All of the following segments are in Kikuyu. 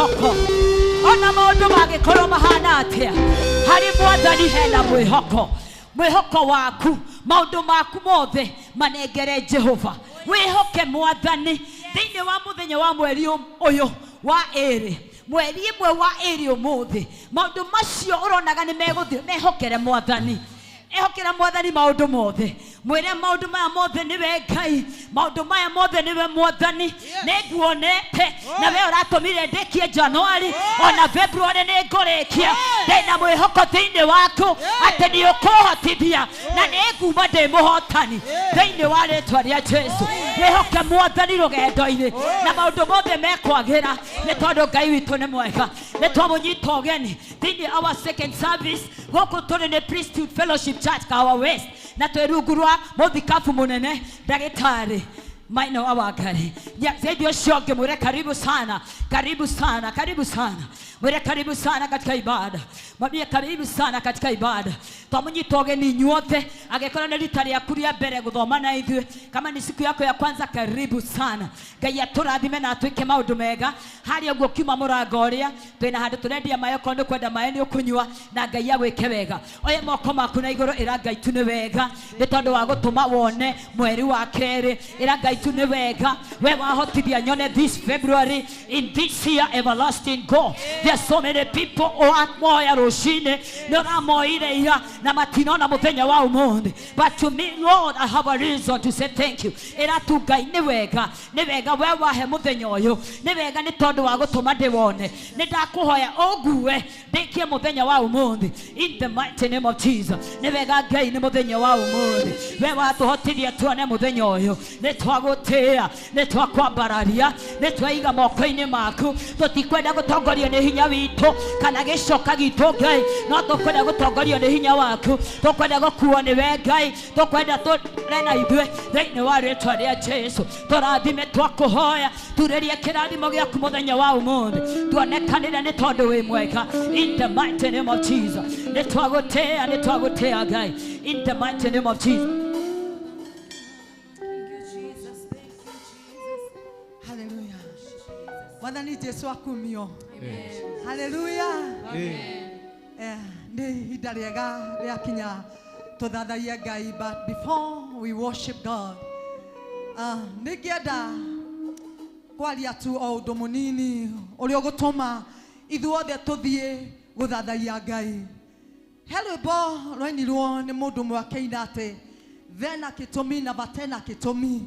Mwĩhoko, ona maũndũ mangĩkorwo mahana atĩa, harĩ Mwathani hena mwĩhoko. Mwĩhoko waku, maũndũ maku mothe manengere Jehova. Wĩhoke Mwathani thĩinĩ wa mũthenya wa mweri ũyũ wa ĩrĩ, mweri ĩmwe wa ĩrĩ ũmũthĩ. Maũndũ macio ũronaga nĩ megũthiĩ, mehokere Mwathani. Ehokera Mwathani maũndũ mothe. Mwĩre maũndũ maya mothe nĩwe Ngai, maũndũ maya mothe nĩwe Mwathani. Nĩ nguonete na we ũratũmire ndĩkie January, ona February nĩ ngũrĩkia. Ndĩna mwĩhoko thĩinĩ waku atĩ nĩ ũkũhotithia na nĩ nguma ndĩ mũhotani thĩinĩ wa rĩtwa rĩa Jesu. Wĩhoke Mwathani rũgendo-inĩ na maũndũ mothe mekwagĩra, nĩ tondũ Ngai witũ nĩ mwega. Nĩ twamũnyita ũgeni thĩinĩ our second service. Gũkũ tũrĩ nĩ Priesthood Fellowship Church, Kahawa West, na twĩ rungu rwa mũthikabu mũnene ndagĩtarĩ Maina wa Wangari. Zaidi ũcio ũngĩ mwĩre karibu sana, karibu sana, karibu sana. Mwĩre karibu sana katika ibada. Mwambie karibu sana katika ibada. Twamunyita ũgeni inyuothe, angĩkorwo nĩ rita rĩaku rĩa mbere gũthoma na ithuĩ, kama ni siku yako ya kwanza, karibu sana. Ngai atũrathime na atwĩke maũndũ mega. Harĩa ũguo ũkiuma mũrango ũrĩa, twĩna handũ tũrendia maĩ, okorwo nĩ ũkwenda maĩ nĩ ũkũnyua, na Ngai agwĩke wega. Oya moko maku na igũrũ, ĩra Ngai tu nĩ wega, nĩ tondũ wa gũtũma wone mweri wa kerĩ. Ĩra Ngai tu nĩ wega, we wahotithia nyone this February in this year, everlasting God. There are so many people ũramoya rũcinĩ, nĩ ũramoire ira na matinona mũthenya wa ũmũthĩ. But to me, Lord, I have a reason to say thank you. Ĩra tu Ngai nĩ wega, nĩ wega we wahe mũthenya ũyũ, nĩ wega nĩ tondũ wa gũtũma ndĩwone. Nĩ ndakũhoya ũngue ndĩkie mũthenya wa ũmũthĩ in the mighty name of Jesus. Nĩ wega Ngai nĩ mũthenya wa ũmũthĩ, we watũhotithia tuone mũthenya ũyũ. Nĩ twagũtĩĩa, nĩ twakwambararia, nĩ twaiga moko-inĩ maku. Tũtikwenda gũtongorio nĩ hinya witũ kana gĩcoka gitũ Ngai, no tũkwenda gũtongorio nĩ hinya waku. Tũkwenda gũkuo nĩ we Ngai, tũkwenda tũre na ithuĩ thĩinĩ wa rĩtwa rĩa Jesu. Tũrathime, twakũhoya, turĩrie kĩrathimo gĩaku mũthenya wa ũmũthĩ, tuonekanĩre nĩ tondũ wĩ mwega in the mighty name of Jesus. Nĩ twagũtĩĩa, nĩ twagũtĩĩa Ngai in the mighty name of Jesus. Thank you, Jesus. Thank you, Jesus. Haleluya. Mwathani Jesu akumio. Haleluya. Nĩ ihinda rĩega rĩakinya tũthathaiye Ngai, but before we worship God, nĩ ngĩenda kwaria tu o ũndũ mũnini ũrĩa ũgũtũma ithuothe tũthiĩ gũthathaiya Ngai. He rwĩmbo rwainirwo nĩ mũndũ ũmwe akĩina atĩ vena gĩtũmi na vatena gĩtũmi,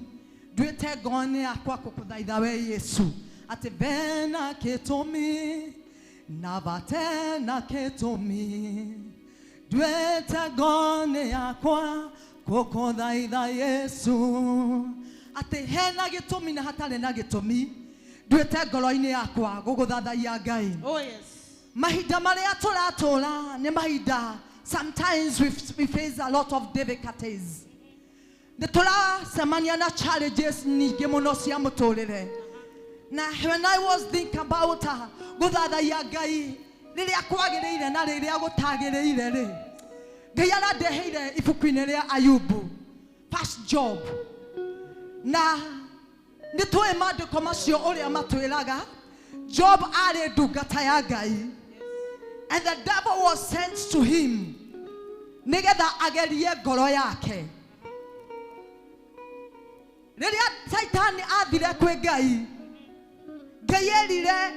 nduĩte ngoro-inĩ yakwa gũkũthaitha we Yesu, atĩ vena gĩtũmi na vatena gĩtũmi, nduĩte ngoro-inĩ yakwa gũkũthaitha Yesu. Atĩ hena gĩtũmi na hatarĩ na gĩtũmi, nduĩte ngoro-inĩ yakwa gũgũthathaiya Ngai. Oh, yes. Mahinda marĩa tũratũra nĩ mahinda, sometimes we face a lot of difficulties. Nĩ tũracemania na challenges nyingĩ mũno cia mũtũrĩre. Na when I was thinking about gũthathaiya Ngai rĩrĩa kwagĩrĩire na rĩrĩa gũtagĩrĩire rĩ, Ngai arandeheire ibuku-inĩ rĩa Ayubu, first Job. Na nĩ tũĩ maandĩko macio ũrĩa matwĩraga, Job arĩ ndungata ya Ngai. And the devil was sent to him nĩgetha agerie ngoro yake. Rĩrĩa Saitani athire kwĩ Ngai, Ngai erire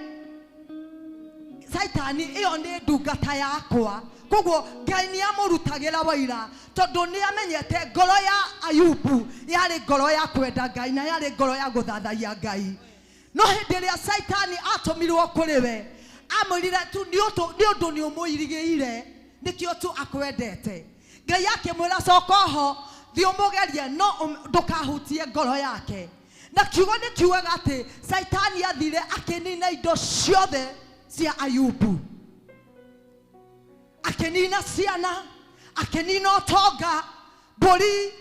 Saitani, ĩyo nĩ ndungata yakwa. Koguo Ngai nĩ amũrutagĩra waira, tondũ nĩ amenyete ngoro ya Ayubu yarĩ ngoro ya kwenda Ngai na yarĩ ngoro ya gũthathaiya Ngai. No hĩndĩ ĩrĩa Saitani atũmirwo kũrĩ we, amwĩrire tu nĩ ũndũ nĩ ũmũirigĩire, nĩkĩo tu akwendete. Ngai akĩmwĩra coka oho, thiĩ ũmũgerie, no ndũkahutie ngoro yake. Na kiugo nĩ kiugaga atĩ Saitani athire akĩnina indo ciothe cia Ayubu. Akĩnina ciana, akĩnina ũtonga, mbũri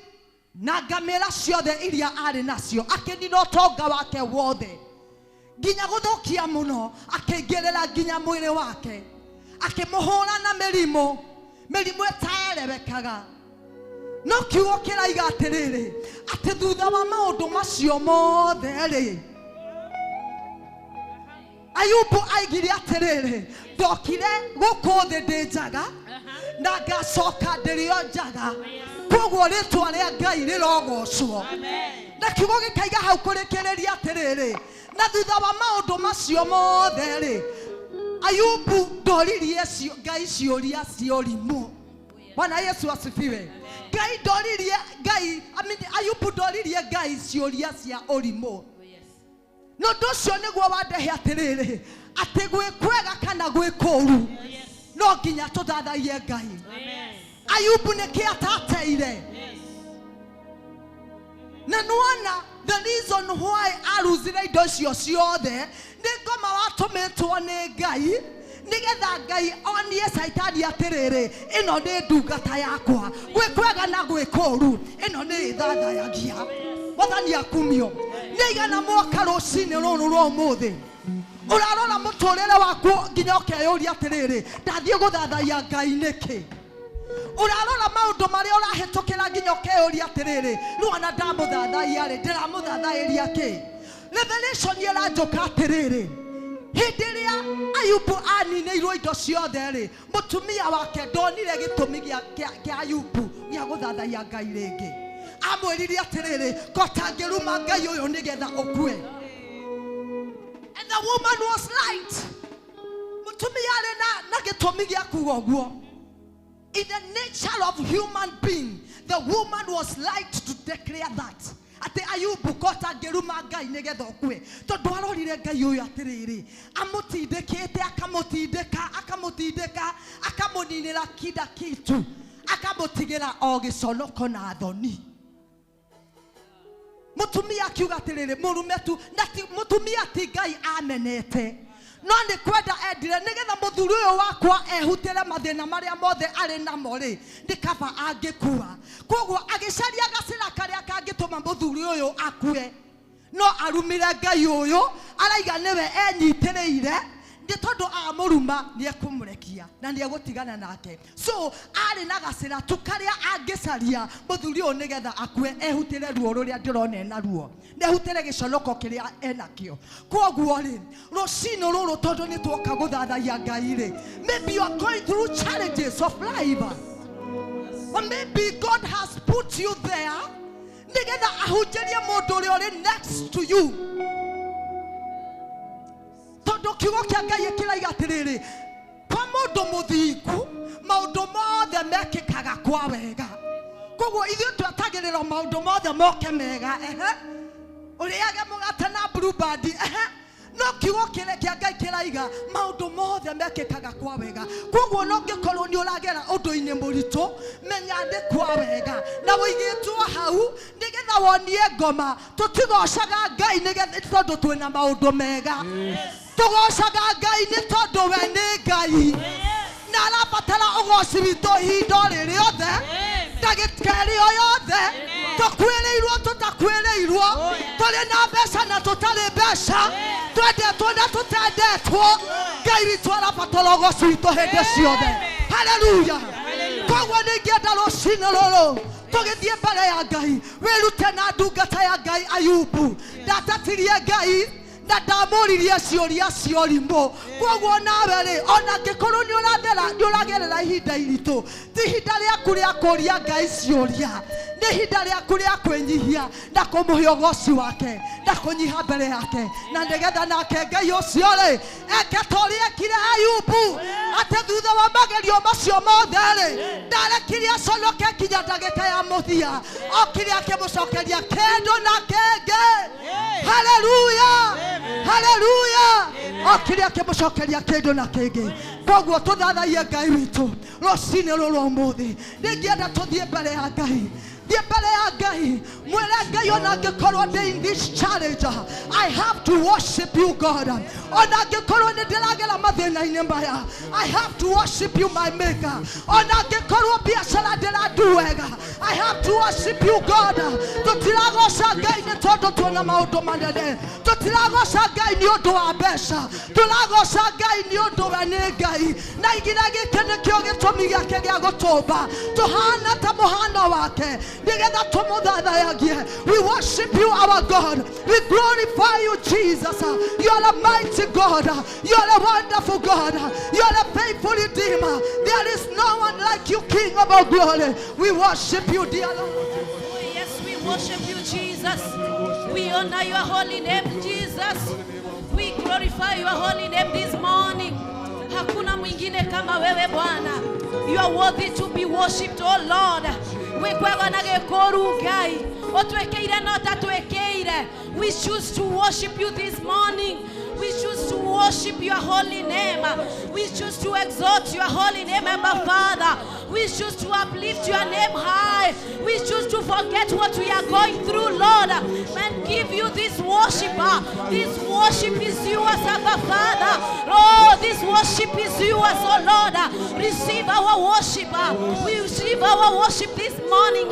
na ngamĩra ciothe iria arĩ nacio, akĩnina ũtonga wake wothe. Nginya gũthũkia mũno, akĩingĩrĩra nginya mwĩrĩ wake, akĩmũhũra na mĩrimũ, mĩrimũ ĩtaerewekaga. No kiugo kĩraiga atĩrĩrĩ, atĩ thutha wa maũndũ macio mothe rĩ, Ayubu aigire atiriri ndokire guku thi ndi njaga na ngacoka ndĩrĩ o njaga koguo rĩtwa rĩa Ngai rĩrogocwo na kiugo gĩkaiga hau kũrĩkĩrĩria atĩrĩrĩ na thutha wa maũndũ macio mothe rĩ Ayubu ndoririe Ngai ciũria cia ũrimũ. Bwana Yesu asifiwe. Ngai ndoririe Ngai, Ayubu ndoririe Ngai ciũria cia ũrimũ. No ũndũ ũcio nĩguo wandehe atĩrĩrĩ atĩ gwĩ kwega kana gwĩ kũũru no nginya tũthathaiye Ngai. Ayubu nĩkĩ atateire? Na nĩwona the reason why aruzire indo icio ciothe nĩ ngoma watũmĩtwo nĩ Ngai nĩgetha Ngai onie Caitani atĩrĩrĩ ĩno nĩ ndungata yakwa gwĩ kwega na gwĩ kũũru ĩno nĩ ĩthathayagia. Mwathani akumio. Nĩ igana mwaka rũcinĩ rũrũ rwa ũmũthĩ ũrarora mũtũrĩre waku nginya ũkeyũria atĩrĩrĩ ndathiĩ gũthathaiya Ngai nĩkĩ? Ũrarora maũndũ marĩa ũrahĩtũkĩra nginya ũkeyũria atĩrĩrĩ rĩu ona ndamũthathaiya rĩ ndĩramũthathaĩria kĩ? Revelation ĩranjũka atĩrĩrĩ hĩndĩ ĩrĩa Ayubu aninĩirwo indo ciothe rĩ mũtumia wake ndonire gĩtũmi kĩa Ayubu gĩa gũthathaiya Ngai rĩngĩ. Amwĩrire atĩrĩrĩ kotangĩruma Ngai ũyũ nĩgetha ũkue. And the woman was right. Mũtumia arĩ na gĩtũmi gĩa kuga ũguo. In the nature of human being, the woman was right to declare that. Ati Ayubu kotangĩruma Ngai nĩgetha ũkue. Tondũ arorire Ngai ũyũ atĩrĩrĩ amũtindĩkĩte akamũtindĩka akamũtindĩka akamũninĩra kila kitu akamũtigĩra o gĩconoko na thoni. Mũtumia akiuga atĩrĩrĩ mũrume tu na mũtumia ti Ngai amenete no nĩ kwenda endire nĩgetha mũthuri ũyũ wakwa ehutĩre mathĩna marĩa mothe arĩ namo rĩ nĩ kaba angĩkua. Koguo agĩcaria gacĩra karĩa kangĩtũma mũthuri ũyũ akue no arumire Ngai ũyũ araiga nĩwe enyitĩrĩire nĩ tondũ amũruma nĩ ekũmũrekia na nĩ egũtigana nake. So arĩ na gacĩra tu karĩa angĩcaria mũthuri ũyũ nĩgetha akue ehutĩre ruo rũrĩa ndĩrona ena ruo na ehutĩre gĩconoko kĩrĩa enakĩo. Koguo rĩ rũcinĩ rũrũ tondũ nĩ tuoka gũthathaiya Ngai rĩ maybe you are going through challenges of life or maybe God has put you there nĩgetha ahunjĩrie mũndũ ũrĩa ũrĩ next to you. Tondũ kiugo kĩa Ngai kĩraiga atĩrĩrĩ kwa mũndũ mũthingu maũndũ mothe mekĩkaga kwa wega. Koguo ithuĩ twetagĩrĩra maũndũ mothe moke mega ehe ũrĩage mũgate na Blue Band ehe no kiugo kĩrĩa kĩa Ngai kĩraiga maũndũ mothe mekĩkaga kwa wega. Koguo no ũngĩkorwo nĩ ũragera ũndũ-inĩ mũritũ menya nĩ kwa wega na wũigĩtwo hau nĩgetha wonie ngoma. Tũtigocaga Ngai nĩgetha tondũ twĩna maũndũ mega. Tũgocaga Ngai nĩ tondũ we nĩ Ngai na arabatara ũgoci witũ ihinda rĩrĩothe ndagĩka ĩrĩ o yothe tũkuĩrĩirwo tũtakuĩrĩirwo tũrĩ na mbeca na tũtarĩ mbeca twendetwo na tũtendetwo Ngai witũ arabatara ũgoci witũ hĩndĩ ciothe. Haleluya. Koguo nĩ ingĩenda rũcinĩ rũrũ tũgĩthiĩ mbere ya Ngai wĩrute na ndungata ya Ngai Ayubu ndatatirie Ngai na ndamũririe ciũria cia ũrimũ. Koguo nawe rĩ ona angĩkorwo nĩ ũragerera ihinda iritũ ti ihinda rĩaku rĩa kũria Ngai ciũria nĩ ihinda rĩaku rĩa kwĩnyihia na kũmũhe ũgoci wake na kũnyiha mbere yake na nĩgetha nake Ngai ũcio rĩ eke ta ũrĩa ekire Ayubu atĩ thutha wa magerio macio mothe rĩ ndarekirie aconoke nginya ndagĩka ya mũthia okire akĩmũcokeria kĩndũ na kĩngĩ. Haleluya. Haleluya. Okire akĩmũcokeria kĩndũ na kĩngĩ. Koguo tũthathaiye Ngai witũ rũcinĩ rũrũ ũmũthĩ. Nĩngĩenda tũthiĩ mbere ya Ngai. Thiĩ mbere ya Ngai mwĩre Ngai ona angĩkorwo ndĩ in this challenge I have to worship you God. Ona angĩkorwo nĩ ndĩragera mathĩna-inĩ maya I have to worship you my maker. Ona angĩkorwo biacara ndĩrandu wega I have to worship you God. Tũtiragoca Ngai nĩ tondũ tuona maũndũ manene. Tũtiragoca Ngai nĩ ũndũ wa mbeca. Tũragoca Ngai nĩ ũndũ we nĩ Ngai na igira gĩkĩ nĩkĩo gĩtũmi gĩake gĩa gũtũmba tũhana ta mũhano wake Nigetha tumuthathayagie. We worship you, our God. We glorify you, Jesus. You are a mighty God. You are a wonderful God. You are a faithful Redeemer. There is no one like you, King of all glory. We worship you, dear Lord. Oh, yes, we worship you, Jesus. We honor your holy name, Jesus. We glorify your holy name this morning. Hakuna mwingine kama wewe Bwana. You are worthy to be worshipped, oh Lord. Wĩkwega na gĩkũru Ngai. Ũtwĩkĩire no ta twĩkĩire. We choose to worship you this morning. We choose to worship your holy name. We choose to exalt your holy name, Abba Father. We choose to uplift your name high. We choose to forget what we are going through, Lord, and give you this worship. This worship is yours, Abba Father. Oh, this worship is yours, oh Lord. Receive our worship. We receive our worship this morning.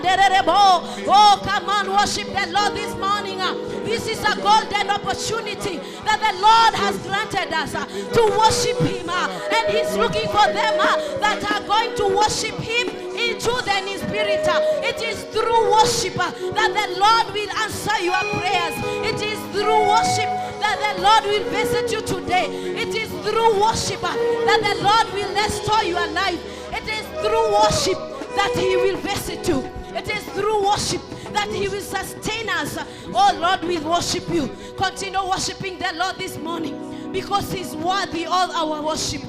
Oh, come on, worship the Lord this morning. This is a golden opportunity that the Lord has granted us to worship him. And he's looking for them that are going to worship him in truth and in spirit. It is through worship that the Lord will answer your prayers. It is through worship that the Lord will visit you today. It is through worship that the Lord will restore your life. It is through worship that he will visit you. It is through worship that he will sustain us. Oh Lord, we worship you. Continue worshiping the Lord this morning, because he's worthy all our worship.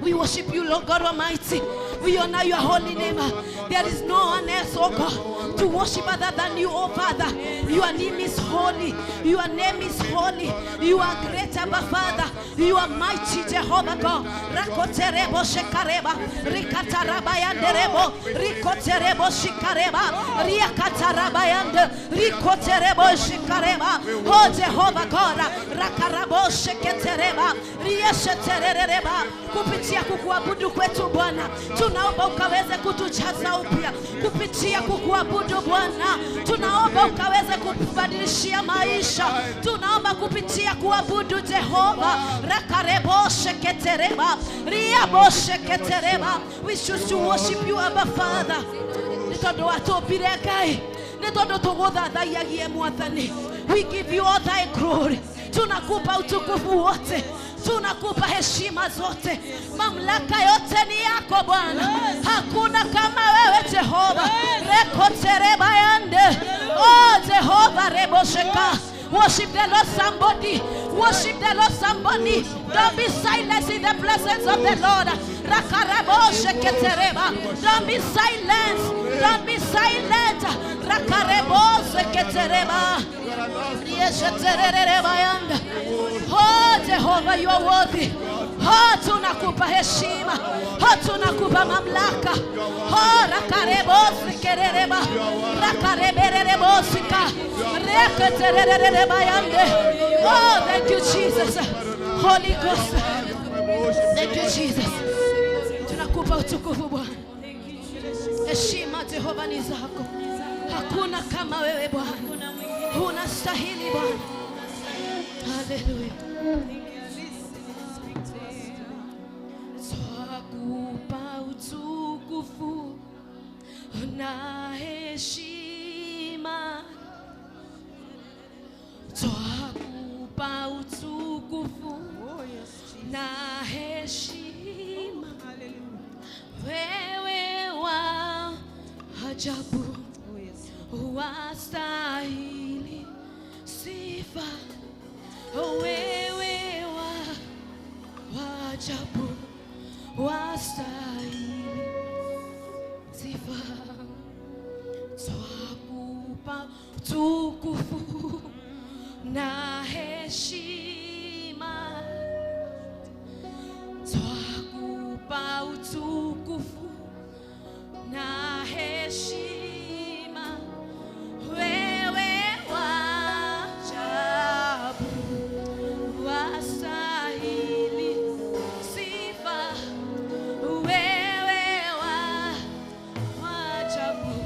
We worship you, Lord God Almighty. We honor your holy name. There is no one else, oh God, to worship other than you, oh Father. Your name is holy. Your name is holy. You are great, Abba Father. You are mighty, Jehovah God. Rakoterebo shekareba, rikatarabayanderebo, rikoterebo shikareba, riakatarabayande, rikoterebo shikareba. Oh Jehovah God, rakarabo sheketereba, riesheterereba. Kupitia kukuabudu kwetu Bwana, tunaomba ukaweze kutujaza upya. Kupitia kukuabudu Bwana, tunaomba ukaweze kutubadilishia maisha. Tunaomba kupitia kuabudu Jehova. Rakarebo sheketereba, riabo sheketereba. We choose to worship you, Abba Father. Nĩ tondũ watũmbire Ngai, nĩ tondũ tũgũthathaiyagie Mwathani. We give you all thy glory. Tunakupa utukufu wote, tunakupa heshima zote, mamlaka yote ni yako Bwana. Hakuna kama wewe Jehova. Rekotereba yande. Oh Jehova rebosheka. Worship the Lord, somebody. Worship the Lord, somebody. Don't be silent in the presence of the Lord. Rakarebo sheketereba. Don't be silent. Don't be silent. Rakarebo sheketereba. Oh Jehovah, you are worthy. Oh, tunakupa heshima. Oh, tunakupa mamlaka. Oh, rakarebo sikerereba. Rakarebererebo sika. Reketerereba yande. Oh, thank you Jesus. Holy Ghost. Thank you Jesus. Tunakupa utukufu Bwana. Heshima Jehova ni zako. Hakuna kama wewe Bwana. Unastahili Bwana. Hallelujah. Twakupa utukufu na heshima. Twakupa utukufu na heshima. Wewe wa ajabu, wastahili sifa. Wewe wa ajabu, wastahili sifa. Twakupa utukufu na heshima. Twakupa utukufu na heshima. Wewe wa ajabu, wastahili sifa. Wewe wa ajabu,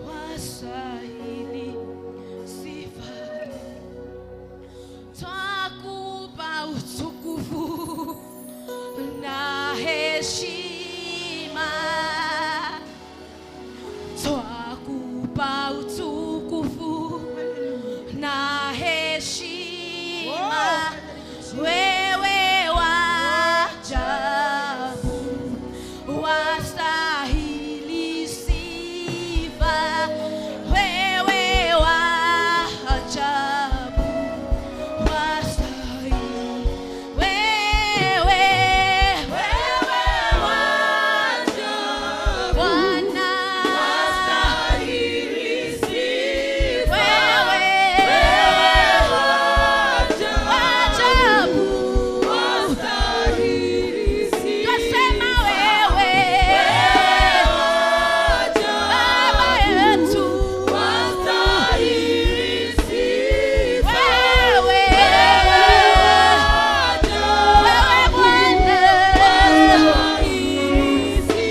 wastahili sifa. Twakupa utukufu heshima. Twakupa utukufu na heshima. Wewe wa ajabu, wastahili sifa. Wewe wa ajabu, wastahili. Wewe, wewe wa ajabu, Bwana, wastahili sifa. Wewe, wewe wa ajabu, wastahili sifa. Twasema wewe, Baba yetu, wastahili sifa. Wewe, wewe Bwana,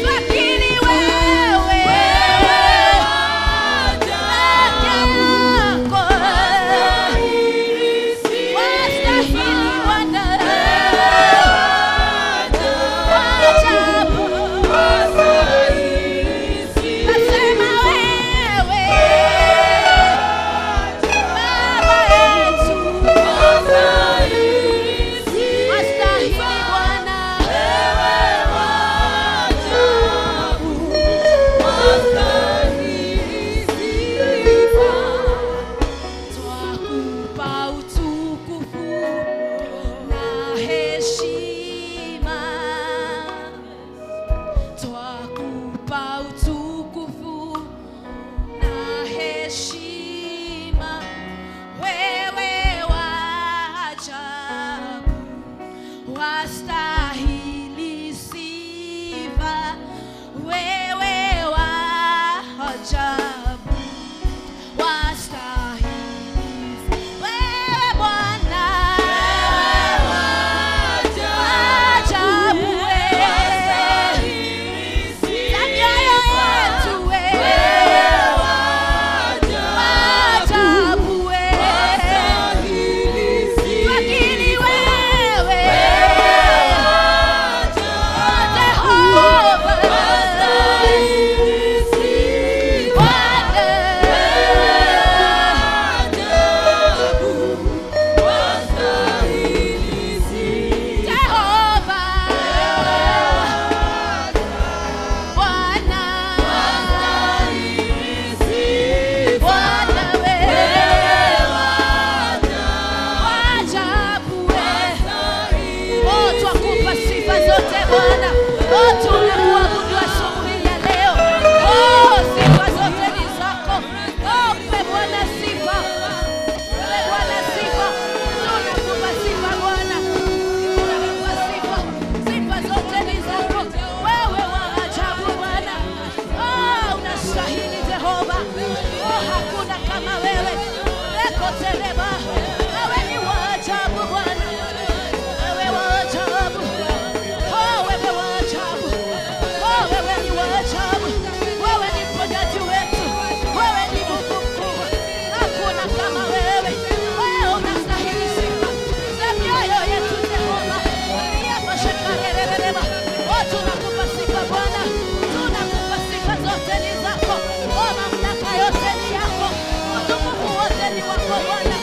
twakiri wewe, peke yako, wastahili Bwana, ajabu. Nasema wewe, Baba yetu, wastahili Bwana. Twakupa utukufu na heshima. Twakupa utukufu na heshima. Wewe wa ajabu, wastahili sifa. Wewe wa ajabu, wastahili. Wewe Bwana, ajabu wewe, za mioyo yetu wewe, ajabu wewe, twakiri wewe, Jehova, Bwana, Jehova, Bwana, Bwana wewe, ajabu wewe. Oh, twakupa sifa zote Bwana. Oh, tunakuabudu asubuhi ya leo. Oh, sifa zote ni zako. Oh, mpe Bwana sifa. Mpe Bwana sifa. Tunakupa sifa Bwana. Tunakupa sifa. Sifa zote ni zako. Wewe wa ajabu Bwana. Oh, unastahili Jehova. Oh, hakuna kama wewe. Rekoteleba. Wewe ni wa ajabu Bwana. Wewe wa ajabu. Oh, wewe wa ajabu. Oh, wewe ni wa ajabu. Wewe ni mponyaji wetu. Wewe ni Mungu mkuu. Hakuna kama wewe. Wewe unastahili sifa za mioyo yetu Jehova. Yabashakarerereba. Oh, tunakupa sifa Bwana. Tunakupa sifa zote ni zako. Oh, mamlaka yote ni yako. Utukufu wote ni wako Bwana.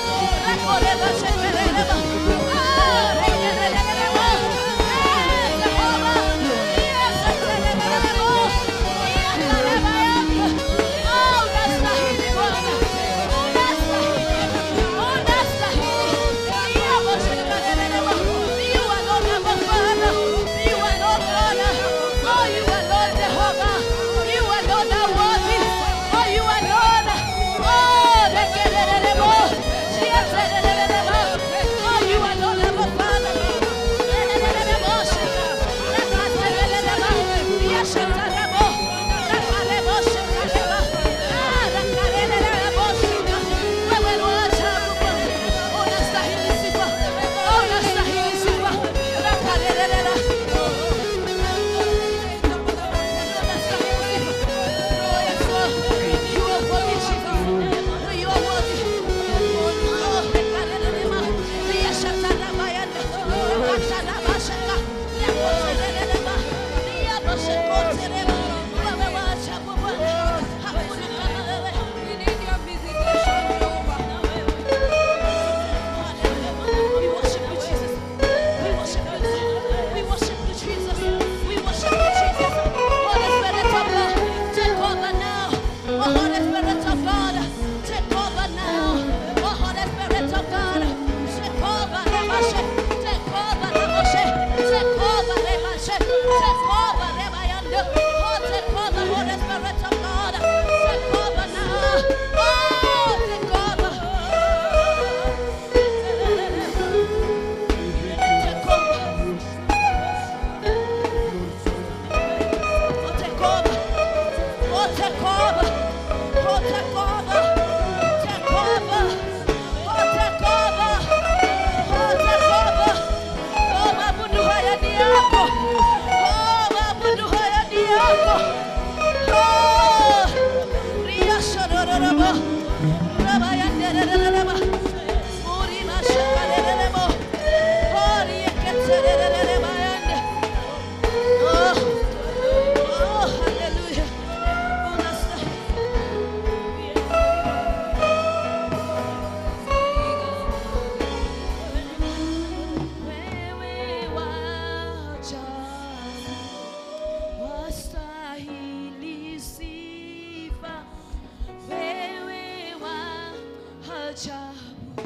ajabu,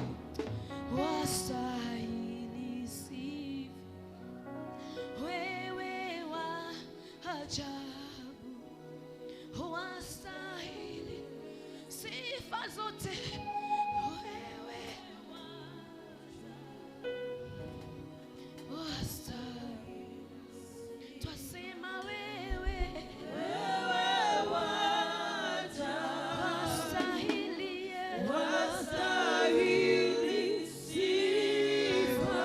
wastahili sifa. Wewe wa ajabu, wastahili sifa zote. Wewe wastahili, twasema wewe, wewe wastahili, Wastahili sifa,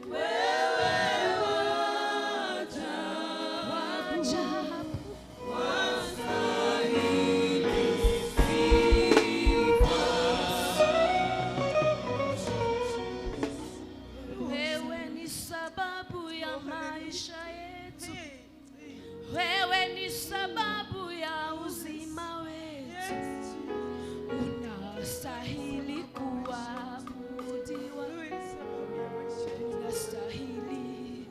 wewe wa ajabu, wastahili sifa. Wewe ni sababu ya maisha yetu, wewe ni sababu ya uzima wetu. Unastahili kuabudiwa, unastahili.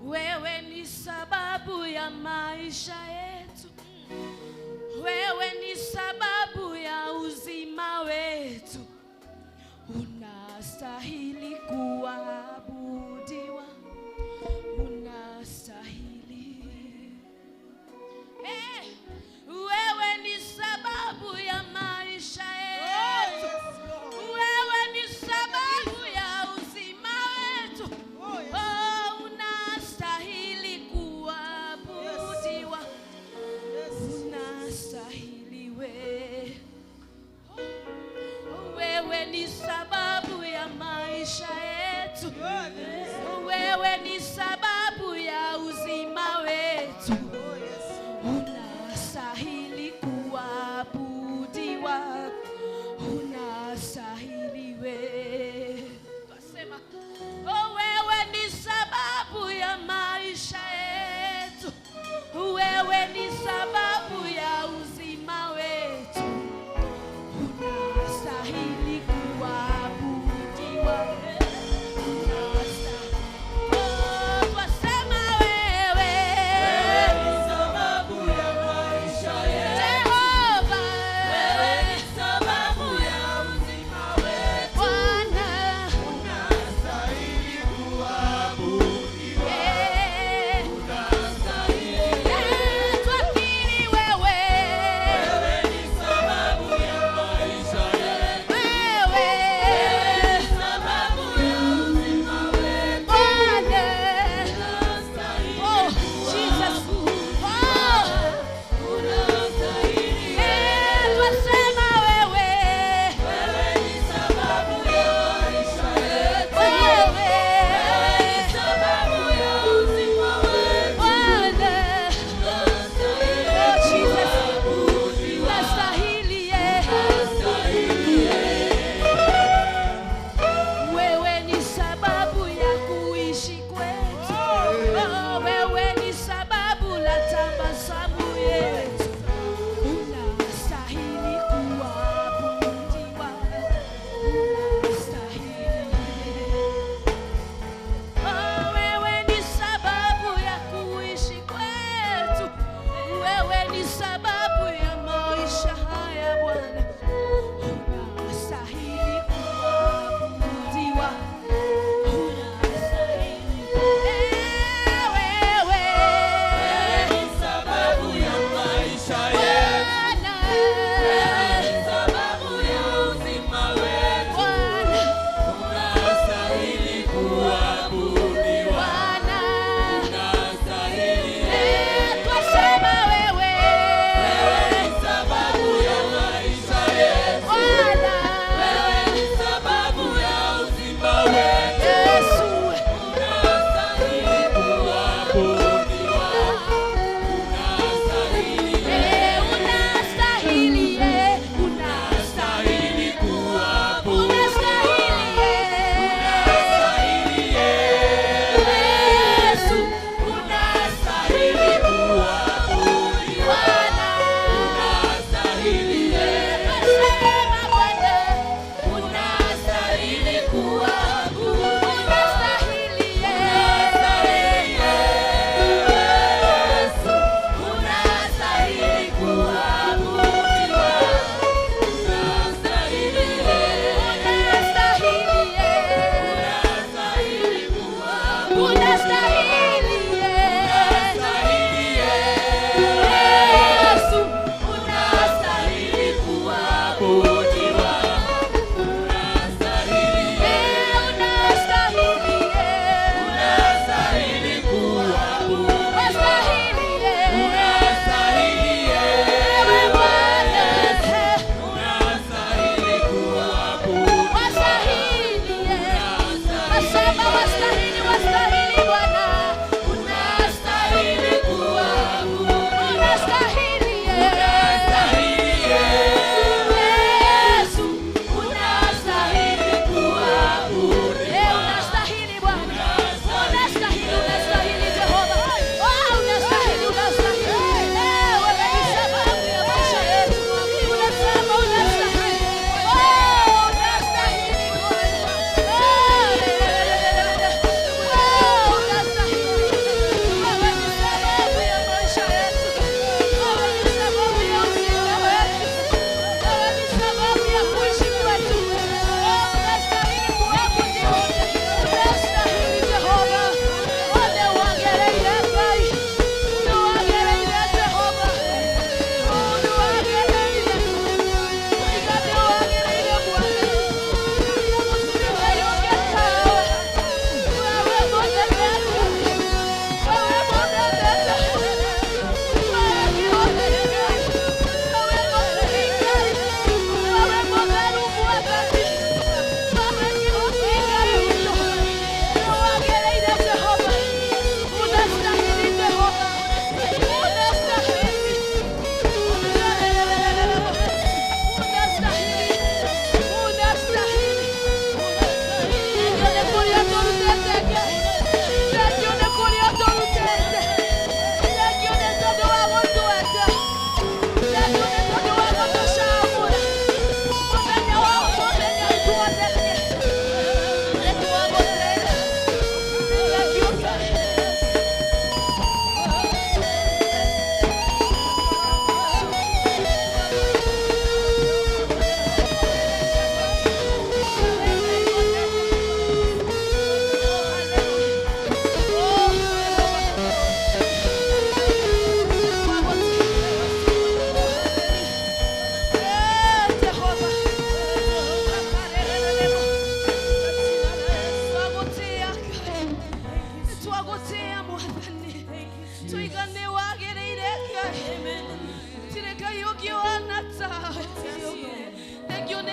Wewe ni sababu ya maisha yetu, wewe ni sababu ya uzima wetu. Unastahili kuabudiwa, unastahili. Wewe ni sababu ya maisha yetu, wewe ni sababu ya uzima wetu. Oh, unastahili kuabudiwa, unastahili wewe. Wewe ni sababu ya maisha yetu, wewe ni sababu ya uzima wetu. Unastahili kuabudiwa, unastahili wewe. Twasema, oh, wewe ni sababu ya maisha yetu, wewe ni sababu ya uzima wetu. Unastahili kuabudiwa, unastahili.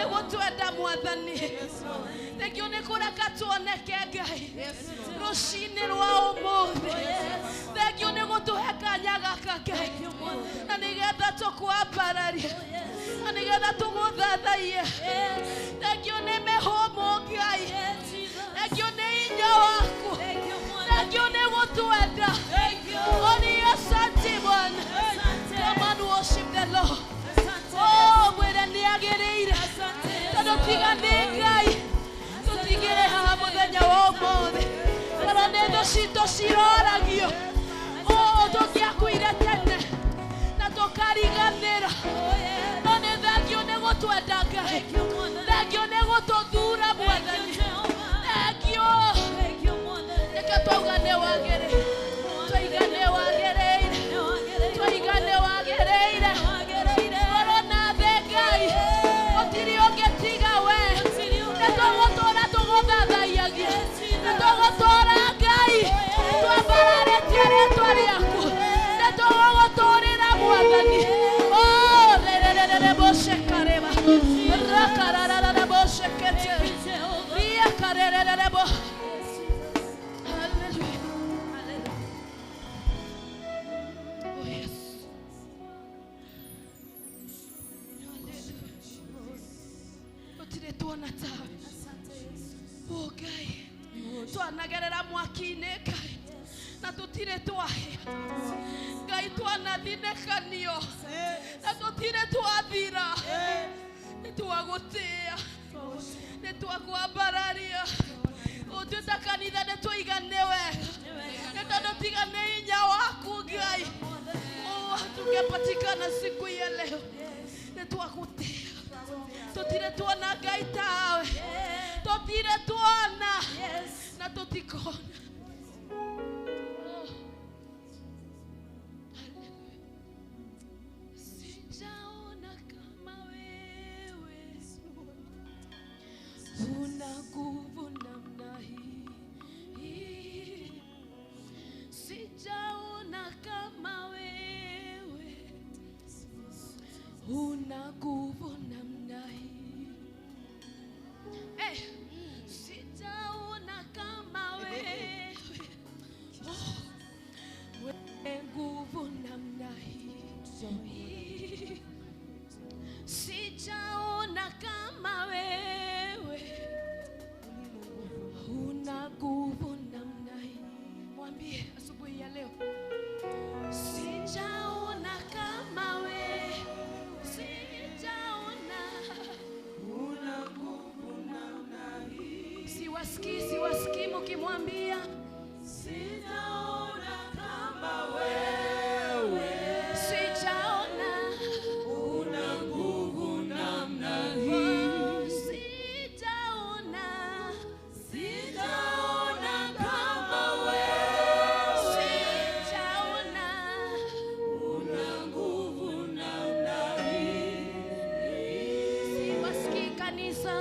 nĩ gũtwenda Mwathani. Thengio nĩ kũreka tuoneke Ngai rũcinĩ rwa ũmũthĩ. Thengio nĩ gũtũhe kanya gaka Ngai, na nĩgetha tũkwambararie, na nĩgetha tũgũthathaiye. Thengio nĩ mĩhũmũ Ngai, thengio nĩ hinya waku, thengio nĩ gũtwenda. Oni asante Bwana. Come and worship the Lord. Oh, mwĩre nĩ agĩrĩire, tondũ tiga nĩ Ngai tũtigĩre haha mũthenya wa ũmũthĩ, tondũ nĩ thũ citũ ciroragio. Oh, tũngĩakuire tene na tũkariganĩra, no nĩ thengio nĩ gũtwenda Ngai, thengio nĩ gũtũthura Mwathani, thengio. Reke twauga nĩ wagĩrĩire, twaiga nĩ wagĩrĩire, twaiga nĩ wagĩrĩire. Ngoro na thĩ Ngai, gũtirĩ ũngĩ tiga we. Nĩ tũgũtũũra tũgũthathaiyagia, nĩ tũgũtũũra Ngai twambararĩtie rĩtwa rĩaku, nĩ tũgũgũtũũrĩra Mwathani. Oh, rerererebocekareba rakararararebosekete riakarererebo. Hallelujah. Oh yes. Gũtirĩ tuona tawe. Oh Ngai, twanagerera mwaki-inĩ Ngai, na tũtirĩ twahĩa Ngai, twanathinĩkanio na tũtirĩ twathira. Nĩ twagũtĩĩa, nĩ twakwambararia. Ũtwĩ ta kanitha nĩ twaiga nĩ wega, nĩ tondũ tiga nĩ hinya waku Ngai, oh, tungepatikana siku ya leo. Nĩ twagũtĩĩa, tũtirĩ tuona Ngai tawe, tũtirĩ tuona na tũtikona. Oh. Sijaona kama wewe una nguvu namna hii, sijaona kama wewe una nguvu namna hii. Eh, sijaona kama wewe, oh, wewe nguvu namna hii, sijaona kama wewe una nguvu namna hii. Mwambie asubuhi ya leo, sijaona kama wewe, sijaona Una nguvu namna hii. Siwasikii, siwasikii mkimwambia Sijaona kama wewe sijaona, una nguvu namna hii. oh, sijaona, Sijaona kama wewe sijaona, una nguvu namna hii. siwasikii kanisa,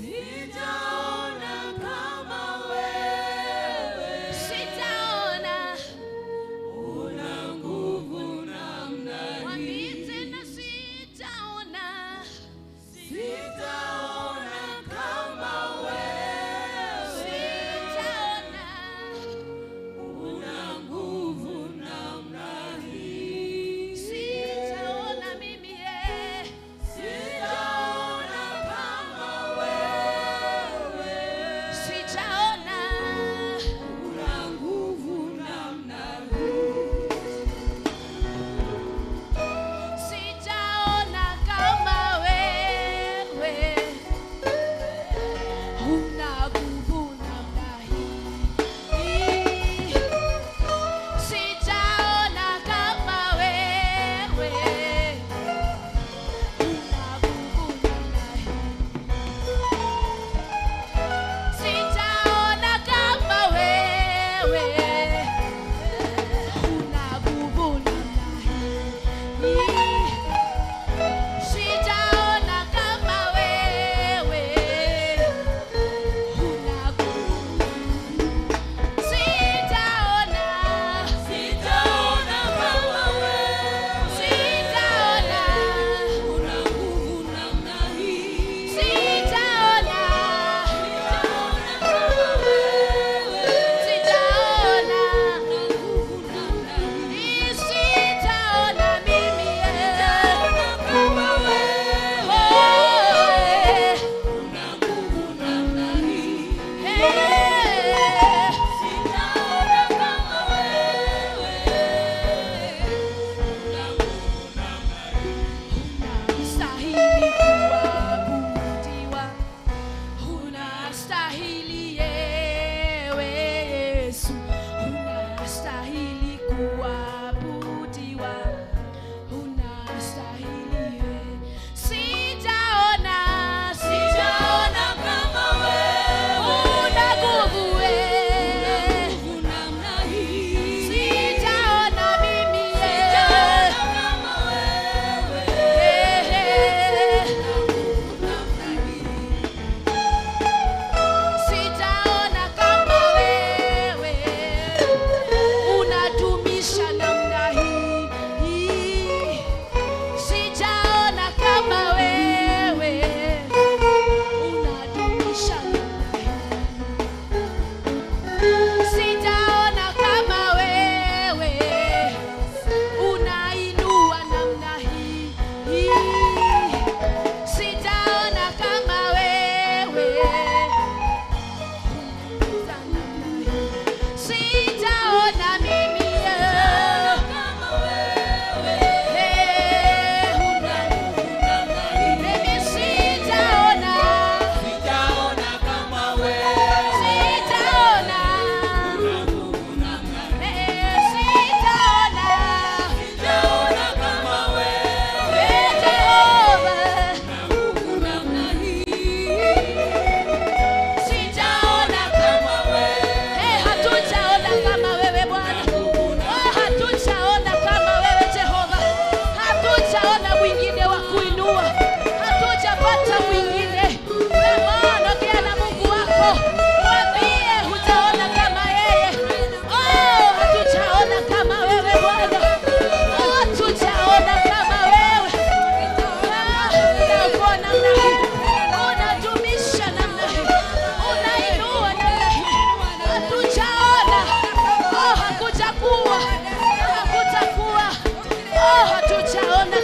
Sijaona kama wewe sijaona. una nguvu namna Mwambie hii. tena sijaona, Sijaona kama wewe sijaona, una nguvu namna hii. sijaona mimi eh. Sijaona kama wewe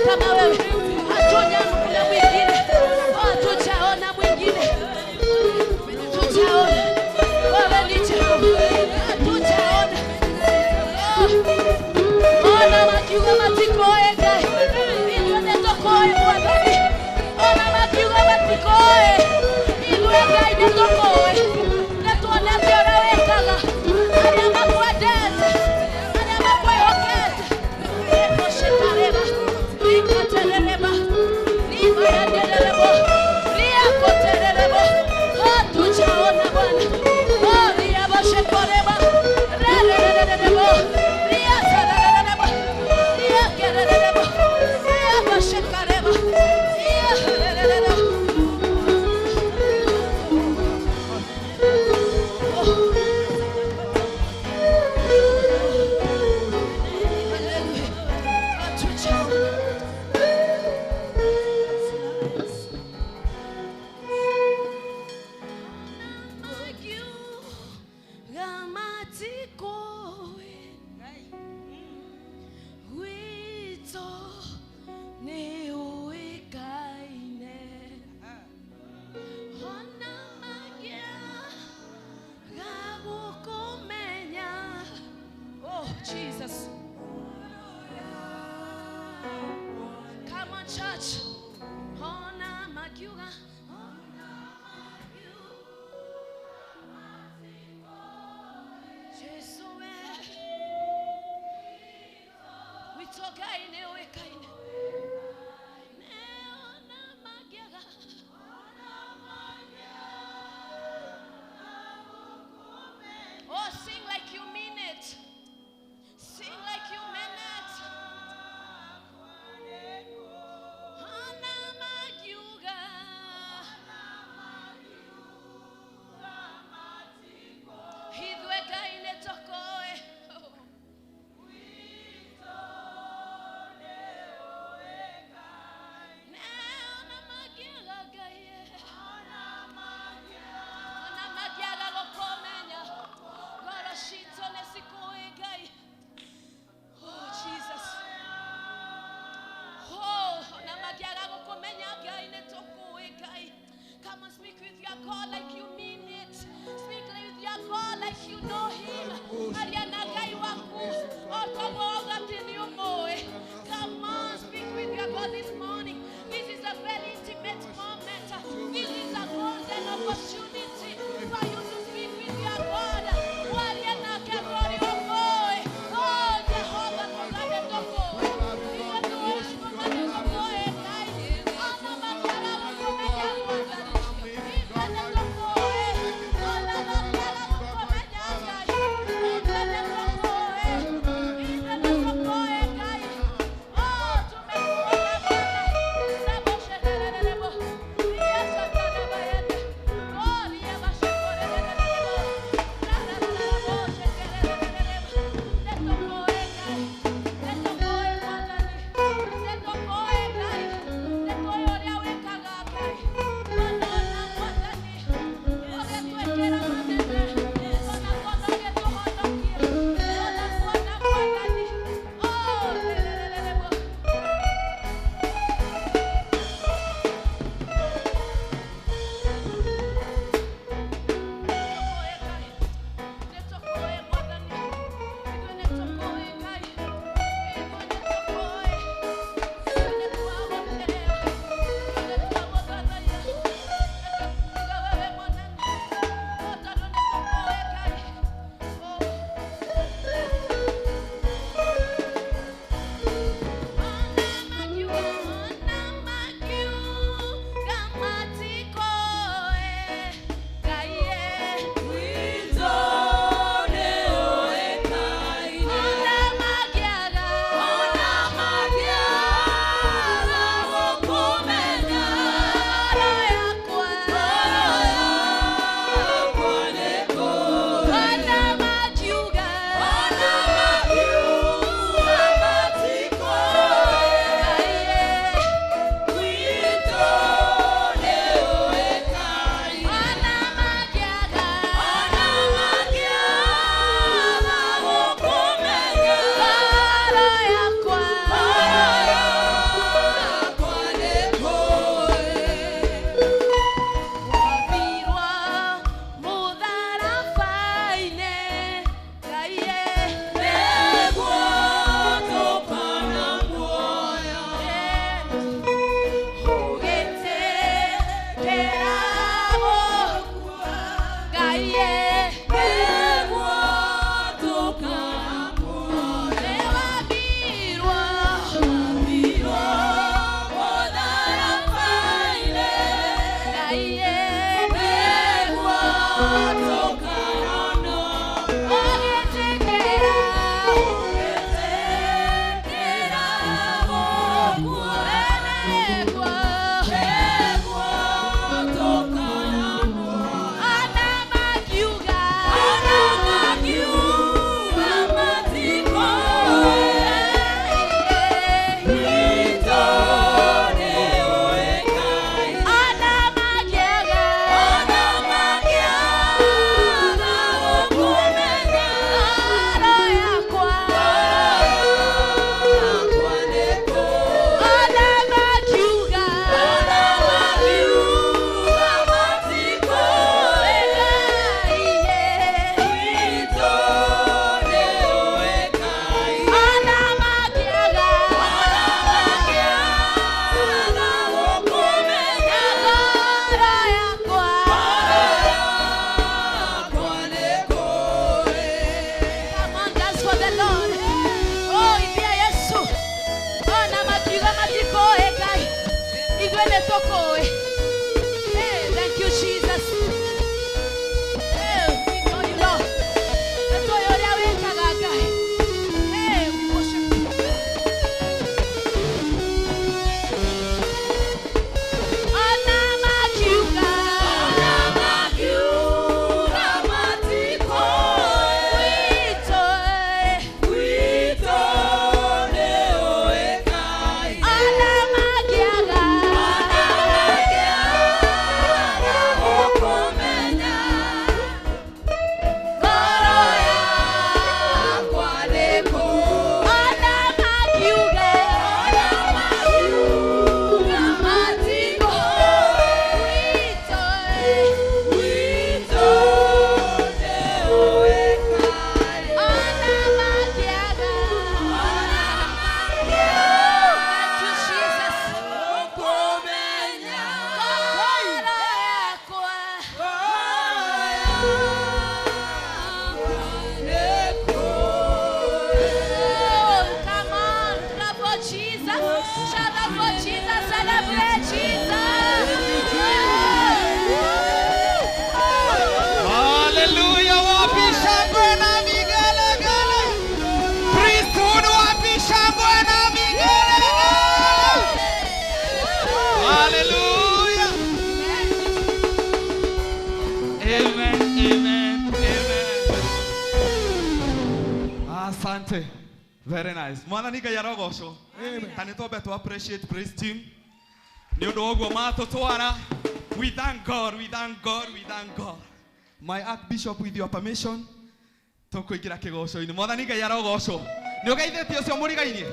kama wewe. Hatujaona mwingine. Hatujaona mwingine. Hatujaona. Wewe ni Jehova. Hatujaona. Ona makiuga matikoe Ngai. Ithuĩ nĩtũkũĩ Mwathani. Ona makiuga matikoĩ. Ithuĩ Ngai nĩtũkũĩ. Nĩtuonete ũrĩa wĩkaga. Arĩa makwendete, arĩa makwĩhokete. Rĩkũcikarĩba, rĩkaterereba, rĩmayandererebo, rĩakũtererebo. Hatujaona Bwana. Oh, riabashekoreba, rererererebo, riatarererebo, riakererebo, riabashekareba, riaherererebo. Hallelujah. Hatujaona. Oh, Jesus. Come on, church. Ona magiuga. Jesu we. Witokaine wekaine. Neona magiaga. Oh, sing like you mean it. Sing like you mean it. Ona magiuga. Matikoi. Hey, thank you, Jesus. Hey, we know you, Lord. Nĩtũĩ ũrĩa wĩkaga, Ngai. Hey, we worship you. Ona makiuga. Ona makiuga matikoi. Wito, wito nĩũĩkaine. Ona makiaga. Ona makiaga gũkũmenya. Ngoro yakwa nĩkũ. Ona makiuga. Ona makiuga matikoi. Wito, wito nĩũĩkaine. Ona makiaga. Ona makiaga. Thank you, Jesus. Gũkũmenya. Ngoro yakwa. Oh, come on, clap for Jesus. Shout out for Jesus. Celebrate Jesus. Haleluya, wapi shangwe na vigelegele? Priesthood, wapi shangwe na vigelegele? Haleluya. Amen, amen, amen. Asante. Very nice. Mwathani Ngai arogocwo. Ta nĩ twambe tũ appreciate praise team. Nĩ ũndũ wa ũguo matũtwara. We thank God, we thank God, we thank God. My Archbishop, with your permission, tũkũingĩra kĩgoco-inĩ. Mwathani Ngai arogocwo. Nĩ ũgeithĩtie ũcio mũrigainie?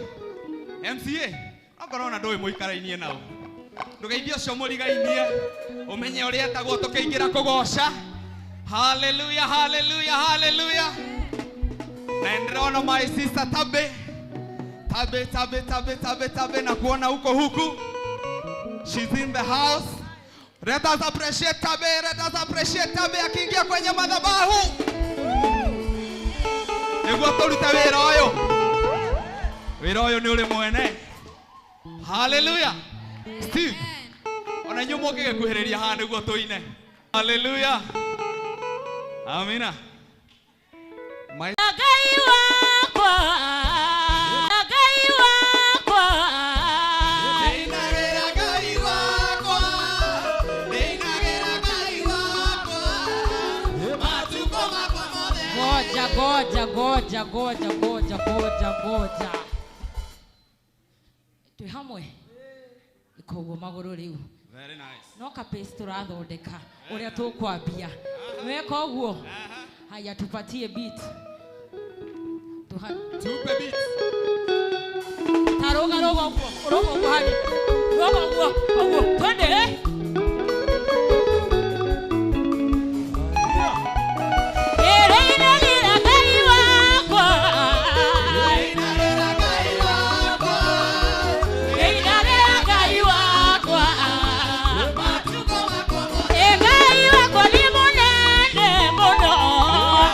MCA, okorwo ona ndũĩ mũikarainie nao. Ndũgeithie ũcio mũrigainie, ũmenye ũrĩa etagwo tũkĩingĩra kũgoca. Hallelujah, hallelujah, hallelujah. Na ndĩrona my sister Tabe. Tabe, Tabe, Tabe, Tabe, Tabe na kuona huko huku. She's in the house. Let us appreciate Tabe, let us appreciate Tabe akiingia kwenye madhabahu. Nĩguo tũrute wĩra ũyũ. Wĩra ũyũ nĩ ũrĩ mwene. Hallelujah. Steve, ona inyuĩ mũngĩgĩkuhĩrĩria haha nĩguo tũine. Hallelujah. Amina. My Ngai wakwa, Ngai wakwa. Ndĩinagĩra Ngai wakwa, ndĩinagĩra Ngai wakwa, matukũ makwa mothe. Goja, goja, goja, goja, goja, goja, goja. Twĩ hamwe koguo magũrũ rĩu Very nice. no kapace tũrathondeka ũrĩa tũkwambia weka ũguo. Haya, tupatie beat. Tupe beat. Ta rũga rũga ũguo, rũga ũguo hani, rũga ũguo ũguo, twende eh? Ĩrĩinagĩra Ngai wakwa, Ndĩinagĩra Ngai wakwa, ĩinagĩra Ngai wakwa. matukũ makwa mothe. Ĩ Ngai wakwa nĩ mũnene mũno.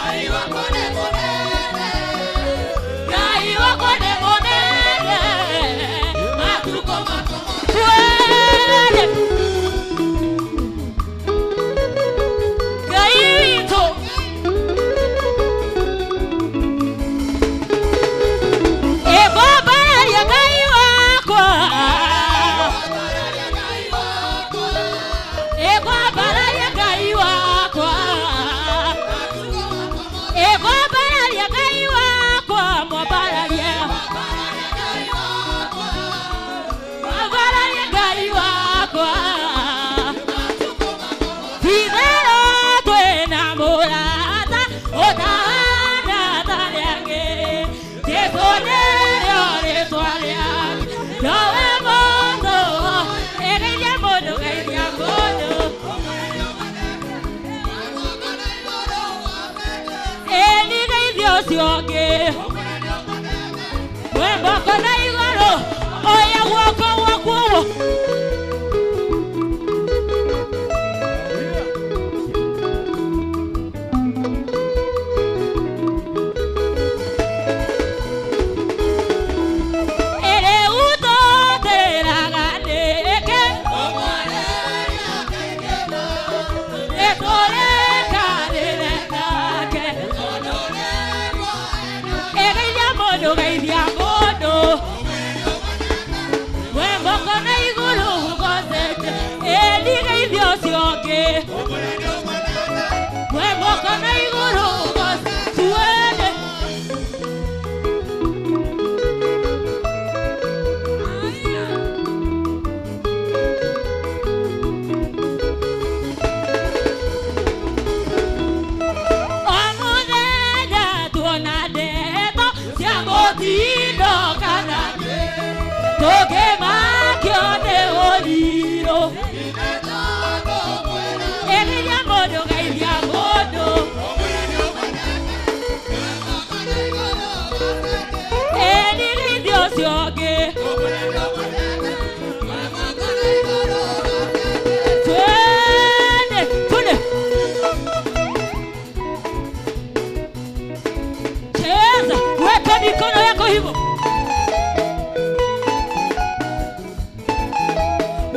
Ngai wakwa nĩ mũnene. Ngai wakwa nĩ mũnene. Matukũ makwa mothe. Twende. Ngai witũ. Ĩ ngwambararia Ngai wakwa. Ngwambararia Ngai wakwa. Ĩ ngwambararia Ngai wakwa. Matukũ makwa mothe. Ĩ ngwambararia Ngai wakwa, mwambararia. Ngwambararia Ngai wakwa. Mwambararia Ngai wakwa. Matukũ makwa mothe. Ti-itherũ twĩna mũrata ũtahana ta arĩa angĩ. Jesũ nĩrĩo rĩĩtwa rĩake, nowe mũndũ. Ĩgeithia mũndũ, geithia mũndũ. Ĩ nĩgeithia ũcio ũngĩ. Wĩ moko na igũrũ, oya guoko gwaku ũguo. Ere utoteraga nĩkĩ? Ũmwe ũngĩ. We moko na igũrũ tuende. O mũthenya tuona ndeto cia mũtindo kana tũkĩmakio nĩ ũrirũ. Ĩgeria mũndũ geithia mũndũ. Ĩnigithia ũcio ũngĩ. Twende, twende. Cheza, weka mikono yako hivyo.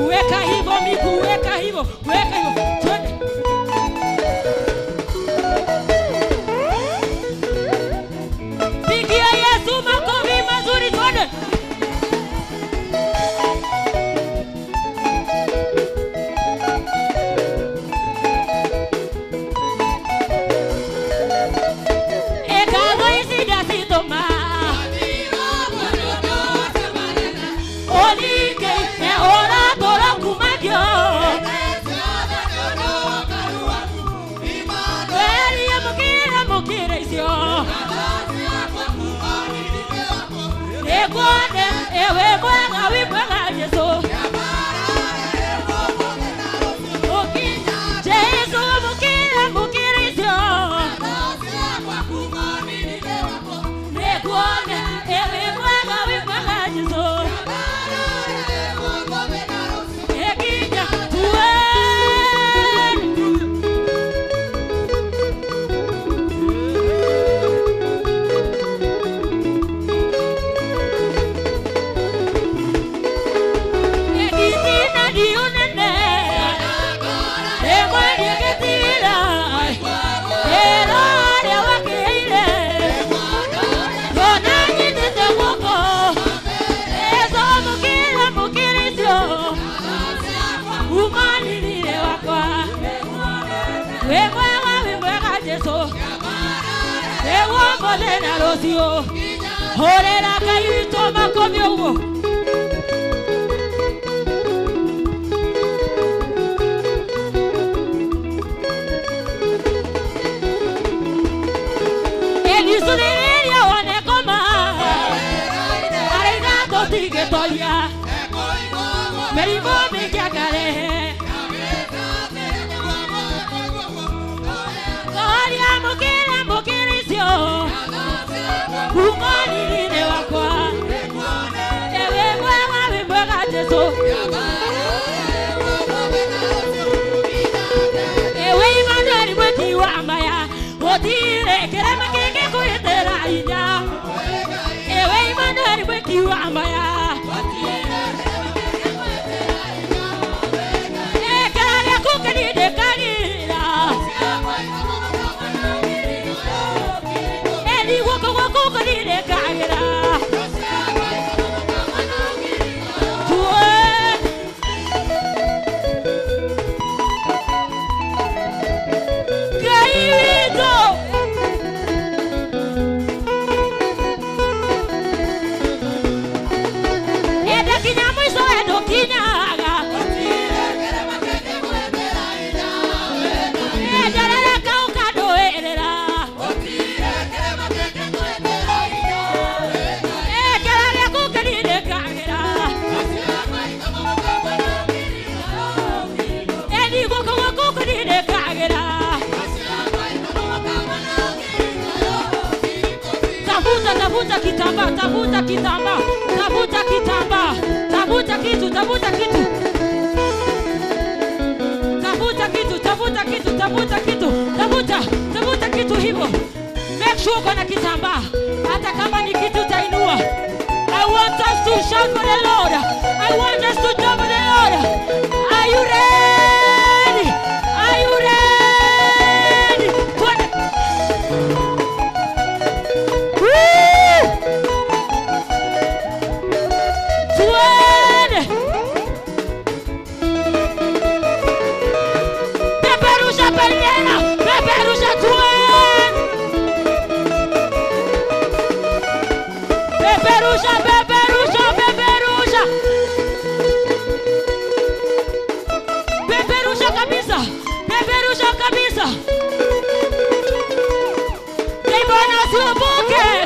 Weka hivyo miguu, weka hivyo, weka hivyo. Twende. Pigia Yesu makofi mazuri, twende. Ekatho ici ndacitũma. Ũningĩ ũratũra kumakio. Werie mũkĩre mũkĩre icio. Nĩkuone wĩ mwega wĩ mwega Jesũ. Jesũ mũkĩre mũkĩre icio. Nĩkuone wĩ mwega wĩ mwega Jesũ. Ekinya tuende. Egitina ndiũnene. Ĩmwerie gĩtira. Ĩra ũrĩa wakĩire. Ona nyitĩte guoko. Ĩco mũkĩre mũkĩre icio. Umanĩrĩre wakwa. Wĩ mwega wĩ mwega Jesũ. Nĩguo ũmũthĩ na rũciũ. Hũrĩra Ngai witũ makobi ũguo. Ĩnicũthĩrĩria wone koma. Araiga tũtingĩtoria. Mĩrimũ mĩingĩ akarehe. Toria mũkĩre mũkĩre icio. Umanĩrĩre wakwa. Wĩ mwega wĩ mwega Jesũ. Ewe Emmanuel mweki wa maya. Gũtirĩ kĩrema kĩngĩkwĩtĩra hinya. Ewe Emmanuel mweki wa maya. Ekera gĩaku kĩnindĩkagĩra. Eni guoko gwaku kũnindĩkagĩra. Tuwe. Ngai witũ. Enda kinya mũico we ndũkinyaga. Enderereka ũkandũĩrĩra. Ekera gĩaku kĩnindĩkagĩra. Eni guoko gwaku kũnindĩkagĩra. Tafuta, tafuta kitambaa, tafuta kitambaa, tafuta kitambaa, tafuta kitu, tafuta kitu. Tafuta kitu, tafuta kitu, tafuta kitu, tafuta, tafuta kitu hivyo. Make sure uko na kitambaa. Hata kama ni kitu utainua. I want us to shout for the Lord. I want us to jump for the Lord. Are you ready? Are you ready? Twende. Woo! Twende.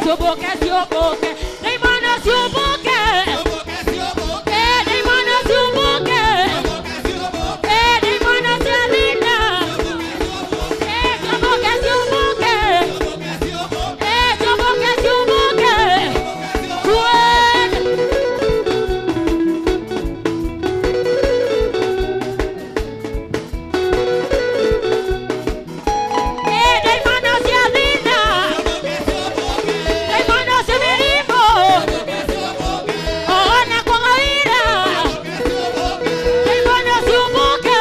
ciũmbũke ciũmbũke ndaimono ciũmbũke ndaimono ciũmbũke ndaimono cia thĩna ciũmbũke ciũmbũke ciũmbũke ciũmbũke tuende. Ndaimono cia thĩna ndaimono cia mĩrimũ ona kwaga wĩra ndaimono ciũmbũke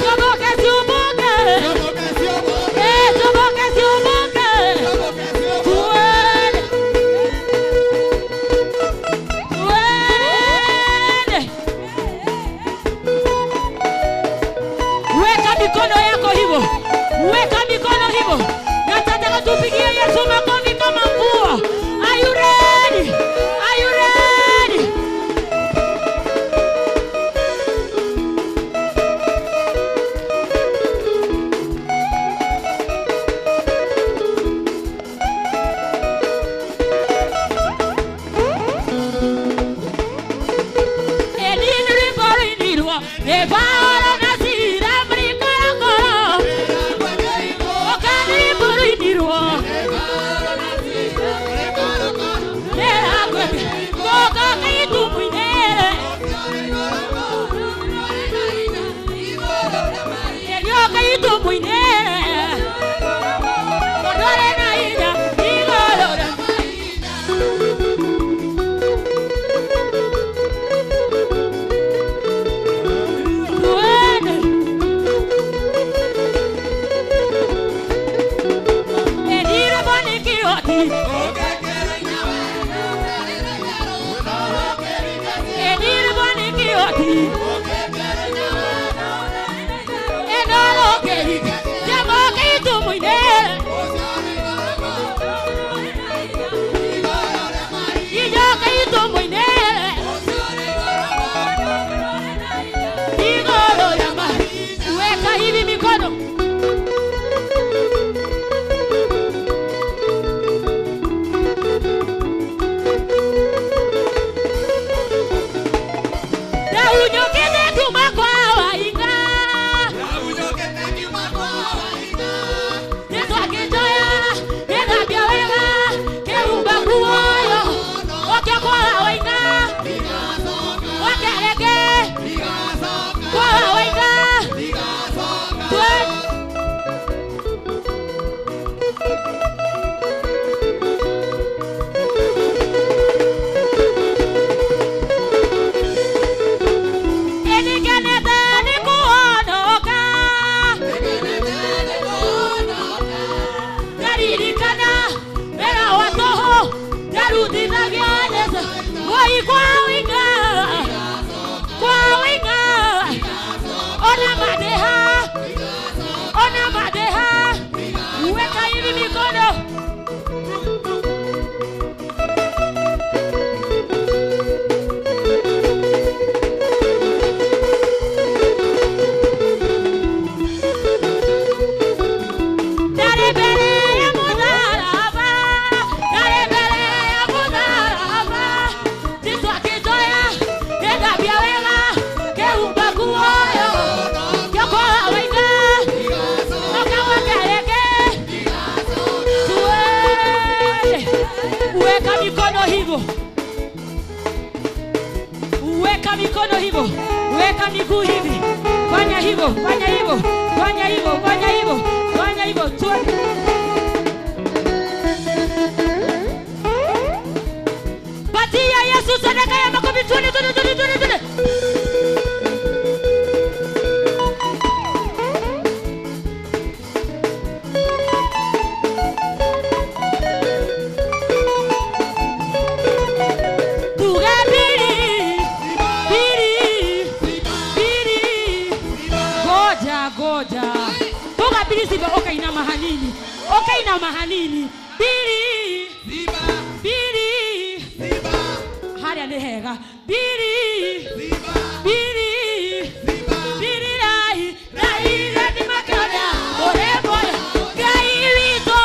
ciũmbũke ciũmbũke ciũmbũke ciũmbũke tuende tuende. Weka mikono yako hivyo, weka mikono hivyo. Nataka tupigie Yesu makofi kama mvua. Are you ready? Are you ready? Elini rwimbo Evara na sira mrikorakoro Okani rwimbo ruinirwo Goka kaitumwine Elio kaitumwine Odore na inya igorora. Tuende. Eliro bonikioti Eliro bonikioti Enoro keri Jamo kaitumwine Ijo kaitumwine Igorora ma. Weka hivi mikono. Ndaunyokete kuma kwa wainga Yesu akĩnjoya gĩthambia wega kĩhumba nguoyo ũkĩa kwa wainga wakereke kwa wainga Twe- Ĩnikenete nĩ kũhonoka Ndaririkana wĩra wa tũhũ ndarutithagia Jesũ Woi kwa winga kwa winga ona madeha ona madeha weka hivi mikono. Ndarĩ mbere ya mũtharaba, ndarĩ mbere ya mũtharaba. Jesũ akĩnjoya, gĩthambia wega, kĩhumba nguoyo, gĩũkora wainga, ũka wakereke. Tuende. Weka mikono hivyo, weka mikono hivyo, weka miguu hivi, fanya hivyo, fanya hivyo, fanya hivyo, fanya hivyo, fanya hivyo, tuende. Patia Yesu sadaka ya makofi, tuende, tuende, tuende, tuende, tuende. Tuge pili, pili, pili. Goja, goja. Tuga pili siba ukainama hanini. Ukainama hanini. Pili, pili. Harĩa nĩ hega. Pili, pili. Pili rai, rai rathima kĩoria. Ũrĩ muoyo. Ngai witũ.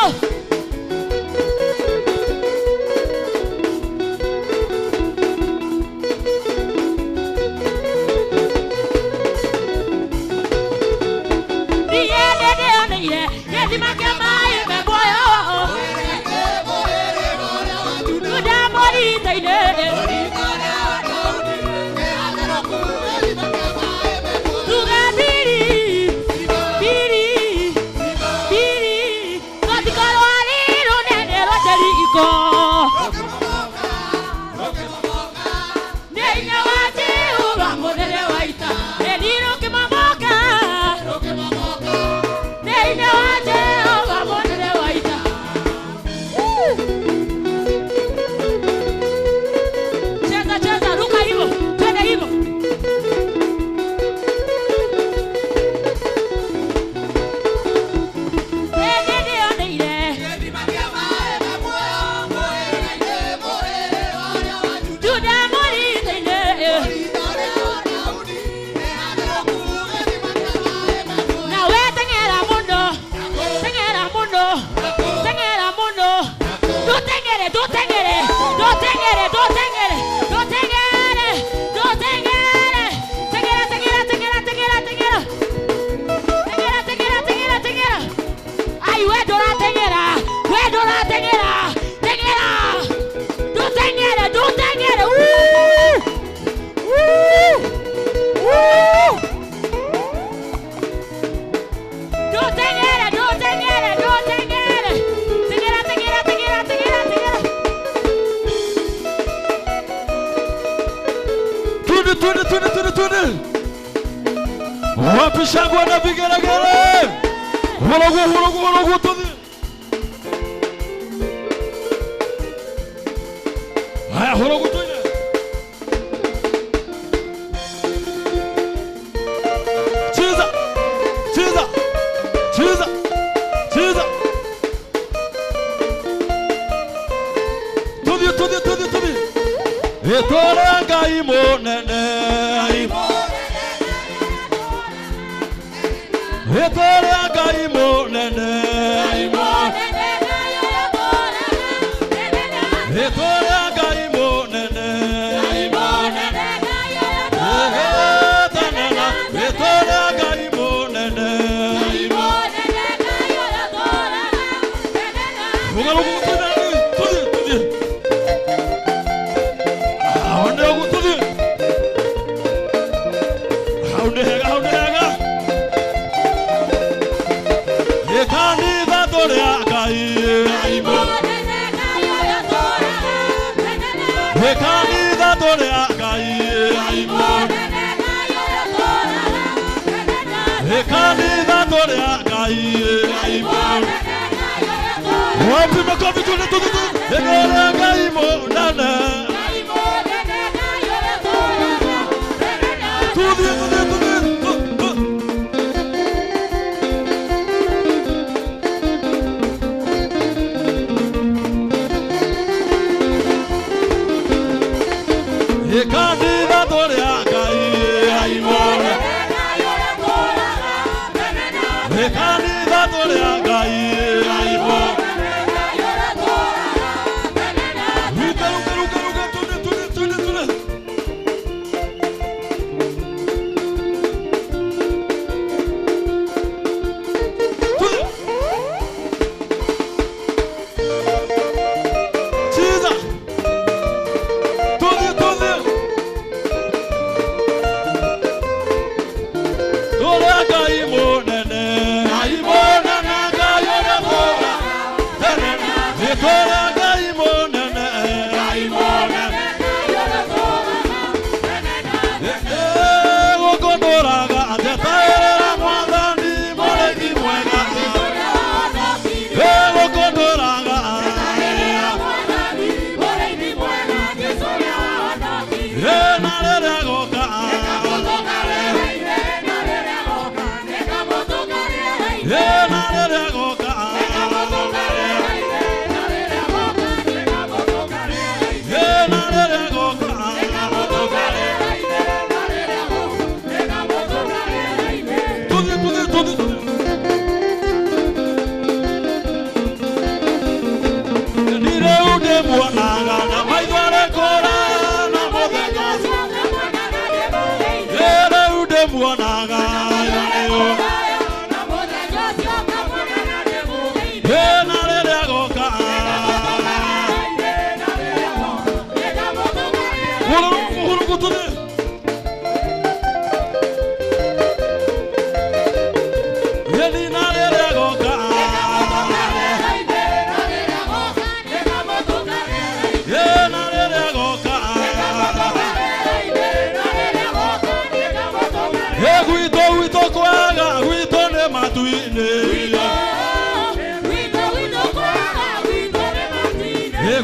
Wapi shangwe na vigelegele? Horogo horogo horogo tuthi. Haya horogo tuine. Cheza. Cheza. Cheza. Cheza. Tuthi tuthi tuthi tuthi. Etore Ngai munene. Etore Ngai munene. Etore Ngai munene. Etore Ngai munene. Wapi makofi tule tule tule. Ngai munene. Tuthi tuthi tuthi. Kanitha tũrĩ a Ngai munene. Kanitha tũrĩ a Ngai munene. Ruka ruka ruka ruka tule tule tule tule. Tule. Cheza. Tule tule. Tũrĩ a Ngai munene. Ngai munene Ngai ũrĩa mwega. Tũrĩ a Ngai munene. Ngai munene. Gũkũndũraga njetaĩrĩra Mwathani mũrĩithi mwega. Gũkũndũraga na rĩrĩa goka. Na rĩrĩa goka. Na rĩrĩa goka. Tuthi tuthi tuthi tuthi. Ndirĩ ndĩmuonaga na maitho arĩ kũraya na mũthenya ũcio. Rĩu ndĩmuonaga na rĩrĩa goka. Hũrũkũ tuthi. Yeni na rĩrĩa goka. Na rĩrĩa goka. Gwitũ gwitũ kwega gwitũ nĩ matu-inĩ.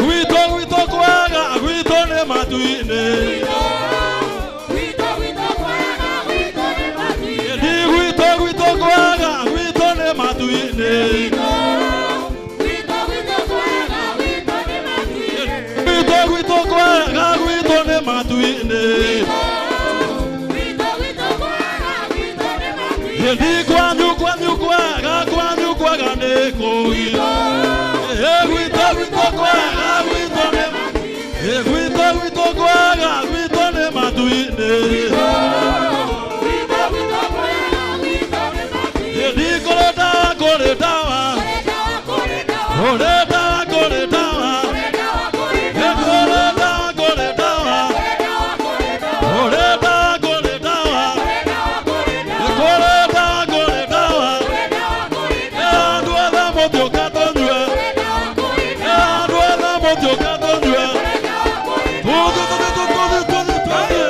Gwitũ gwitũ kwega gwitũ nĩ matu-inĩ. Gwitũ gwitũ kwega gwitũ nĩ matu-inĩ. Gwitũ gwitũ kwega gwitũ nĩ matu-inĩ. Ndi kwanyu kwanyu kwega kwanyu kwega nĩ kũu. Gwitũ gwitũ kwega gwitũ nĩ gwitũ gwitũ kwega gwitũ nĩ matu-inĩ. Ndi kũrĩ ndawa kũrĩ ndawa. Kũrĩ ndawa kũrĩ ndawa. Kũrĩ ndawa kũrĩ ndawa. Kũrĩ ndawa kũrĩ ndawa. Kũrĩ ndawa kũrĩ ndawa. Andũ othe mũthiũka tũnyue. Andũ othe mũthiũka tũnyue. Tuthi tuthi tuthi tuthi tuthi.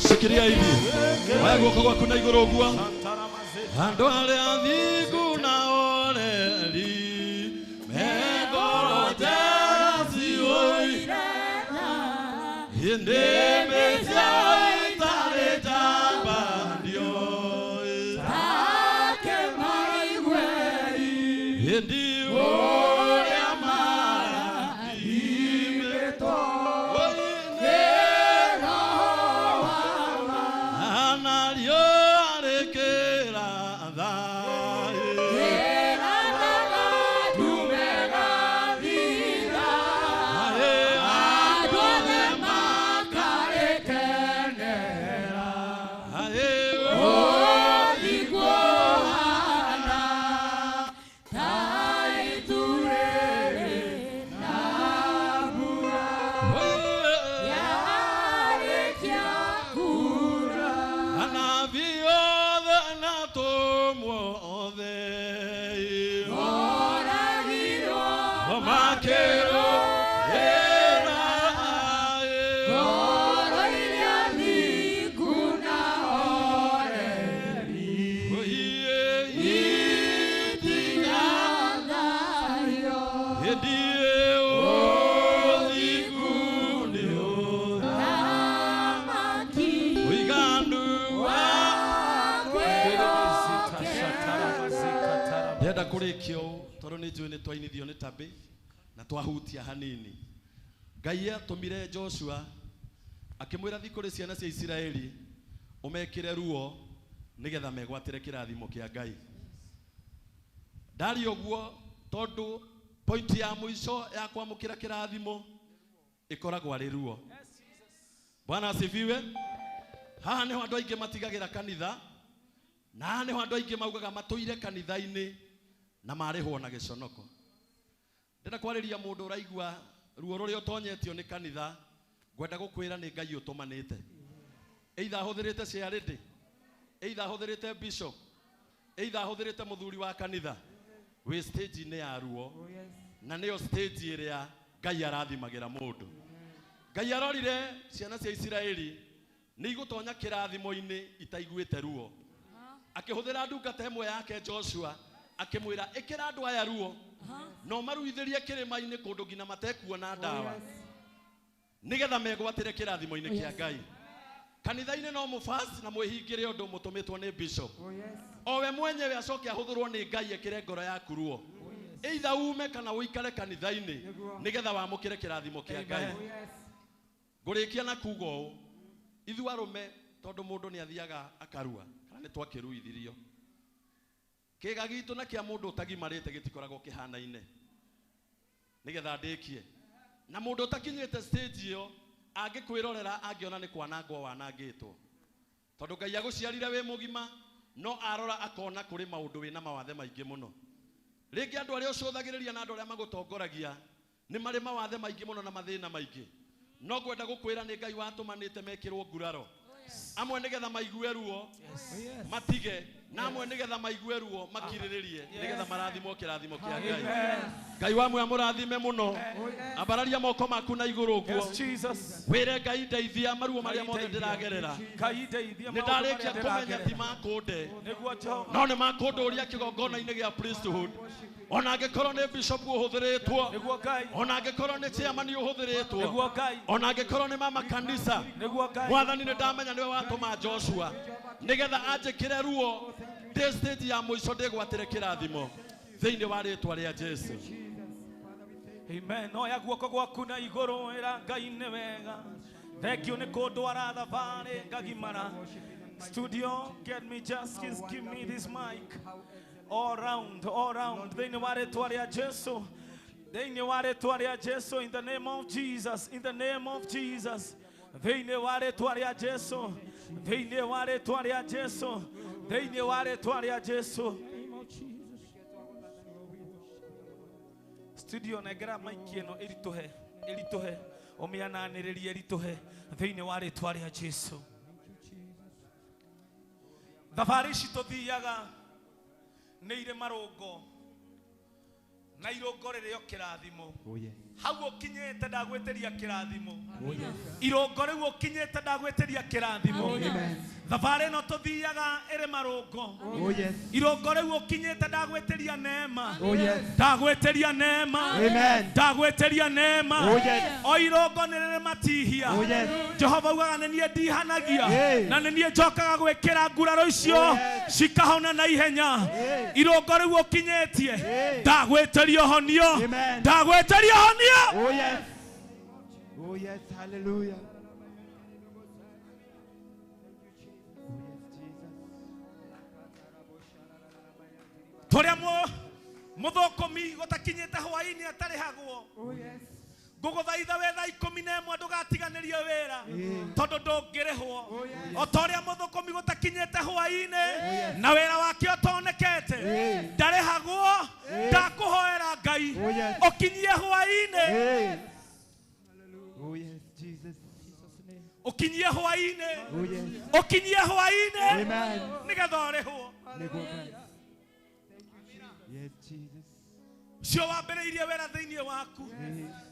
Shikilia hivi. Oya guoko gwaku na igũrũ ũguo. Andũ arĩa athingu na oreri me ngoro njega ciũire nĩmĩ ciao itarĩ njambanio ĩndĩ ũrĩa marathimĩtwo nĩ Anario arĩkĩra thayũ. Anabii othe na atũmwo othe makĩrwo ĩra Ndĩrenda kũrĩkia ũũ tondũ nĩ njũĩ nĩ twainithio nĩ tabĩ na twahutia hanini. Ngai atũmire Joshua akĩmwĩra thiĩ kũrĩ ciana cia Isiraeli ũmekĩre ruo nĩgetha megwatĩre kĩrathimo kĩa Ngai. Ndaria ũguo tondũ point ya mũico ya kwamũkĩra kĩrathimo ĩkoragwo arĩ ruo. Bwana asifiwe. Haha nĩho andũ aingĩ matigagĩra kanitha na haha nĩho andũ aingĩ maugaga matũire kanitha-inĩ na marĩhwo na gĩconoko. Ndĩrenda kwarĩria mũndũ ũraigua ruo rũrĩa ũtonyetio nĩ kanitha, ngwenda gũkwĩra nĩ Ngai ũtũmanĩte. Either ahũthĩrĩte ciarĩndĩ, either ahũthĩrĩte bishop, either ahũthĩrĩte mũthuri wa kanitha, wĩ stage-inĩ ya ruo na nĩyo stage ĩrĩa Ngai arathimagĩra mũndũ. Ngai arorire ciana cia Isiraeli nĩ igũtonya kĩrathimo-inĩ itaiguĩte ruo. Akĩhũthĩra ndungata ĩmwe yake Joshua akĩmwĩra ĩkĩra andũ aya ruo no maruithĩrie kĩrĩma-inĩ kũndũ nginya matekuona ndawa nĩgetha megwatĩre kĩrathimo-inĩ kĩa Ngai. Kanitha-inĩ no mũfast na mwĩhingĩre ũndũ mũtũmĩtwo nĩ bishop. O we mwenyewe acoke ahũthĩrwo nĩ Ngai ekĩre ngoro yaku ruo. Either ume kana ũikare kanitha-inĩ nĩgetha wamũkĩre kĩrathimo kĩa Ngai. Ngũrĩkia na kuga ũũ, ithuĩ arũme tondũ mũndũ nĩ athiaga akarua kana nĩ twakĩruithirio. Kĩga gitũ na kĩa mũndũ ũtagimarĩte gĩtikoragwo kĩhanaine. Nĩgetha ndĩkie. Na mũndũ ũtakinyĩte stage ĩyo angĩkwĩrorera angĩona nĩ kwanangwo wanangĩtwo. Tondũ Ngai agũciarire wĩ mũgima no arora akona kũrĩ maũndũ wĩna mawathe maingĩ mũno. Rĩngĩ andũ arĩa ũcũthagĩrĩria na andũ arĩa magũtongoragia nĩ marĩ mawathe maingĩ mũno na mathĩna maingĩ. No ngwenda gũkwĩra nĩ Ngai watũmanĩte mekĩrwo nguraro. Amwe nĩgetha maigue ruo matige na amwe nĩgetha maigue ruo makirĩrĩrie nĩgetha marathimwo kĩrathimo kĩa Ngai. Ngai wa muoyo mũrathime mũno. Ambararia moko maku na igũrũ ũguo. Yes, Jesus. Wĩre Ngai ndeithia maruo marĩa mothe ndĩragerera. Ngai ndeithia Nĩ maũndũ marĩa ndarĩkia kũmenya ti ndĩragerera. makũnde Nĩguo Jehova. no nĩ makũndũria kĩgongona-inĩ gĩa priesthood. Ona angĩkorwo nĩ bishop ũhũthĩrĩtwo, Nĩguo Ngai. ona angĩkorwo nĩ chairman ũhũthĩrĩtwo, Nĩguo Ngai. ona angĩkorwo nĩ mama kanitha, Nĩguo Ngai. Mwathani nĩ ndamenya nĩwe watũma Joshua nĩgetha anjĩkĩre ruo ndĩ stage ya mũico ndĩgwatĩre kĩrathimo thĩinĩ wa rĩtwa rĩa Jesu. Amen. Oya guoko gwaku na igũrũ ĩra Ngai nĩ wega. Thank you nĩ kũndwara thabarĩ ngagimara. Studio, get me justice, give me this mic. All round, all round. Thĩinĩ wa rĩtwa rĩa Jesu. Thĩinĩ wa rĩtwa rĩa Jesu, in the name of Jesus, in the name of Jesus. Thĩinĩ wa rĩtwa rĩa Jesu. Thĩinĩ wa rĩtwa rĩa Jesu. Thĩinĩ wa rĩtwa rĩa Jesu. Studio nengera mic ĩno ĩritũhe, ĩritũhe, ũmĩananĩrĩrie ĩritũhe thĩinĩ wa rĩtwa rĩa Jesu. Thabarĩ ici tũthiaga Nĩ irĩ marũngo na irũngo rĩrĩ o kĩrathimo. Hau ũkinyĩte ndagwĩtĩria kĩrathimo. Irũngo rĩu ũkinyĩte ndagwĩtĩria kĩrathimo. Thabarĩ ĩno tũthiaga ĩrĩ marũngo. Irũngo rĩu ũkinyĩte ndagwĩtĩria neema. Ndagwĩtĩria neema. Ndagwĩtĩria neema. O irũngo nĩ rĩrĩ matihia. Jehova augaga nĩ niĩ ndihanagia na nĩ niĩ njokaga gwĩkĩra nguraro icio cikahona na ihenya. Irũngo rĩu ũkinyĩtie ndagwĩtĩria ũhonio. Ndagwĩtĩria ũhonio. Oh yes. Oh yes, hallelujah. Toria muthũkũmi gũtakinyĩte hwaĩ-inĩ atarĩhagwo. Ngũgũthaitha we thaa 11 ndũgatiganĩrie wĩra tondũ ndũngĩrĩhwo. O ta ũrĩa mũthũkũmi gũtakinyĩte hwaĩ-inĩ na wĩra wake ũtonekete ndarĩhagwo, ndakũhoera Ngai ũkinyie hwaĩ-inĩ. Oh yes, Jesus. Ũkinyie hwaĩ-inĩ. Oh yes. Ũkinyie hwaĩ-inĩ nĩgetha ũrĩhwo. Yes, Jesus. Ũcio wambĩrĩirie wĩra thĩinĩ waku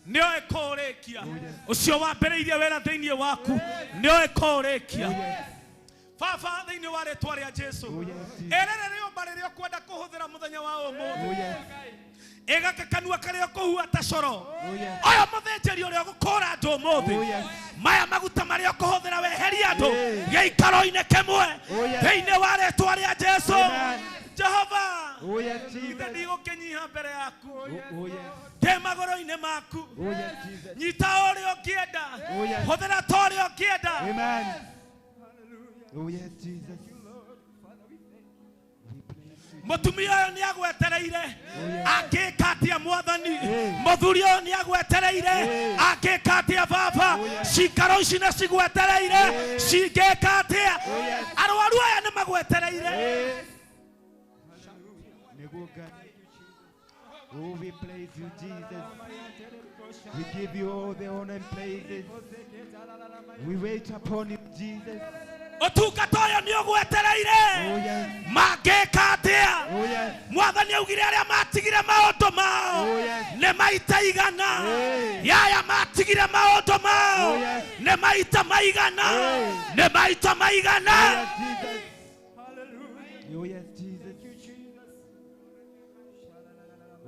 nĩoĩ kũũrĩkia. Ũcio wambĩrĩirie wĩra thĩinĩ waku nĩoĩ kũũrĩkia. Baba, thĩinĩ wa rĩtwa rĩa Jesu, ĩrĩrĩ rĩũmba rĩrĩa ũkwenda kũhũthĩra mũthenya wa ũmũthĩ, ĩgaka kanua karĩa ũkũhua ta coro, ũyũ mũthĩnjĩri ũrĩa ũgũkũra andũ ũmũthĩ, maya maguta marĩa ũkũhũthĩra weherie andũ gĩikaro-inĩ kĩmwe thĩinĩ wa rĩtwa rĩa Jesu. Jehova, ithe ndigũkĩnyiha mbere yaku, ndĩ magũrũ-inĩ maku, nyita ũrĩa ũngĩenda, hũthĩra ta ũrĩa ũngĩenda. Oh yes, Jesus. Mũtumia ũyũ nĩ agwetereire angĩka atĩa Mwathani. Mũthuri ũyũ nĩ agwetereire angĩka atĩa Baba. Cikaro ici nĩ cigwetereire cingĩka atĩa. Arwaru aya nĩ magwetereire. Oh, we praise you, Jesus. We give you all the honor and praises. We wait upon you, Jesus. Ũtungata ũyũ nĩ ũgwetereire mangĩka atĩa. Mwathani augire arĩa matigire maũndũ mao nĩ maita igana, yaya matigire maũndũ mao nĩ maita maigana, nĩ maita maigana. Oh yes, Jesus.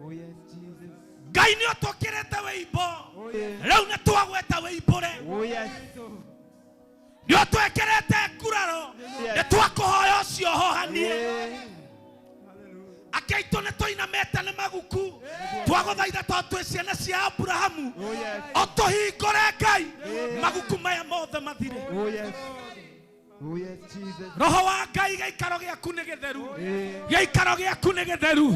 Oh yes, Jesus. Ngai nĩ ũtũkĩrĩte wĩimbo rĩu nĩ twagweta wĩimbũre. Oh yes. Nĩ ũtwĩkĩrĩte nguraro nĩ twakũhoya ũcio ũhohanie. Ake aitũ nĩ tũinamĩte nĩ maguku, twagũthaitha tondũ twĩ ciana cia Aburahamu, ũtũhingũre Ngai maguku maya mothe mathire. Oh yes. Oh yes, Jesus. Roho wa Ngai gĩikaro gĩaku nĩ gĩtheru, gĩikaro gĩaku nĩ gĩtheru,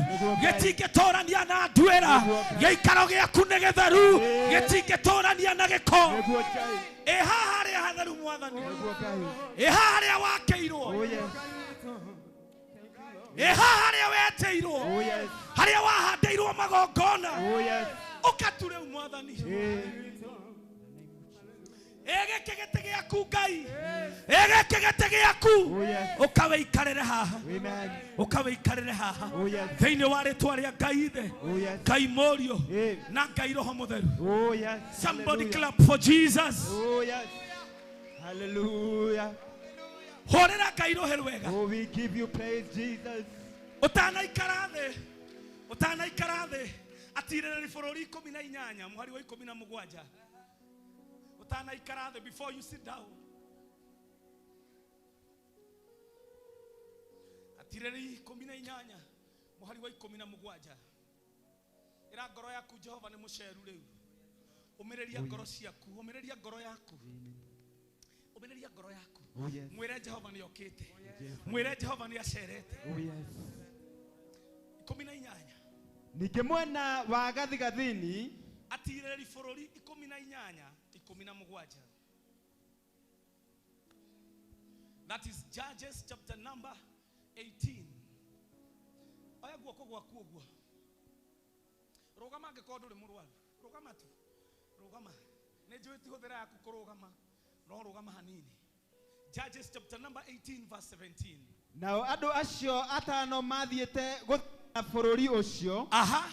gĩtingĩtũrania na nduĩra. Gĩikaro gĩaku nĩ gĩtheru, gĩtingĩtũrania na gĩko. Ĩ haha harĩa hatheru Mwathani, ĩ haha harĩa wakĩirwo, ĩ haha harĩa wetĩirwo, harĩa wahandĩirwo magongona, ũkatu rĩu Mwathani. Ĩ gĩkĩ gĩtĩ gĩaku Ngai, ĩ gĩkĩ gĩtĩ gĩaku, ũkawĩikarĩre haha, ũkawĩikarĩre haha thĩinĩ wa rĩtwa rĩa Ngai Ithe, Ngai Mũriũ na Ngai Roho Mũtheru. Somebody clap for Jesus. Oh yes. Hallelujah. Hũrĩra Ngai rũhĩ rwega. Oh, we give you praise, Jesus. Ũtanaikara thĩ, ũtanaikara thĩ, atirĩrĩri bũrũri 18 mũhari wa 17. Ũtanaikara thĩ, before you sit down, atirĩrĩri 18 mũhari wa 17. Ĩra ngoro yaku Jehova nĩ mũceru rĩu. Ũmĩrĩria ngoro ciaku, ũmĩrĩria ngoro yaku, ũmĩrĩria ngoro yaku. Mwĩre Jehova nĩ okĩte, mwĩre Jehova nĩ acerete. 18. Ningĩ mwena wa gathigathini atirĩrĩri bũrũri 18 17. That is Judges chapter number 18. Oya guoko gwaku ũguo. Rũgama angĩkorwo ndũrĩ mũrwaru, rũgama tu, rũgama. Nĩ njũĩ ti hũthĩra yaku kũrũgama, no rũgama hanini. Judges chapter number 18 verse 17. Nao andũ acio atano mathiĩte gũthigana bũrũri ũcio. Aha.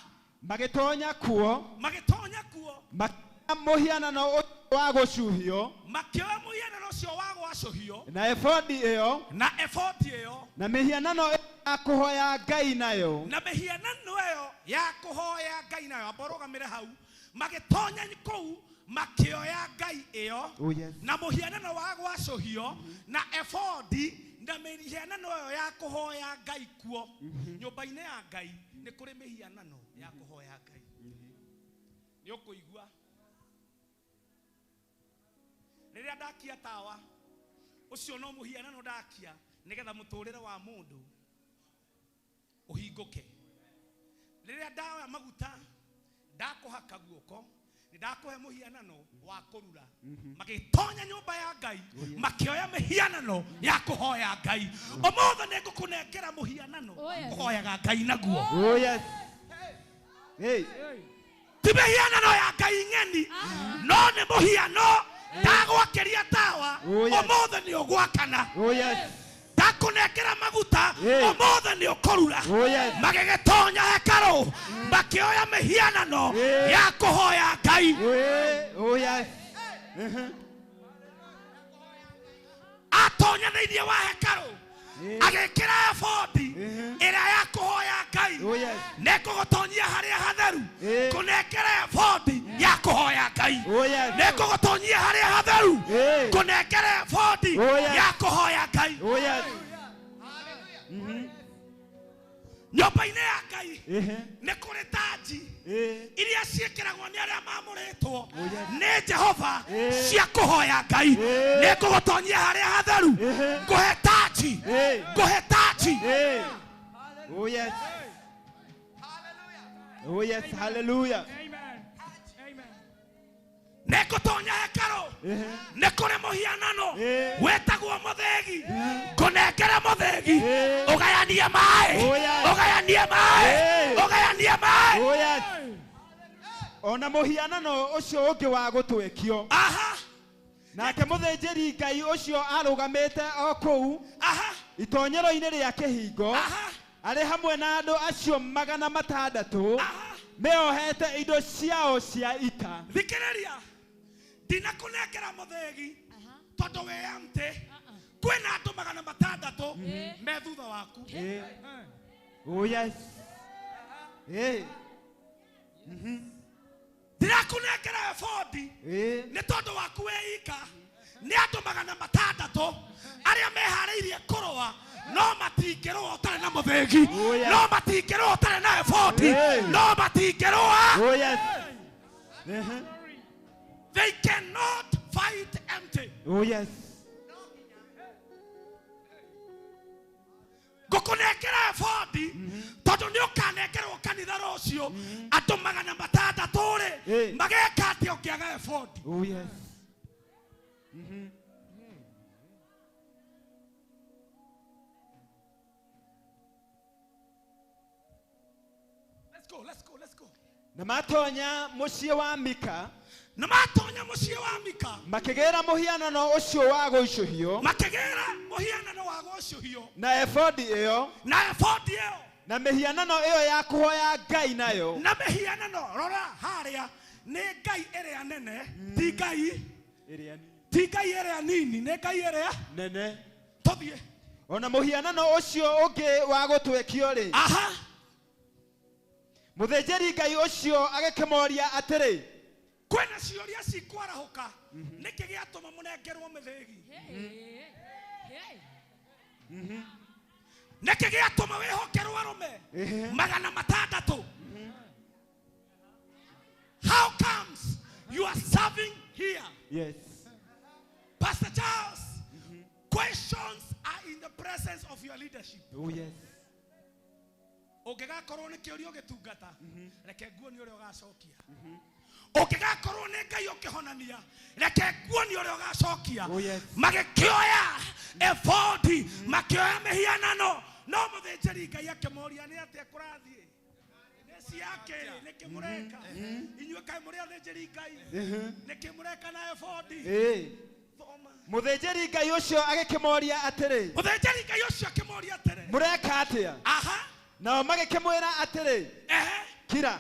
Magĩtonya kuo. Magĩtonya kuo. Makĩoya mũhianano ũcio wa gũcuhio. Makĩoya mũhianano ũcio wa gwacũhio. Na ebodi ĩyo. Na ebodi ĩyo. Na mĩhianano ĩyo ya kũhoya Ngai nayo. Na mĩhianano ĩyo ya kũhoya Ngai nayo. Amba ũrũgamĩre hau. Magĩtonya kũu makĩoya Ngai ĩyo. Oh, yes. Na mũhianano wa gwacũhio na ebodi na mĩhianano ĩyo ya kũhoya Ngai kuo. Nyũmba-inĩ ya Ngai nĩ kũrĩ mĩhianano ya kũhoya Ngai. Nĩ ũkũigua rĩrĩa ndakia tawa ũcio no mũhianano ndakia nĩgetha mũtũrĩre wa mũndũ ũhingũke. Rĩrĩa ndaoya maguta ndakũhaka guoko nĩ ndakũhe mũhianano wa kũrura. Magĩtonya nyũmba ya Ngai makĩoya mĩhianano ya kũhoya Ngai. Ũmũthĩ nĩ ngũkũnengera mũhianano kũhoyaga Ngai naguo. Oh, yes. Hey. Ti mĩhianano ya Ngai ng'eni no nĩ mũhiano ndagwakĩria tawa. Ũmũthĩ nĩ ũgwakana. Oh, yes. Ndakũnengera maguta. Ũmũthĩ nĩ ũkũrura. Oh, yes. Magĩgĩtonya hekarũ makĩoya mĩhianano ya kũhoya Ngai. Oh, yes. Atonya thĩinĩ wa hekarũ agĩkĩra ebodi ĩrĩa ya kũhoya Ngai. Oh, yes. Nĩ ngũgũtonyia harĩa hatheru kũnengera ebodi ya kũhoya Ngai. Oh, yes. Nĩ ngũgũtonyia harĩa hatheru kũnengera ebodi ya kũhoya Ngai. Oh, yes. Nyũmba-inĩ ya Ngai nĩ kũrĩ tanji iria ciĩkĩragwo nĩ arĩa maamũrĩtwo nĩ Jehova cia kũhoya Ngai. Nĩ ngũgũtonyia harĩa hatheru ngũhe tanji, ngũhe tanji. Oh, yes. Oh, yes. Hallelujah. Nĩ ngũtonya hekarũ nĩ kũrĩ mũhianano wĩtagwo mũthĩgi. Ngũnengere mũthĩgi ũgayanie maĩ, ũgayanie maĩ, ũgayanie maĩ. Oh, yes. Ona mũhianano ũcio ũngĩ wa gũtwekio. Aha. Nake mũthĩnjĩri Ngai ũcio arũgamĩte o kũu. Aha. Itonyero-inĩ rĩa kĩhingo. Aha. Arĩ hamwe na andũ acio 600 meohete indo ciao cia ita. Thikĩrĩria, ndinakũnengera mũthĩgi tondũ wĩ empty. Kwĩna andũ 600 me thutha waku. Oh, yes. Ndirakũnengera ebodi nĩ tondũ waku wĩ ika. Nĩ andũ 600 arĩa meharĩirie kũrũa no matingĩrũa ũtarĩ na mũthĩgi, no matingĩrũa ũtarĩ na ebodi, no matingĩrũa. Oh, yes. They cannot fight empty. Oh, yes. Ngũkũnengera ebodi tondũ nĩ ũkanengerwo kanitha rũciũ andũ 600 rĩ mageka atĩa ũngĩaga ebodi? Oh, yes. Let's go, let's go, let's go. Na matonya mũciĩ wa Mika. Na matonya mũciĩ wa Mika. Makĩgĩra mũhianano ũcio wa gũicũhio. Makĩgĩra mũhianano wa gũicũhio. Na ebodi ĩyo. Na ebodi ĩyo. Na mĩhianano ĩyo ya kũhoya Ngai nayo. Na mĩhianano, rora harĩa nĩ Ngai ĩrĩa nene, ti Ngai ĩrĩa nini. Ti Ngai ĩrĩa nini, nĩ Ngai ĩrĩa nene. Tũthiĩ. Ona mũhianano ũcio ũngĩ wa gũtwekio rĩ. Aha. Mũthĩnjĩri Ngai ũcio agĩkĩmoria atĩrĩ. Kwĩna ciũria cikwarahũka nĩkĩ gĩatũma mũnengerwo mĩthĩgi? Nĩkĩ gĩatũma wĩhokerwo arũme 600? How comes you are serving here? Yes. Pastor Charles, questions are in the presence of your leadership. Oh, yes. Ũngĩgakorwo nĩ kĩũria ũgĩtungata, reke nguonie ũrĩa ũgacokia. Ũngĩgakorwo nĩ Ngai ũkĩhonania, reke nguonie ũrĩa ũgacokia. Magĩkĩoya ebodi, makĩoya mĩhianano, no mũthĩnjĩri Ngai akĩmoria nĩ atĩa kũrathiĩ? Nĩ ciake, nĩkĩ mũreka? Inyuĩ kaĩ mũrĩ athĩnjĩri Ngai? Nĩkĩ mũreka na ebodi? Thoma. Mũthĩnjĩri Ngai ũcio agĩkĩmoria atĩrĩ. Mũthĩnjĩri Ngai ũcio akĩmoria atĩrĩ. Mũreka atĩa? Aha. Nao magĩkĩmwĩra atĩrĩ. Ehe. Kira.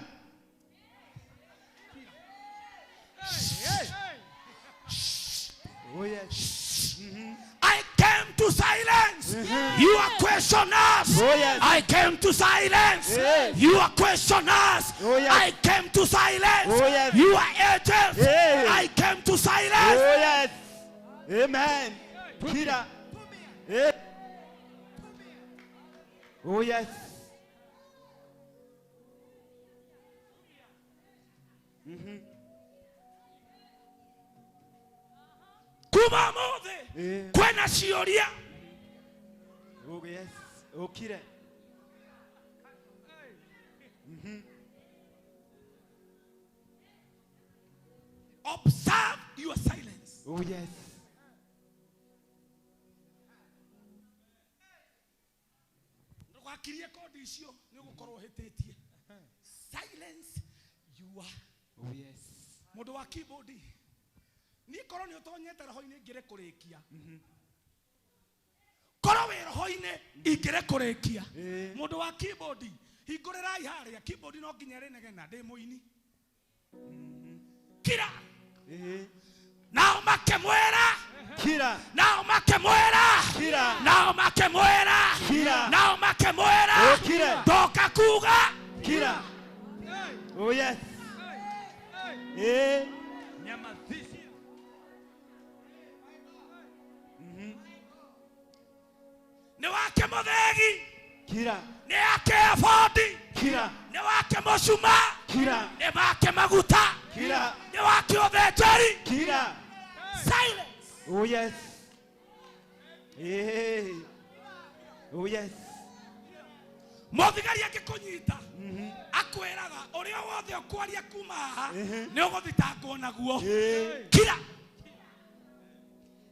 Oh yes. I came to silence your questioners. Oh, yes. I came to silence Yes. your questioners. Oh, yes. I came to silence Oh, yes. your angels. Yes. I came to silence. Oh yes. Amen. Kira. Eh. Oh yes. Kuma mothe Eh. kwena cioria. Oh yes. Okire. Observe your silence. Oh yes. Ndũgakirie kondi icio nĩ ũgũkorwo ũhĩtĩtie. Silence your. Oh yes. Mũndũ wa keyboard niĩ korwo nĩ ũtonyete roho-inĩ ngĩre kũrĩkia. Korwo wĩ roho-inĩ ingĩre kũrĩkia. Mũndũ wa keyboard hingũrĩrai harĩa keyboard no nginya ĩrĩnegena ndĩ mũini. Kira. Nao makĩmwĩra. Kira. Nao makĩmwĩra. Kira. Nao makĩmwĩra. Kira. Nao makĩmwĩra. Kira. Ndoka kuga. Kira. Oh yes. Eh. Nyamazisha. Nĩ wake mũthegi. Kira. Nĩ yake ebodi. Kira. Nĩ wake mũcuma. Kira. Nĩ make maguta. Kira. Nĩ wake ũthĩnjĩri. Kira. Silence. Oh yes. Eh. Oh yes. Mũthigari angĩkũnyita akwĩraga ũrĩa wothe ũkwaria kuma haha nĩ ũgũthitangwo naguo. Kira.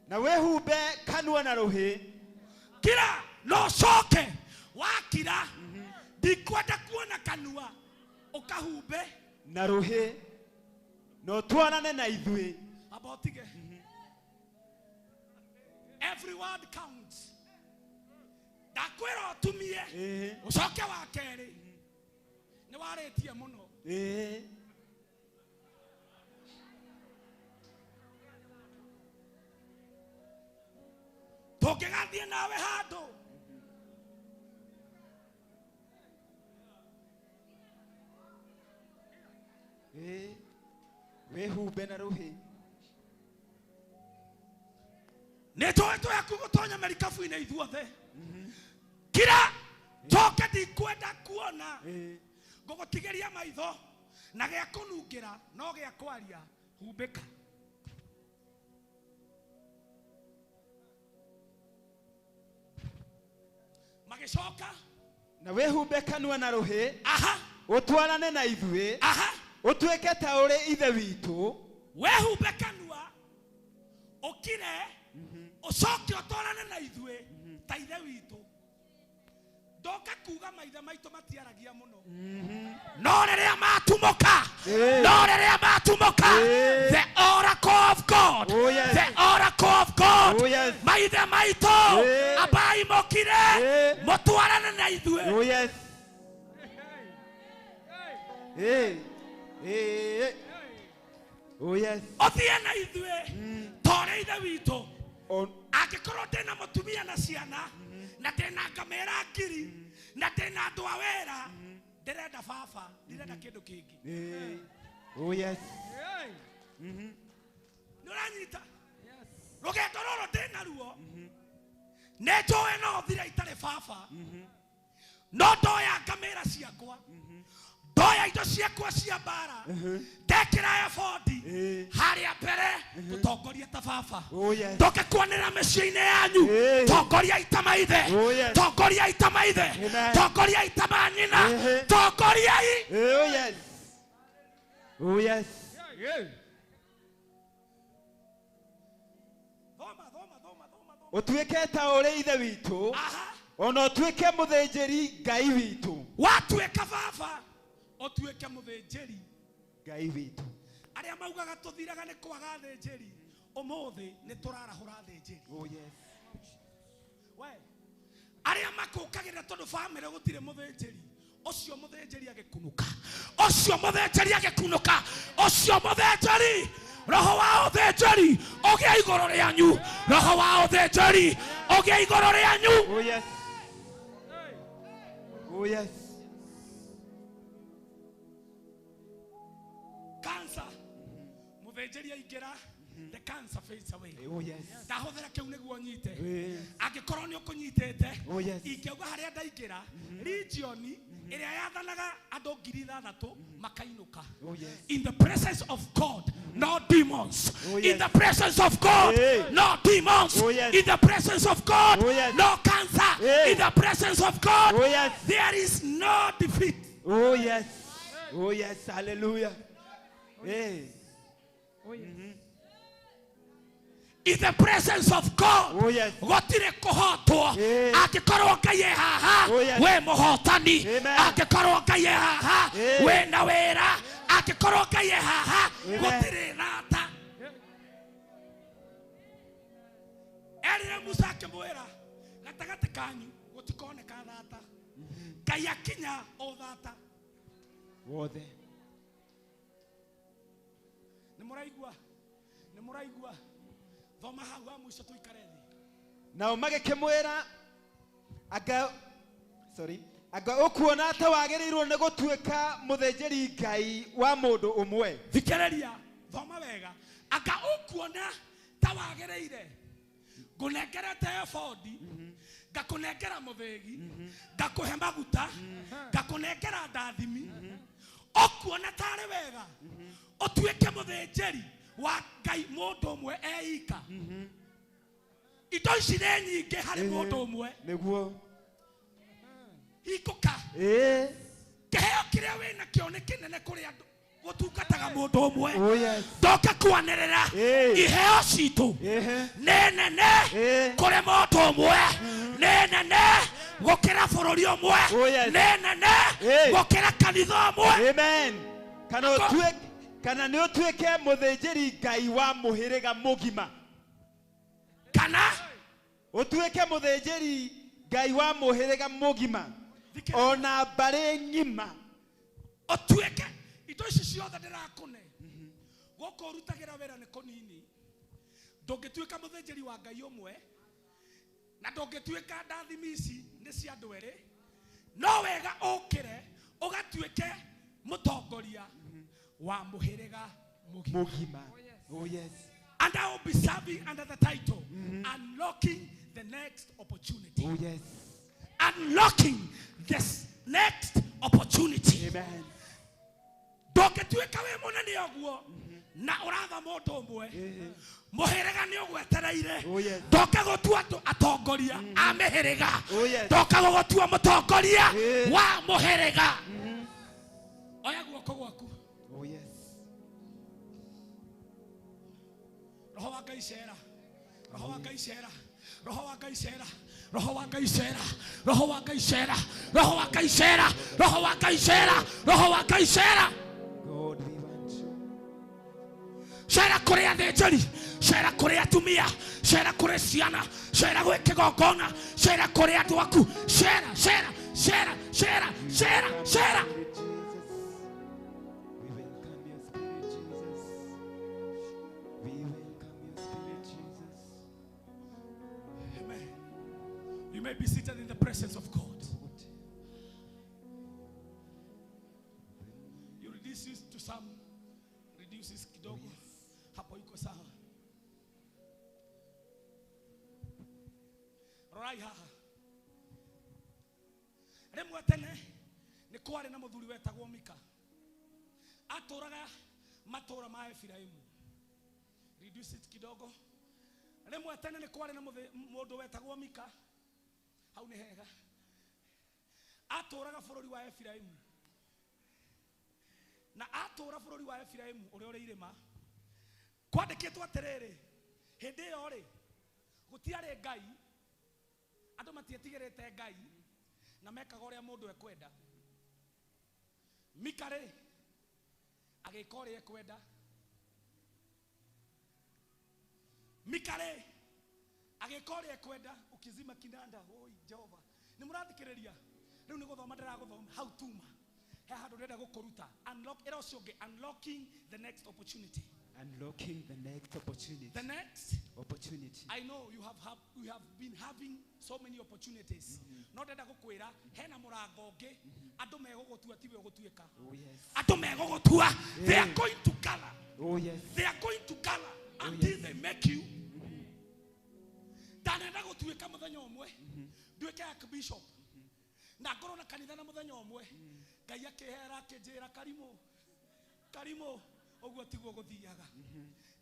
Na wĩhumbe kanua na rũhĩ. Kira no ũcoke wakira ndikwenda kuona kanua ũkahumbe na rũhĩ na ũtwarane na ithuĩ. Amba ũtige. Every word counts. Ndakwĩra ũtumie ũcoke wa kerĩ nĩ warĩtie mũno. Tũngĩgathiĩ nawe handũ wĩhumbe na rũhĩ. Nĩ tũĩ twĩ hakuhĩ gũtonya merikabu-inĩ ithuothe. Kira njoke ndikwenda kuona ngũgũtigĩria maitho na gĩa kũnungĩra no gĩa kwaria humbĩka. Magĩcoka na wĩhumbe kanua na rũhĩ. Aha. Ũtwarane na ithuĩ. Aha. Ũtuĩke ta ũrĩ ithe witũ. Wĩhumbe kanua ũkire ũcoke ũtwarane na ithuĩ ta ithe witũ. Ndoka kuga maithe maitũ matiaragia mũno no rĩrĩa matumũka, no rĩrĩa matumũka, the oracle of God. Oh, yes. The oracle of God. Oh, yes. Maithe maitũ ambai mũkire mũtwarane na ithuĩ. Oh yes. Eh. Eh. Oh yes. Ũthiĩ na ithuĩ ta ũrĩa ithe witũ. Angĩkorwo ndĩna mũtumia na ciana na ndĩna ngamĩra ngiri na ndĩna andũ a wĩra ndĩrenda baba ndirenda kĩndũ kĩngĩ. Oh yes. Nĩ ũranyita? Rũgendo rũrũ ndĩnaruo nĩ njũĩ no thire itarĩ baba no ndoya ngamĩra ciakwa ndoya indo ciakwa cia mbara ndekĩra ebodi harĩa mbere tũtongorie ta baba. Oh yes. Ndoke kuonera mĩciĩ-inĩ yanyu tongoria ita maithe tongoria ita maithe tongoria ita manyina tongoriai. Oh yes. Oh yes. Thoma thoma thoma thoma thoma. Ũtuĩke ta ũrĩ ithe witũ ona ũtuĩke mũthĩnjĩri Ngai witũ. Watuĩka baba ũtuĩke mũthĩnjĩri Ngai witũ. Arĩa maugaga tũthiraga nĩ kwaga athĩnjĩri Umuthi nĩ tũrarahũra athĩnjĩri. Oh yes. We arĩa makũkagĩrĩra tondũ bamĩrĩ gũtirĩ mũthĩnjĩri, ũcio mũthĩnjĩri agĩkunũka, ũcio mũthĩnjĩri agĩkunũka, ũcio mũthĩnjĩri, roho wa ũthĩnjĩri ũgĩe igũrũ rĩanyu, roho wa ũthĩnjĩri ũgĩe igũrũ rĩanyu. Oh yes. Oh yes. Cancer mũthĩnjĩri aingĩra, the cancer fades away. Oh yes. Ndahuthira kiu niguo nyite. Eh. Angikorwo ni ukunyitite, Oh yes. ingiuga haria ndaingira region iria yathanaga andu 6,000 makainuka. Oh yes. In the presence of God, no demons. Oh, yes. In the presence of God, Hey. no demons. Oh, yes. In the presence of God, Oh, yes. no cancer. Hey. In the presence of God, Oh yes. there is no defeat. Oh yes. Oh yes. Hallelujah. Hey. Oh, yes. In the presence of God, Oh yes. gotire kuhotwo. Eh. Angikorwo Ngai e haha, Oh, yes. we muhotani. Amen. Angikorwo Ngai e haha, Eh. we na wira. Angikorwo Ngai e haha, Amen. gutire rata. Erire Musa akimwira, gatagati kanyu gutikoneka thata. Ngai akinya o thata. Wothe. Nĩ mũraigua? Nĩ mũraigua? Thoma hau ha mũico tũikare thĩ. Nao magĩkĩmwĩra, anga sorry, anga ũkuona ta wagĩrĩirwo nĩ gũtuĩka mũthĩnjĩri Ngai wa mũndũ ũmwe. Thikĩrĩria, thoma wega. Anga ũkuona ta wagĩrĩire ngũnengerete ebodi, ngakũnengera mũthĩgi, ngakũhe maguta, ngakũnengera ndathimi, ũkuona tarĩ wega ũtuĩke mũthĩnjĩri wa Ngai mũndũ ũmwe eika. Indo ici nĩ nyingĩ harĩ mũndũ ũmwe. Nĩguo. Hingũka. Ĩĩ. Kĩheo kĩrĩa wĩnakĩo nĩ kĩnene kũrĩ andũ gũtungataga mũndũ ũmwe. Oh yes. Ndoka kwanĩrĩra Ĩĩ. iheo citũ Ĩhĩ. nĩ nene Ĩĩ. kũrĩ mũndũ ũmwe, nĩ nene gũkĩra bũrũri ũmwe, Oh yes. nĩ nene Ĩĩ. gũkĩra kanitha ũmwe. Amen. Kana ũtuĩke, kana nĩ ũtuĩke mũthĩnjĩri Ngai wa mũhĩrĩga mũgima. Kana ũtuĩke mũthĩnjĩri Ngai wa mũhĩrĩga mũgima ona mbarĩ ng'ima. Ũtuĩke indo ici ciothe ndĩrakũne gũkũ ũrutagĩra wĩra nĩ kũnini. Ndũngĩtuĩka mũthĩnjĩri wa Ngai ũmwe, na ndũngĩtuĩka ndathimi ici nĩ cia andũ erĩ. No wega ũkĩre ũgatuĩke mũtongoria wa mũhĩrĩga mũgima. Mũgima. Oh yes. And I will be serving under the title, Unlocking the Next Opportunity. Oh yes. Unlocking this next opportunity. Amen. Ndũngĩtuĩka wĩ mũnene ũguo na ũratha mũndũ ũmwe, mũhĩrĩga nĩ ũgwetereire. Oh yes. Ndoka gũtua andũ atongoria a mĩhĩrĩga. Oh yes. Ndoka gũgũtua mũtongoria Eh. wa mũhĩrĩga. Oya guoko gwaku. Oh yes. Roho wa Ngai cera. Roho wa Ngai cera. Roho wa Ngai cera. Roho wa Ngai cera. Roho wa Ngai cera. Roho wa Ngai cera. Roho wa Ngai cera. Roho wa Ngai cera. God, we want you. Cera kũrĩ athĩnjĩri, cera kũrĩ atumia, cera kũrĩ ciana, cera gwĩ kĩgongona, cera kũrĩ andũ aku, cera, cera, cera, cera, cera, cera. Spirit Jesus. We welcome your spirit, Jesus. We welcome your spirit, Jesus. Amen. You may be seated in the presence of God. You reduce it to some, reduce it kidogo. Hapo iko sawa. Rorai haha. Rĩmwe tene nĩ kwarĩ na mũthuri wetagwo Mika. Atũraga matũra ma Efiraimu. Reduce it kidogo. Rĩmwe tene nĩ kwarĩ na mũndũ wetagwo Mika. Hau nĩ hega. Atũraga bũrũri wa Efiraimu. Na atũra bũrũri wa Efiraimu ũrĩa ũrĩ irĩma. Kwandĩkĩtwo atĩrĩrĩ, hĩndĩ ĩyo rĩ, gũtiarĩ Ngai, andũ matietigĩrĩte Ngai, na mekaga ũrĩa mũndũ ekwenda. Mika rĩ, agĩka ũrĩa ekwenda. Mikare agĩka ũrĩa ekwenda ukizima kinanda oi Jehova nĩ mũrathikĩrĩria rĩu nĩ gũthoma ndĩragũthoma hau tuma he handũ ndĩrenda gũkũruta unlock ĩra ũcio ũngĩ unlocking the next opportunity. Unlocking the next opportunity. The next opportunity. I know you have been having so many opportunities. No ndenda gũkwĩra hena mũrango ũngĩ andũ megũgũtua tiwe ũgũtuĩka. Oh yes. Andũ megũgũtua. They are going to color. Oh yes. They are going to color until they make you. Ndanenda gũtuĩka mũthenya ũmwe nduĩke archbishop na ngorwo na kanitha na mũthenya ũmwe Ngai akĩhera akĩnjĩra Karimũ Karimũ ũguo tiguo gũthiaga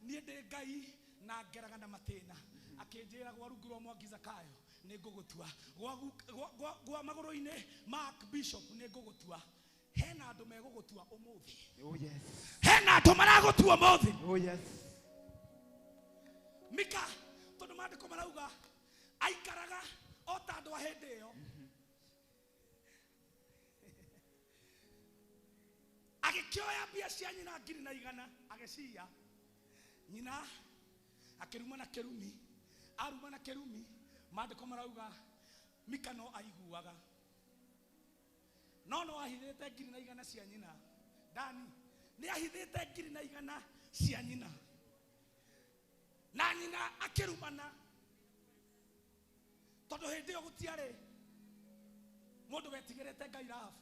niĩ ndĩ Ngai na ngeraga na matĩna akĩnjĩra gwa rungu rwa Mwangi Zakayo nĩ ngũgũtua gwa magũrũ-inĩ ma archbishop nĩ ngũgũtua hena andũ megũgũtua ũmũthĩ. Oh yes. Hena andũ maragũtua ũmũthĩ. Oh yes. Mika tondũ maandĩko marauga aikaraga o ta andũ a hĩndĩ ĩyo agĩkĩoya mbia cia nyina 1,100 agĩciya nyina akĩruma na kĩrumi aruma na kĩrumi maandĩko marauga Mika no aiguaga no ahithĩte 1,100 cia nyina Dani nĩ ahithĩte 1,100 cia nyina na nyina akĩrumana tondũ hĩndĩ ĩyo gũtiarĩ mũndũ wetigĩrĩte Ngai Rahabu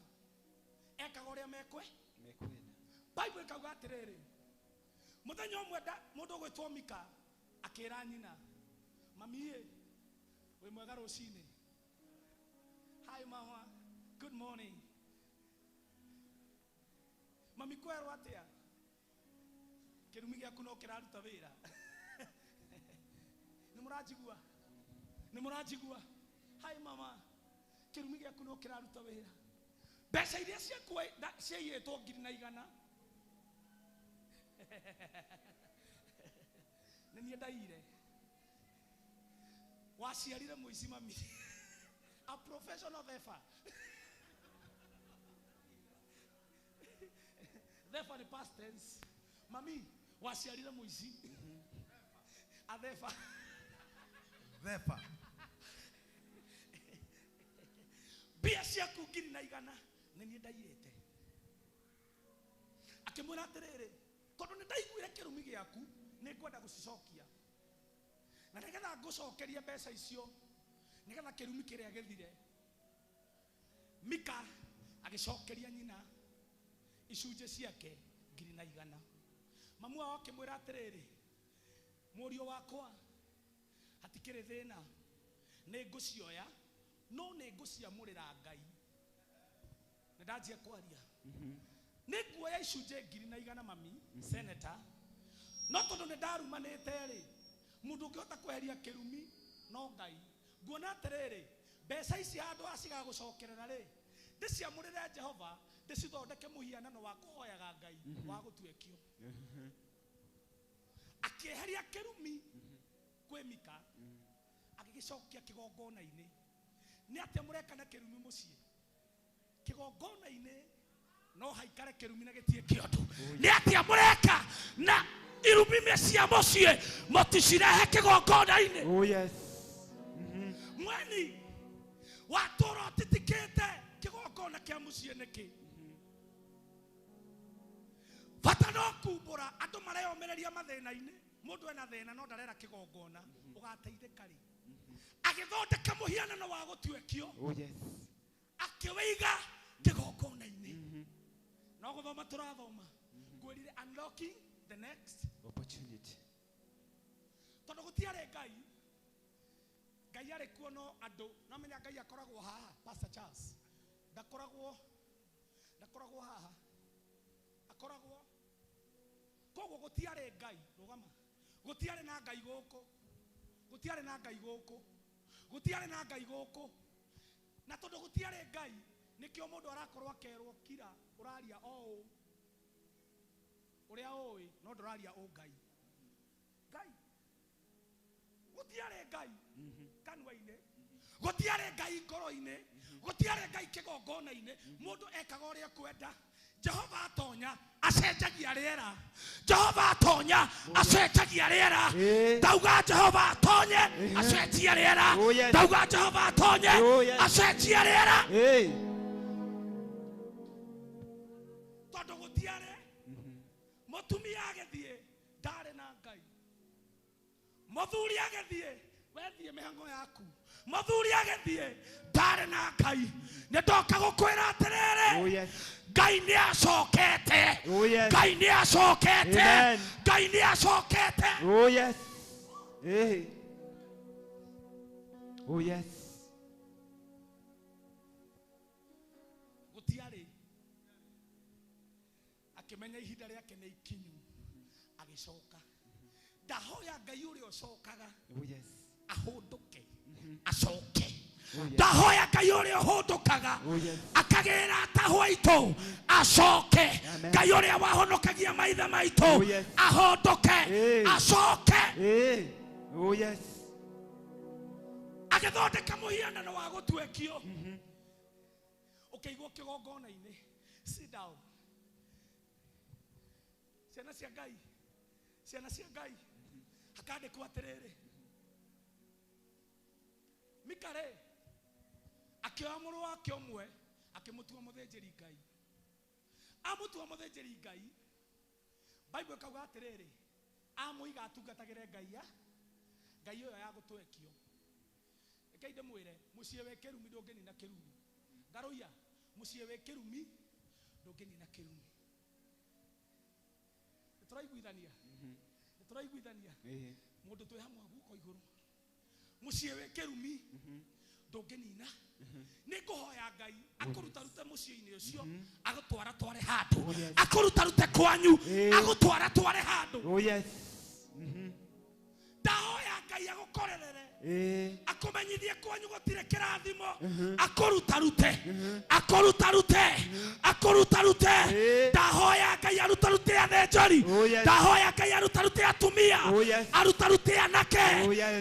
ekaga ũrĩa mekwe Mekwenda. Bible ĩkauga atĩrĩrĩ mũthenya ũmwe mũndũ ũgwĩtwo Mika akĩra nyina mami ĩ wĩ mwega rũcinĩ hi mama good morning mami kwerwo atĩa kĩrumi gĩaku no kĩraruta wĩra nĩ mũranjigua nĩ mũranjigua hi mama kĩrumi gĩaku no kĩraruta wĩra mbeca iria ciaku ciaiyĩtwo 1,100 nĩ niĩ ndaiyire waciarire mũici mami a professional thefa thefa nĩ past tense mami waciarire mũici a thefa thefa mbia ciaku 1,100 nĩ niĩ ndaiyĩte akĩmwĩra atĩrĩrĩ tondũ nĩ ndaiguire kĩrumi gĩaku nĩ ngwenda gũcicokia na nĩgetha ngũcokerie mbeca icio nĩgetha kĩrumi kĩrĩa gĩthire Mika agĩcokeria nyina icunjĩ ciake 1,100 mamu wao akĩmwĩra atĩrĩrĩ mũriũ wakwa hatikĩrĩ thĩna nĩ ngũcioya no nĩ ngũciamũrĩra Ngai nĩ ndanjia kwaria nĩ nguoya icunjĩ 1,100 mami senator no tondũ nĩ ndarumanĩte rĩ mũndũ ũngĩhota kweheria kĩrumi no Ngai nguona atĩrĩrĩ mbeca ici handũ acigagũcokerera rĩ ndĩciamũrĩre Jehova ndĩcithondeke mũhianano wa kũhoyaga Ngai wa gũtuĩkio akĩeheria kĩrumi kwĩ Mika agĩgĩcokia kĩgongona-inĩ nĩ atĩa mũreka na kĩrumi mũciĩ kĩgongona-inĩ no haikare kĩrumi na gĩtie kĩondo nĩ atĩa mũreka na irumi cia mũciĩ mũticirehe kĩgongona-inĩ. Oh yes. Mweni watũra ũtitikĩte kĩgongona kĩa mũciĩ nĩkĩ bata no kumbũra andũ mareyũmĩrĩria mathĩna-inĩ mũndũ ena thĩna no ndarera kĩgongona ũgateithĩka rĩ agĩthondeka mũhianano wa gũtuĩkio. Oh yes. Akĩwĩiga kĩgongona-inĩ no gũthoma tũrathoma ngwĩrire unlocking the next opportunity tondũ gũtiarĩ Ngai Ngai arĩ kuo no andũ no menya Ngai akoragwo haha Pastor Charles ndakoragwo haha akoragwo koguo gũtiarĩ Ngai rũgama gũtiarĩ na Ngai gũkũ gũtiarĩ na Ngai gũkũ gũtiarĩ na Ngai gũkũ na tondũ gũtiarĩ Ngai nĩkĩo mũndũ arakorwo akerwo kira ũraria o ũũ ũrĩa ũĩ no ndũraria ũ Ngai Ngai gũtiarĩ Ngai kanua-inĩ gũtiarĩ Ngai ngoro-inĩ gũtiarĩ Ngai kĩgongona-inĩ mũndũ ekaga ũrĩa ekwenda Jehova atonya acenjagia rĩera. Jehova atonya acenjagia rĩera. Ndauga Jehova atonye acenjia rĩera. Ndauga Jehova atonye acenjia rĩera. Tondũ gũtiarĩ mũtumia agĩthiĩ ndarĩ na Ngai. Mũthuri agĩthiĩ wethiĩ mĩhang'o yaku. Mũthuri agĩthiĩ ndarĩ na Ngai. Nĩ ndoka gũkwĩra atĩrĩrĩ, Ngai nĩ acokete. Ngai nĩ acokete. Ngai nĩ acokete. Oh yes. Hey. Oh yes. Gũtiarĩ. Akĩmenya ihinda rĩake nĩ ikinyu. Agĩcoka. Ndahoya Ngai ũrĩa ũcokaga. Oh yes. Ahũndũke. Acoke. Ndahoya Ngai ũrĩa ũhũndũkaga. Akagĩra atahwo aitũ acoke. Ngai ũrĩa wahonokagia maithe maitũ ahũndũke acoke. Oh yes. Agĩthondeka mũhianano wa gũtuĩkio. Ũkĩigwo kĩgongona-inĩ. Sit down. Ciana cia Ngai. Ciana cia Ngai. Hakandĩkwo atĩrĩrĩ. Mika rĩ akĩoya mũrũ wake ũmwe akĩmũtua mũthĩnjĩri Ngai. Amũtua mũthĩnjĩri Ngai, Bible ĩkauga atĩrĩrĩ, amũiga atungatagĩre Ngai ya Ngai ĩyo ya gũtwekio. Rekei ndĩmwĩre, mũciĩ wĩ kĩrumi ndũngĩnina kĩrumi. Ngarũiya, mũciĩ wĩ kĩrumi ndũngĩnina kĩrumi. Nĩtũraiguithania? Nĩtũraiguithania? Mũndũ twĩ hamwe guoko igũrũ. Mũciĩ wĩ kĩrumi ndũngĩnina. Nĩ ngũhoya Ngai akũrutarute mũciĩ-inĩ ũcio, agũtwara tware handũ. Akũrutarute kwanyu, agũtwara tware handũ. Oh yes. Ndahoya Ngai agũkorerere. Akũmenyithie kwanyu gũtirĩ kĩrathimo. Akũrutarute. Akũrutarute. Akũrutarute. Ndahoya Ngai arutarute athĩnjĩri. Ndahoya Ngai arutarute atumia. Arutarute anake.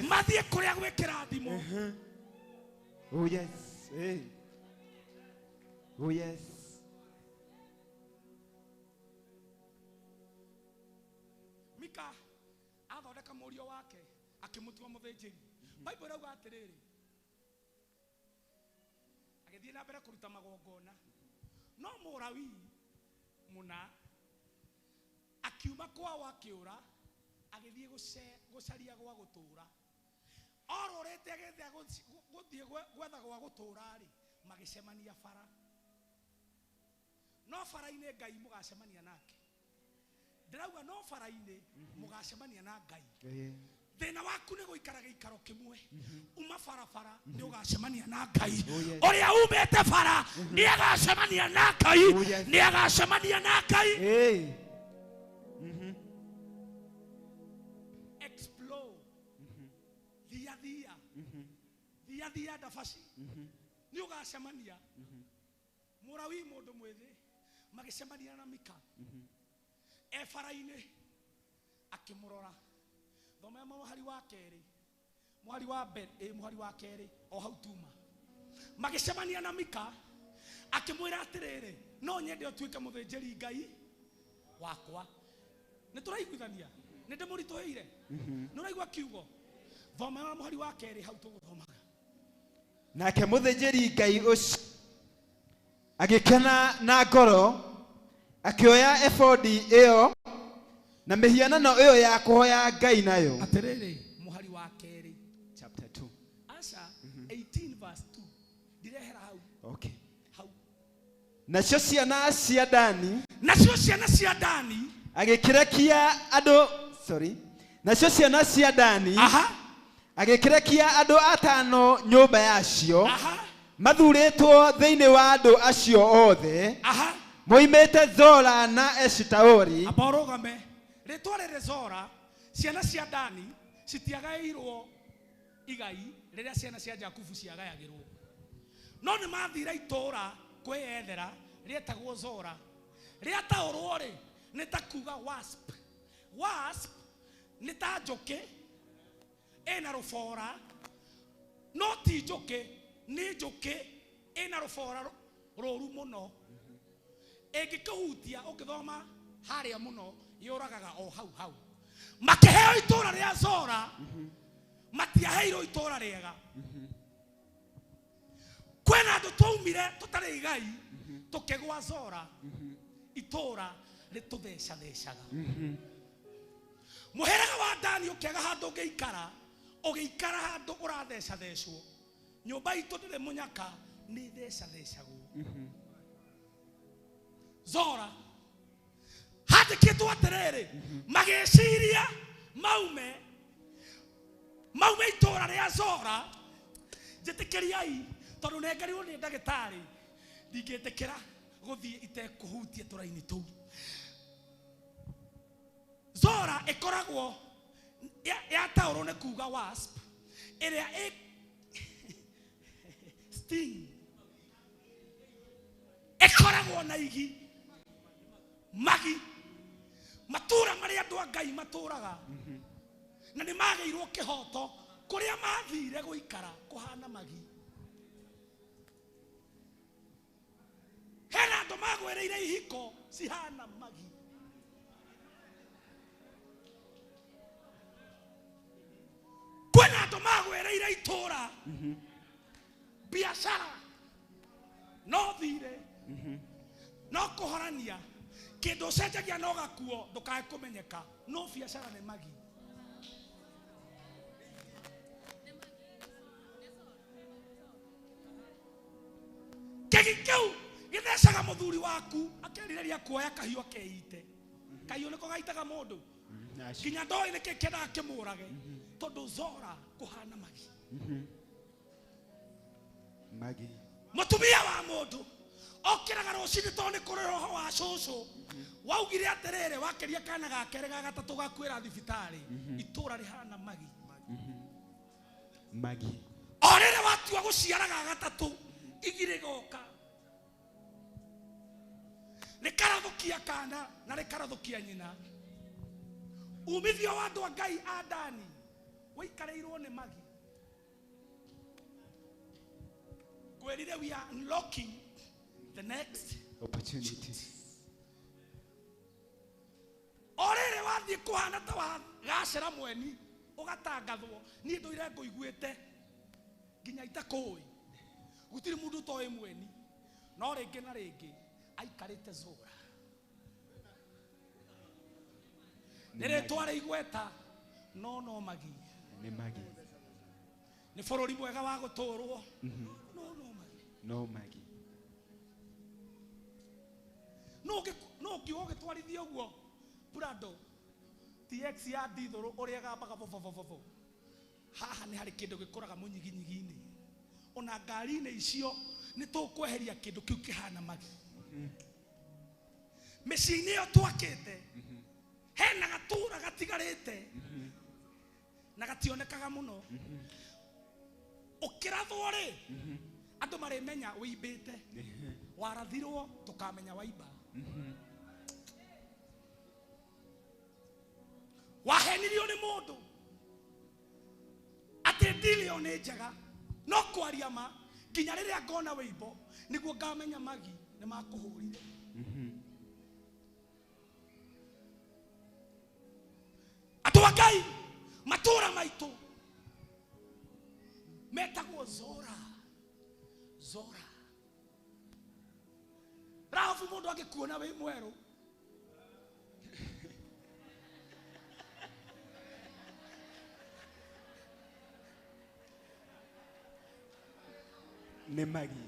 Mathiĩ kũrĩa gwĩ kĩrathimo. Oh yes. Hey. Oh yes. Mika athondeka mũriũ wake akĩmũtua mũthĩnjĩri. Bible ĩrauga atĩrĩrĩ, agĩthiĩ na mbere kũruta magongona. No Mũlawii mũna akiuma kwao akĩũra agĩthiĩ gũcaria gwa gũtũũra. Orũrĩte agĩthiĩ gũthiĩ gwetha gwa gũtũũra rĩ, magĩcemania bara. No bara-inĩ Ngai mũgacemania nake. Ndĩrauga no bara-inĩ mũgacemania na Ngai. Thĩna waku nĩ gũikara gĩikaro kĩmwe. Uma barabara nĩ ũgacemania na Ngai. Ũrĩa umĩte bara nĩ agacemania na Ngai. Nĩ agacemania na Ngai. Explore. Thia thia. Thia thia ndabaci. Nĩ ũgacemania. Mũlawii mũndũ mwĩthĩ magĩcemania na Mika. E bara-inĩ akĩmũrora. Thoma mũhari wa kerĩ. Mũhari wa mbere, mũhari wa kerĩ o hau tuma. Magĩcemania na Mika akĩmwĩra atĩrĩrĩ, no nyende ũtuĩke mũthĩnjĩri Ngai wakwa. Nĩ tũraiguithania? Nĩ ndĩmũritũhĩire? Nĩ ũraigua kiugo? Thoma mũhari wa kerĩ hau tũgũthomaga. Nake mũthĩnjĩri Ngai ũcio agĩkena na ngoro, akĩoya ebodi ĩyo na mĩhianano ĩyo ya kũhoya Ngai nayo. Atĩrĩrĩ, mũhari wa kerĩ. Chapter 2. Aca, 18 verse 2. Ndirehera hau. Okay. Hau. Nacio ciana cia Dani. Nacio ciana cia Dani. Agĩkĩrekia andũ, sorry. Nacio ciana cia Dani. Aha. Agĩkĩrekia andũ atano nyũmba yacio. Aha. Mathurĩtwo thĩinĩ wa andũ acio othe. Aha. Moimĩte Zora na Eshitaoli. Amba ũrũgame. Rĩtwa rĩrĩ Zora, ciana cia Dani citiagaĩirwo igai rĩrĩa ciana cia Jakubu ciagayagĩrwo. No nĩ mathire itũũra kwĩyethera rĩetagwo Zora. Rĩataũrwo rĩ nĩ ta kuga wasp. Wasp nĩ ta njũkĩ ĩna rũbora, no ti njũkĩ, nĩ njũkĩ ĩna rũbora rũru mũno. Ĩngĩkũhutia ũngĩthoma harĩa mũno yũragaga o hau hau. Makĩheo itũũra rĩa Zora, matiaheirwo itũũra rĩega. Kwĩna andũ twaumire tũtarĩ igai tũkĩgwa Zora, itũũra rĩtũthecathecaga. Mũhĩrĩga wa Dani ũkĩaga handũ ũngĩikara, ũgĩikara handũ ũrathecathecwo. Nyũmba itũ ndĩrĩ mũnyaka, nĩ thecathecagwo. Zora handĩkĩtwo atĩrĩrĩ, magĩciria maume itũũra rĩa Zora. Njĩtĩkĩriai tondũ nengerirwo nĩ ndagĩtarĩ, ndingĩtĩkĩra gũthiĩ itekũhutia tũraini tũu. Zora ĩkoragwo yataũrwo nĩ kuga wasp ĩrĩa ĩ sting, ĩkoragwo na igi magi. Matũũra marĩa andũ a Ngai matũũraga na nĩ magĩirwo kĩhoto kũrĩa mathire gũikara kũhana magi. Hena andũ magwĩrĩire ihiko cihana magi. Kwĩna andũ magwĩrĩire itũũra biacara no thire no kũhorania kĩndũ ũcenjagia no gakuo ndũkae kũmenyeka, no biacara nĩ magi. Kĩgi kĩu gĩthecaga mũthuri waku akerirĩria kuoya kahiũ akeite. Kahiũ nĩko gaitaga mũndũ nginya ndoĩ nĩkĩ kĩendaga kĩmũrage, tondũ Zora kũhana magi. Magi. Mũtumia wa mũndũ okĩraga rũcinĩ tondũ nĩ kũrĩ roho wa cũcũ waugire atĩrĩrĩ, wakĩria kana ga kerĩ ga gatatũ gakuĩra thibitarĩ, itũũra rĩhana magi. Magi. O rĩrĩ watua gũciara ga gatatũ, igirĩ goka rĩkarathũkia kana na rĩkarathũkia nyina. Umithio wa andũ a Ngai a Dani wĩikarĩirwo nĩ magi. Ngwĩrire we are unlocking the next opportunity. O rĩrĩ wathiĩ kũhana ta wagacĩra mweni ũgatangathwo, niĩ ndũire ngũiguĩte nginya itakũĩ, gũtirĩ mũndũ ũtoĩ mweni, no rĩngĩ na rĩngĩ aikarĩte Zora. Nĩ rĩtwa rĩa igweta no no magi. Nĩ magi. Nĩ bũrũri mwega wa gũtũũrwo no no magi. No magi. No ũngiuga ũgĩtwarithia ũguo Prado TX ya ndithũrũ ũrĩa ĩgambaga bobobobobo, haha nĩ harĩ kĩndũ gĩkũraga mũnyiginyigi-inĩ. Ona ngari-inĩ icio nĩ tũkweheria kĩndũ kĩu kĩhana magi. Mĩciĩ-inĩ ĩyo twakĩte hena gatũũra gatigarĩte na gationekaga mũno. Ũkĩrathwo rĩ, andũ marĩmenya wĩimbĩte, warathirwo tũkamenya waimba. Wahenirio nĩ mũndũ atĩ ndili ĩyo nĩ njega, no kwaria ma nginya rĩrĩa ngona wĩimbo nĩguo ngamenya magi nĩ makũhũrire. Andũ a Ngai matũũra maitũ metagwo Zora. Zora. Rahabu mũndũ angĩkuona wĩ mwerũ Nĩ magi.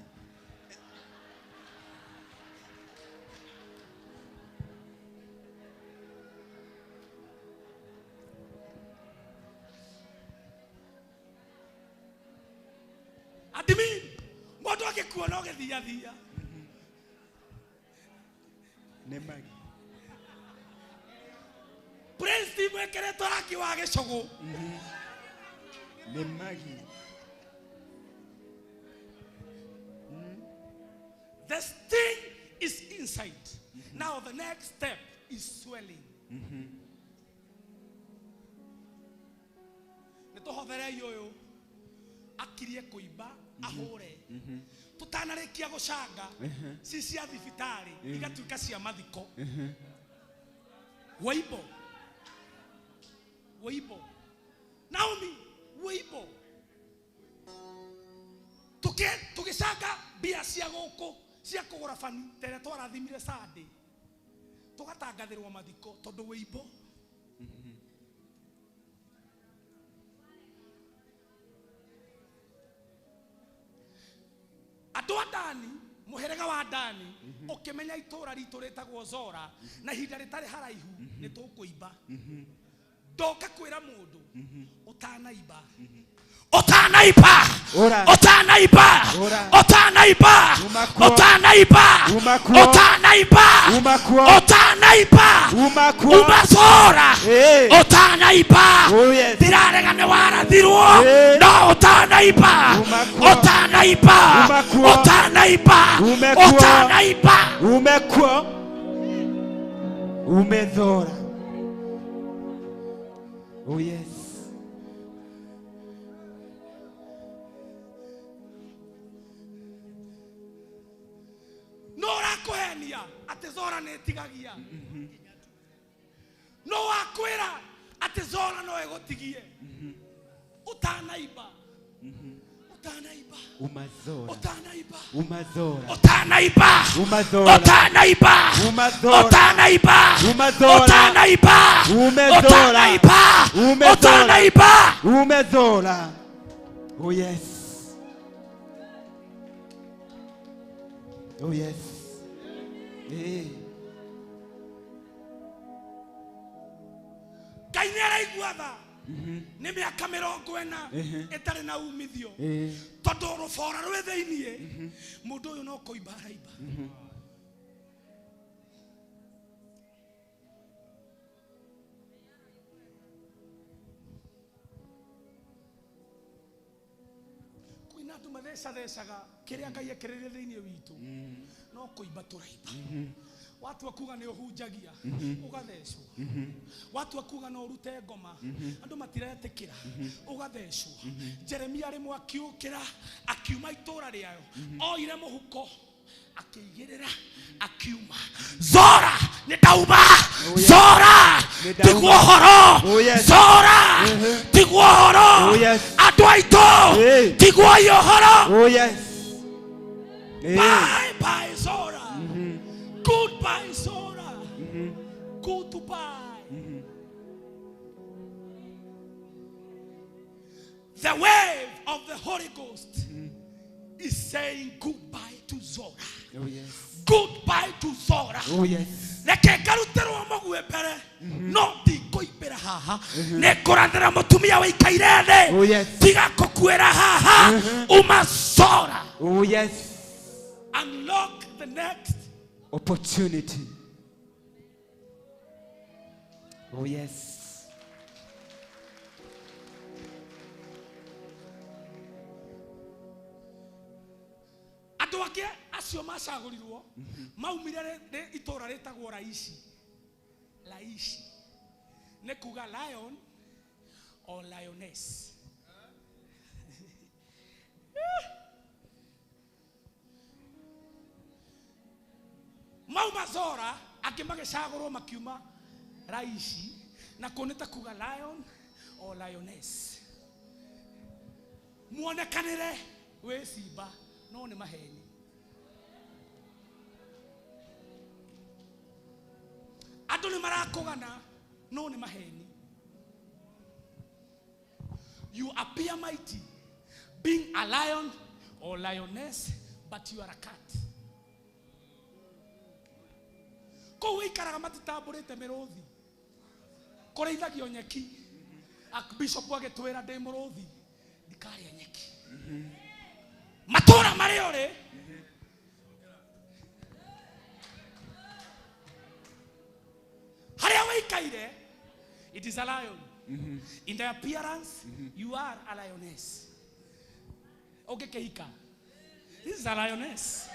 Admin, mũndũ angĩkuona ũgĩthiathia Nĩ magi. Praise team ĩkĩrĩtwo rangi wa gĩcũgũ. Nĩ magi. The sting is inside. Now the next step is swelling. Nĩ tũhotherei ũyũ akirie kũimba Ahũre tũtanarĩkia gũcanga ci cia thibitarĩ igatuĩka cia mathiko. Wĩimbo, wĩimbo, Naomi, wĩimbo. Tũgĩcanga mbia cia gũkũ cia kũgũra bani ta ĩrĩa twarathimire Sunday, tũgatangathĩrwo mathiko tondũ wĩimbo. Andũ a Dani, mũhĩrĩga wa Dani, ũkĩmenya itũũra ritũ rĩtagwo Zora na ihinda rĩtarĩ haraihu nĩ tũkũimba. Ndoka kwĩra mũndũ ũtanaimba, ũtanaimba, Ora. ũtanaimba, Ora. ũtanaimba, Uma kuo. ũtanaimba, Uma kuo. ũtanaimba, Uma kuo. ũtanaimba, Uma kuo. uma Zora, Eh. ũtanaimba. Oh, yes. Ndirarega nĩ warathirwo Eh. no ũtanaimba, Uma kuo. ũtanaimba, Uma kuo. ũtanaimba, Ume kuo. ũtanaimba. Ume kuo. Umedhora. Oh yes. No ũrakũhenia atĩ Zora nĩ ĩtigagia, no wakwĩra atĩ Zora no ĩgũtigie. Ũtanaimba, ũtanaimba, Umazora. ũtanaimba, Umazora. ũtanaimba, Umazora. ũtanaimba, Umazora. ũtanaimba, Umazora. ũtanaimba, Umezora. ũtanaimba, Umezora. ũtanaimba. Umezora. Oh yes. Oh yes. Eh. Ngai nĩ araigua tha nĩ mĩaka 40 ĩtarĩ na umithio Eh. tondũ rũbora rwĩ thĩiniĩ mũndũ ũyũ no kũimba araimba. Kwĩna andũ mathecathecaga kĩrĩa Ngai ekĩrĩire thĩiniĩ witũ no kũimba tũraimba. Watua kuga nĩ ũhunjagia ũgathecwo, watua kuga no ũrute ngoma andũ matiretĩkĩra ũgathecwo. Jeremia rĩmwe akiũkĩra akiuma itũũra rĩayo, oire mũhuko akĩigĩrĩra akiuma Zora nĩ ndauma, Zora Nĩ ndauma. tigwo ũhoro, Oh, yes. Zora tigwo ũhoro, Oh, yes. andũ aitũ Eh. tigwo ũhoro. Oh yes. Eh. Bye bye Zora. Goodbye Zora. Goodbye. The wave of the Holy Ghost is saying goodbye to Zora. Oh yes. Goodbye to Zora. Oh yes. Reke ngarutirwo mũguĩ mbere no ndikũimbĩra haha, nĩ ngũrathĩra mũtumia wĩikaire thĩ. Oh, yes. Tiga kũkuĩra haha, uma Zora. Oh yes. Unlock the next opportunity. Oh yes. Andũ angĩ acio macagũrirwo maumire itũũra rĩtagwo Raishi. Laishi nĩ kuga lion or lioness. Mauma Zora angĩ magĩcagũrwo makiuma Raishi na kũu nĩ ta kuga lion or lioness. Muonekanĩre wĩ simba no nĩ maheni. Andũ nĩ marakũgana no nĩ maheni. You appear mighty being a lion or lioness, but you are a cat. Kũu wĩikaraga matitambũrĩte mĩrũthi, kũrĩithagio nyeki. Archbishop agĩtwĩra ndĩ mũrũthi ndikarĩa nyeki. Matũũra marĩa ũrĩ harĩa wĩikaire, it is a lion. In the appearance you are a lioness. Ũngĩkĩhika, this is a lioness.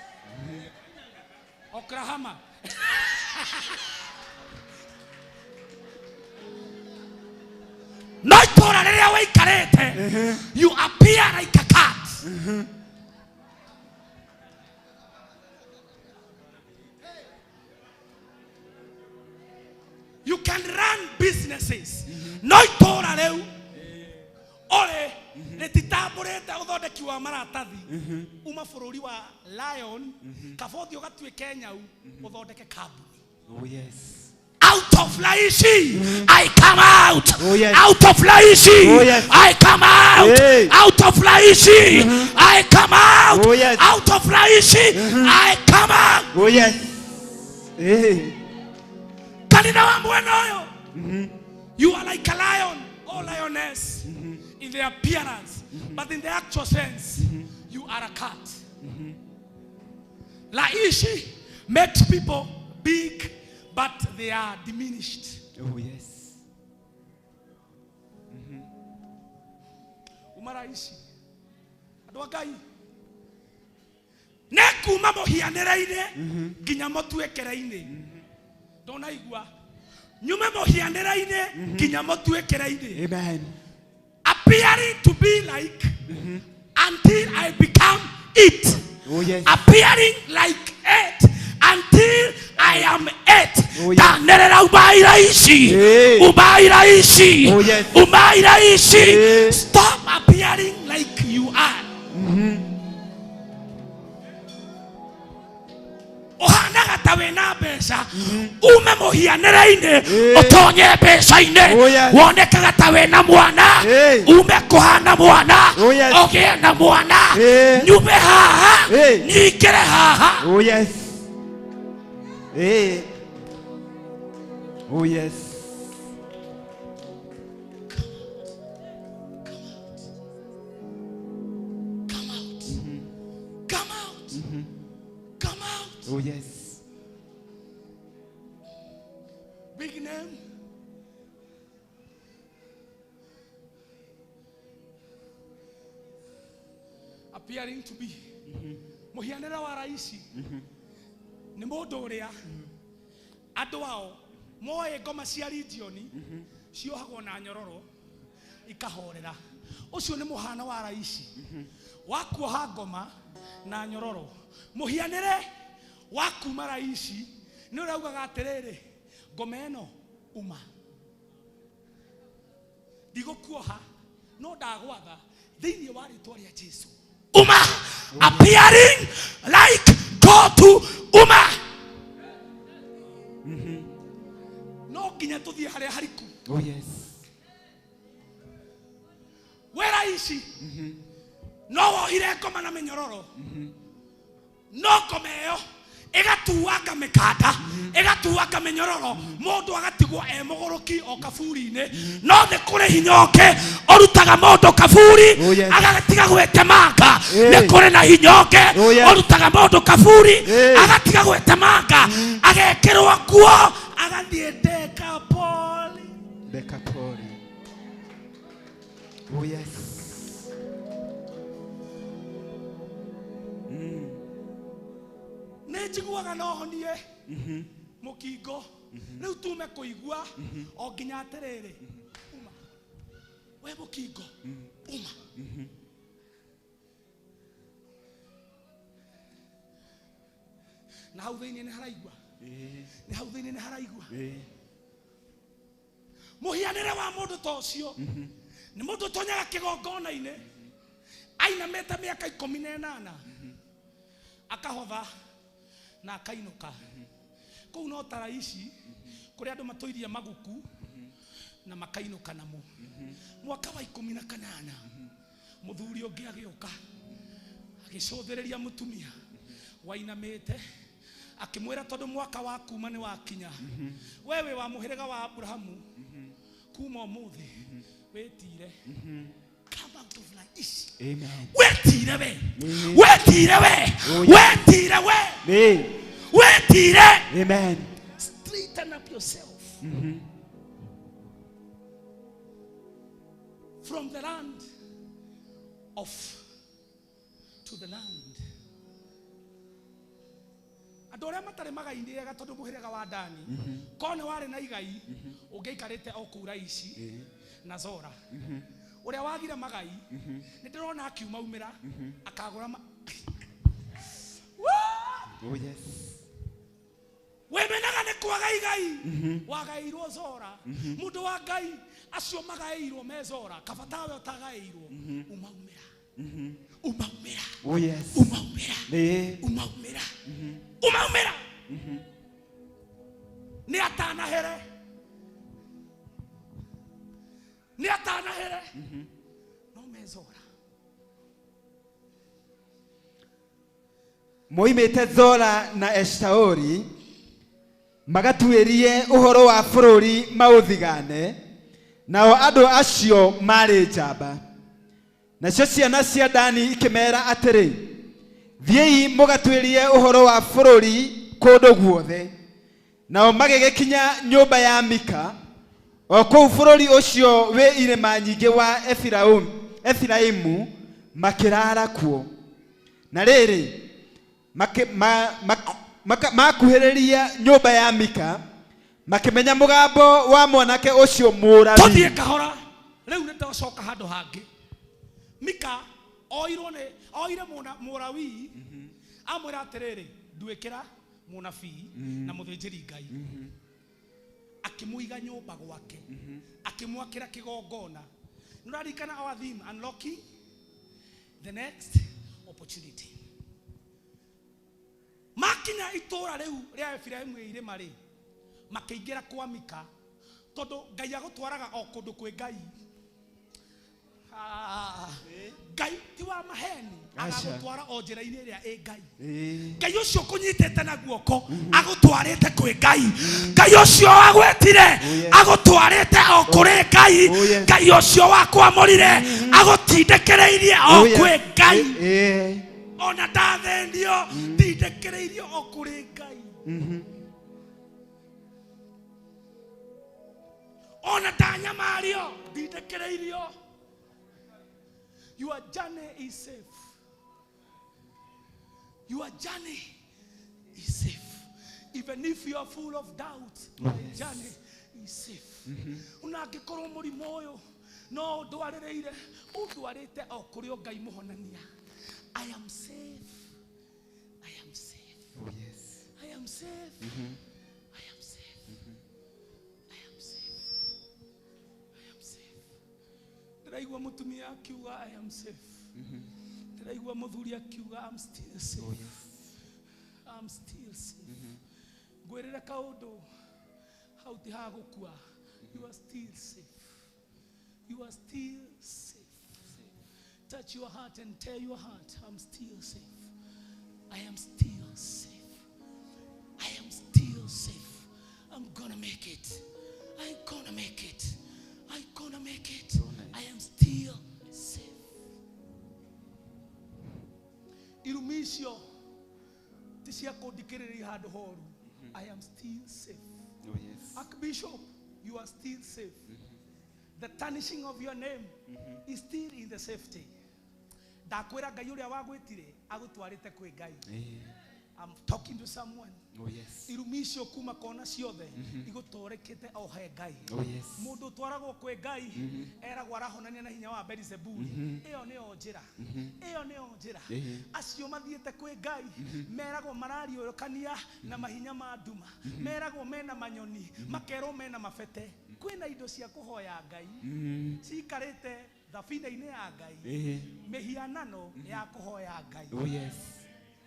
Oklahoma. No itũũra rĩrĩa wĩikarĩte, you appear like a cat. can run businesses. No itora reu. Ore rĩtitambũrĩte ũthondeki wa maratathi. Uma bũrũri wa lion kabothi ũgatuĩke nyau ũthondeke kambuni. Oh yes. Out of Laishi, I come out. Oh, yes. Out of Laishi, Oh, yes. I come out. Hey. Out of Laishi, I come out. Oh, yes. Out of Laishi, I come out. Oh yes. Hey. Kanitha wa mwena ũyũ. You are like a lion or lioness in the appearance, but in the actual sense, you are a cat. Laishi makes people big, but they are diminished. Oh yes. Umaraishi. Andũ a Ngai. Nĩ kuma mũhianĩre-inĩ nginya mũtuĩkĩre-inĩ. Ndũnaigua. Nyume mũhianĩre-inĩ nginya mũtuĩkĩre-inĩ. Amen. Appearing to be like until I become it. Oh yes. Appearing like it until I am it. Oh, yes. Tanĩrĩra umairaishi. Hey. Umairaishi. Oh, yes. Umairaishi. Hey. Stop appearing like you are. Ũhanaga ta wĩna mbeca ume mũhianĩre-inĩ ũtonye mbeca-inĩ. Oh, yes. Wonekaga ta wĩna mwana Hey. ume kũhana mwana Oh, yes. ũgĩe na mwana Hey. nyume haha Hey. nyingĩre haha. Oh yes. Hey. Oh yes. Come out. Come out. Come out. Oh yes. Big name. Appearing to be. Mũhianĩre wa raici nĩ mũndũ ũrĩa andũ ao moĩ ngoma cia regioni ciohagwo na nyororo ikahorera. Ũcio nĩ mũhano wa raici wa kuoha ngoma na nyororo. Mũhianĩre wa kuma raici nĩ ũrĩa ugaga atĩrĩrĩ, ngoma ĩno uma ndigũkuoha no ndagwatha thĩinĩ wa rĩtwa rĩa Jesu. Uma. Appearing like go to uma. No nginya tũthiĩ harĩa hariku. Oh yes. We raici no wohire ngoma na mĩnyororo no ngoma ĩyo ĩgatuanga mĩkanda ĩgatuanga mĩnyororo mũndũ agatigwo e mũgũrũki o kaburi-inĩ. No nĩ kũrĩ hinya ũngĩ ũrutaga mũndũ kaburi Oh, yes. agatiga gwĩtemanga. Hey. Nĩ kũrĩ na hinya ũngĩ Oh, yes. ũrutaga mũndũ kaburi Hey. agatiga gwĩtemanga agekĩrwo nguo agathiĩ Dekapoli. Dekapoli. Oh yes. Nĩ njiguaga no honie mũkingo rĩu tume kũigua o nginya atĩrĩrĩ, uma we mũkingo uma. Na hau thĩinĩ nĩ haraigua, nĩ hau thĩinĩ nĩ haraigua. Mũhianĩre wa mũndũ ta ũcio nĩ mũndũ ũtonyaga kĩgongona-inĩ ainamĩte mĩaka 18 akahotha na akainũka. Kũu no ta raici kũrĩa andũ matũirie maguku na makainũka namo. Mwaka wa 18 mũthuri ũngĩ agĩũka agĩcũthĩrĩria mũtumia wainamĩte akĩmwĩra tondũ mwaka wa kuma nĩ wakinya, we wĩ wa mũhĩrĩga wa Abrahamu kuma ũmũthĩ wĩtire. Come out of Laishi. Amen. Wetire we. Wetire we. Oh, yes. Wetire we. Hey. Wetire. Amen. Straighten up yourself. From the land of to the land. Andũ arĩa matarĩ magai-inĩ ega tondũ mũhĩrĩga wa Dani korwo nĩ warĩ na igai ũngĩaikarĩte o kũu Laishi na Zora. Ũrĩa wagire magai nĩ ndĩrona akiumaumĩra akagũra Oh yes. Wĩmenaga nĩ Kwaga igai wagairwo Zora mundu wa Ngai acio magairwo me Zora kabatawe utagairwo umaumira umaumira. Oh yes. Umaumira. Umaumira. Umaumira. Ni atanahere. Ni atanahere. No me Zora. Moimĩte Zora na Eshtaoli magatuĩrie ũhoro wa bũrũri maũthigane, nao andũ acio marĩ njamba. Nacio ciana cia Dani ikĩmeera atĩrĩ, thiĩi mũgatuĩrie ũhoro wa bũrũri kũndũ guothe. Nao magĩgĩkinya nyũmba ya Mika o kũu bũrũri ũcio wĩ irĩma nyingĩ wa Efiraimu, makĩraara kuo. Na rĩrĩ, makuhĩrĩria nyũmba ya Mika, makĩmenya mũgambo wa mwanake ũcio mũũrani. Tũthiĩ kahora rĩu nĩtwacoka handũ hangĩ. Mika oirwo nĩ oire mũrawii amwĩra atĩrĩrĩ, nduĩkĩra mũnabii na mũthĩnjĩri Ngai. Akĩmũiga nyũmba gwake, akĩmwakĩra kĩgongona. Nĩũraririkana our theme, unlocking the next opportunity. Makinya itũra rĩu rĩa Efiraimu irĩma rĩ, makĩingĩra kwa Mika, tondũ Ngai agũtwaraga o kũndũ kwĩ Ngai. Ngai ti wa maheni, agagũtwara o njĩra-inĩ ĩrĩa ĩ Ngai. Ngai ũcio ũkũnyitĩte na guoko agũtwarĩte kwĩ Ngai. Ngai ũcio wagwĩtire agũtwarĩte o kũrĩ Ngai. Ngai ũcio wakwamũrire agũtindĩkĩrĩirie o kwĩ Ngai. Ona ndathĩnio ndindĩkĩrĩirio o kũrĩ Ngai. Ona ndanyamario ndindĩkĩrĩirio. Your journey is safe. Your journey is safe. Even if you are full of doubt, your journey is safe. Unangĩkorwo mũrimũ ũyũ no ũndwarĩrĩire, ũndwarĩte o kũrĩ o Ngai mũhonania. I am safe. I am safe. Oh yes. I am safe. I am safe. I am safe. I am safe. Ndĩraigua mũtumia akiuga I am safe. Ndĩraigua mũthuri akiuga I'm still safe. Oh yes. I'm still safe. Ngwĩrĩre kaũndũ hau ti ha gũkua. You are still safe. You are still safe. Touch your heart and tell your heart, I'm still safe. I am still safe. I am still safe. I'm gonna make it. I'm gonna make it. I'm gonna make it. I am still safe. Irumi icio ti cia kũndikĩrĩria handũ horu. I am still safe. Oh yes. Archbishop, you are still safe. The tarnishing of your name is still in the safety. Ndakwĩra Ngai ũrĩa wagwĩtire agũtwarĩte kwĩ Ngai. I'm talking to someone. Oh yes. Irumi icio kuma kona ciothe igũtũrĩkĩte o he Ngai. Oh yes. Mũndũ ũtwaragwo kwĩ Ngai eragwo arahonania na hinya wa Beelzebuli. Ĩyo nĩyo njĩra. Ĩyo nĩyo njĩra. Acio mathiĩte kwĩ Ngai meragwo marariũrũkania na mahinya ma nduma. Meragwo mena manyoni, makerwo mena mabete. Kwĩna indo cia kũhoya Ngai cikarĩte thabina-inĩ ya Ngai, mĩhianano ya kũhoya Ngai. Oh yes.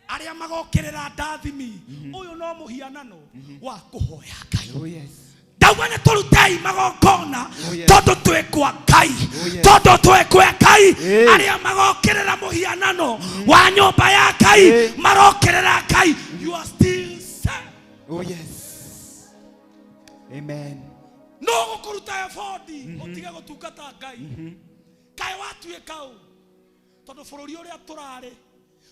Arĩa magokĩrĩra ndathimi, ũyũ no mũhianano wa kũhoya Ngai. Oh yes. Ndauga nĩ tũrutei magongona Oh, yes. tondũ twĩ kwa Ngai, Oh, yes. tondũ twĩ kwa Ngai. Eh. Arĩa magokĩrĩra mũhianano wa nyũmba ya Ngai Eh. marokĩrĩra Ngai. You are still safe. Oh yes. Amen. No gũkũruta ebodi ũtige gũtungata Ngai. Kaĩ watuĩka ũ? Tondũ bũrũri ũrĩa tũrarĩ,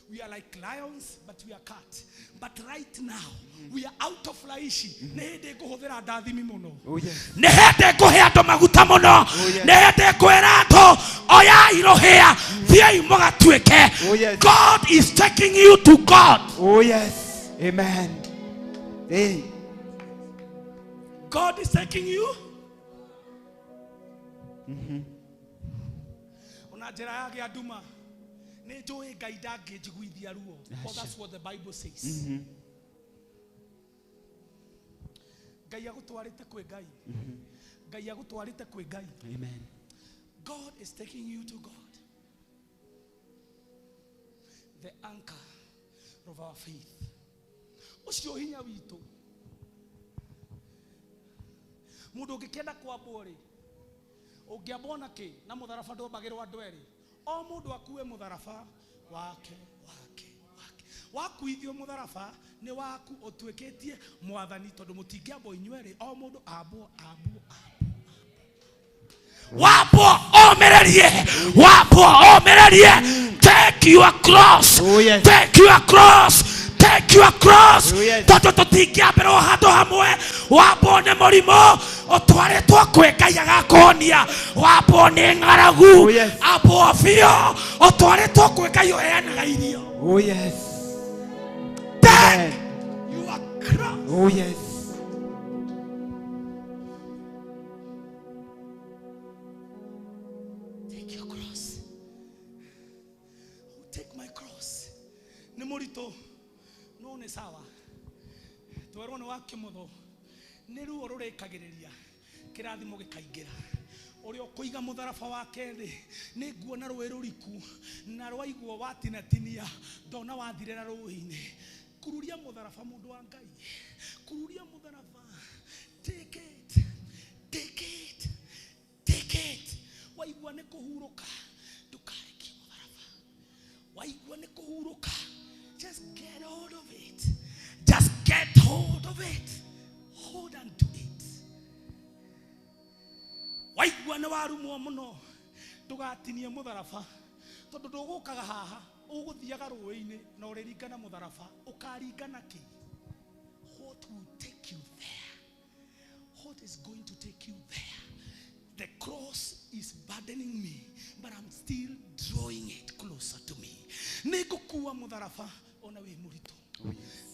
we are like lions but we are cat. But right now we are out of Laishi. Nĩ hĩndĩ ngũhũthĩra ndathimi mũno. Oh yes. Nĩ hĩndĩ ngũhe andũ maguta mũno. Oh, yes. Nĩ hĩndĩ ngwĩra andũ oyai rũhĩa, thiĩi mũgatuĩke. Oh, yes. God is taking you to God. Oh yes. Amen. Hey. God is taking you. Ona njĩra ya gĩa nduma nĩ njũĩ Ngai ndangĩnjiguithia ruo. For that's what the Bible says. Ngai agũtwarĩte kwĩ Ngai. Ngai agũtwarĩte kwĩ Ngai. Amen. God is taking you to God, the anchor of our faith. Ũcio hinya witũ. Mũndũ ũngĩkĩenda kwambwo rĩ, ũngĩambwo na kĩ na mũtharaba ndwambagĩrwo andũ erĩ. O mũndũ akue mũtharaba wake wake wake. Wakuithio mũtharaba nĩ waku ũtuĩkĩtie mwathani tondũ mũtingĩambwo inyuerĩ, o mũndũ ambwo ambwo ambwo. Wambwo omĩrĩrie, wambwo omĩrĩrie. Take your cross. Oh, yes. Take your cross. Take your cross. Oh, yes. Tondũ tũtingĩambĩrwo handũ hamwe. Wambwo nĩ mũrimũ ũtwarĩtwo kwĩ Ngai agakũhonia. Wambwo nĩ ng'aragu. Oh, yes. Ambwo biũ ũtwarĩtwo kwĩ Ngai ũheanaga irio. Oh, yes. Take Amen. your cross. Oh, yes. Take your cross. Take my cross. Nĩ mũritũ no nĩ sawa. Twerwo nĩ wa kĩmotho. Nĩ ruo rũrĩkagĩrĩria kĩrathimo gĩkaingĩra. Ũrĩa ũkũiga mũtharaba wake thĩ nĩ nguona rũĩ rũriku na rwaiguo watinatinia ndona wathirĩra rũĩ-inĩ. Kururia mũtharaba mũndũ wa Ngai. Kururia mũtharaba. Take it. Take it. Take it. Waigua nĩ kũhurũka ndũkarekie mũtharaba. Waigua nĩ kũhurũka, just get hold of it. Just get hold of it. Hold on to it. Waigua nĩ warumwo mũno ndũgatinie mũtharaba tondũ ndũgũkaga haha ũgũthiaga rũĩ-inĩ na ũrĩringana mũtharaba ũkaringana kĩ. What will take you there? What is going to take you there? The cross is burdening me, but I'm still drawing it closer to me. Nĩngũkua mũtharaba ona wĩ mũritũ.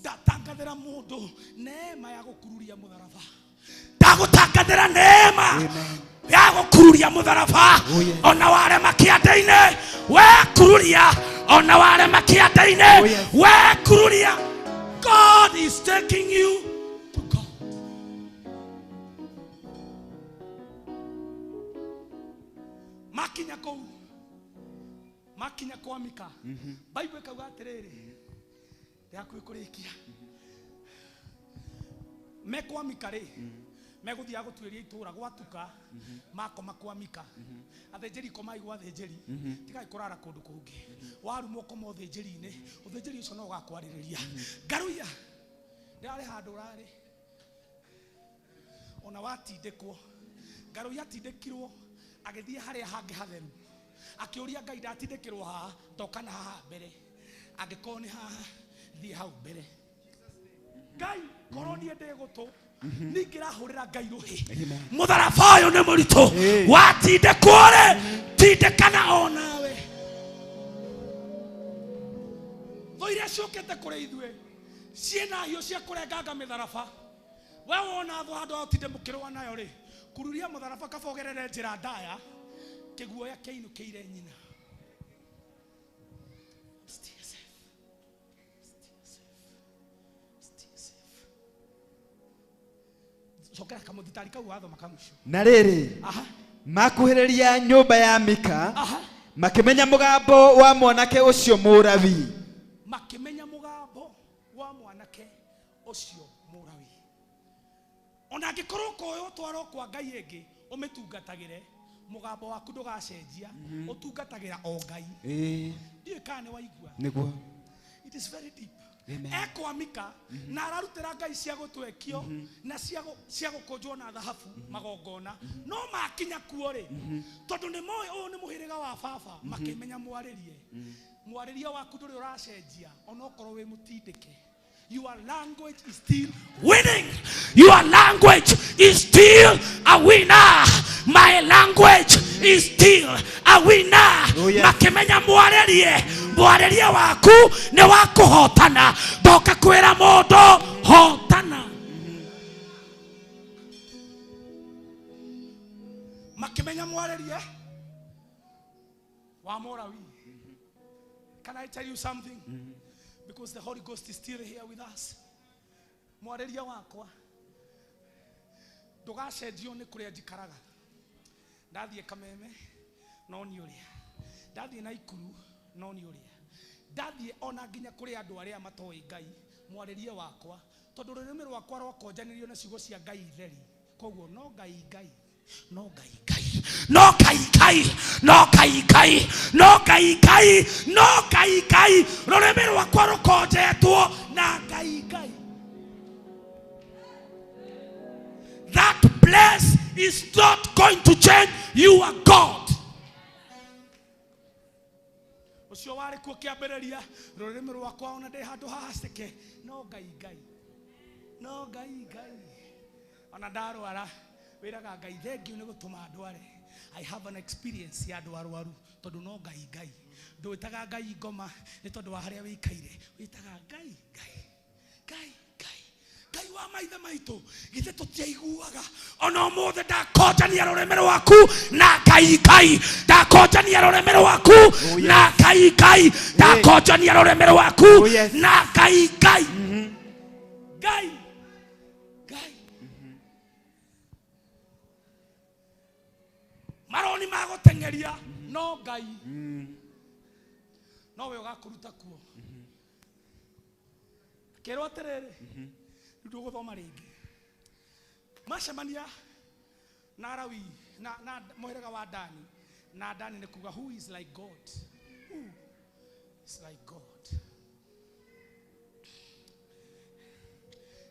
Ndatangathĩra mũndũ neema ya gũkururia mũtharaba. Ndagũtangathĩra neema ya gũkururia mũtharaba. Oh, yes. Ona warema kĩanda-inĩ, wekururia. Ona warema kĩanda-inĩ, Oh, yes. wekururia. God is taking you to God. Makinya kũu, makinya kwa Mika, Bible ĩkauga atĩrĩrĩ, ndĩhakuhĩ kũrĩkia. Me kwa Mika rĩ, megũthiaga gũtuĩria itũũra gwatuka, makoma kwa Mika. Athĩnjĩri komai gwa athĩnjĩri, tigai kũrara kũndũ kũngĩ. Warumwo koma ũthĩnjĩri-inĩ, ũthĩnjĩri ũcio no ũgakwarĩrĩria. Ngaruiya, ndĩrarĩ handũ ũrarĩ, ona watindĩkwo. Ngaruiya atindĩkirwo agĩthiĩ harĩa hangĩ hatheru, akĩũria Ngai ndatindĩkĩrwo haha ndoka na haha mbere, angĩkorwo nĩ haha thiĩ hau mbere. Ngai korwo niĩ ndĩ gũtũ ningĩrahũrĩra Ngai rũhĩ. Mũtharaba ũyũ nĩ mũritũ, watindĩkwo rĩ tindĩkana o nawe. Thũ iria ciũkĩte kũrĩ ithuĩ ciĩna hiũ cia kũrenganga mĩtharaba. We wona thũ handũ ha ũtinde mũkĩrũa nayo rĩ, kururia mũtharaba kaba ũgerere njĩra ndaya, kĩguoya kĩinũkĩire nyina. Stay safe. Stay safe. Stay safe. Cokera kamũthitari kau wathoma kamũico. Na rĩrĩ, Aha. makuhĩrĩria nyũmba ya Mika, Aha. makĩmenya mũgambo wa mwanake ũcio Mũrawi. Makĩmenya mũgambo wa mwanake ũcio Mũrawi. Ona angĩkorwo ũkoywo ũtwarwo kwa Ngai ĩngĩ ũmĩtungatagĩre, mũgambo waku ndũgacenjia, ũtungatagĩra o Ngai. Ndiũĩ kana nĩ waigua. Nĩguo. It is very deep. Amen. Ekwa Mika na ararutĩra ngai cia gũtwekio na cia gũkũnjwo na thahabu magongona, no makinya kuo rĩ, tondũ nĩ moĩ ũyũ nĩ mũhĩrĩga wa baba, makĩmenya mwarĩrie. Mwarĩrie waku ndũrĩ ũracenjia onokorwo wĩ mũtindĩke. Your language is still winning. Your language is still a winner. My language is still a winner. Oh, yes. Makĩmenya mwarĩrie, mwarĩrie waku nĩ wa kũhotana. Ndoka kwĩra mũndũ hotana. Makĩmenya mwarĩrie wa Mũrawi. Can I tell you something? Because the Holy Ghost is still here with us. Mwarĩrie wakwa Ndũgacenjio nĩ kũrĩa njikaraga. Ndathiĩ Kameme no nĩ ũrĩa, ndathiĩ Naikuru no nĩ ũrĩa, ndathiĩ ona nginya kũrĩ andũ arĩa matoĩ Ngai, mwarĩrie wakwa, tondũ rũrĩmĩ rwakwa rwakonjanirio na ciugo cia Ngai theri, koguo no Ngai Ngai, no Ngai Ngai, no Ngai Ngai, no Ngai Ngai, no Ngai Ngai, no Ngai Ngai, rũrĩmĩ rwakwa rũkonjetwo na Ngai Ngai. That place is not going to change. You are God. Ũcio warĩ kuo kĩambĩrĩria, rũrĩmĩ rwakwa ona ndĩ handũ hahacĩke, no Ngai Ngai, no Ngai Ngai. Ona ndarwara wĩraga Ngai thengiũ nĩ gũtũma ndware. I have an experience ya andũ arwaru, tondũ no Ngai Ngai. Ndwĩtaga Ngai ngoma nĩ tondũ wa harĩa wĩikaire, wĩtaga Ngai Ngai, Ngai Ngai, Ngai wa maithe maitũ. Githĩ tũtiaiguaga ona ũmũthĩ? Ndakonjania rũrĩmĩ rwaku na Ngai Ngai, ndakonjania rũrĩmĩ rwaku na Ngai Ngai, ndakonjania rũrĩmĩ rwaku na Ngai Ngai, Ngai Ngai. Maroni ma gũteng'eria, no Ngai nowe ũgakũruta kuo. Akĩrwo atĩrĩrĩ, rĩu ndũgũthoma rĩngĩ. Macemania na Arawi na mũhĩrĩga wa Dani, na Dani nĩ kuga who is like God, who is like God,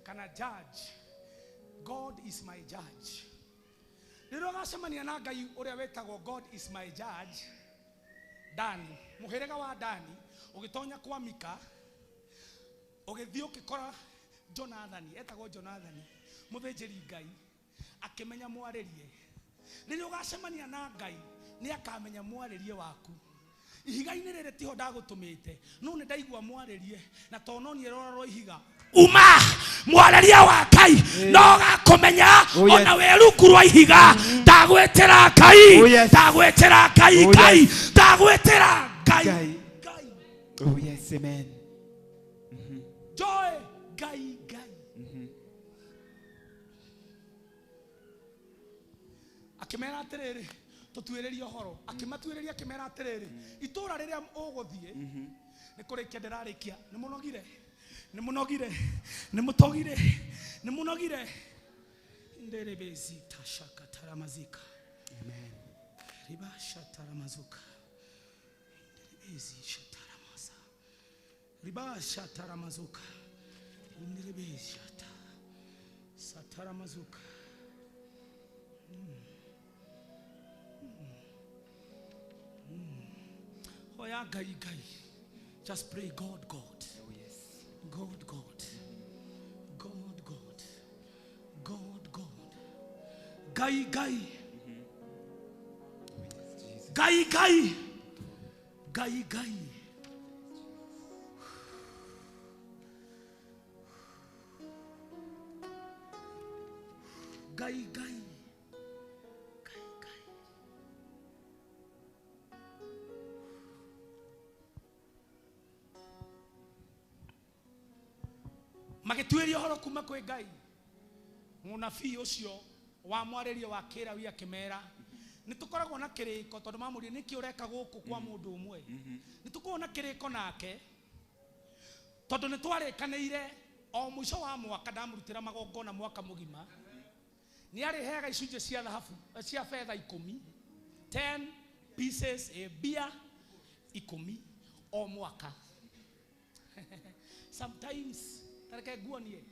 kana judge, God is my judge. Rĩrĩa ũgacemania na Ngai ũrĩa wĩtagwo God is my judge, Dani, mũhĩrĩga wa Dani, ũgĩtonya kwa Mika, ũgĩthiĩ ũgĩkora Jonathani, etagwo Jonathani, mũthĩnjĩri Ngai, akĩmenya mwarĩrie. Rĩrĩa ũgacemania na Ngai, nĩ akamenya mwarĩrie waku. Ihiga-inĩ rĩrĩ tiho ndagũtũmĩte, no nĩ ndaigua mwarĩrie, na to nonire rwaro rwa ihiga uma mwarĩrie wa Ngai no gakũmenya. Ona wĩ rungu rwa ihiga, ndagwĩtĩra Ngai, ndagwĩtĩra Ngai, Ngai, ndagwĩtĩra Ngai. Ngai. Oh yes, amen. Joy Ngai Ngai. Akĩmera atĩrĩrĩ, tũtuĩrĩrie ũhoro. Akĩmatuĩrĩria, akĩmera atĩrĩrĩ, itũũra rĩrĩa ũgũthiĩ nĩ kũrĩkia ndĩrarĩkia. Nĩ mũnogire, nĩ mũnogire, nĩ mũtogire, nĩ mũnogire. Nderebezita shakataramazika ribashataramazuka nderebezi shataramasa ribashataramazuka nderebezi shata sataramazuka. Hoya Ngai Ngai. Just pray God God. God God. God God. God God. Ngai Ngai. Ngai Ngai. Ngai Ngai. Ngai Ngai. Ngai Ngai. Magĩtuĩria ũhoro kuma kwĩ Ngai. Mũnabii ũcio wa mwarĩrie wa kĩrawi akĩmera, nĩ tũkoragwo na kĩrĩko, tondũ mamũrie nĩkĩ ũreka gũkũ kwa mũndũ ũmwe. Nĩ tũkoragwo na kĩrĩko nake, tondũ nĩ twarĩkanĩire o mũico wa mwaka ndamũrutĩra magongona mwaka mũgima, nĩ arĩheaga icunjĩ cia thahabu, cia betha 10, 10 pieces, mbia 10 o mwaka. Sometimes tareke nguonie,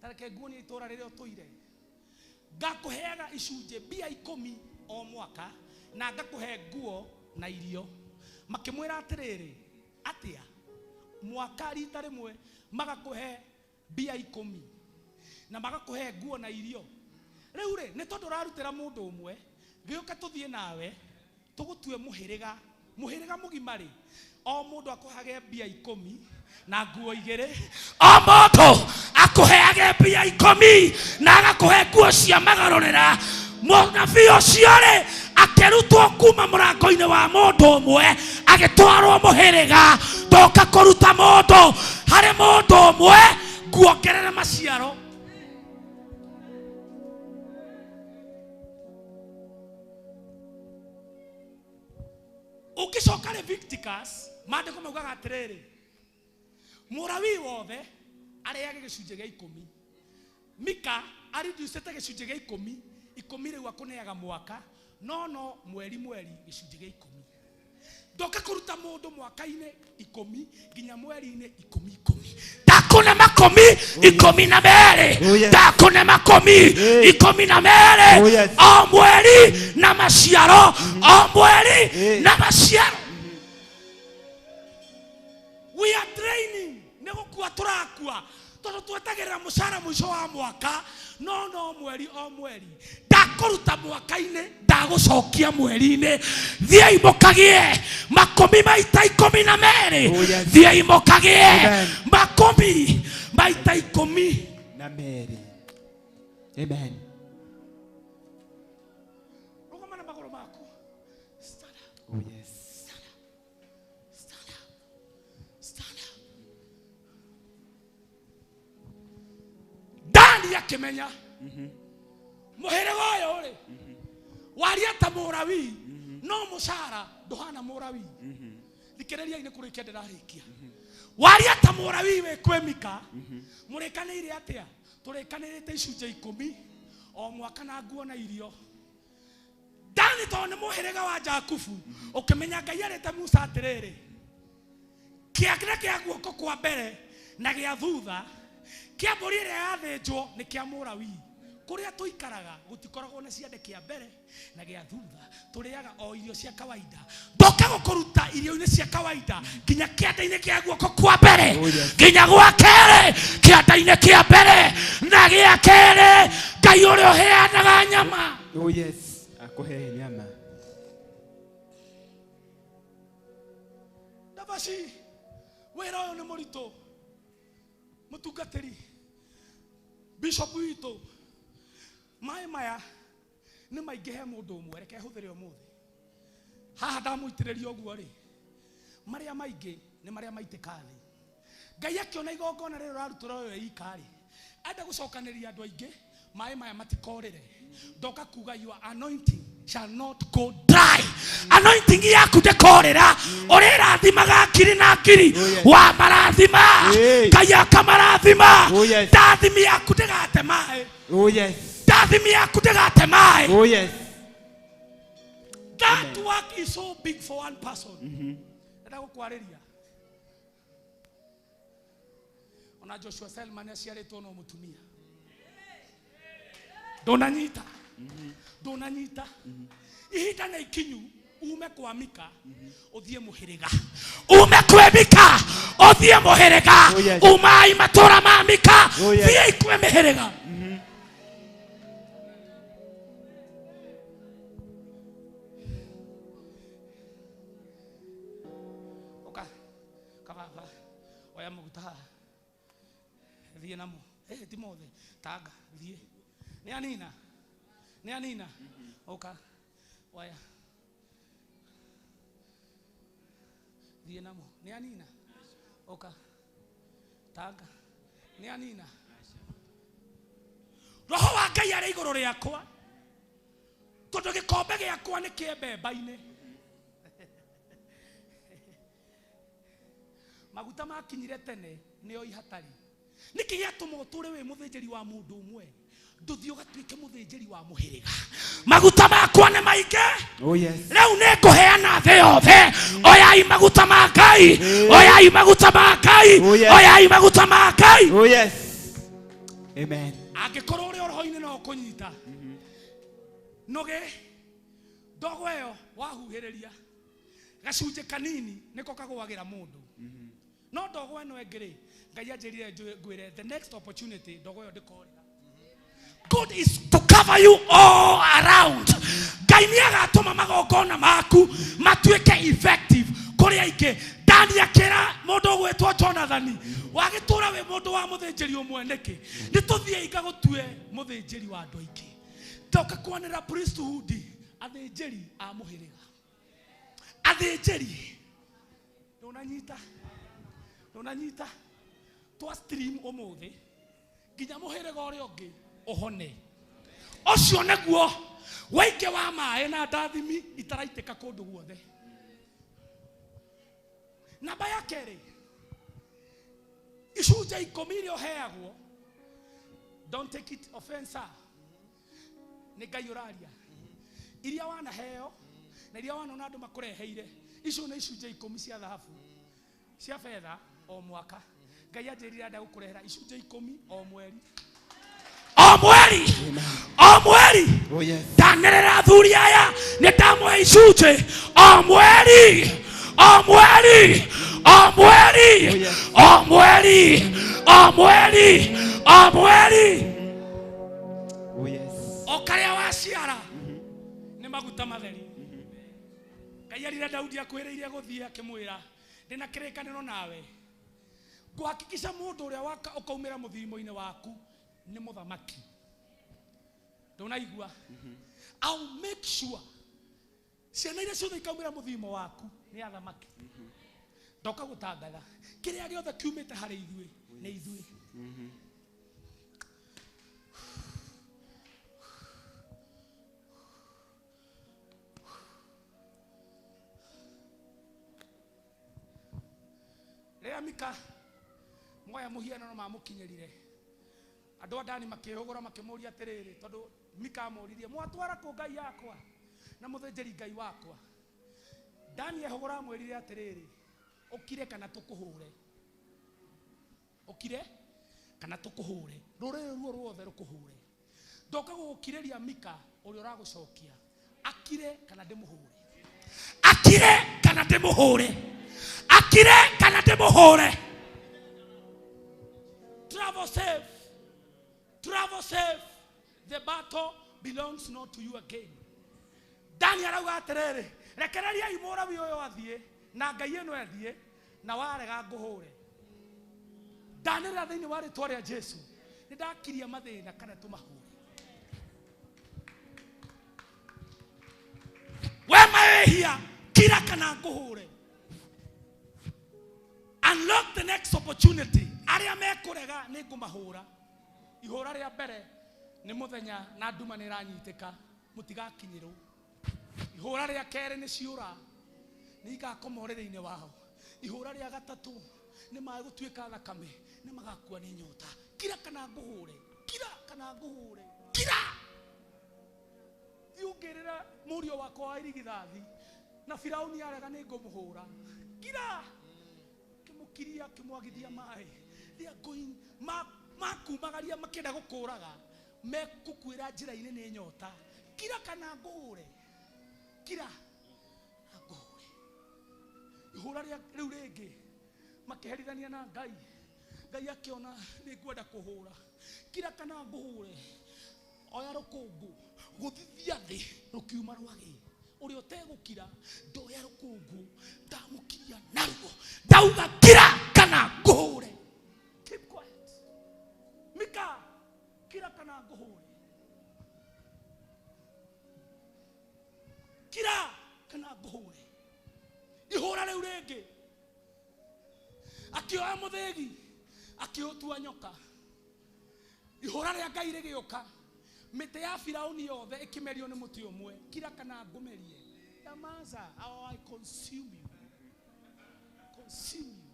tareke nguonie itũra rĩrĩa ũtũire, ngakũheaga icunjĩ mbia 10 o mwaka, na ngakũhe nguo na irio. Makĩmwĩra atĩrĩrĩ, atĩa mwaka rita rĩmwe magakũhe mbia 10 na magakũhe nguo na irio? Rĩu rĩ, nĩ tondũ ũrarutĩra mũndũ ũmwe, gĩũke tũthiĩ nawe tũgũtue mũhĩrĩga, mũhĩrĩga mũgima rĩ, o mũndũ akũhage mbia 10 na nguo 2. O mũndũ akũheage mbia 10 na agakũhe nguo cia magarũrĩra. Mũnabii ũcio rĩ, akĩrutwo kuma mũrango-inĩ wa mũndũ ũmwe agĩtwarwo mũhĩrĩga. Ndoka kũruta mũndũ harĩ mũndũ ũmwe nguongerere maciaro. Ũgĩcoka Leviticus, maandĩko maugaga atĩrĩrĩ, mũrawii wothe arĩage gĩcunjĩ gĩa ikũmi. Mika ariducĩte gĩcunjĩ gĩa ikũmi, ikũmi rĩu akũneaga mwaka, no no mweri mweri gĩcunjĩ gĩa ikũmi. Ndoka kũruta mũndũ mwaka-inĩ ikũmi nginya mweri-inĩ ikũmi ikũmi. Ndakũne makũmi ikũmi na merĩ. Oh, yes. Ndakũne makũmi ikũmi na merĩ. Oh, yes. O mweri na maciaro, o mweri Hey. na maciaro. We are training nĩ gũkua tũrakua tondũ twetagĩrĩra mũcara mũico wa mwaka no no mweri o mweri ndakũruta mwaka-inĩ ndagũcokia mweri-inĩ thiĩi mũkagĩe makũmi maita ikũmi na merĩ Oh, yes. thiĩi mũkagĩe Amen. makũmi maita ikũmi Na merĩ. Amen. rũgama na magũrũ maku. Stand up. Oh yes. Stand up. Stand up. Stand up. Dani akĩmenya mũhĩrĩga ũyũ rĩ waria ta mũrawii no mũcara ndũhana mũrawii. Thikĩrĩriai nĩ kũrĩkia ndĩrarĩkia. Waria ta mũrawii wĩ kwĩ Mika, mũrĩkanĩire atĩa? Tũrĩkanĩrĩte icunjĩ ikũmi o mwaka na nguo na irio. Dani tondũ nĩ mũhĩrĩga wa Jakubu, ũkĩmenya Ngai arĩte Musa atĩrĩrĩ, kĩanda kĩa guoko kwa mbere na gĩa thutha kĩa mbũri ĩrĩa yathĩnjwo nĩ kĩa mũrawii. Kũrĩa tũikaraga gũtikoragwo na ciande kĩa mbere na gĩa thutha, tũrĩaga o irio cia kawaida. Ndoka gũkũruta irio-inĩ cia kawaida nginya kĩanda-inĩ kĩa guoko kwa mbere Oh, yes. nginya gwa kerĩ, kĩanda-inĩ kĩa mbere na gĩa kerĩ. Ngai ũrĩa ũheanaga nyama. Oh yes. Akũhe nyama. Ndabaci, wĩra ũyũ nĩ mũritũ. Mũtungatĩri bishop witũ, maĩ maya nĩ maingĩ he mũndũ ũmwe, reke hũthĩre ũmũthĩ haha ndamũitĩrĩria ũguo rĩ, marĩa maingĩ nĩ marĩa maitĩka thĩ. Ngai akĩona igongona rĩrĩ rarutũra ũyũ ika rĩ, enda gũcokanĩria andũ aingĩ, maĩ maya matikorĩre. Ndoka kuga your anointing shall not go dry. Anointing yaku ndĩkorĩra, ũrĩrathimaga ngiri na ngiri. Oh, yes. Wa marathima Hey. Ngai akamarathima. Oh, yes. Ndathimi yaku ndĩgate maĩ. Oh yes. Ndathimi yaku ndĩgate maĩ. Oh yes. That work is so big for one person. Ndenda gũkwarĩria ona Joshua Selman aciarĩtwo no mũtumia. Ndũnanyita, ndũnanyita. Ihinda nĩ ikinyu ume kwa Mika ũthiĩ mũhĩrĩga, ume kwĩ Mika ũthiĩ mũhĩrĩga. Oh, yes. Umai matũra ma Mika. Oh, yes. Thiĩi kwĩ mĩhĩrĩga. Ũka kababa, oya maguta haha, thiĩ namo. Eh, ti mothe, tanga thiĩ. Nĩ anina, nĩ anina. Ũka oya, thiĩ namo. Nĩ anina. Ũka tanga, nĩ anina. Roho wa Ngai arĩ igũrũ rĩakwa tondũ gĩkombe gĩakwa nĩ kĩembemba-inĩ. Maguta makinyire tene nĩo ihatari. Nĩkĩ gĩatũma ũtũre wĩ mũthĩnjĩri wa mũndũ ũmwe, ndũthiĩ ũgatuĩke mũthĩnjĩri wa mũhĩrĩga? Maguta makwa nĩ maingĩ. Oh yes. Rĩu nĩ ngũheana thĩ yothe. Oyai maguta ma Ngai, oyai maguta ma Ngai. Oh, yes. Oyai maguta ma Ngai. Oh yes. Amen. Angĩkorwo ũrĩ roho-inĩ no ũkũnyita nũgĩ ndogo ĩyo wahuhĩrĩria gacunjĩ kanini nĩko kagũagĩra mũndũ, no ndogo ĩno ĩngĩ rĩ, Ngai anjĩrire ngwĩre the next opportunity ndogo ĩyo ndĩkorĩra. God is to cover you all around. Ngai nĩ agatũma magongona maku matuĩke effective kũrĩ aingĩ. Dani akĩra mũndũ ũgwĩtwo Jonathani, wagĩtũra wĩ mũndũ wa mũthĩnjĩri ũmwe nĩkĩ? Nĩ tũthiĩ ngagũtue mũthĩnjĩri wa andũ aingĩ. Ndoka kwanĩra priesthood, athĩnjĩri a mũhĩrĩga, athĩnjĩri. Ndũnanyita, ndũnanyita. Twa stream ũmũthĩ nginya mũhĩrĩga ũrĩa ũngĩ ũhone. Ũcio nĩguo waingĩ wa maĩ na ndathimi itaraitĩka kũndũ guothe. Namba ya kerĩ, icunjĩ ikũmi iria ũheagwo, don't take it offense, nĩ Ngai ũraria. Iria wanaheo na iria wanona andũ makũreheire, icio nĩ icunjĩ ikũmi cia thahabu, cia betha o mwaka. Ngai anjĩrire enda gũkũrehera icunjĩ ikũmi o mweri. O mweri, o mweri. Oh yes. Ndanĩrĩra athuri aya nĩ ndamũhe icunjĩ o mweri, o mweri, o mweri, o mweri, o mweri, o mweri. Oh yes. O karĩa waciara nĩ maguta matheri. Ngai erire Daudi akwĩrĩire gũthiĩ akĩmwĩra ndĩna kĩrĩkanĩro nawe, ngũhakikisha mũndũ ũrĩa waka ũkaumĩra mũthimo-inĩ waku nĩ mũthamaki. Ndũnaigua? I'll make sure ciana iria ciothe ikaumĩra mũthimo waku nĩ athamaki. Ndoka gũtangatha kĩrĩa gĩothe kiumĩte harĩ ithuĩ nĩ ithuĩ. Rĩrĩa Mika moya mũhianano mamũkinyĩrire, andũ a Dani makĩhũgũra makĩmũria atĩrĩrĩ, tondũ Mika amũririe mwatwara kũ Ngai yakwa na mũthĩnjĩri Ngai wakwa. Dani ehũgũra amwĩrire atĩrĩrĩ, ũkire kana tũkũhũre, ũkire kana tũkũhũre, rũrĩrĩ ruo ruothe rũkũhũre. Ndoka gũgũkirĩria Mika ũrĩa ũragũcokia, akire kana ndĩmũhũre, akire kana ndĩmũhũre, akire kana ndĩmũhũre. Travel safe, travel safe, the battle belongs not to you again. Dani arauga atĩrĩrĩ, rekereriai mũrabi ũyũ athiĩ na Ngai ĩno ĩthiĩ, na warega ngũhũre. Ndanĩrĩra thĩinĩ wa rĩtwa rĩa Jesu, nĩ ndakiria mathĩna kana tũmahũre. We mawĩhia, kira kana ngũhũre. Unlock the next opportunity. Arĩa mekũrega nĩ ngũmahũra. Ihũra rĩa mbere nĩ mũthenya na nduma nĩ ĩranyitĩka, mũtigakinyĩrwo. Ihũra rĩa kerĩ nĩ ciũra, nĩ igakoma ũrĩrĩ-inĩ wao. Ihũra rĩa gatatũ nĩ maĩ gũtuĩka thakame, nĩ magakua nĩ nyota. Kira kana ngũhũre, kira kana ngũhũre, kira. Thiĩ ũngĩrĩra mũriũ wakwa wa irigithathi na Firauni arega nĩ ngũmũhũra. Kira. Kĩmũkiria, kĩmwagithia maĩ. They are going, makumagaria makĩenda gũkũraga, mekũkuĩra njĩra-inĩ nĩ nyota. Kira kana ngũhũre, kira na ngũhũre. Ihũra rĩa rĩu rĩngĩ makĩherithania na Ngai. Ngai akĩona nĩ ngwenda kũhũra. Kira kana ngũhũre. Oya rũkũngũ, gũthithia thĩ rũkiuma rwagĩ. Ũrĩa ũtegũkira, ndoya rũkũngũ, ndamũkiria naruo. Ndauga kira kana ngũhũre. Keep quiet. Mika, kira kana ngũhũre. Kira kana ngũhũre. Ihũra rĩu rĩngĩ. Akĩoya mũthĩgi, akĩũtua nyoka. Ihũra rĩa Ngai rĩgĩũka. Mĩtĩ ya Firauni yothe ĩkĩmerio nĩ mũtĩ ũmwe. Kira kana ngũmerie. Nyamaza, I consume you. Consume you.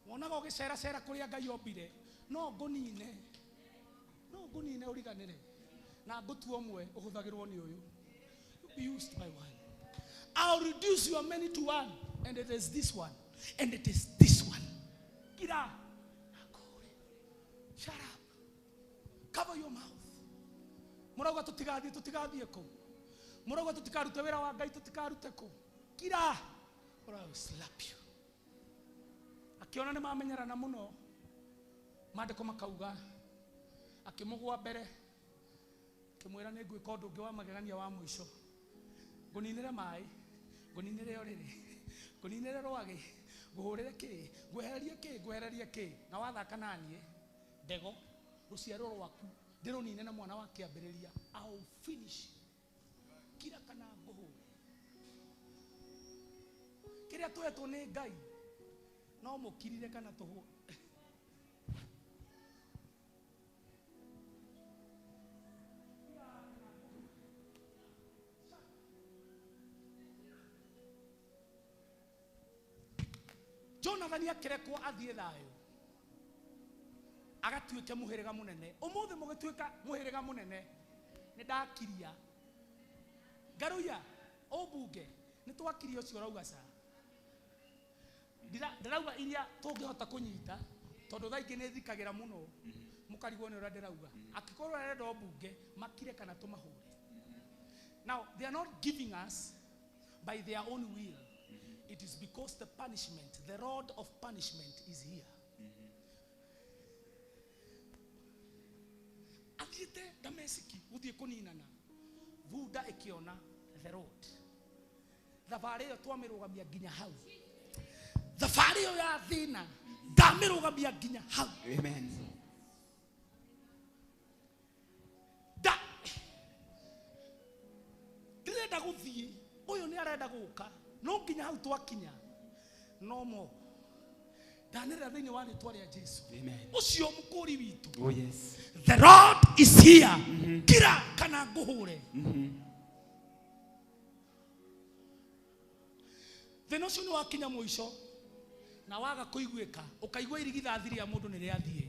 Wonaga ũgĩceracera kũrĩa Ngai ombire, no ngũnine. No ngũnine ũriganĩre. Na ngũtue ũmwe ũhũthagĩrwo nĩ ũyũ. You'll be used by one. I'll reduce your many to one, and it is this one, and it is this one. Kira. Shut up. Cover your mouth. Mũrauga tũtigathiĩ, tũtigathiĩ kũ? Mũrauga tũtikarute wĩra wa Ngai, tũtikarute kũ? Kira, or I will slap you. Akĩona nĩ mamenyerana mũno, maandĩko makauga, akĩmũgũa mbere, akĩmwĩra nĩ ngwĩka ũndũ ũngĩ wa magegania wa mũico. Ngũninĩre maĩ, ngũninĩre ũrĩrĩ, ngũninĩre rwagĩ, ngũhũrĩre kĩ, ngwehererie kĩ, ngwehererie kĩ, na wathaka naniĩ, ndego, rũciaro rwaku, ndĩrũnine na mwana wa kĩambĩrĩria. I'll finish. Kira kana ngũhũre. Kĩrĩa twetwo nĩ Ngai, no mũkirire kana tũhũre. Jonathani akĩrekwo athiĩ thayũ agatuĩke mũhĩrĩga mũnene. Ũmũthĩ mũgĩtuĩka mũhĩrĩga mũnene nĩ ndakiria ngaruya ũmbunge nĩ twakiria ũcio ũrauga ca. Ndĩrauga iria tũngĩhota kũnyita tondũ thaa ingĩ nĩ thikagĩra mũno mũkarigwo nĩ ũrĩa ndĩrauga. Angĩkorwo arenda ũmbunge makire kana tũmahũre. Now they are not giving us by their own will. It is because the punishment, the rod of punishment is here. Athiĩte Damesiki gũthiĩ kũninana, bunda ĩkĩona the road. Thabarĩ ĩyo twamĩrũgamia nginya hau. Thabarĩ ĩyo ya thĩna ndamĩrũgamia nginya hau. Amen. Ndĩrenda gũthiĩ, ũyũ nĩ arenda gũka, no nginya hau twakinya. No more. Ndanĩrĩra thĩinĩ wa rĩtwa rĩa Jesu. Amen. Ũcio mũkũri witũ. Oh yes. The rod is here. Kira kana ngũhũre. Thĩna ũcio nĩ wakinya mũico na waga kũiguĩka, ũkaigua irigithathi rĩa mũndũ nĩ rĩathiĩ.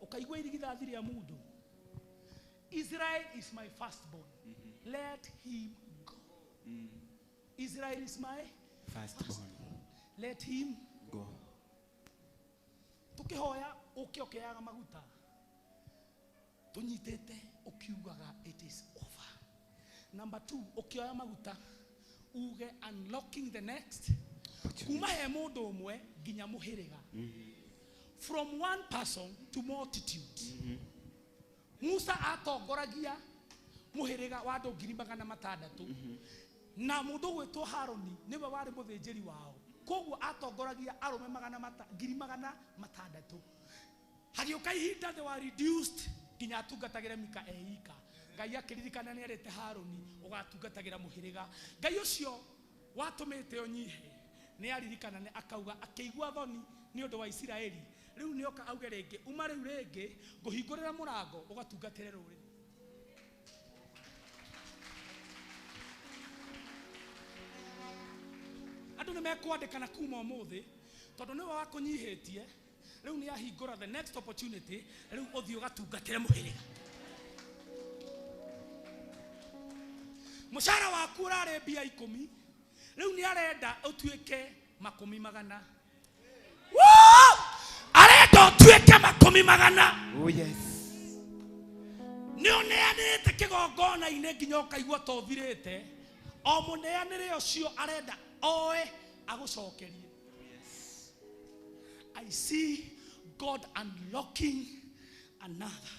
Ũkaigua irigithathi rĩa mũndũ. Israel is my firstborn. Let him go. Israel is my firstborn. Let him go. Tukihoya uke ukiaga maguta tunyitite ukiugaga it is over. Number 2, ukioya maguta uge unlocking the next kuma he mundu umwe nginya muhiriga. From one person to multitude. Musa atongoragia muhiriga wa andu 600,000 na mundu gwitwo Haroni niwe wari muthinjiri wao. Koguo atongoragia arume 600,000. Hagĩũka ihinda they were reduced nginya atungatagĩre Mika eika. Ngai akĩririkana nĩ erĩte Haroni ũgatungatagĩra mũhĩrĩga. Ngai ũcio watũmĩte ũnyihe nĩ aririkana nĩ akauga akĩigua thoni nĩ ũndũ wa Isiraeli. Rĩu nĩoka auge rĩngĩ uma rĩu rĩngĩ ngũhingũrĩra mũrango ũgatungatĩre rũrĩrĩ. Andũ nĩ mekwandĩkana kuma ũmũthĩ tondũ nĩwe wakũnyihĩtie. Rĩu nĩ ahingũra the next opportunity, rĩu ũthiĩ ũgatungatĩre mũhĩrĩga. Mũcara waku ũrarĩ mbia 10, rĩu nĩ arenda ũtuĩke 200. Arenda ũtuĩke 200. Oh yes. Nĩ ũneanĩte kĩgongona-inĩ nginya ũkaigua ta ũthirĩte. O mũneanĩre ũcio arenda oe agũcokerie. I see God unlocking another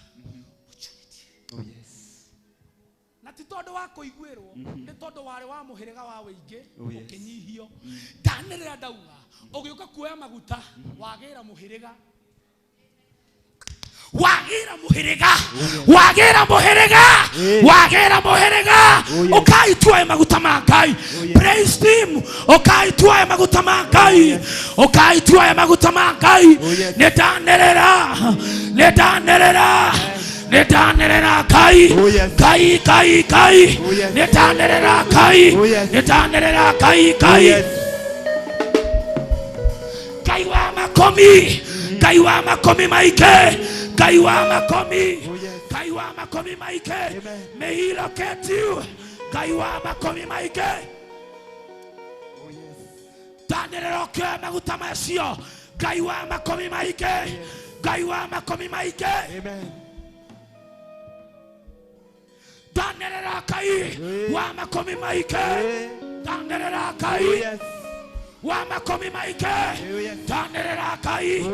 opportunity. Oh yes. Na ti tondu wa kũiguĩrwo, nĩ tondu warĩ wa mũhĩrĩga wa wĩingĩ ũkĩnyihio. Ndanĩrĩra ndauga ũgĩũka kuoya maguta wagĩra mũhĩrĩga. Wagĩra mũhĩrĩga. Wagĩra mũhĩrĩga. Wagĩra mũhĩrĩga. Ũkai tuoe maguta ma Ngai. Praise him. Ũkai tuoe maguta ma Ngai. Ũkai tuoe maguta ma Ngai. Nĩ ndanĩrĩra. Nĩ ndanĩrĩra. Nĩ ndanĩrĩra Ngai. Ngai Ngai Ngai. Nĩ ndanĩrĩra Ngai. Nĩ ndanĩrĩra Ngai Ngai. Ngai wa makomi. Ngai wa makomi maike. Ngai wa makomi. Ngai wa makomi maike. May he locate you. Ngai wa makomi maike. Ndanĩrĩra ũkĩoya maguta macio. Ngai wa makomi maike. Ngai wa makomi maike. Ndanĩrĩra Ngai wa makomi maike. Ndanĩrĩra Ngai wa makomi maike. Ndanĩrĩra Ngai.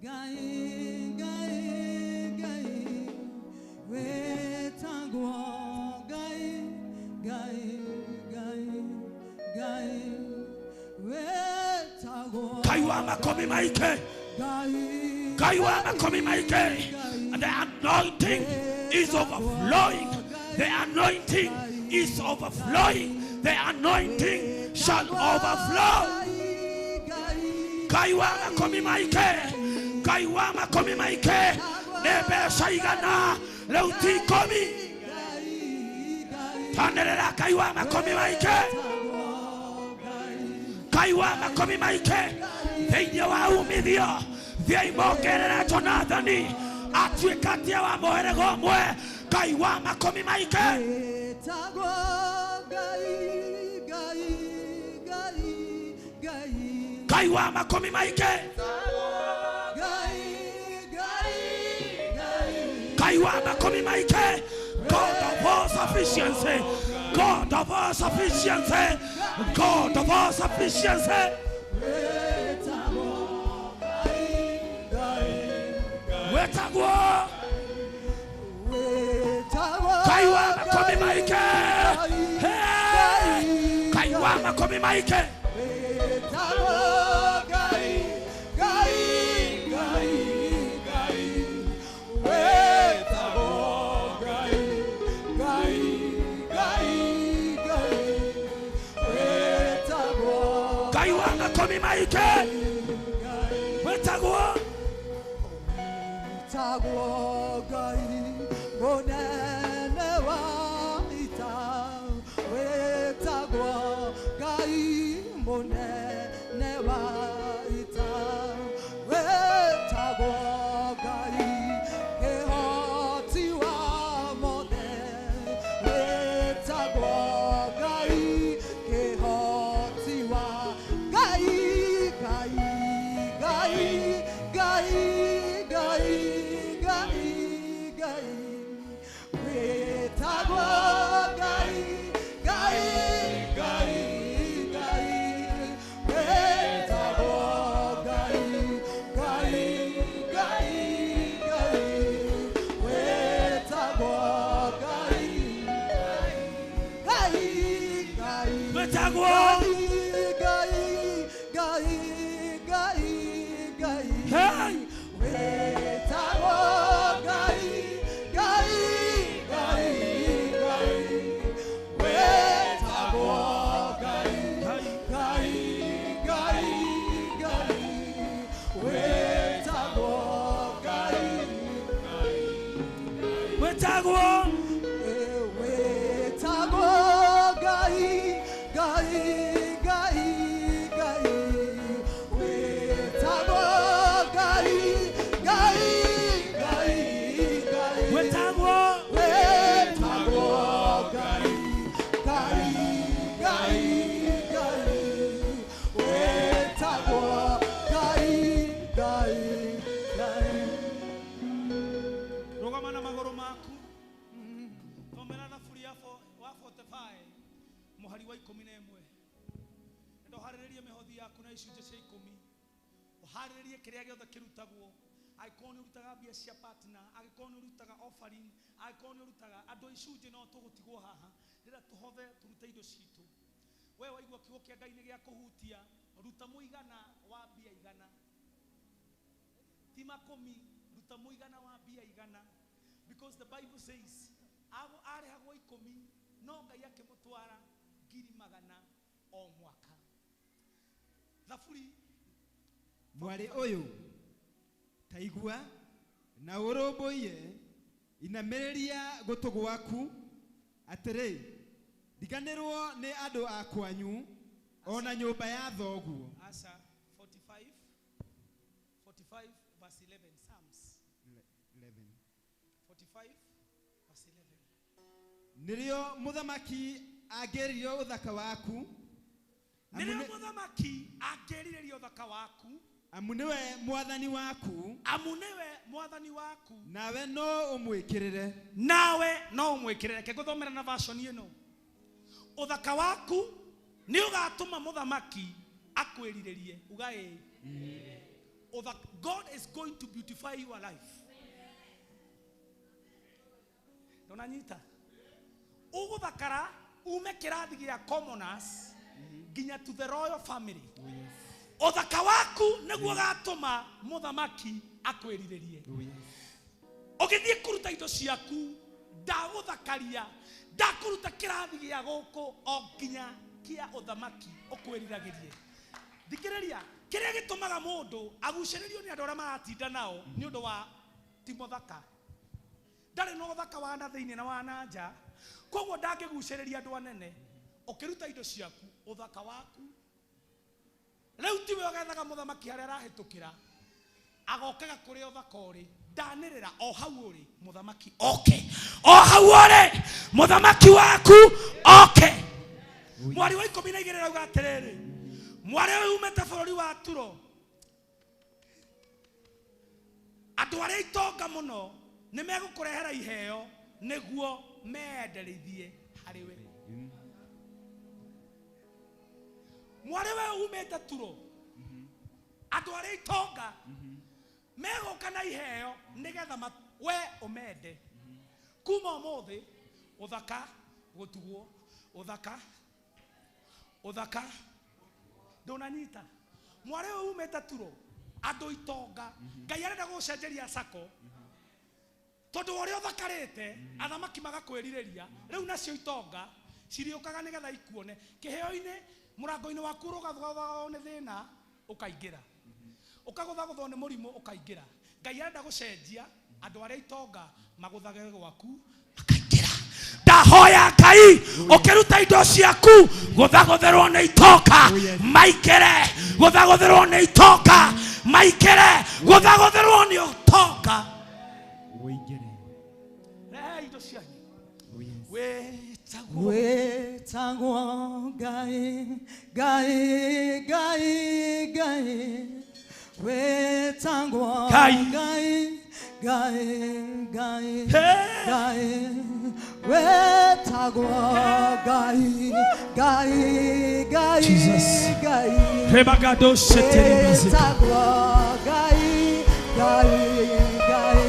Ngai, Ngai, Ngai, wetagwo Ngai, Ngai, Ngai, Ngai, wetagwo Ngai wa makomi maike. Ngai wa makomi maike. And the anointing is overflowing. The anointing is overflowing. The anointing shall overflow. Ngai. Ngai wa makũmi maingĩ, Ngai wa makũmi maingĩ, nĩ mbeca igana rĩu ti ikũmi. Tanĩrĩra Ngai wa makũmi maingĩ, Ngai wa makũmi maingĩ, thĩinĩ wa umithio thiĩi mongerere Jonathani atuĩkatie wa mũhĩrĩga ũmwe. Ngai wa makũmi maingĩ. Ngai wa makũmi maingĩ, Ngai wa makũmi maingĩ. God of all sufficiency, God of all sufficiency, God of all sufficiency. Wetagwo Ngai wa makũmi maingĩ, Ngai wa makũmi maingĩ. Ngai wa makũmi maingĩ. Wetagwo Ngai mũnene wa ita, wetagwo Ngai mũnene wa ita, wetagwo Ngai kĩhoti wa mothe, wetagwo Ngai kĩhoti wa Ngai, Ngai, Ngai, Ngai, Ngai, Ngai, Ngai, wetagwo Ngai, Ngai, Ngai, Ngai, wetagwo Ngai, Ngai, Ngai, Ngai, wetagwo Ngai, Ngai, Ngai, wetagwo Ngai, Ngai, Ngai, Ngai, Hey! Wetagwo Ngai, Ngai, Ngai, Ngai, wetagwo Ngai, Ngai, Ngai, Ngai, wetagwo Ngai, wetagwo wetagwo Ngai, Ngai, Ngai, Ngai, wetagwo Ngai, Ngai, Ngai, Ngai, wetagwo wetagwo Ngai, Ngai, Ngai, Ngai, wetagwo Ngai, Ngai, Ngai. Rũgama na magũrũ maku. Thomera thaburi ya wa 45 mũhari wa 11. Enda ũharĩrĩrie mĩhothi yaku na icunjĩ cia 10. Ũharĩrĩrie kĩrĩa gĩothe kĩrutagwo. Angĩkorwo nĩ ũrutaga mbia cia partner, angĩkorwo nĩ ũrutaga offering, angĩkorwo nĩ ũrutaga andũ a icunjĩ no tũgũtigwo haha. Rĩrĩa tũhothe tũrute indo citũ. We waigua kiugo kĩa Ngai nĩ gĩa kũhutia, ruta mũigana wa mbia 100. Ti makũmi, ruta mũigana wa mbia 100. Because the Bible says, arĩhagwo 10, no Ngai akĩmũtwara 100,000 o mwaka. Thaburi Mwarĩ ũyũ, ta igua na ũrũmbũiye, inamĩrĩria gũtũ gwaku, atĩrĩ, riganĩrwo nĩ andũ a kwanyu, o na nyũmba ya thoguo. Asa 45 45 verse 11 Psalms 11. 45 verse 11. Nĩrĩo mũthamaki angĩririo ũthaka waku, amu Nĩrĩo nĩ- mũthamaki angĩrirĩria ũthaka waku, amu nĩwe mwathani waku, amu nĩwe mwathani waku, nawe no ũmwĩkĩrĩre. Nawe no ũmwĩkĩrĩre. Reke ngũthomera na version ĩno. Ũthaka waku nĩ ũgatũma mũthamaki akwĩrirĩrie. Uga ĩĩ. God is going to beautify your life. Ndũnanyita? Ũgũthakara ume kĩrathi gĩa commoners nginya to the royal family. Ũthaka waku nĩguo ũgatũma mũthamaki akwĩrirĩrie. Ũgĩthiĩ kũruta indo ciaku, ndagũthakaria, ndakũruta kĩrathi gĩa gũkũ o nginya kĩa ũthamaki ũkwĩriragĩrie. Thikĩrĩria, Kĩrĩa gĩtũmaga mũndũ agucĩrĩrio nĩ andũ arĩa maratinda nao nĩ ũndũ wa ti mũthaka. Ndarĩ na ũthaka wa na thĩinĩ na wa na nja. Koguo ndangĩgucĩrĩria andũ anene. Ũkĩruta indo ciaku, ũthaka waku. Rĩu tiwe ũgethaga mũthamaki harĩa arahĩtũkĩra. Agokaga kũrĩa ũthaka ũrĩ. Ndanĩrĩra o hau ũrĩ mũthamaki oke. O hau ũrĩ mũthamaki waku oke. Mwari wa 12 rauga atĩrĩrĩ, mwarĩ ũyũ umĩte bũrũri wa Turo, andũ arĩa itonga mũno nĩ megũkũrehera iheo nĩguo meenderithie harĩ we. Mwarĩ we umĩte Turo, andũ arĩa itonga megũka na iheo nĩgetha we ũmende. Kuma ũmũthĩ ũthaka gũtugwo, ũthaka ũthaka ndũnanyita. Mwarĩ ũyũ umĩte Turo, andũ itonga, Ngai arenda gũgũcenjeria sako tondũ ũrĩa ũthakarĩte athamaki magakwĩrirĩria. Rĩu nacio itonga cirĩũkaga nĩgetha ikuone. Kĩheo-inĩ mũrango-inĩ waku ũrũgathũgathwo nĩ thĩna ũkaingĩra, ũkagũthagũthwo nĩ mũrimũ ũkaingĩra. Ngai arenda gũcenjia andũ arĩa itonga magũthage gwaku makaingĩra. Ndahoya Ngai ũkĩruta indo ciaku gũthagũthĩrwo nĩ itonga maingĩre, gũthagũthĩrwo nĩ itonga maingĩre, gũthagũthĩrwo nĩ ũtonga. Rehe indo cianyu. Wĩtagwo Wĩtagwo Ngai, Ngai, Ngai, Ngai. Wĩtagwo Ngai. Ngai, Ngai, Ngai, Hey. Ngai. Wĩtagwo Ngai, Ngai, Ngai, Jesus. Ngai. Rebagado sheterimazika. Wĩtagwo Ngai, Ngai, Ngai,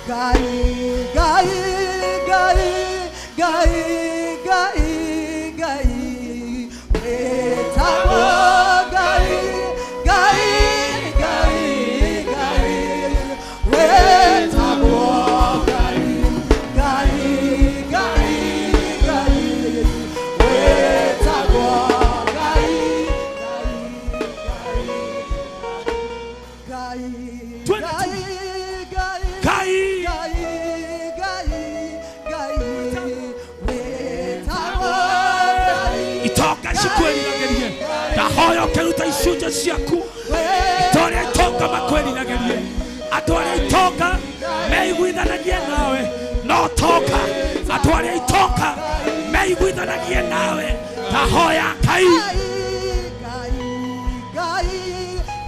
Ngai, Ngai, Ngai, Ngai, Ngai, Ngai. Wĩtagwo Ngai, Ngai, Ngai, Ngai. Wĩtagwo Ngai, Ngai, Ngai, Ngai. Wĩtagwo Ngai, Ngai, Ngai, Ngai. Ngai, Ngai. Ngai, Ngai, Ngai. Wĩtagwo Ngai. Itonga cikwĩriragĩrie. Ndahoya ũkĩruta icunjĩ ciaku, andũ arĩa itonga makwĩriragĩrie, andũ arĩa itonga meiguithanagie nawe, no tonga. Andũ arĩa itonga meiguithanagie nawe. Ndahoya Ngai. Ngai, Ngai,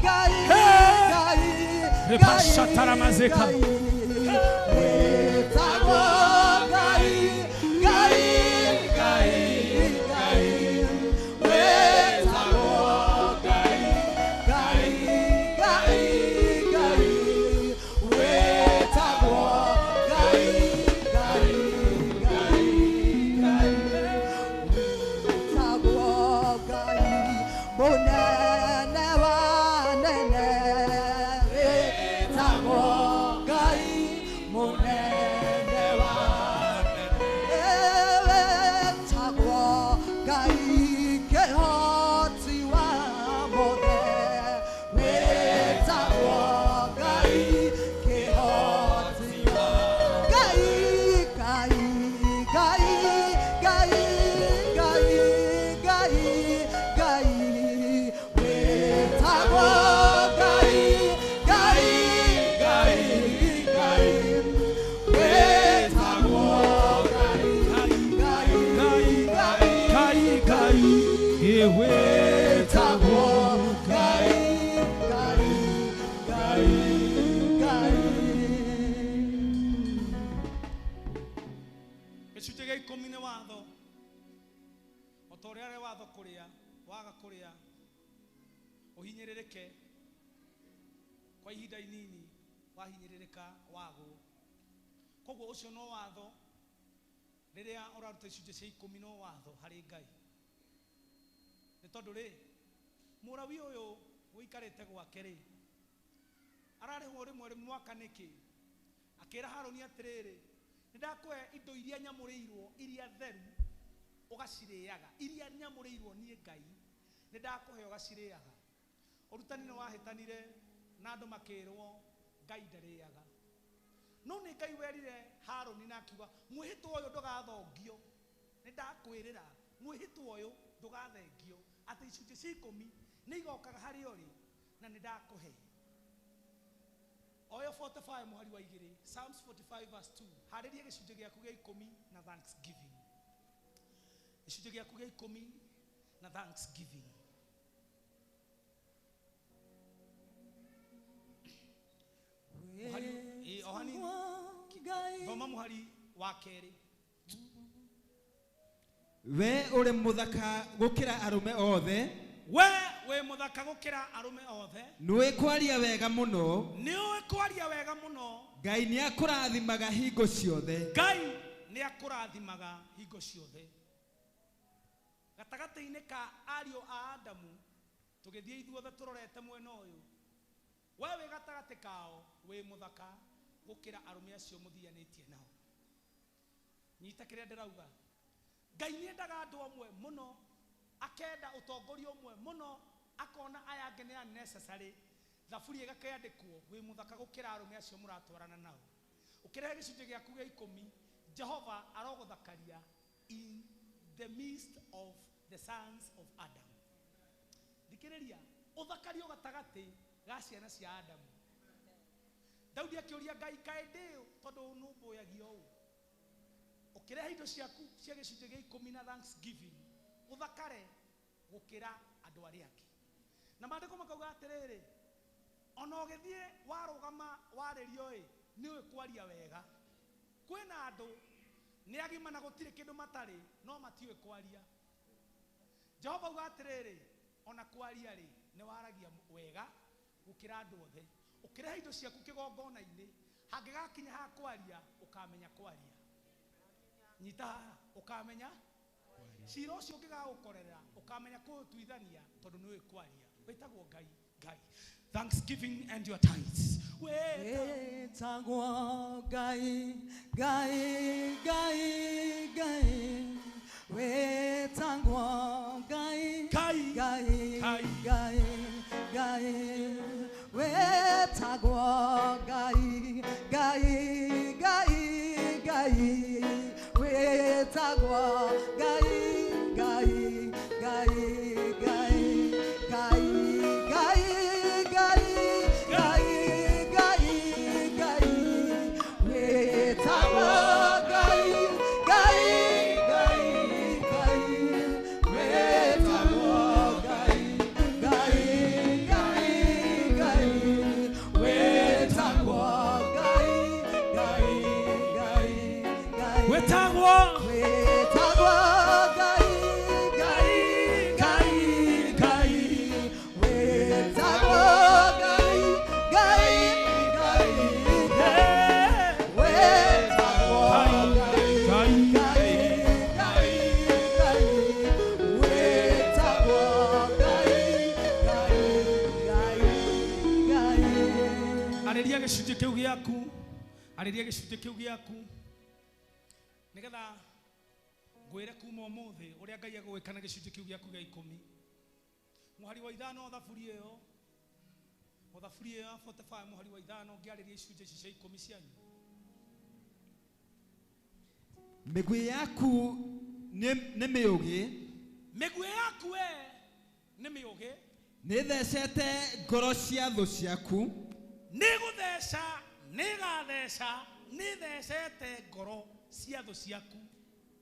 Ngai, Hey. Ngai, Rebashataramazeka. Ngai. Wĩtagwo Ngai, Ngai, Ngai, Ngai. Wĩtagwo Ngai, Ngai, Ngai, Ngai. Wĩtagwo Ngai, Ngai, Ngai, Ngai. Wĩtagwo Ngai, mũnene wa anene. Wĩtagwo Ngai, mũnene wa anene. Wĩtagwo Ngai, kĩhoti wa mothe. Wĩtagwo Ngai, kĩhoti wa Ngai, Ngai, Ngai, Ngai, Ngai, Ngai, Ngai. Wĩtagwo Ngai, Ngai, Ngai, Ngai. Wĩtagwo Ngai, Ngai, Ngai, Ngai, Ngai, Wĩtagwo Ngai, Ngai, Ngai, Ngai. Gĩcunjĩ gĩa 10 nĩ watho. O ta ũrĩa arĩ watho kũrĩa, waga kũrĩa, ũhinyĩrĩrĩke kwa ihinda inini, wahinyĩrĩrĩka wagwo. Koguo ũcio no watho. Rĩrĩa ũraruta icunjĩ cia 10 no watho harĩ Ngai. Nĩ tondũ rĩ, Mũrawi ũyũ ũikarĩte gwake rĩ, ararĩhwo rĩmwe mwaka nĩkĩ? Akĩra Harũni atĩrĩrĩ, nĩ ndakũhe indo iria nyamũrĩirwo, iria theru, ũgacirĩaga. Iria nyamũrĩirwo niĩ Ngai, nĩ ndakũhe ũgacirĩaga. Ũrutani nĩ wahĩtanire na andũ makĩrwo Ngai ndarĩaga. No nĩ Ngai werire Harũni na akiuga mwĩhĩtwa ũyũ ndũgathongio. Nĩ ndakwĩrĩra mwĩhĩtwa ũyũ ndũgathengio atĩ icunjĩ cia ikũmi nĩ igokaga harĩ ũrĩ na nĩ ndakũhe. Oyo 45 mũhari wa 2, Psalms 45 verse 2. Harĩria gĩcunjĩ gĩaku gĩa ikũmi na thanksgiving. Gĩcunjĩ gĩaku gĩa ikũmi na thanksgiving. Mũhari ohani thoma mũhari wa kerĩ. We ũrĩ mũthaka gũkĩra arũme othe. We wĩ mũthaka gũkĩra arũme othe. Nĩũĩ kwaria wega mũno. Nĩũĩ kwaria wega mũno. Ngai nĩakũrathimaga hingo ciothe. Ngai nĩakũrathimaga hingo ciothe. Gatagatĩ-inĩ ka ariũ a Adamu tũgĩthiĩ ithuothe tũrorete mwena ũyũ, we wĩ gatagatĩ kao wĩ mũthaka gũkĩra arũme acio mũthianĩtie nao. Nyita kĩrĩa ndĩrauga. Ngai nĩendaga andũ amwe mũno, akenda ũtongoria ũmwe mũno, akona aya angĩ nĩ unnecessary. Thaburi ĩgakĩandĩkwo wĩ mũthaka gũkĩra arũme acio mũratwarana nao. Ũkĩrehe gĩcunjĩ gĩaku gĩa ikũmi, Jehova arogũthakaria in the midst of the sons of Adam. Thikĩrĩria, ũthakario gatagatĩ ga ciana cia Adamu. Daudi akĩũria Ngai kaĩ ndĩũ tondũ nũmbũyagia ũũ. Ũkĩrehe indo ciaku cia gĩcunjĩ gĩa ikũmi na thanksgiving, ũthakare gũkĩra andũ arĩa angĩ. Na maandĩko makauga atĩrĩrĩ, ona ũgĩthiĩ warũgama warĩrio ĩ, nĩũĩ kwaria wega. Kwĩna andũ nĩ agima na gũtirĩ kĩndũ matarĩ no matiũĩ kwaria. Jehova auga atĩrĩrĩ, ona kwaria rĩ, nĩ waragia wega gũkĩra andũ othe. Ũkĩrehe indo ciaku kĩgongona-inĩ, hangĩgakinya ha kwaria, ũkamenya kwaria. Nyita haha, ũkamenya cira ũcio ũngĩgagũkorera, ũkamenya kũũtuithania tondũ nĩũĩ kwaria. Wĩtagwo Ngai, Ngai. Thanksgiving and your tithes. Wĩtagwo Ngai, Ngai, Ngai, Ngai. Wĩtagwo Ngai, Ngai, Ngai, Ngai, Ngai. Wĩtagwo Ngai, Ngai, Ngai, Ngai. Wĩtagwo Ngai, Ngai, Ngai, Ngai, Ngai, Ngai, Ngai, Ngai, Ngai, Ngai. Wĩtagwo Ngai, Ngai, Ngai, Ngai. Wĩtagwo Ngai, Ngai, Ngai, Ngai. Wĩtagwo Ngai, Ngai, Ngai, Ngai. Wĩtagwo Wĩtagwo Ngai, Ngai, Ngai, Ngai. Wĩtagwo Ngai, Ngai, Ngai, Ngai. Wĩtagwo Ngai, Ngai, Ngai, Ngai. Wĩtagwo Ngai, Ngai, Ngai, Ngai. Arĩria gĩcunjĩ kĩu gĩaku, arĩria gĩcunjĩ kĩu gĩaku nĩgetha ngwĩre kuma ũmũthĩ ũrĩa Ngai egũgwĩka na gĩcunjĩ kĩu gĩaku gĩa ikũmi. Mũhari wa ithano thaburi ĩyo, o thaburi ĩyo ya 45 mũhari wa ithano ngĩarĩria icunjĩ ici cia ikũmi cianyu. Mĩguĩ yaku nĩ mĩũgĩ. Mĩguĩ yaku we nĩ mĩũgĩ. Nĩthecete ngoro cia thũ ciaku. Nĩgũtheca, nĩgatheca, nĩthecete ngoro cia thũ ciaku.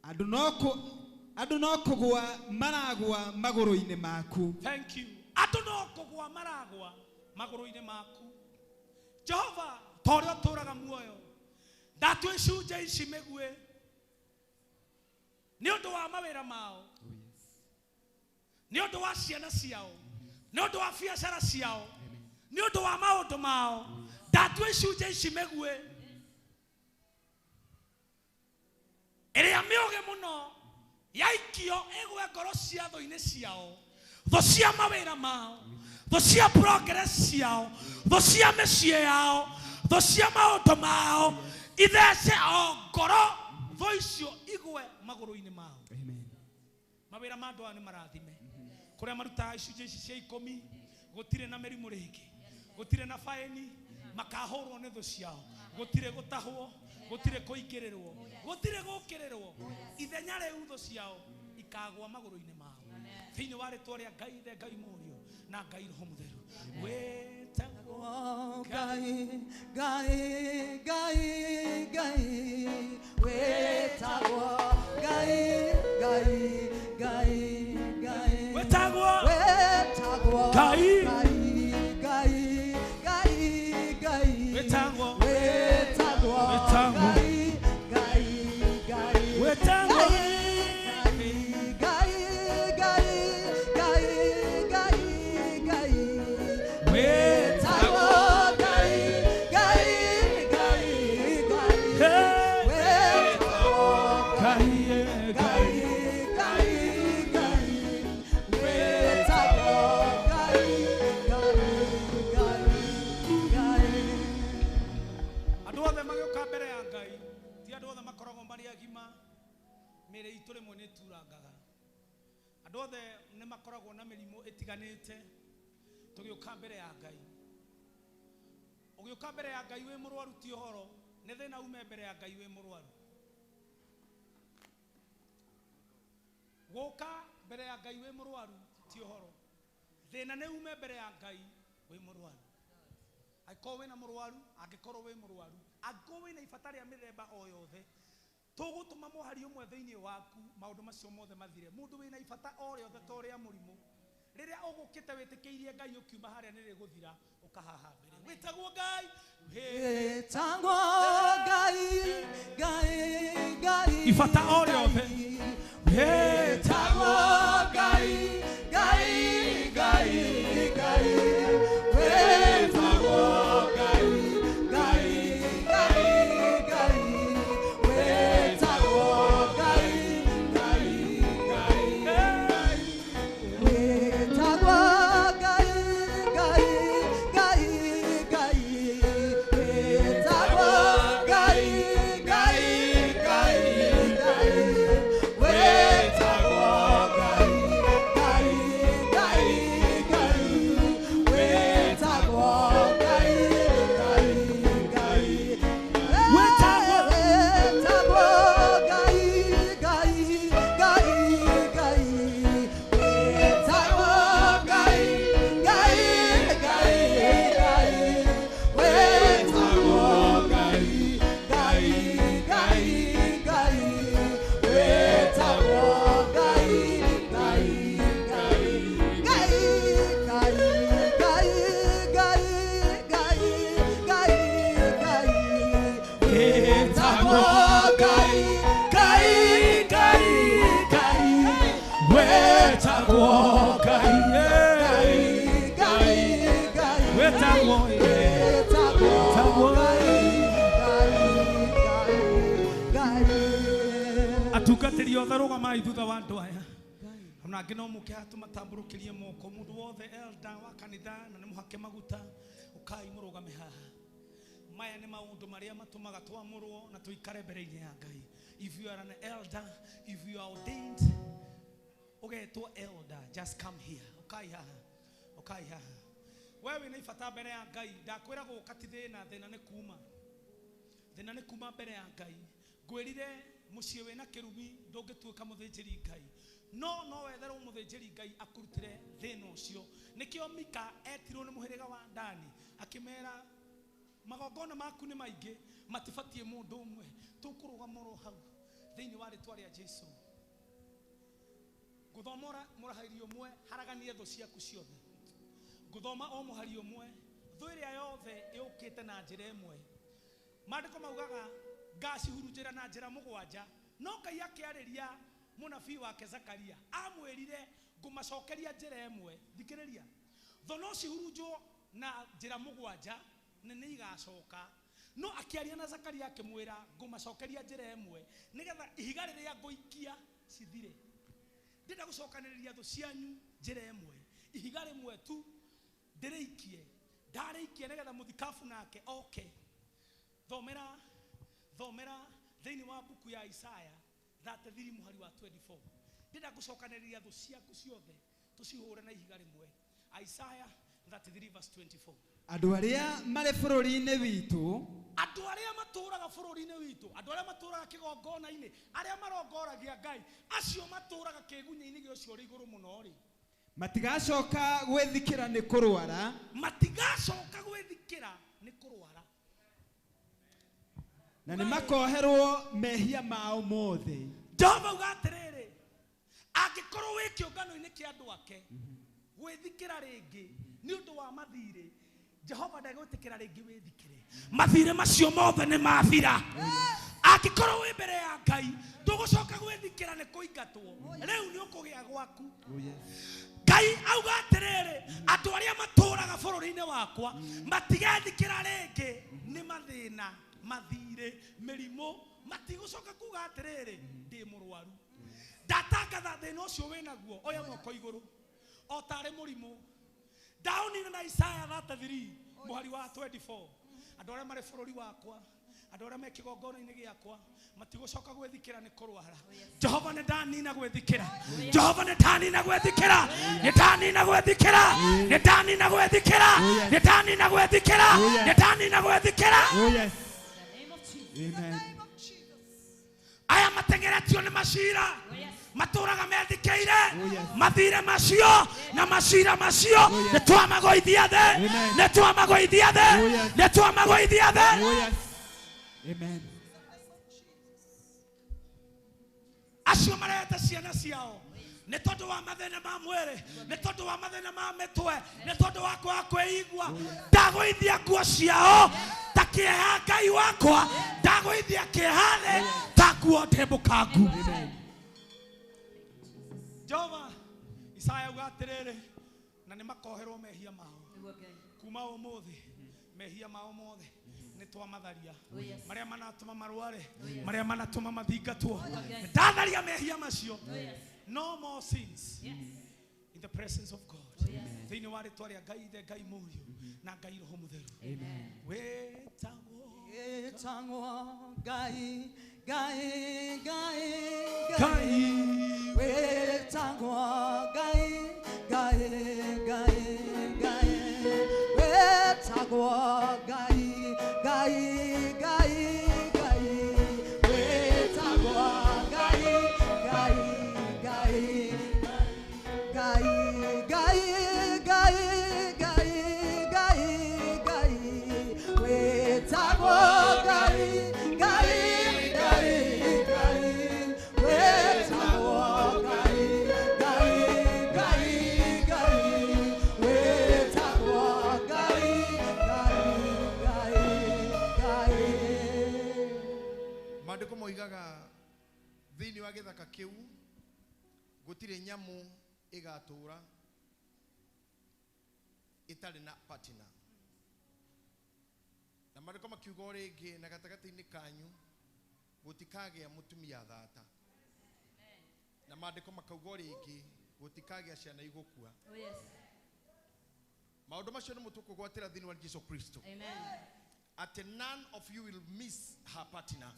Andũ no kũgũa maragũa magũrũ-inĩ maku. Thank you. Andũ no kũgũa maragũa magũrũ-inĩ maku. Jehova, ta ũrĩa ũtũũraga muoyo, ndatua icunjĩ ici mĩguĩ nĩ ũndũ wa mawĩra mao, nĩ ũndũ wa ciana ciao, nĩ ũndũ wa biacara ciao, nĩ ũndũ wa maũndũ mao. Ndatua icunjĩ ici mĩguĩ ĩrĩa mĩũgĩ mũno yaikio ĩgwe ngoro cia thũ-inĩ ciao, thũ cia mawĩra mao, thũ cia progress ciao, thũ cia mĩciĩ yao, thũ cia maũndũ mao, ithece o ngoro thũ icio igwe magũrũ-inĩ mao. Mawĩra ma andũ aya nĩ marathime. Kũrĩa marutaga icunjĩ ici cia ikũmi, Gũtirĩ na mĩrimũ rĩngĩ, gũtirĩ na faini makahũrwo nĩ thũ ciao, gũtirĩ gũtahwo, gũtirĩ kũingĩrĩrwo, gũtirĩ gũkĩrĩrwo. Ithenya rĩu thũ ciao ikagwa magũrũ-inĩ mao. Thĩinĩ wa rĩtwa rĩa Ngai Ithe, Ngai Mũriũ na Ngai Roho Mũtheru. Wĩtagwo Ngai, Ngai, Ngai, Ngai, wĩtagwo Ngai, Ngai, Ngai, Ngai, wĩtagwo wĩtagwo Ngai, Ngai, Ngai, Ngai, Ngai, wĩtagwo wĩtagwo wĩtagwo Ngai, Ngai, Ngai, wĩtagwo Ngai, Ngai, Ngai, Ngai, Ngai, wĩtagwo Ngai, Ngai, Ngai, Ngai, wĩtagwo Ngai, Ngai, Ngai, Ngai, wĩtagwo Ngai, Ngai, Ngai, Ngai. Andũ othe magĩũka mbere ya Ngai, ti andũ othe makoragwo marĩ agima, mĩĩrĩ itũ rĩmwe nĩ ĩturangaga. Andũ othe nĩ makoragwo na mĩrimũ ĩtiganĩte tũgĩũka mbere ya Ngai. Ũgĩũka mbere ya Ngai wĩ mũrwaru ti ũhoro, nĩ thĩna ume mbere ya Ngai wĩ mũrwaru. Gũka mbere ya Ngai wĩ mũrwaru ti ũhoro, thĩna nĩ ume mbere ya Ngai wĩ mũrwaru. Angĩkorwo wĩna mũrwaru, angĩkorwo wĩ mũrwaru, angĩkorwo wĩna ibata rĩa mĩthemba o yothe, tũgũtũma mũhari ũmwe thĩinĩ waku maũndũ macio mothe mathire. Mũndũ wĩna ibata o rĩothe to rĩa mũrimũ, rĩrĩa ũgũkĩte wĩtĩkĩirie Ngai ũkiuma harĩa nĩ rĩgũthira ũkahaha mbere. Wĩtagwo Ngai, wĩtagwo Ngai, Ngai, Ngai, ibata o rĩothe, wĩtagwo Ngai, Ngai, Ngai, Ngai, wĩtagwo Ngai, Ngai, Ngai, Ngai, wĩtagwo Ngai, Ngai, Ngai, Ngai, wĩtagwo Ngai, Ngai, Ngai, Ngai, wĩtagwo Ngai, Ngai, Ngai, Ngai, wĩtagwo Ngai, Ngai, Ngai, Ngai, wĩtagwo Ngai, Ngai, Ngai, wĩtagwo wĩtagwo Ngai, Ngai, Ngai, Ngai, wĩtagwo Ngai, Ngai, Ngai, Ngai, wĩtagwo Ngai, Ngai, Ngai, Ngai, wĩtagwo Ngai, Ngai, Ngai, Ngai, Ngai, Ngai, Ngai, Ngai, Ngai, Ngai, wĩtagwo Ngai, Ngai, Ngai, Ngai, wĩtagwo Ngai, Ngai, Ngai, Ngai, wĩtagwo wĩtagwo Ngai, Ngai, Ngai, Ngai. Atungatĩri othe rũgamai thutha wa andũ aya. Ona angĩ no mũke haha tũmatambũrũkĩrie moko. Mũndũ wothe elder wa kanitha na nĩ mũhake maguta, ũkai mũrũgame haha. Maya nĩ maũndũ marĩa matũmaga twamũrwo na tũikare mbere-inĩ ya Ngai. If you are an elder, if you are ordained, ũgetwo elder, just come here. Ũkai haha, ũkai haha. We wĩna ibata mbere ya Ngai, ndakwĩra gũka ti thĩna, thĩna nĩ kuma. Thĩna nĩ kuma mbere ya Ngai. Ngwĩrire mũciĩ wĩna kĩrumi ndũngĩtuĩka mũthĩnjĩri Ngai, no no wetherwo mũthĩnjĩri Ngai akũrutĩre thĩna ũcio. Nĩkĩo Mika etirwo nĩ mũhĩrĩga wa Dani akĩmera magongona maku nĩ maingĩ, matibatiĩ mũndũ ũmwe, tũkũrũgama oro hau thĩinĩ wa rĩtwa rĩa Jesu. Ngũthoma mũrahari ũmwe, haraganie thũ ciaku ciothe. Ngũthoma o mũhari ũmwe, thũ ĩrĩa yothe ĩũkĩte na njĩra ĩmwe. Maandĩko maugaga ngacihurunjĩra na njĩra mũgwanja, no Ngai akĩarĩria mũnabii wake Zakaria amwĩrire ngũmacokeria njĩra ĩmwe. Thikĩrĩria, thũ no cihurunjwo na njĩra mũgwanja na nĩ igacoka, no akĩaria na Zakaria akĩmwĩra ngũmacokeria njĩra ĩmwe nĩgetha ihiga rĩrĩa ngũikia cithire. Ndĩrenda gũcokanĩrĩria thũ cianyu njĩra ĩmwe, ihiga rĩmwe tu ndĩrĩikie, ndarĩikia nĩgetha mũthikabu nake oke. Thomera, thomera thĩinĩ wa mbuku ya Isaya 33 mũhari wa 24. Ndĩrenda gũcokanĩrĩria thũ ciaku ciothe tũcihũre na ihiga rĩmwe. Isaya 33 verse 24. Andũ arĩa marĩ bũrũri-inĩ witũ, andũ arĩa matũũraga bũrũri-inĩ witũ, andũ arĩa matũũraga kĩgongona-inĩ, arĩa marongoragia Ngai, acio matũũraga kĩgunyĩ-inĩ gĩa ũcio ũrĩ igũrũ mũno rĩ, matigacoka gwĩthikĩra nĩ kũrwara, matigacoka gwĩthikĩra nĩ kũrwara, na nĩ makoherwo mehia mao mothe. Jehova auga atĩrĩrĩ, angĩkorwo wĩ kĩũngano-inĩ kĩa andũ ake, gwĩthikĩra rĩngĩ nĩ ũndũ wa mathirĩ, Jehova ndegwĩtĩkĩra rĩngĩ wĩthikĩre. Mathirĩ macio mothe nĩ mathira. Angĩkorwo wĩ mbere ya Ngai, ndũgũcoka gwĩthikĩra nĩ kũingatwo, rĩu nĩ ũkũgĩa gwaku. Ngai auga atĩrĩrĩ, andũ arĩa matũũraga bũrũri-inĩ wakwa matigethikĩra rĩngĩ nĩ mathĩna, mathirĩ, mĩrimũ, matigũcoka kuga atĩrĩrĩ ndĩ mũrwaru. Ndatangatha thĩna ũcio wĩnaguo, oya moko igũrũ o tarĩ mũrimũ. Ndaũnina na Isaya 33 mũhari wa 24. Andũ arĩa marĩ bũrũri wakwa, andũ arĩa me kĩgongona-inĩ gĩakwa, matigũcoka gwĩthikĩra nĩ kũrwara. Jehova nĩ ndanina gwĩthikĩra. Jehova nĩ ndanina gwĩthikĩra. Nĩ ndanina gwĩthikĩra. Nĩ ndanina gwĩthikĩra. Nĩ ndanina gwĩthikĩra. Nĩ ndanina gwĩthikĩra. Oh yes. Amen. Aya matengeretio nĩ macira, matũraga methikĩire mathire macio na macira macio, nĩ twamagũithia thĩ, nĩ twamagũithia thĩ, nĩ twamagũithia thĩ. Amen. Acio marehete ciana ciao nĩ tondũ wa mathĩna ma mwĩrĩ, nĩ tondũ wa mathĩna ma mĩtwe, nĩ tondũ wa kwaga kwĩigua, ndagũithia nguo ciao ta kĩeha Ngai wakwa, ndagũithia kĩeha thĩ ta nguo ndembũkangu. Jehova Isaya auga atĩrĩrĩ, na nĩ makoherwo mehia mao kuma ũmũthĩ, mehia mao mothe nĩ twamatharia, marĩa manatũma marware, marĩa manatũma mathingatwo, ndatharia mehia macio. No more sins in the presence of God. Thĩinĩ wa rĩtwa rĩa Ngai Ithe, Ngai Mũriũ na Ngai Roho Mũtheru. Wĩtagwo Ngai, Ngai, Ngai, Ngai. Wĩtagwo Ngai, Ngai, Ngai, Ngai. Wĩtagwo Ngai, Ngai, Ngai, Ngai. Wĩtagwo Ngai, Ngai, Ngai. Ngai, Ngai, Ngai, Ngai, Ngai, Ngai. Wĩtagwo Ngai, Ngai, Ngai, Ngai. Wĩtagwo Ngai, Ngai, Ngai, Ngai. Wĩtagwo Ngai, Ngai, Ngai, Ngai. Maandĩko moigaga thĩinĩ wa gĩthaka kĩu gũtirĩ nyamũ ĩgatũũra ĩtarĩ na partner. Na maandĩko makiuga o rĩngĩ, na gatagatĩ-inĩ kanyu gũtikagĩa mũtumia thata. Na maandĩko makauga o rĩngĩ gũtikagĩa ciana igũkua. Maũndũ macio nĩmo tũkũgwatĩra thĩinĩ wa Jesu Kristo. Atĩ none of you will miss her partner.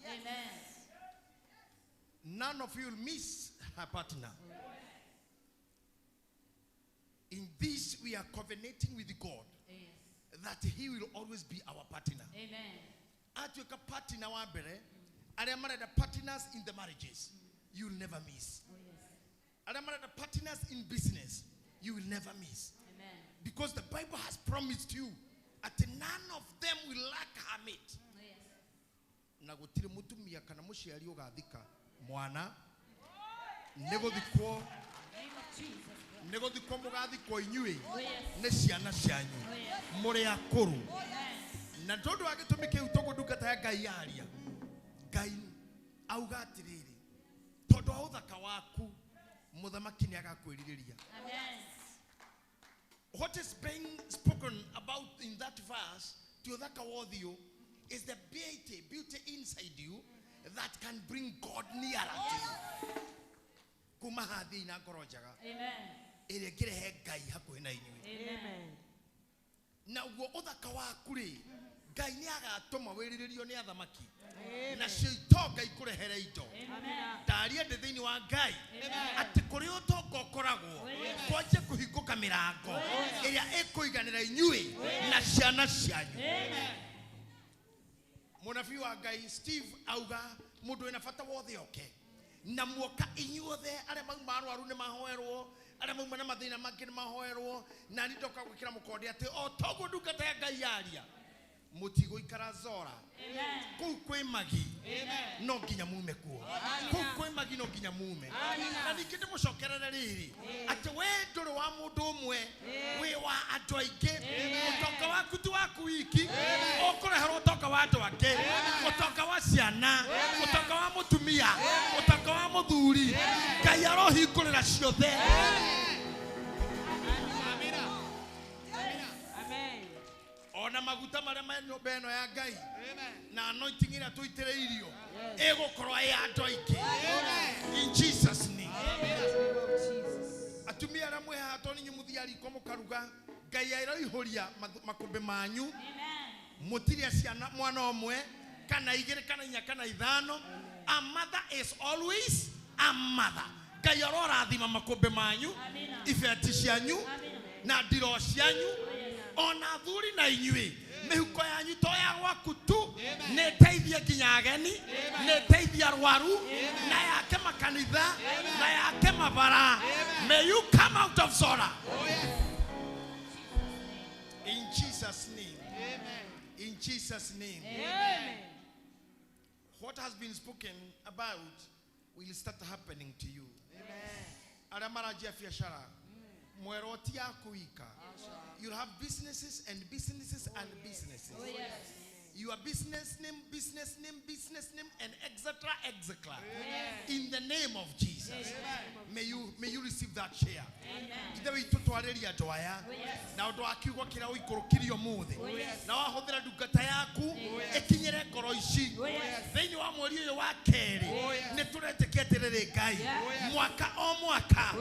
None of you will miss her partner. In this we are covenanting with God that he will always be our partner. Atuĩka partner wa mbere, arĩa marenda partners in the marriages, you will never miss. Arĩa marenda partners in business, you will never miss. Because the Bible has promised you that none of them will lack her mate. Na gũtirĩ mũtumia kana mũciari ũgathika mwana, nĩ gũthikwo mũgathikwo inyuĩ nĩ ciana cianyu mũrĩ akũrũ. Na tondũ wa gĩtũmi kĩu toguo ndungata ya Ngai yaria, Ngai auga atĩrĩrĩ, tondũ wa ũthaka waku mũthamaki nĩ agakwĩrirĩria. What is being spoken about in that verse, ti ũthaka wa ũthiũ, is the beauty inside you that can bring God nearer to you. Kuma hathi na ngoro njega ĩrĩa ĩngĩrehe Ngai hakuhĩ na inyuĩ. Na ũguo ũthaka waku rĩ, Ngai nĩ agatũma wĩrirĩrio nĩ athamaki nacio itonga ikũrehere indo. Ndaria ndĩ thĩinĩ wa Ngai atĩ kũrĩ ũtonga ũkoragwo kwanjia kũhingũka mĩrango ĩrĩa ĩkũiganĩra inyuĩ na ciana cianyu. Mũnabii wa Ngai Steve auga mũndũ wĩna bata wothe oke na muoka inyuothe arĩa mauma arwaru nĩ mahoerwo, arĩa mauma na mathĩna mangĩ nĩ mahoerwo, na niĩ ndoka gwĩkĩra mũkonde atĩ o toguo ndungata ya Ngai yaria mũtigũikara Zora. Kũu kwĩ magi no nginya mume kuo, kũu kwĩ magi no nginya mume. Na ningĩ ndĩmũcokerere rĩrĩ atĩ we ndũrĩ wa mũndũ ũmwe, wĩ wa andũ aingĩ. Ũtonga waku ti waku wiki, ũkũreherwo ũtonga wa andũ angĩ, ũtonga wa ciana, ũtonga wa mũtumia, ũtonga wa mũthuri. Ngai arohingũrĩra ciothe. Ona maguta marĩa me nyũmba ĩno ya Ngai na anointing ĩrĩa tũitĩrĩirio ĩgũkorwo ĩ andũ aingĩ. In Jesus name. Atumia arĩa mwĩ haha tondũ inyuĩ mũthiaga riko mũkaruga, Ngai aroihũria makũmbĩ manyu. Mũtirĩ ciana mwana ũmwe kana igĩrĩ kana inya kana ithano. A mother is always a mother. Ngai arorathima makũmbĩ manyu, ibeti cianyu na ndiro cianyu, ona athuri na inyuĩ. Mĩhuko yanyu to ya gwaku tu, nĩ ĩteithie nginya ageni, nĩ ĩteithie arwaru, na yake makanitha, na yake mabara. May you come out of Zora. In Jesus' name. In Jesus' name. What has been spoken about will start happening to you. Arĩa maranjia biacara mwerwo ti yaku wika. You'll have businesses and businesses and businesses. Your business name, business name, business name, and etc., etc. In the name of Jesus. May you receive that share. Ithe witũ twarĩria andũ aya na ũndũ wa kiugo kĩrĩa ũikũrũkirie ũmũthĩ, na wahũthĩra ndungata yaku ĩkinyĩre ngoro ici thĩinĩ wa mweri ũyũ wa kerĩ. Nĩ tũretĩkia atĩrĩrĩ Ngai, mwaka o mwaka,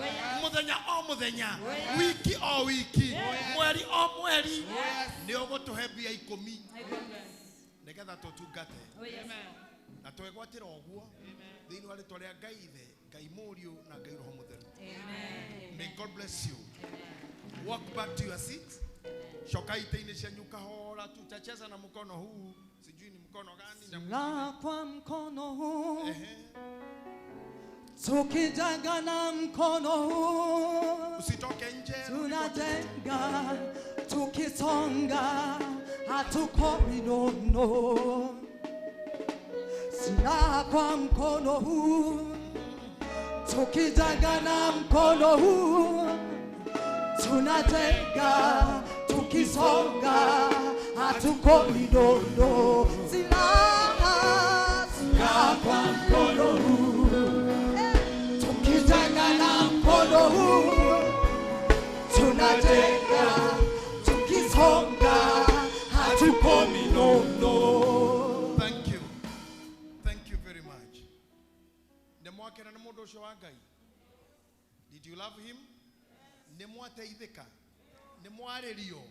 mũthenya o mũthenya, wiki o wiki, mweri o mweri, nĩ ũgũtũhe mbia 10 nĩgetha tũtungate na twegwatĩra ũguo thĩinĩ wa rĩtwa rĩa Ngai Ithe, Ngai Mũriũ na Ngai Roho Mũtheru. May God bless you. Walk back to your seat. Shoka itĩ-inĩ cianyu kahora, tutacheza na mkono huu, sijui ni mkono gani na La kwa mkono huu, tukijenga na mkono huu, usitoke nje, tunajenga tukisonga, hatukomi nono. Silaha kwa mkono huu, tukijenga na mkono huu, tunajenga tukisonga, hatukomi nono. Silaha, silaha kwa mkono huu, tukijenga na mkono huu, tunajenga tukisonga, hatukomi nono. Thank you. Thank you very much. Nĩ mwakena nĩ mũndũ ũcio wa Ngai? Did you love him? Nĩ mwateithĩka? Nĩ mwarĩrio?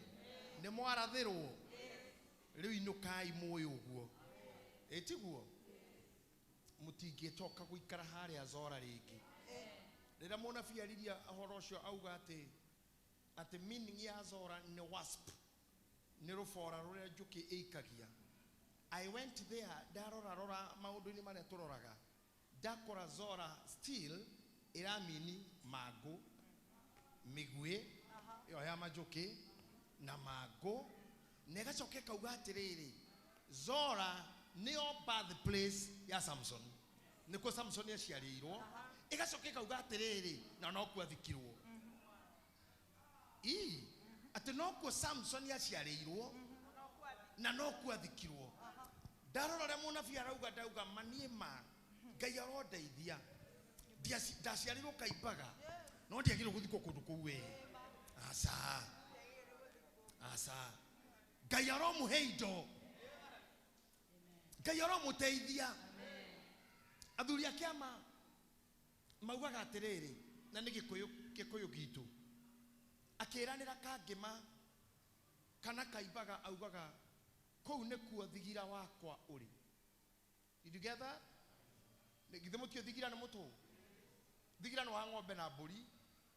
Nĩ mwarathĩrwo? Rĩu inũkai mũĩ ũguo. Ĩ tiguo? Mũtingĩcoka gũikara harĩa Zora rĩngĩ. Rĩrĩa mũnabii aririe ũhoro ũcio auga atĩ meaning ya Zora nĩ wasp, nĩ rũbora rũrĩa njũkĩ ĩikagia. I went there, ndarora rora maũndũ-inĩ marĩa tũroraga, ndakora Zora still ĩramini mangũ, mĩguĩ ĩyo ya manjũkĩ na mangũ, na ĩgacoka ĩkauga atĩrĩrĩ, Zora nĩyo birthplace ya Samson, nĩkuo Samson aciarĩirwo. Ĩgacoka ĩkauga atĩrĩrĩ, na nokuo athikirwo. Ii, atĩ nokuo Samson aciarĩirwo na nokuo athikirwo. Ndarora ũrĩa mũnabii arauga, ndauga maniĩ ma Ngai arondeithia. Ndaciarirwo Kaimbaga, no ndiagĩrĩirwo gũthikwo kũndũ kũu we. Aca, aca. Ngai aromũhe indo, Ngai aromũteithia. Athuri a kĩama maugaga atĩrĩrĩ, na nĩ Gĩkũyũ gitũ, akĩranĩra Kangĩma kana Kaimbaga augaga Kũu nĩkuo thigira wakwa ũrĩ. Did you get that? Githĩ mũtiũĩ thigira nĩ mũtũ? Thigira nĩ wa ng'ombe na mbũri.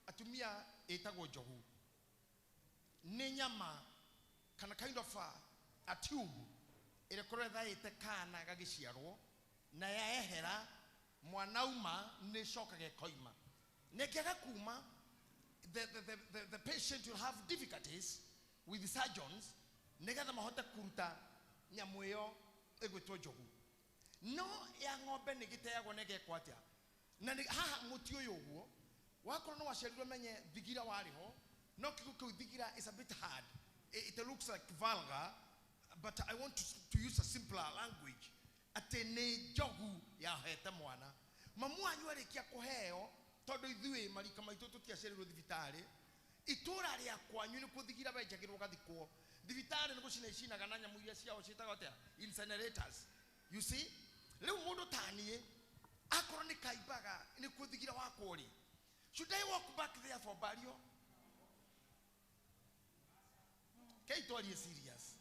Atumia ĩtagwo njogu. Nĩ nyama kana kind of a tube ĩrĩa ĩkoragwo ĩthaĩte kana gagĩciarwo na yaehera mwana uma nĩ ĩcokaga ĩkoima. Na ĩngĩaga kuma, the patient will have difficulties with the surgeons nĩgetha mahote kũruta nyamũ ĩyo ĩgwĩtwo njogu. No ya ng'ombe nĩ gĩteagwo na ĩgekwo atĩa? Na nĩ haha mũti ũyũ ũguo wakorwo nĩ waciarirwo menye thigira warĩ ho, no kiugo kĩu thigira is a bit hard. It looks like vulgar, but I want to use a simpler language. Atĩ nĩ njogu yahete mwana. Mamu wanyu arĩkia kũheo, tondũ ithuĩ marika maitũ tũtiaciarirwo thibitarĩ, itũra rĩa kwanyu nĩkuo thigira wenjagĩrwo ũgathikwo. Thibitarĩ nĩ gũcina icinaga na nyamũ iria ciao ciĩtagwo atĩa? Incinerators. You see? Rĩu mũndũ ta niĩ, akorwo nĩ kaimbaga nĩkuo thigira wakwa ũrĩ. Should I walk back there for burial? Kei twarie serious.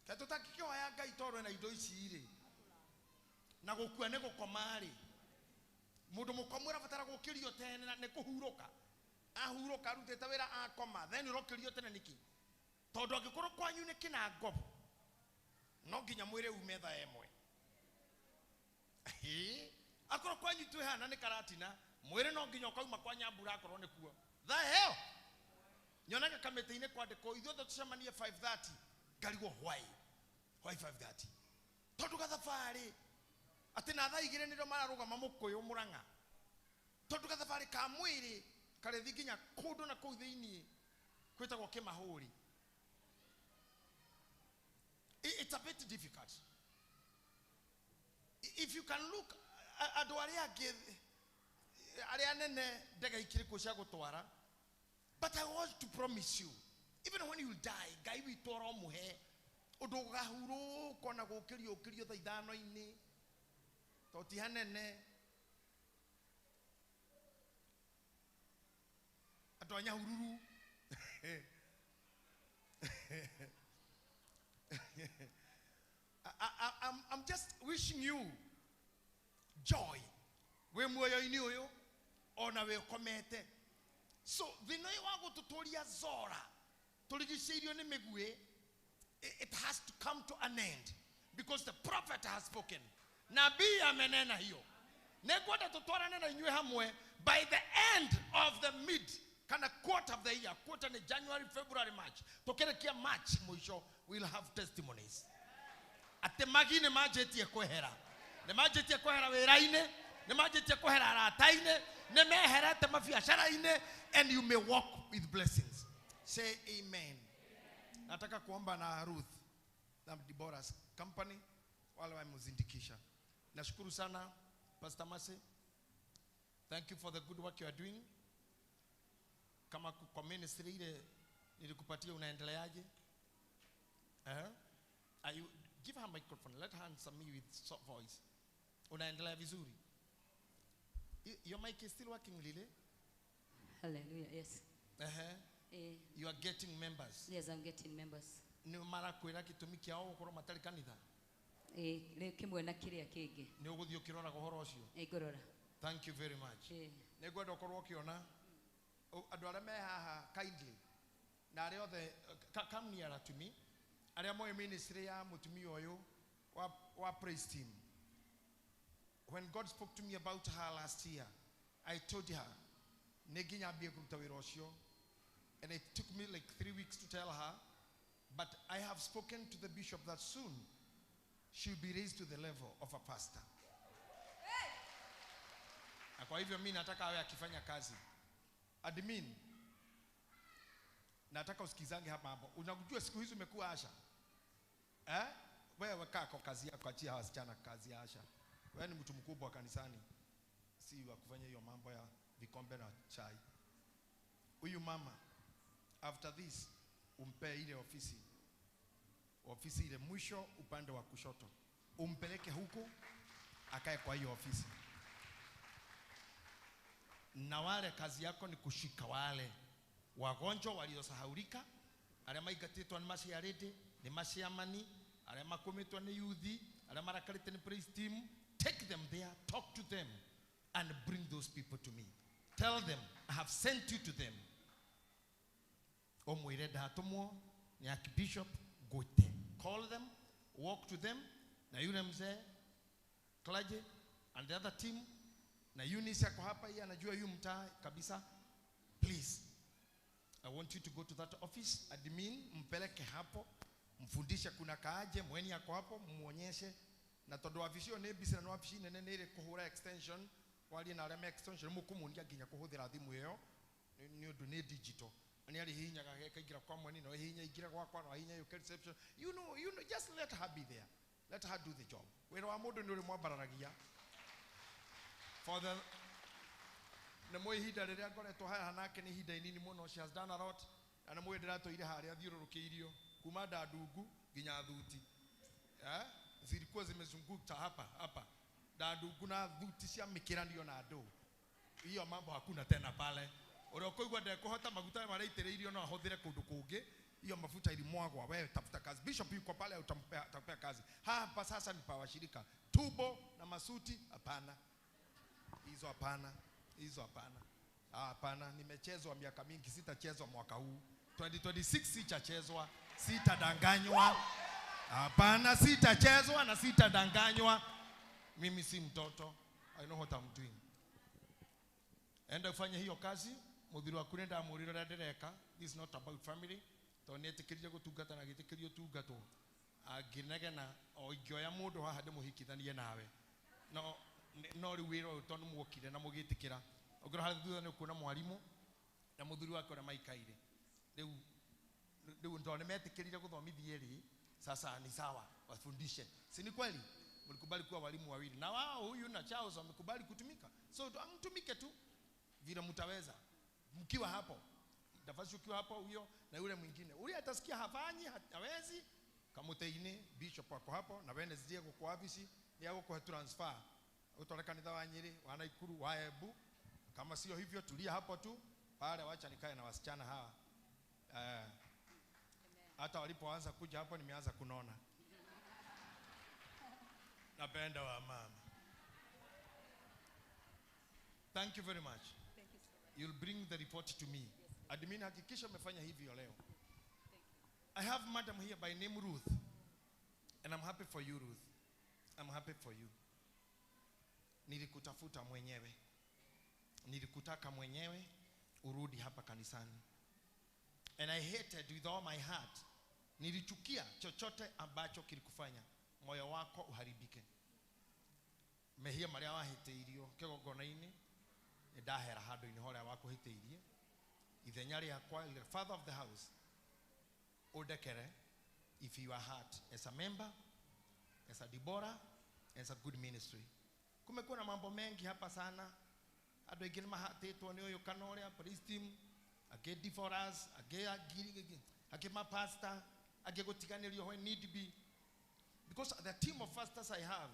Ke tũtakĩhoya Ngai tondũ ena indo ici rĩ. Na gũkua nĩ gũkoma rĩ. Mũndũ mũkomu arabatara gũkĩrio tene na nĩ kũhurũka. Ahurũka arutĩte wĩra akoma, then ũrokĩrio tene nĩkĩ? Tondũ angĩkorwo kwanyu nĩ kĩna ngobo, no nginya mwĩrĩ ume thaa ĩmwe. Ĩĩ, akorwo kwanyu twĩ hana nĩ karatina, mwĩrĩ no nginya ũkauma kwa Nyambura akorwo nĩkuo. Thaa ĩyo nyonaga kamĩtĩ-inĩ kwandĩkwo ithuothe tũcemanie 5:30, ngarigwo why? Why 5:30? Tondũ gathabarĩ atĩ na thaa igĩrĩ nĩrĩo mararũgama mũkũyũ Mũrang'a. Tondũ gathabarĩ ka mwĩrĩ karĩthiĩ nginya kũndũ na kũu thĩiniĩ kwĩtagwo kĩmahũri. It's a bit difficult. If you can look, andũ arĩa angĩ arĩa anene ndege ikĩrĩ kuo cia gũtwara. But I want to promise you, even when you die, Ngai witũ aromũhe ũndũ ũgahurũka na gũkĩrio ũkĩrio thaa ithano-inĩ, tondũ ti hanene. Andũ a Nyahururu. I'm just wishing you joy. Wĩ muoyo-inĩ ũyũ, ona wĩ ũkomete. So, thĩna ũyũ wa gũtũtũria zora, tũrigicĩirio nĩ mĩguĩ, it has to come to an end because the prophet has spoken. Nabii amenena hiyo. Nĩngwenda tũtwarane na inyuĩ hamwe by the end of the mid kana quarter of the year. Quarter ni January, February, March. Tũkĩrĩkia March mũico, we'll have testimonies. Atĩ magi nĩ manjĩtie kwehera. Nĩ manjĩtie kwehera wĩra-inĩ, nĩ manjĩtie kwehera arata-inĩ, nĩ meherete mabiacara-inĩ, and you may walk with blessings. Say amen. Nataka kuomba na Ruth na Deborah's company wale wamezindikisha. Nashukuru sana Pastor Mercy. Thank you for the good work you are doing. Kama kwa ministry ile nilikupatia unaendeleaje? Are you, give her microphone. Let her answer me with soft voice. Unaendelea vizuri? Your mic is still working, Lily? Hallelujah, yes. You are getting members. Yes, I'm getting members. Ni mara kwira gĩtũmi kĩao gũkorwo matarĩ kanitha? Kĩmwe na kĩrĩa kĩngĩ. Nĩ ũgũthiĩ ũkĩroraga ũhoro ũcio? Ngũrora. Thank you very much. Nĩ ngwenda ũkorwo ũkĩona andũ arĩa me haha kindly na arĩa othe come nearer to me, arĩa moĩ ministry ya mũtumia ũyũ wa praise team. When God spoke to me about her last year, I told her nĩ nginya ambie kũruta wĩra ũcio. And it took me like 3 weeks to tell her, but I have spoken to the bishop that soon she'll be raised to the level of a pastor. Na kwa hivyo mimi nataka awe akifanya kazi. Admin, nataka usikizange hapa hapo. Unajua siku hizi umekuwa Asha. Wewe kaa kwa kazi yako, achia wasichana kazi ya Asha. Wewe ni mtu mkubwa kanisani, si wa kufanya hiyo mambo ya vikombe na chai. Huyu mama after this umpe ile ofisi. Ofisi ile mwisho upande wa kushoto. Umpeleke huko akae kwa hiyo ofisi. Na wale kazi yako ni kushika wale wagonjwa waliosahaulika, arĩa maingatĩtwo nĩ maciarĩte, Nĩ maciamani, arĩa makũmĩtwo nĩ youth, arĩa marakarĩte nĩ praise team. Take them there, talk to them, and bring those people to me. Tell them, I have sent you to them. Omwire ndatũmwo nĩ Archbishop Goite. Call them, walk to them, na yule mzee clergy and the other team, na Eunice ako hapa, yeye anajua yu mtaa kabisa. Please, I want you to go to that office, admin, mpeleke hapo, mfundishe kuna kaaje, mweni ako hapo, muonyeshe. Na tondu wabici ĩyo nĩ busy na nĩ wabici nene nĩ ĩrĩ kũhũra extension, warie na arĩa me extension mũkũmuonia nginya kũhũthĩra thimũ ĩyo, nĩ ũndũ nĩ digital. Nĩ arĩhihinyaga akaingĩra kwa mweni, no hihinya ingĩra gwakwa, no hihinya yũke reception. You know, just let her be there. Let her do the job. Wĩra wa mũndũ nĩ ũrĩmwambararagia. For the nĩ mũĩ ihinda rĩrĩa ngoretwo haha nake nĩ ihinda inini mũno. She has done a lot. Na nĩ mũĩ ndĩratũire harĩa thiũrũrũkĩirio kuma Ndandungu nginya Thuti. Zilikuwa zimezunguka hapa hapa. Ndandungu na Thuti cia mĩkĩranio na ndũ. Hiyo mambo hakuna tena pale. Ũrĩa ũkũigua ndekũhota maguta maraitĩrĩirio no ahũthĩre kũndũ kũngĩ. Hiyo mafuta ilimwagwa, wewe tafuta kazi. Bishop yuko pale, utampea kazi. Hapa sasa ni pa washirika. Tubo na masuti hapana. Hizo hapana. Hizo hapana. Hapana, nimechezwa miaka mingi, sitachezwa mwaka huu. 2026 sitachezwa, sitadanganywa. Hapana, sitachezwa na sitadanganywa. Mimi si mtoto. I know what I'm doing. Enda ufanye hiyo kazi, muthiri waku nĩndamwĩrire ũrĩa ndĩreka. This is not about family. Tondũ nĩetĩkĩrire gũtungata na agĩtĩkĩrio ũtungatwo. Angĩnegena o ingĩoya mũndũ haha ndĩmũhikithanie nawe. No rĩu wĩra ũyũ tondũ muokire na mũgĩtĩkĩra. Ũngĩrora harĩa thutha nĩ ũkuona mwarimũ na mũthuri wake ũrĩa maikaire. Rĩu tondũ nĩmetĩkĩrire gũthomithia rĩ, sasa ni sawa wafundishe. Si ni kweli? Mlikubali kuwa walimu wawili. Na wao huyu na Charles wamekubali kutumika. So mtumike tu vile mtaweza. Mkiwa hapo. Nafasi ukiwa hapo huyo na yule mwingine. Ule atasikia hafanyi, hawezi. Kamuteine bishop wako hapo na Wednesday kwa office ni yako kwa transfer. Utore kanitha wa Nyeri, wa Nakuru, wa Embu. Kama sio hivyo tulia hapo tu. Pale wacha nikae na wasichana hawa. Hata walipoanza kuja hapo nimeanza kunona. Napenda wa mama. Thank you very much. Thank you so much. You'll bring the report to me. Yes, admin, hakikisha umefanya hivyo leo. I have madam here by name Ruth. And I'm happy for you, Ruth. I'm happy for you. Nilikutafuta mwenyewe. Nilikutaka mwenyewe urudi hapa kanisani. And I hated with all my heart. Nilichukia chochote ambacho kilikufanya moyo wako uharibike. Mehia maria wahĩtĩirio kĩgongona-inĩ, nĩndahera handũ-inĩ harĩa wakuhĩtĩirie. Ithenya rĩakwa, the father of the house, ũndekere if you are hurt as a member, as a Deborah, as a good ministry. Kumekuwa na mambo mengi hapa sana. Andũ aingĩ nĩmahatĩtwo nĩ ũyũ kana ũrĩa, praise team, angĩ divorce, angĩ mapastor, angĩ gũtiganĩrio when need be. Because the team of pastors I have,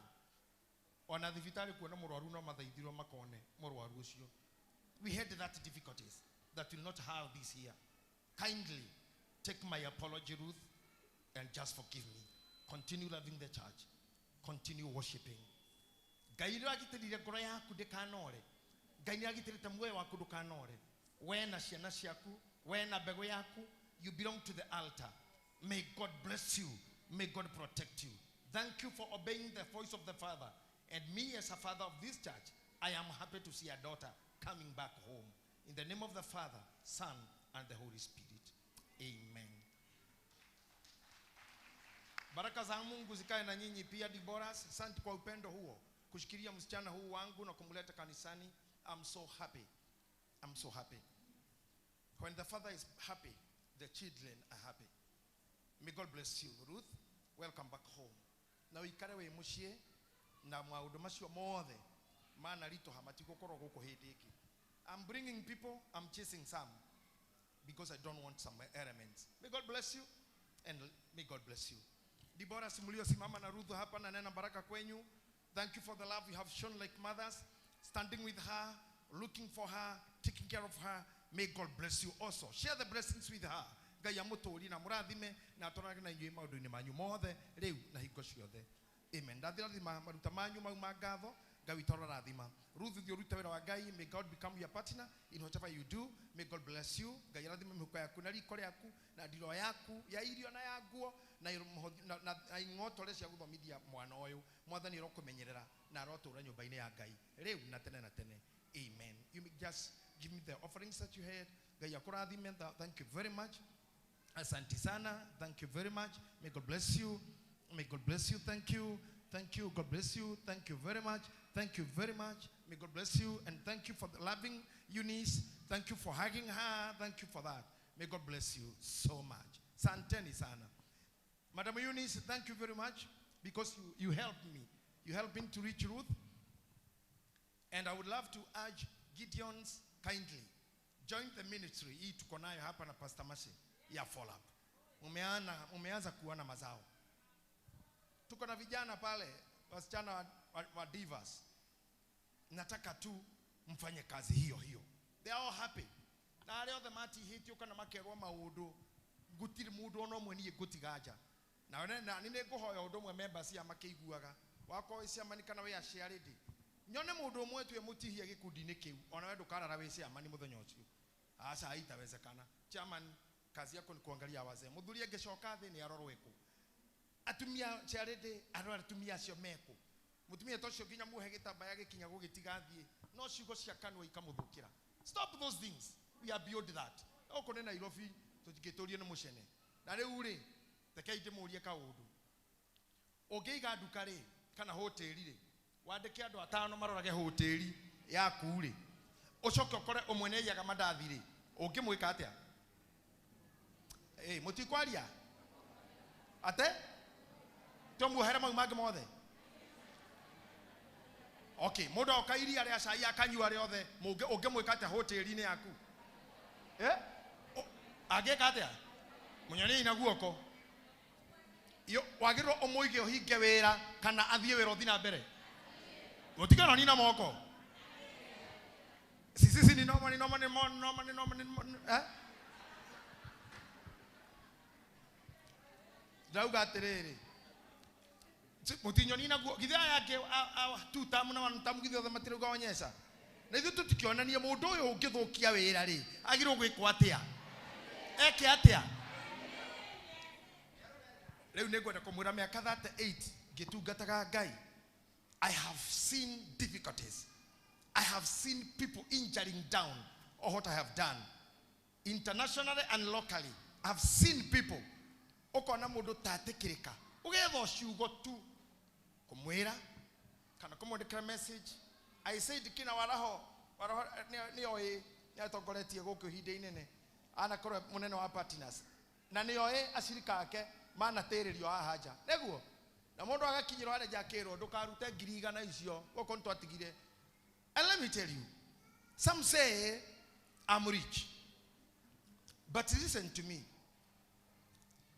ona thibitarĩ kuona mũrwaru no mathaithirwo makone mũrwaru ũcio. We had that difficulties that will not have this year. Kindly take my apology, Ruth, and just forgive me. Continue loving the church. Continue worshiping. Ngai nĩaragitĩrire ngoro yaku ndĩkanore. Ngai nĩaragitĩrĩte muoyo waku ndũkanore. We na ciana ciaku, we na mbegũ yaku, you belong to the altar. May God bless you. May God protect you. Thank you for obeying the voice of the Father. And me as a father of this church, I am happy to see a daughter coming back home. In the name of the Father, Son, and the Holy Spirit. Amen. Baraka za Mungu zikae na nyinyi pia, Deborahs. Asante kwa upendo huo. Kushikilia msichana huu wangu na kumleta kanisani. I'm so happy. I'm so happy. When the father is happy, the children are happy. May God bless you, Ruth. Welcome back home. Na uikare wĩ mũciĩ na maũndũ macio mothe mana ritũha matigũkorwo gũkũ hĩndĩ ĩngĩ. I'm bringing people, I'm chasing some because I don't want some elements. May God bless you and may God bless you. Deborah, mliosimama na Ruth hapa na nena baraka kwenyu. Thank you for the love you have shown like mothers, standing with her, looking for her, taking care of her. May God bless you also. Share the blessings with her. Ngai amũtũrie na mũrathime na atwarage na inyuĩ maũndũ-inĩ manyu mothe rĩu na hingo ciothe. Amen. Ndathirathima maruta manyu mau ma ngatho. Ngai witũ arorathima. Ruth, thiĩ ũrute wĩra wa Ngai. May God become your partner in whatever you do. May God bless you. Ngai arathime mĩhuko yaku na riko rĩaku na ndiro yaku ya irio na ya nguo na na ing'otore cia gũthomithia mwana ũyũ. Mwathani arokũmenyerera na arotũra nyũmba-inĩ ya Ngai rĩu na tene na tene. Amen. You may just give me the offerings that you had. Ngai akũrathime. Thank you very much. Asante sana. Thank you very much. May God bless you. May God bless you. Thank you. Thank you. God bless you. Thank you very much. Thank you very much. May God bless you. And thank you for the loving Eunice. Thank you for hugging her. Thank you for that. May God bless you so much. Santeni sana. Madam Eunice, thank you very much because you helped me. You helped me to reach Ruth. And I would love to urge Gideon's kindly. Join the ministry. Hii tuko nayo hapa na Pastor Mercy ya follow up. Umeanza kuona mazao. Tuko na vijana pale, wasichana wa divas. Nataka tu mfanye kazi hiyo hiyo. They are all happy. Na arĩa othe matihĩtio kana makerwo maũndũ, gũtirĩ mũndũ ona ũmwe niĩ ngũtiga nja. Na nĩ nĩngũhoya ũndũ ũmwe members aya makĩiguaga. Wakorwo wĩ chairman kana wĩ ashĩarĩndĩ. Nyone mũndũ ũmwe tu emũtihia gĩkundi-inĩ kĩu, ona we ndũkarara wĩ chairman mũthenya ũcio. Aca, haitawezekana. Chairman, kazi yako ni kuangalia wazee. Mũthuri angĩcoka thĩ nĩ arorwo ĩkũ. Atumia charity arora atumia acio meko. Mutumia ta ũcio nginya muohe gĩtambaya gĩkinya gũgĩtigathiĩ, no ciugo cia kanua ikamũthũkĩra. Stop those things. We are beyond that. Gũkũ nĩ Nairobi tũtingĩtũrio nĩ mũcene. Na rĩu rĩ, rekei ndĩmũrie kaũndũ. Ũngĩiga nduka rĩ, kana hoteli rĩ, wandĩke andũ atano marorage hoteli yaku rĩ, ũcoke ũkore ũmwe nĩaiyaga mandathi rĩ, ũngĩmwĩka atĩa? Mũtikwaria? Ate? Tũmuohere mau mangĩ mothe? Okay, mũndũ oka iria rĩa cai akanyua rĩothe, ũngĩmwĩka atĩa hoteli-inĩ yaku? Angĩka atĩa? Mũnyoniei na guoko. Wagĩrĩirwo ũmũige ũhinge wĩra kana athiĩ wĩra ũthiĩ na mbere? Mũtikanoni na moko. Sisi ni noma ni noma ni noma ni noma ni noma, eh? Ndauga atĩrĩrĩ, mũtinyoni na guo, githĩ aya angĩ a two term na one term githĩ othe matirauga onyesha. Na ithuĩ tũtikĩonanie mũndũ ũyũ ũngĩthũkia wĩra rĩ, agĩrĩirwo gwĩkwo atĩa? Eke atĩa? Rĩu nĩngwenda kũmwĩra mĩaka 38 ngĩtungataga Ngai, I have seen difficulties. I have seen people injuring down or what I have done. Internationally and locally, I have seen people. Ũkona mũndũ tatĩkĩrĩka. Ũgetha ciugo tu kũmwĩra kana kũmwandĩkĩra message. I said kina waraho, waraho nĩoĩ nĩatongoretie gũkũ ihinda inene. Anakorwo mũnene wa partners. Na nĩoĩ acirika ake manatĩrĩrio haha nja. Nĩguo? Na mũndũ agakinyĩrwo harĩa nja akĩrwo ndũkarute 100,000 icio gũkũ nĩtwatigire. And let me tell you, some say I'm rich. But listen to me.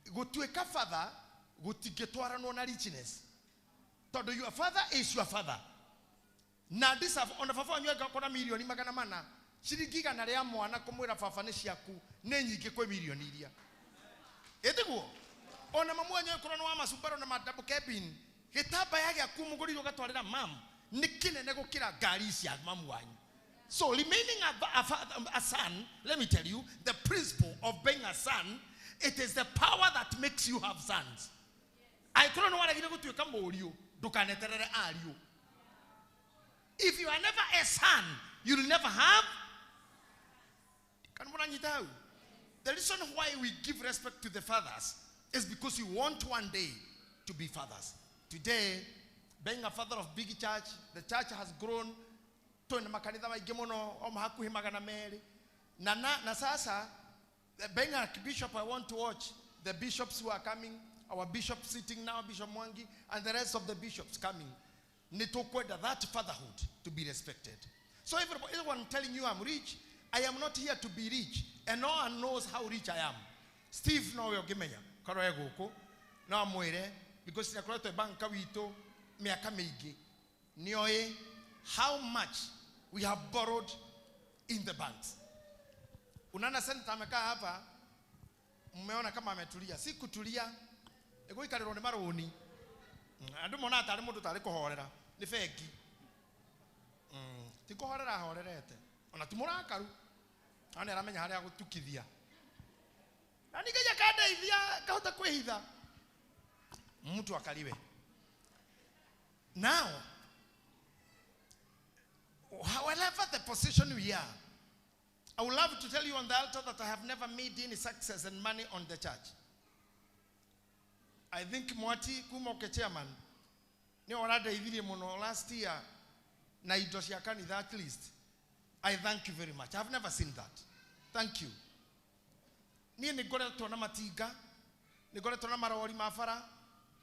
Gũtuĩka father gũtingĩtwaranwo na richness. Tondũ your father is your father. Na deserve ona baba wanyu angĩkorwo na mirioni 400, ciringi 100 rĩa mwana kũmwĩra baba nĩ ciaku nĩ nyingĩ kwĩ mirioni iria. Ĩtiguo? Ona mamu wanyu angĩkorwo nĩ wa macumbaro na ma double cabin, gĩtambaya gĩaku mũgũrĩirwo ũgatwarĩra mam nĩ kĩnene gũkĩra ngari cia mamu wanyu. So remaining a son, let me tell you, the principle of being a son, it is the power that makes you have sons. Angĩkorwo nĩ waregire gũtuĩka mũriũ, ndũkaneterere ariũ. If you are never a son, you will never have. Kana mũranyita hau? The reason why we give respect to the fathers is because we want one day to be fathers. Today, being a father of big church, the church has grown twina makanitha maingĩ mũno, o hakuhĩ 200. Na sasa, being a bishop, I want to watch the bishops who are coming, our bishop sitting now, Bishop Mwangi, and the rest of the bishops coming. Nĩtũkwenda that fatherhood to be respected. So everyone telling you I'm rich, I am not here to be rich, and no one knows how rich I am. Steve nowe ũngĩmenya, korwo e gũkũ, no amwĩre, because nĩakoretwo e banka witũ mĩaka mĩingĩ. Nĩoĩ how much we have borrowed in the banks. Unaona senator amekaa hapa, Mmeona kama ametulia. Si kutulia, nĩ gũikarĩrwo nĩ marũni. Andũ monaga tarĩ mũndũ tarĩ kũhorera. Nĩ bengi. Ti kũhorera ahorerete. Ona ti mũrakaru. No nĩ aramenya harĩa gũtukithia. Na ningĩ akandeithia ngahota kwĩhitha. Mtu akaliwe. Now, however the position we are, I would love to tell you on the altar that I have never made any success and money on the church. I think Mwati Kumoke chairman, nĩ ũrandeithirie mũno last year na indo cia kanitha at least. I thank you very much. I've never seen that. Thank you. Niĩ nĩ ngoretwo na matinga, nĩ ngoretwo na marori ma bara,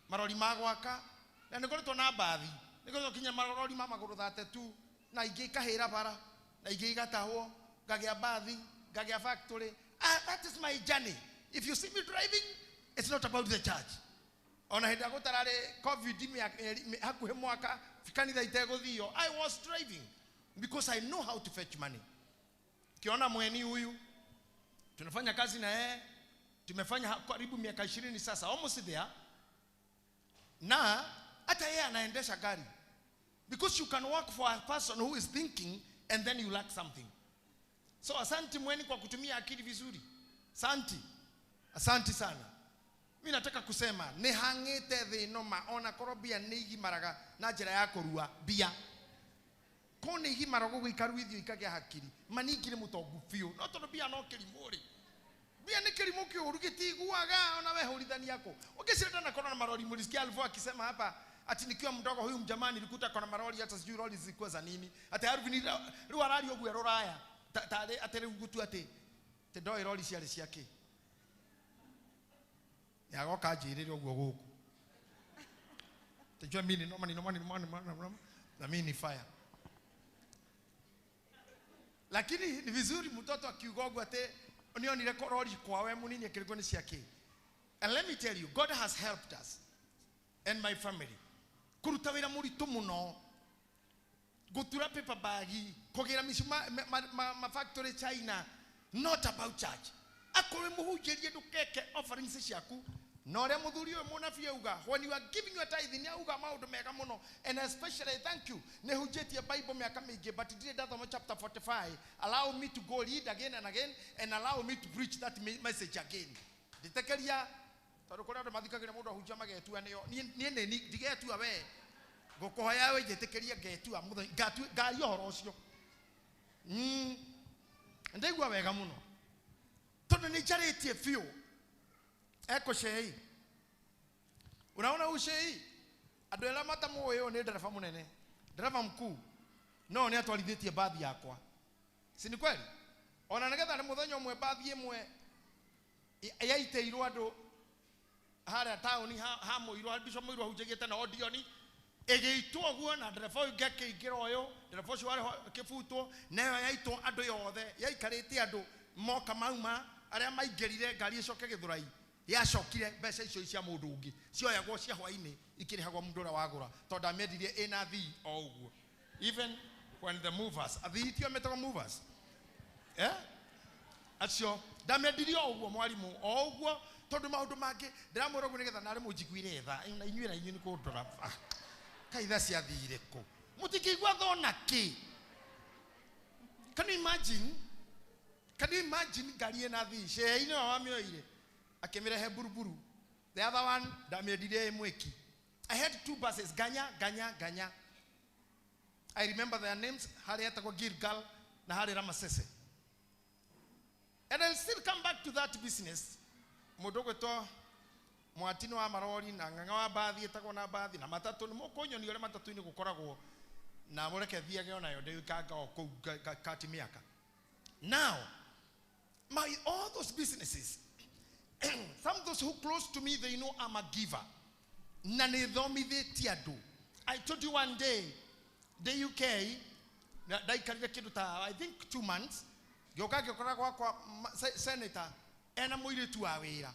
marori ma gwaka, na nĩ ngoretwo na mbathi, nĩ ngoretwo kinya marori ma magũrũ 32, na ingĩ ikahĩra bara, na ingĩ igatahwo, ngagĩa mbathi, ngagĩa factory. Ah, that is my journey. If you see me driving, it's not about the church. Ona hĩndĩ ĩrĩa gũtararĩ COVID hakuhĩ mwaka kanitha itegũthio, I was driving because I know how to fetch money. Kiona mweni huyu tunafanya kazi na yeye, tumefanya karibu miaka 20 sasa, almost there. Na hata yeye anaendesha gari. Because you can work for a person who is thinking and then you lack something. So asanti mweni kwa kutumia akili vizuri. Asanti. Asanti sana. Mimi nataka kusema nĩ hang'ĩte thĩ ĩno ma ona korwo mbia nĩ igimaraga na njĩra ya kũrua mbia. Ko nĩ igimara ũguo ikaruithio ikagĩa hakiri. Ma ningĩ nĩ mũtongu biũ. No tondũ mbia no kĩrimũ rĩ. Mbia nĩ kĩrimũ kĩũru gĩtiguaga ona we hũrithania kũ. Ũngĩciria ndanakorwo na marori, mlisikia alivyo akisema hapa ati nikiwa mdogo huyu mjamani nilikuta kona marori, hata sijui rori zilikuwa za nini. Ati Alvin rĩu araria ũguo rũraya. Tarĩ atĩ rĩu gũtua atĩ atĩ ndoĩ rori ciarĩ ciake. Yagoka njĩrĩre ũguo gũkũ. Tajua mimi ni noma, ni noma, ni noma, ni noma, ni noma, na mimi ni fire. Lakini ni vizuri mtoto akiuga ũguo atĩ nĩonire rori kwawe mũnini akĩrigwo nĩ ciake. And let me tell you, God has helped us and my family. Kũruta wĩra mũritũ mũno, gũtura paper bag, kũgĩra micuma ma factory China, not about church. Akorwo mũhunjĩrie ndũkeke offerings ciaku. Na ũrĩa mũthuri ũyũ mũnabii auga, when you are giving your tithe, nĩ auga maũndũ mega mũno. And especially thank you, nĩ hunjĩtie Bible mĩaka mĩingĩ, but ndirĩ ndathoma chapter 45. Allow me to go read again and again and allow me to preach that message again. Ndĩtekeria tondũ kũrĩ andũ mathikagĩrĩria mũndũ ahunjia magetua nĩo. Niĩ nĩ ndigetua we. Ngũkũhoya we njĩtĩkĩrie ngetua mũthenya, ngaria ũhoro ũcio. Ndaigua wega mũno. Tondũ nĩ njarĩtie biũ. Eko shei. Unaona huu shei? Andũ arĩa matamũĩ ũyũ nĩ ndereba mũnene, ndereba mkuu. No nĩ atwarithĩtie mbathi yakwa. Si ni kweli? Ona nĩgetha nĩ mũthenya ũmwe mbathi ĩmwe yaitĩirwo andũ harĩa taũni ha Mũirũ, Bishop Mũirũ ahunjagĩte na Odioni, ĩgĩitwo ũguo na ndereba ũyũ ũngĩ akĩingĩra ũyũ, ndereba ũcio warĩ ho akĩbutwo, nayo yaitwo andũ yothe, yaikarĩte andũ moka mauma, arĩa maingĩrire ngari ĩcoke Gĩthũrai. Yacokire mbeca icio cia mũndũ ũngĩ, cioyagwo cia hwainĩ ikĩrĩhagwo mũndũ ũrĩa wagũra, tondũ ndamĩendirie ĩna thii o ũguo. Even when the movers, athii tio metagwo movers? Acio ndamĩendirie o ũguo mwarimũ, o ũguo, tondũ maũndũ mangĩ ndĩramwĩra ũguo nĩgetha narĩ mũnjiguire tha, na inyuĩ na inyuĩ nĩ kũndora. Kaĩ tha ciathire kũ? Mũtingĩigua tha ona kĩ? Can you imagine? Can you imagine ngari ĩna thii? Cei nĩwe wamĩoire akĩmĩrehe buruburu. The other one ndamĩendirie ĩ mwĩki. I had two buses, Ganya, Ganya, Ganya. I remember their names, harĩ etagwo Gilgal na harĩ Ramasese. And I'll still come back to that business. Mũndũ ũgwĩtwo Mwatino wa marori na ng'ang'a wa mbathi ĩtagwo na mbathi na matatũ, nĩ mũkũnyonia ũrĩa matatũ-inĩ gũkoragwo, na mũreke thiage onayo ndĩikanga o kũu kati mĩaka. Now, my all those businesses, some of those who close to me, they know I'm a giver. Na nĩ thomithĩtie andũ. I told you one day, the UK, ndaikarire kĩndũ ta, I think 2 months, ngĩũka ngĩkora gwakwa senator, ena mũirĩtu wa wĩra.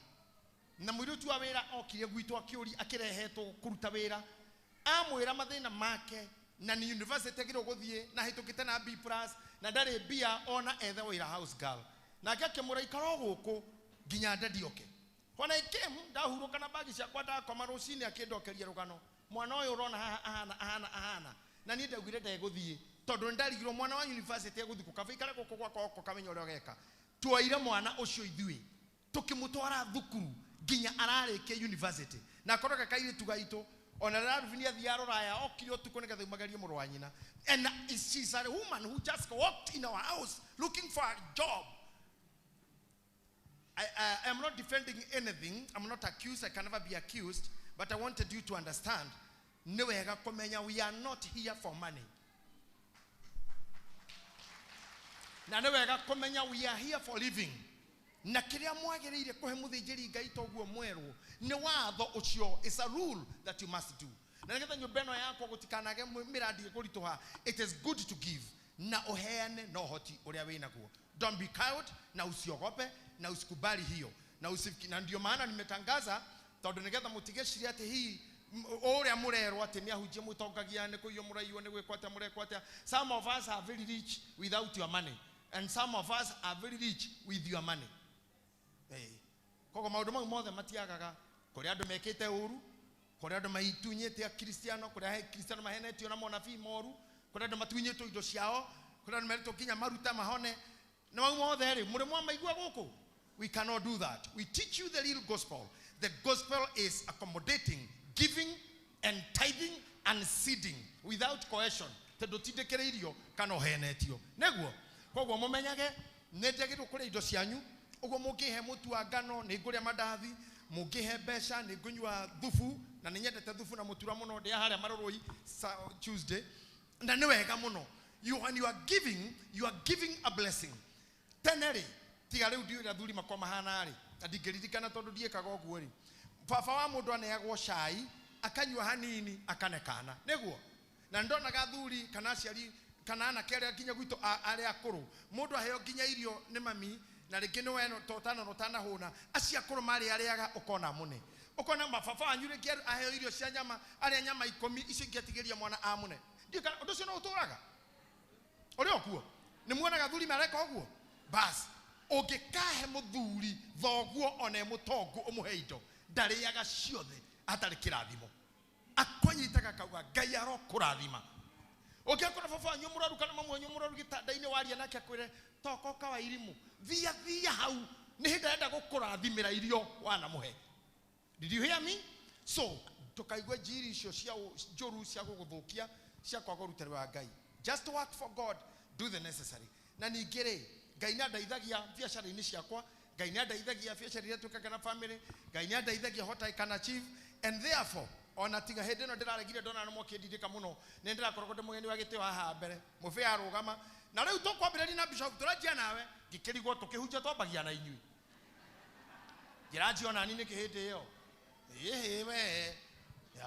Na mũirĩtu wa wĩra okire gwitũ akĩũria, akĩrehetwo kũruta wĩra. Amwĩra mathĩna make, na nĩ university agĩrĩirwo gũthiĩ, na ahĩtũkĩte na B plus, na ndarĩ mbia ona ethe wĩra house girl. Nake akĩmwĩra ikara o gũkũ, Nginya daddy oke. When I came, ndahurũka na bagi ciakwa ndakoma rũcinĩ akĩndokeria rũgano. Mwana ũyũ ũrona haha ahana ahana ahana. Na niĩ ndaugire ndegũthiĩ tondũ nĩndarigirwo mwana wa university egũthiĩ kũ kaba ikare gũkũ gwakwa oko kamenya ũrĩa ũgeka. Tuoire mwana ũcio ithuĩ tũkĩmũtwara thukuru nginya ararĩkia university. Na akorwo kairĩtu gaitũ ona rĩrĩa Rubini athiaga rũraya okire ũtukũ nĩgetha aumagarie mũrũ wa nyina. And she's a woman who just walked in our house looking for a job. I am not defending anything. I'm not accused. I can never be accused. But I wanted you to understand. Nĩ wega kũmenya we are not here for money. Na nĩ wega kũmenya we are here for living. Na kĩrĩa mwagĩrĩire kũhe mũthĩnjĩri Ngai toguo mwerwo nĩ watho ũcio. It's a rule that you must do. Na nĩgetha nyũmba ĩno yakwa gũtikanage mĩrandi ĩkũritũha, it is good to give. Na ũheane na ũhoti ũrĩa wĩnaguo. Don't be cowed na usiogope na usikubali hiyo. Na na ndio maana nimetangaza tondũ nĩgetha mũtigecirie atĩ hii ũrĩa mũrerwo atĩ nĩ ahunjia mũtongagia nĩ kũiywo mũraiywo nĩ gwĩkwo atĩa mũrekwo atĩa. Some of us are very rich without your money and some of us are very rich with your money. Koguo maũndũ mau mothe matiagaga. Kũrĩ andũ mekĩte ũru, kũrĩ andũ maitunyĩte akristiano, kũrĩ akristiano mahenetio na monabii moru, kũrĩ andũ matunyĩtwo indo ciao, kũrĩ andũ meretwo nginya maruta mahone. Na mau mothe rĩ, mũrĩ mwamaigua gũkũ? We cannot do that. We teach you the real gospel. The gospel is accommodating, giving and tithing and seeding without coercion. Tondũ tindĩkĩrĩirio kana ũhenetio. Nĩguo, koguo mũmenyage nĩ njagĩrĩirwo kũrĩa indo cianyu. Ũguo mũngĩhe mũtu wa ngano nĩ ngũrĩa mandathi, mũngĩhe mbeca nĩ ngũnyua thubu, na nĩ nyendete thubu na mũtura mũno, ndĩa harĩa Marũrũi Tuesday. Na nĩ wega mũno. When you are giving a blessing. Tene rĩ, tiga rĩu ndiũĩ athuri makwa mahana rĩ, na ndingĩririkana tondũ ndiĩkaga ũguo rĩ. Baba wa mũndũ aneagwo cai, akanyua hanini, akanekana. Nĩguo? Na ndonaga athuri kana aciari kana anake arĩa nginya gwitũ arĩa akũrũ, mũndũ aheo nginya irio nĩ mami, na rĩngĩ nĩ we totana na ũtanahũna, acio akũrũ marĩ arĩaga ũkona mũne. Ũkona mababa wanyu rĩngĩ aheo irio cia nyama, arĩa nyama 10 icio ingĩ atigĩria mwana amũne. Ndiũĩ kana ũndũ ũcio no ũtũraga? Ũrĩ o kuo? Nĩ muonaga athuri mareka ũguo? Bas, ũngĩkahe mũthuri thoguo one mũtongu ũmũhe indo, ndarĩaga ciothe atarĩ kĩrathimo. Akũnyitaga akauga Ngai arokũrathima. Ũngĩakora baba wanyu mũrwaru kana mamu wanyu mũrwaru gĩtanda-inĩ waria nake akwĩre tokoka wa irimũ, thia thia hau, nĩ hĩndĩ arenda gũkũrathimĩra irio wanamũhe. Did you hear me? So, ndũkaigue njiri icio cia njũru cia gũgũthũkia cia kwaga ũrutani wa Ngai. Just work for God, do the necessary. Na ningĩ rĩ, Ngai nĩ andeithagia biacara-inĩ ciakwa, Ngai nĩ andeithagia biacara iria twĩkaga na family, Ngai nĩ andeithagia what I can achieve, and therefore ona tiga hĩndĩ ĩno ndĩraregire ndona nĩ mwakĩndirika mũno, nĩ ndĩrakoragwo ndĩ mũgeni wa gĩtĩo haha mbere, mũbĩa arũgama, na rĩu tũkwambĩrĩria na bishop tũranjia nawe, ngĩkĩrigwo tũkĩhunjia twambagia na inyuĩ. Ngĩranjia ona niĩ nĩkĩ hĩndĩ ĩyo? Ĩhĩ we,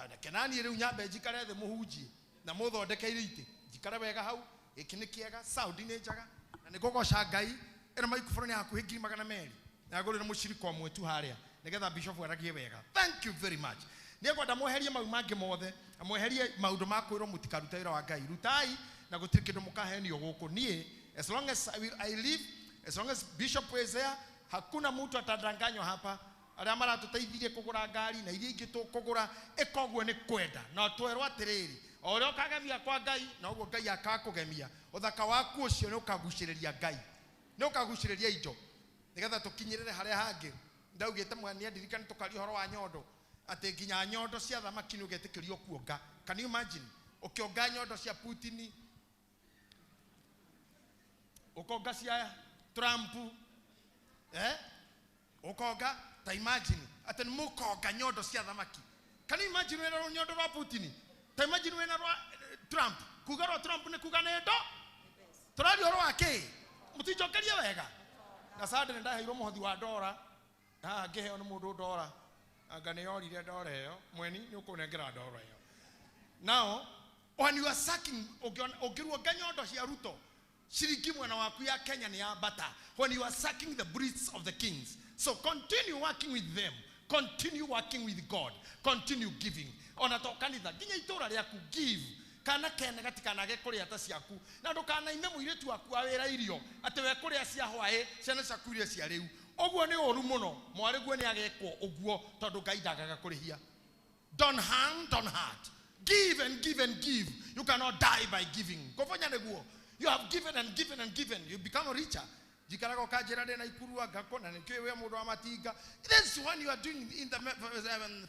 reke naniĩ rĩu nyambe njikare thĩ mũhunjie na mũthondekeire itĩ, njikare wega hau, gĩkĩ nĩ kĩega, sound nĩ njega, na nĩ ngũgoca Ngai. Ĩno microphone nĩ hakuhĩ 200,000, na ngũrĩre mũcirika ũmwe tu harĩa nĩgetha bishop aragie wega. Thank you very much. Nĩngwenda mweherie mau mangĩ mothe, mweherie maũndũ ma kwĩrwo mũtikaruta wĩra wa Ngai. Rutai na gũtirĩ kĩndũ mũkahenio gũkũ. Niĩ as long as I live, as long as bishop is there, hakuna mtu atadanganywa hapa. Arĩa maratũteithirie kũgũra ngari na iria ingĩ tũkũgũra, ĩka ũguo nĩ kwenda. Na twerwo atĩrĩrĩ, o ũrĩa ũkagemia kwa Ngai, noguo Ngai akakũgemia. Ũthaka waku ũcio nĩ ũkagucĩrĩria Ngai, nĩ ũkagucĩrĩria indo, nĩgetha tũkinyĩrĩre harĩa hangĩ. Ndaugĩte mwana ndirikane tũkaria ũhoro wa nyondo, atĩ nginya nyondo cia thamaki nĩ ũgetĩkĩrio kuonga. Can you imagine? Ũkĩonga nyondo cia Putin, ũkonga cia Trump, ũkonga, ta imagine atĩ nĩ mũkonga nyondo cia thamaki. Can you imagine wĩna nyondo rwa Putin? Ta imagine wĩna rwa Trump. Kuga rwa Trump nĩ kuga nĩ ndo? Tũraria ũhoro wa kĩ? Mũtinjokerie wega. Na Sunday nĩ ndaheirwo mũhothi wa ndora. Haha ngĩheo nĩ mũndũ ndora. Anga nĩ yorire ndora ĩyo. Mweni nĩ ũkũnengera ndora ĩyo. Now, when you are sucking, ũngĩruonga nyondo cia Ruto, ciringi mwena waku ya Kenya nĩ yambata. When you are sucking the breasts of the kings. So continue working with them. Continue working with God. Continue giving. Ona to kanitha nginya itũra rĩaku give. Kana kene gatikanage kũrĩa ta ciaku. Na ndũkanaime mũirĩtu waku wa wĩra irio atĩ we kũrĩa cia hwaĩ, ciana ciaku iria cia rĩu. Ũguo nĩ ũru mũno. Mwarĩguo nĩ agekwo ũguo tondũ Ngai ndagaga kũrĩhia. Don't harm, don't hurt. Give and give and give. You cannot die by giving. Kũbonya nĩguo. You have given and given and given. You become richer. Jikaraga ũkanjĩra ndĩ na ikurua ngakũ na nĩkĩĩ wĩ mũndũ wa matinga. This one you are doing in the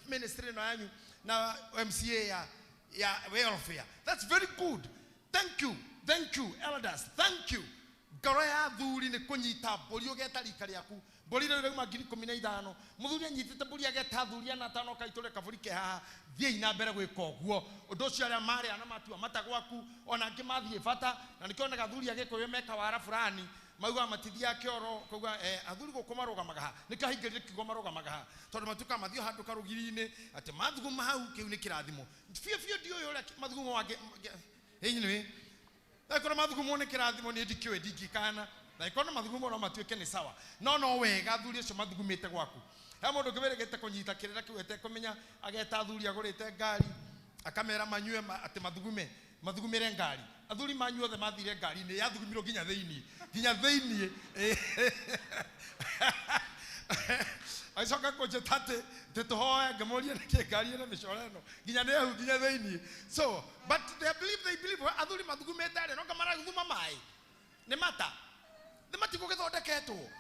ministry ĩno yanyu na MCA ya welfare. That's very good. Thank you. Thank you, elders. Thank you. Ngoro ya athuri nĩ kũnyita mbũri ũgeta rika rĩaku. Mbũri rĩu rĩauma 15,000. Mũthuri anyitĩte mbũri ageta athuri ana atano kaitũre kabũri ke haha. Thiĩi na mbere gwĩka ũguo. Ũndũ ũcio arĩa marĩa na matua mata gwaku ona angĩ mathiĩ bata na nĩkĩo onaga athuri a Gĩkũyũ meka wara fulani mauga matithiaga kĩoro kauga athuri gũkũ marũgamaga haha nĩkĩo aingĩrire kiugo marũgamaga haha tondũ matuĩkaga mathiĩ o handũ karũgiri-inĩ atĩ mathuguma hau kĩu nĩ kĩrathimo biũ biũ ndiũĩ ũrĩa mathugumo wangĩ anyway angĩkorwo mathugumo nĩ kĩrathimo niĩ ndikĩũĩ ndingĩkana na angĩkorwo no mathugumo no matuĩke nĩ sawa no no wega athuri acio mathugumĩte gwaku. He mũndũ ũngĩ wĩrĩgĩte kũnyita kĩrĩra kĩu etekũmenya ageta athuri agũrĩte ngari akamera manyue atĩ mathugume mathugumĩre ngari. Athuri manyu othe mathire ngari-inĩ yathugumirwo nginya thĩinĩ nginya thĩinĩ. Agĩcoka kũnjĩta atĩ tũhoe ngĩmũria nĩkĩ ngari ĩna mĩcoro ĩno nginya nĩ hehu nginya thĩinĩ. So but they believe athuri mathugumĩte arĩa no marathuguma maĩ nĩ mata nĩ matigũgĩthondeketwo.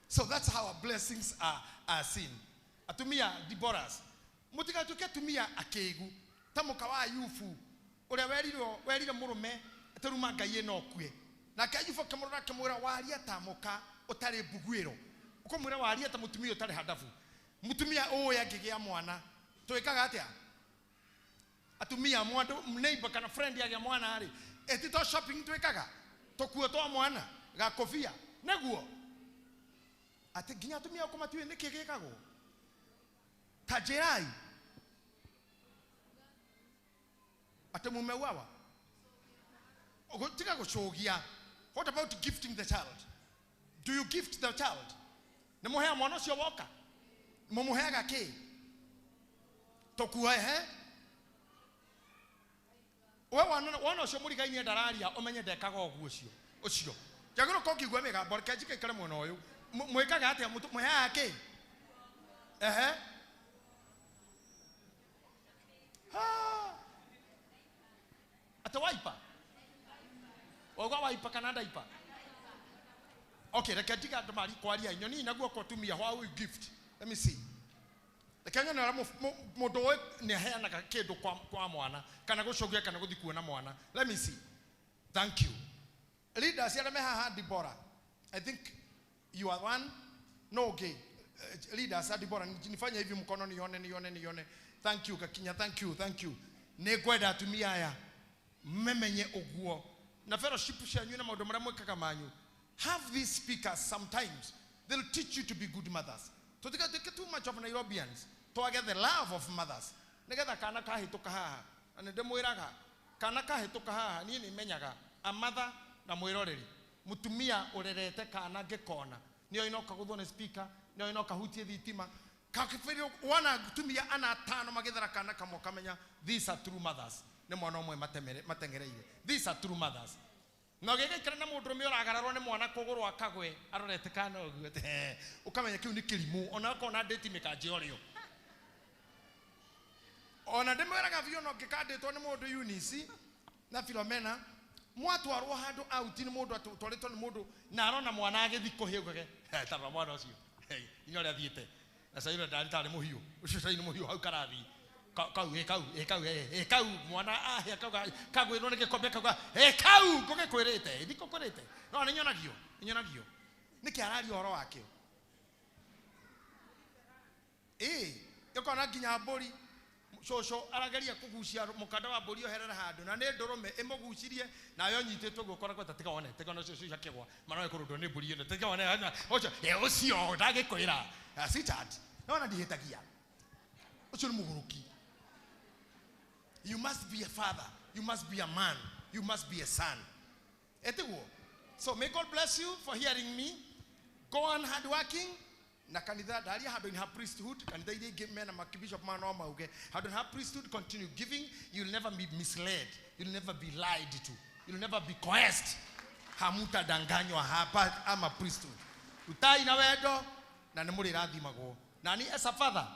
So that's how our blessings are seen. Atumia Deborahs mũtigatuĩke atumia akĩgu ta mũka wa Ayubu ũrĩa werire mũrũme atĩ ruma Ngai ĩno ũkue. Nake Ayubu akĩmũrora akĩmwĩra waria ta mũka ũtarĩ mbuguĩro ũkamwĩra waria ta mũtumia ũtarĩ handabu. Mũtumia ũĩ angĩgĩa mwana twĩkaga atĩa? Atumia mwandũ neighbor kana friend agĩa mwana rĩ ĩti to shopping twĩkaga tũkuo twa mwana gakobia nĩguo atĩ nginya atumia ũkũ matiũĩ nĩkĩ gĩkagwo ta njĩrai atĩ mumeuawa tiga gũcũgia. What about gifting the child? Do you gift the child? Nĩ mũheaga mwana ũcio woka mũmũheaga kĩ tũkuo ehe we wona ũcio mũrigainie ndararia ũmenye ndekaga ũguo ũcio ũcio njagĩrĩirwo ũkorwo ũkĩigua mĩgambo reke njike ikare mwena ũyũ mwĩkaga atĩa mũheaga kĩ ehe atĩ waipa wauga waipa kana ndaipa. Okay, reke ndiga andũ mari kwaria nyoni na guoko atumia how we gift. Let me see. Reke nyone ũrĩa mũndũ ũyũ nĩ aheanaga kĩndũ kwa mwana kana gũcũgia kana gũthiĩ kuona mwana. Let me see. Thank you. Leaders arĩa me haha Deborah, I think you are one. No, okay. Leaders a Deborah nifanye hivi mkono nione nione nione. Thank you Gakinya, thank you, thank you. Nĩ ngwenda atumia aya memenye ũguo na fellowship cianyu na maũndũ marĩa mwĩkaga manyu. Have these speakers sometimes. They'll teach you to be good mothers. Tũtigatuĩke too much of Nairobians. Twage the love of mothers. Nĩgetha kana kahĩtũka haha. Na nĩndĩmwĩraga kana kahĩtũka haha niĩ nĩmenyaga a mother na mwĩroreri. Mũtumia ũrerete kana ngĩkona nĩoĩ no kagũthwo nĩ speaker, nĩoĩ no kahutie thitima. Kakĩbĩrĩrio wona atumia ana atano magĩthara kana kamwe kamenya these are true mothers. Nĩ mwana ũmwe matengereire. These are true mothers. Na ũgĩgĩikara na mũndũrũme ũragararwo nĩ mwana kũgũrũ akagwe arorete kana ũguo ũkamenya kĩu nĩ kĩrimũ ona okorwo ndĩti mĩkanjĩ ũrĩo. Ona ndĩmwĩraga biũ no ngĩkandĩtwo nĩ mũndũ Eunice na Philomena mwatwarwo handũ out nĩ mũndũ atwarĩtwo nĩ mũndũ na arona mwana agĩthiĩ kũhĩũgage tarora mwana ũcio inya ũrĩa athiĩte na cai ũrĩa ndarĩ tarĩ mũhiũ ũcio cai nĩ mũhiũ hau karathiĩ kau kau kau kau mwana ahĩa kau kagwĩrwo nĩ gĩkombe kau kau ngũgĩkwĩrĩte ndikũkwĩrĩte no nĩ nyonagio nĩ nyonagio nĩkĩ araria ũhoro wakĩo ĩĩ ũkona nginya mbũri cũcũ arageria kũgucia mũkanda wa mbũri oherere handũ na nĩ ndũrũme ĩmũgucirie nayo nyitĩtwo guoko ũguo ũrakweta tiga wone tiga wone cũcũ akĩgwa mara we kũrũndwo nĩ mbũri ĩno tiga wone ũcio ũcio ndangĩkwĩra sweetheart nona ndihĩtagia ũcio nĩ mũgũrũki. You must be a father. You must be a man. You must be a son. Etiguo. So may God bless you for hearing me. Go on hard working. Na kanitha ndaria handũ in her priesthood. Kanitha iria ingĩ mena makibishop mano mauge. Handũ in her priesthood, continue giving. You'll never be misled. You'll never be lied to. You'll never be coerced. Hamutadanganywa hapa ama priesthood. Utai na wendo. Na nĩ mũrĩrathimagwo. Na ni as a father,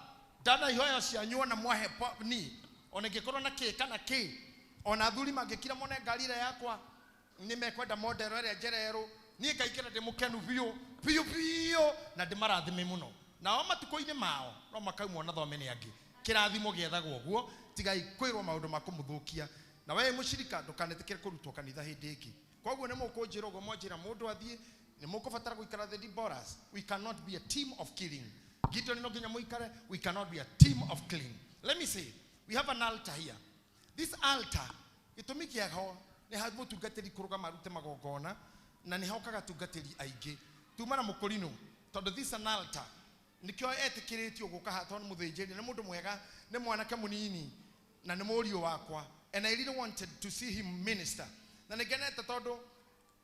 ndana ihoya cianyu ona mwahe ni ona ingĩkorwo na kĩ kana kĩ, ona athuri mangĩkira mone ngari ĩrĩa yakwa nĩ mekwenda model ĩrĩa njererũ, niĩ ngaikara ndĩ mũkenu biũ biũ biũ na ndĩmarathime mũno. Nao matukũ-inĩ mao no makaumwo na thome nĩ angĩ. Kĩrathimo gĩethagwo ũguo, tigai kwĩrwo maũndũ ma kũmũthũkia. Na we mũcirika ndũkanetĩkĩre kũrutwo kanitha hĩndĩ ĩngĩ. Koguo nĩ mũkũnjĩra ũguo mwanjĩra mũndũ athiĩ, nĩ mũkũbatara gũikara the Deborahs. We cannot be a team of killing. Gideon no nginya mũikare, we cannot be a team of killing. Let me say, we have an altar here. This altar, gĩtũmi kĩaho nĩ ha mũtungatĩri kũrũgama arute magongona, na nĩ hokaga atungatĩri aingĩ. Tuma na mũkũrinũ, tondũ this an altar, nĩkĩo etĩkĩrĩtio gũka haha tondũ nĩ mũthĩnjĩri, nĩ mũndũ mwega, nĩ mwanake mũnini, na nĩ mũriũ wakwa. And I really wanted to see him minister. Na nĩngenete tondũ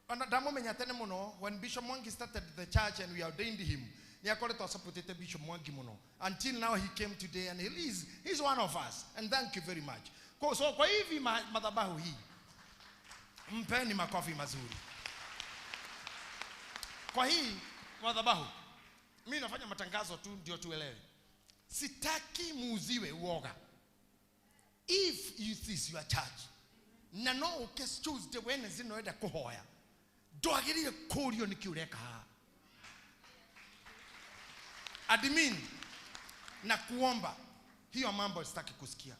ona ndamũmenya tene mũno, when Bishop Mwangi started the church and we ordained him, nĩ akoretwo asupportete Bishop Mwangi mũno. Until now he came today and he's one of us. And thank you very much. So kwa hivi madhabahu hii, mpeni makofi mazuri. Kwa hii madhabahu, mimi nafanya matangazo tu ndio tuelewe. Sitaki muuziwe uoga. If this is your church, na no uke Tuesday Wednesday no enda kuhoya, ndwagĩrĩire kũũrio nĩkĩ ũreka haha. Admin na kuomba, hiyo mambo sitaki kusikia.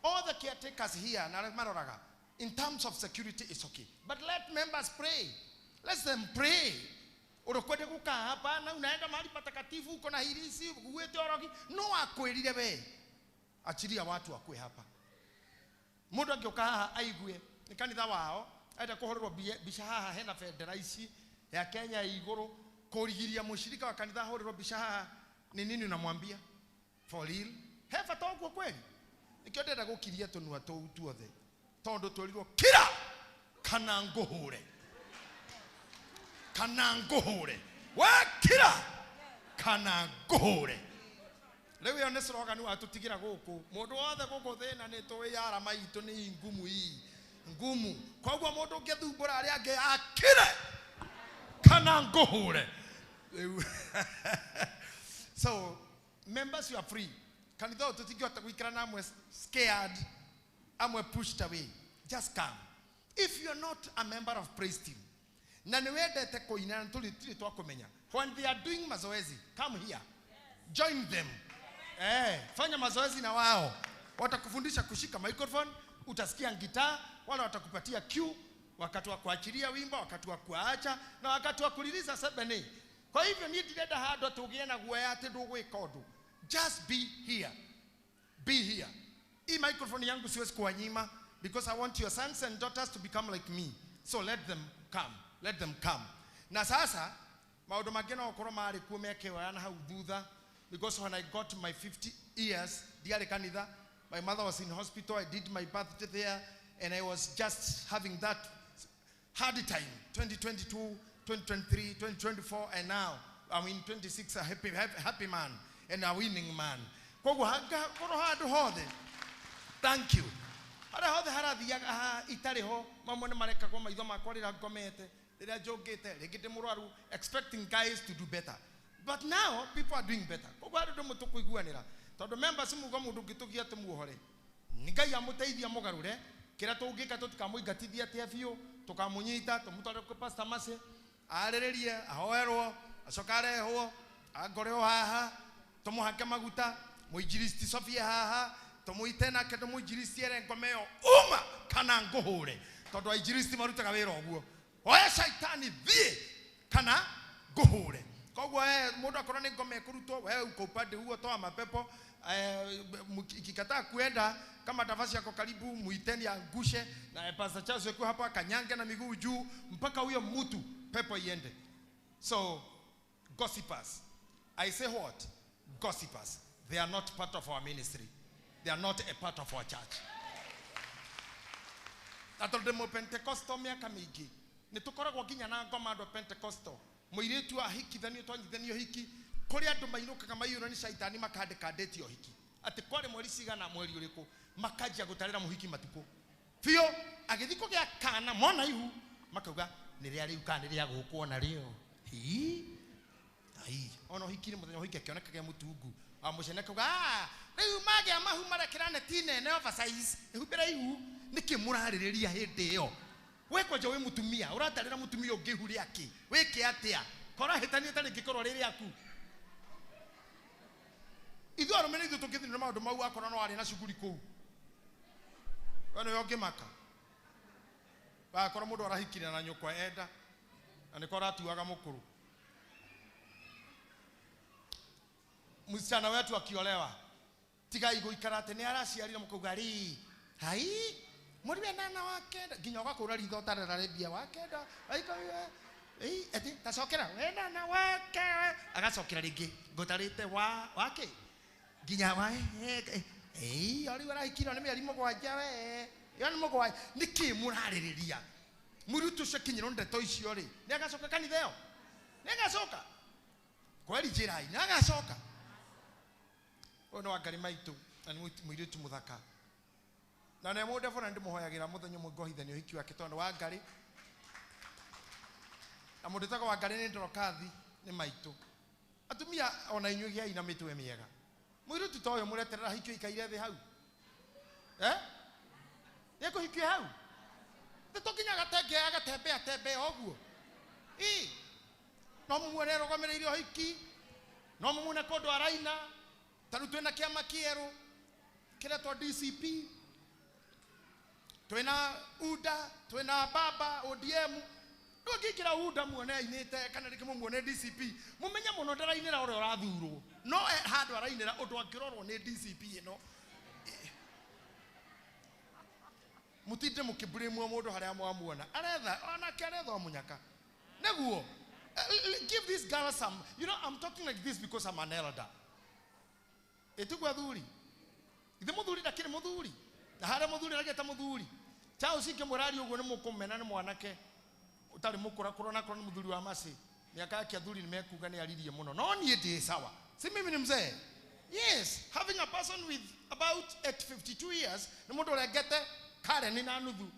All the caretakers here na maroraga, in terms of security it's okay, but let members pray. Let them pray. Urokwende kukaa hapa na unaenda mahali patakatifu uko na hirisi uwete orogi, no akwĩrire we. Achilia watu akue hapa. Mundu angĩũka haha aigue nĩ kanitha wao, enda kũhũrĩrwo mbica haha hena bendera ici ya Kenya igũrũ, kũrigiria mũshirika wa kanitha ahũrĩrwo mbica haha ni nini unamwambia? For real? He bata ũguo kweli? Nĩkĩo ndĩrenda gũkiria tũnua tũu tuothe, tondũ twĩrirwo kira kana ngũhũre, kana ngũhũre, we kira kana ngũhũre. Rĩu ĩyo nĩ slogan watũtigĩra gũkũ. Mũndũ wothe gũkũ thĩna nĩ tũĩ arama itũ nĩ ngumu ii ngumu. Koguo mũndũ ũngĩthumbũra arĩa angĩ akire kana ngũhũre. Rĩu so members, you are free. Kanitha ũyũ tũtingĩhota gũikara na amwe scared, amwe pushed away. Just come. If you are not a member of praise team, na nĩ wendete kũina na tũrĩ twakũmenya, when they are doing mazoezi, come here. Join them. Fanya mazoezi na wao. Watakufundisha kushika microphone, utasikia gitaa, wala watakupatia cue wakati wa kuachilia wimbo, wakati wa kuacha na wakati wa kuliliza sebene. Kwa hivyo ni ndirenda handũ tũgĩe na guoya atĩ ndũgwĩka ũndũ. Just be here. Be here. Hii microphone yangu siwezi kuwanyima because I want your sons and daughters to become like me. So let them come. Let them come. Na sasa maũndũ mangĩ no gũkorwo marĩ kuo mekĩoya na hau thutha, because when I got my 50 years, ndiarĩ kanitha, my mother was in hospital, I did my birthday there, and I was just having that hard time, 2022, 2023, 2024, and now I'm in 26, a happy, happy, happy man and a winning man. Koguo korwo handũ hothe, thank you. Harĩa hothe harathiaga haha itarĩ ho, mamwe nĩ marekagwo maitho makwa rĩrĩa ngomete, rĩrĩa njũngĩte, rĩngĩ ndĩ mũrwaru, expecting guys to do better. But now people are doing better. Koguo andũ ndũmũ tũkũiguanĩra, tondũ members muga mũndũ ũngĩtũgia tũmuohore, nĩ Ngai amũteithia mũgarũre, kĩrĩa tũngĩka tũtikamũingatithia atĩa biũ, tũkamũnyita, tũmũtware kwĩ Pastor Mercy, arĩrĩrie, ahoerwo, acoke arehwo, angoreo haha, tũmũhake maguta, mũinjilisti Sophia haha, tũmũite nake tũmũinjilisti ere ngoma ĩyo uma kana ngũhũre, tondũ ainjilisti marutaga wĩra ũguo. Oya shaitani thiĩ kana ngũhũre. Koguo mũndũ akorwo nĩ ngoma ĩkũrutwo, we uko upande huo, toa mapepo. Ikikataa kuenda, kama tafasi yako karibu, muiteni angushe, na Pastor Charles yuko hapa akanyange na miguu juu mpaka huyo mtu pepo iende. So gossipers, I say what? Gossipers, they are not part of our ministry. They are not a part of our church. Na tondũ ndĩ Pentecostal mĩaka mĩingĩ, nĩ tũkoragwo nginya na ngoma andũ a Pentecostal. Mũirĩtu ahikithanio, twanyithanio hiki, kũrĩ andũ mainũkaga maiyũrwo nĩ caitani makandĩka date ya ũhiki. Atĩ kwarĩ mweri cigana, mweri ũrĩkũ, makanjia gũtarĩra mũhiki matukũ. Biũ, agĩthiĩ kũgĩa kana, mona ihu, makauga, nĩ rĩa rĩu kana nĩ rĩa gũkwo na rĩo. Hii, Ai ona ũhiki-inĩ mũthenya ũhiki akĩoneka gĩa mũtungu wa mũcene kauga rĩu magĩa mahu marekĩra neti nene oversize ĩhumbĩre ihu. Nĩkĩ mũrarĩrĩria hĩndĩ ĩyo? We kwanja wĩ mũtumia ũratarĩra mũtumia ũngĩ ihu rĩake wĩke atĩa? Kora hĩtania tarĩ ngĩkorwo rĩ rĩaku. Ithuĩ arũme nĩ ithuĩ tũngĩthiĩ na maũndũ mau akorwo no arĩ na cuguri kũu. We nĩwe ũngĩmaka. Wakorwo mũndũ arahikire na nyũkwa enda na nĩko aratuaga mũkũrũ. Msichana wetu akiolewa tigai gũikara atĩ nĩ araciarire mũkauga rĩ hai mũri we nana wa kenda nginya ũgakũra ritho ũtarera mbia wa kenda ati tacokera we nana wa kenda agacokera rĩngĩ ngũtarĩte wa wake nginya wa rĩu arahikirwo nĩ mĩeri mũgwanja we ĩyo nĩ mũgwanja. Nĩkĩ mũrarĩrĩria mũirĩtu ũcio akinyĩrwo ndeto icio rĩ nĩ agacoka kanitha ĩyo? Nĩ agacoka kweri njĩrai nĩ agacoka. Ũyũ nĩ Wangari maitũ na nĩ mũirĩtu mũthaka na nĩ mũndebora ndĩmũhoyagĩra mũthenya ũmwe ngohithania ũhiki wake tondũ Wangari na mũndũ wĩtagwo Wangari nĩ Ndorokathi nĩ maitũ. Atumia ona inyuĩ gĩai na mĩtwe mĩega. Mũirĩtu ta ũyũ mũreterera hikio ikaire thĩ hau nĩekũhikio hau nĩ tũnginya agatengea agatembea tembea ũguo. No mũmuone arũgamĩrĩire ũhiki, no mũmuone kũndũ araina. Ta rĩu twĩna kĩama kĩerũ kĩretwo DCP, twĩna UDA, twĩna Baba ODM. Rĩu angĩingĩra UDA muone ainĩte kana rĩngĩ mũmuone DCP mũmenye mũno ndarainĩra ũrĩa ũrathurwo no handũ arainĩra ũndũ angĩrorwo nĩ DCP ĩno. Mũtinde mũkĩblame mũndũ harĩa mwamuona aretha onake aretha o mũnyaka nĩguo. Give this girl some, you know, I'm talking like this because I'm an elder. Ĩtiguo athuri ithe mũthuri ndakĩrĩ mũthuri na harĩa mũthuri aragĩta mũthuri Charles ingĩmwĩra ũguo nĩ mũkũmena nĩ mwanake ũtarĩ mũkũrakũra na korwo nĩ mũthuri wa macĩ mĩaka yake athuri nĩ mekuga nĩ aririe mũno no niĩ ndĩ sawa. Si mimi ni mzee? Yes, having a person with about at 52 years nĩ mũndũ ũrengete Karen na nuthu.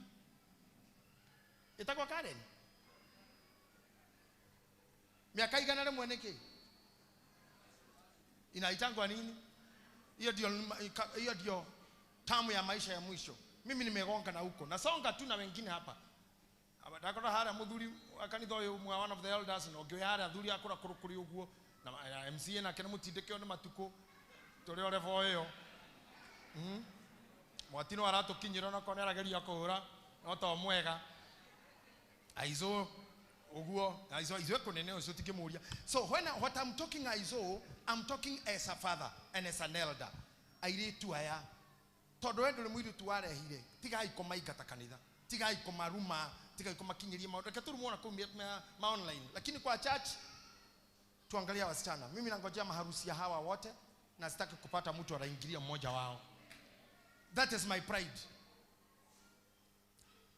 Ĩtagwo Karen miaka 101 nĩkĩ inaitangwa nini? Hiyo ndio tamu ya maisha ya mwisho. Mimi nimegonga na huko nasonga tu na wengine hapa. Ndakora haria muthuri kanitha uyu mwa one of the elders no ngĩoya haria athuri akũra kũrũ kũrĩ ũguo na MCA nake nĩ mũtindĩke nĩ matukũ tũrĩ o level ĩyo. Mwatino aratũkinyĩra onakorwo nĩ arageria kũhũra no to mwega aizo ũguo aizo aizo kũnene ũcio tikĩmũria. So when what I'm talking aizo, I'm talking as a father and as an elder. Airĩtu aya tondũ we ndũrĩ mũirĩtu warehire tigai kũmaingata kanitha, tigai kũmaruma, tigai kũmakinyĩria maũndũ. Reke tũrumwo na kũu ma online, lakini kwa church tuangalia wasichana. Mimi nangojea maharusi ya hawa wote na sitaki kupata mtu anaingilia mmoja wao. That is my pride.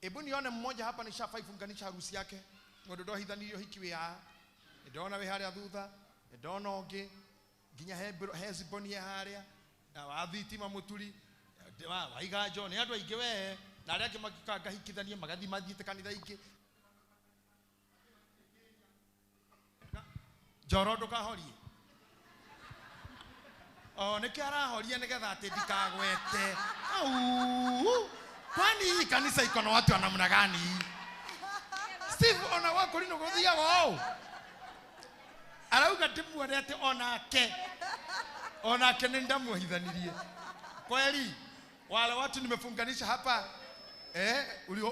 Ebu nione mmoja hapa nishafaifunganisha harusi yake mũndũ ndohithanirio hiki wĩ haha ndona wĩ harĩa thutha ndona ũngĩ nginya he ziboni harĩa na wa thitima mũturi wa iganjo nĩ andũ aingĩ we na arĩa angĩ mangĩkangahikithania magathiĩ mathiĩte kanitha ingĩ. Njoro ndũkahorie o nĩkĩo arahoria nĩgetha atĩ ndikagwete. Au kwani hii kanisa iko na watu wa namna gani? Steve ona wako rino gũthiaga ũũ arauga ndĩmuone atĩ onake nĩ ndamuohithanirie kweli. Wale watu nimefunganisha hapa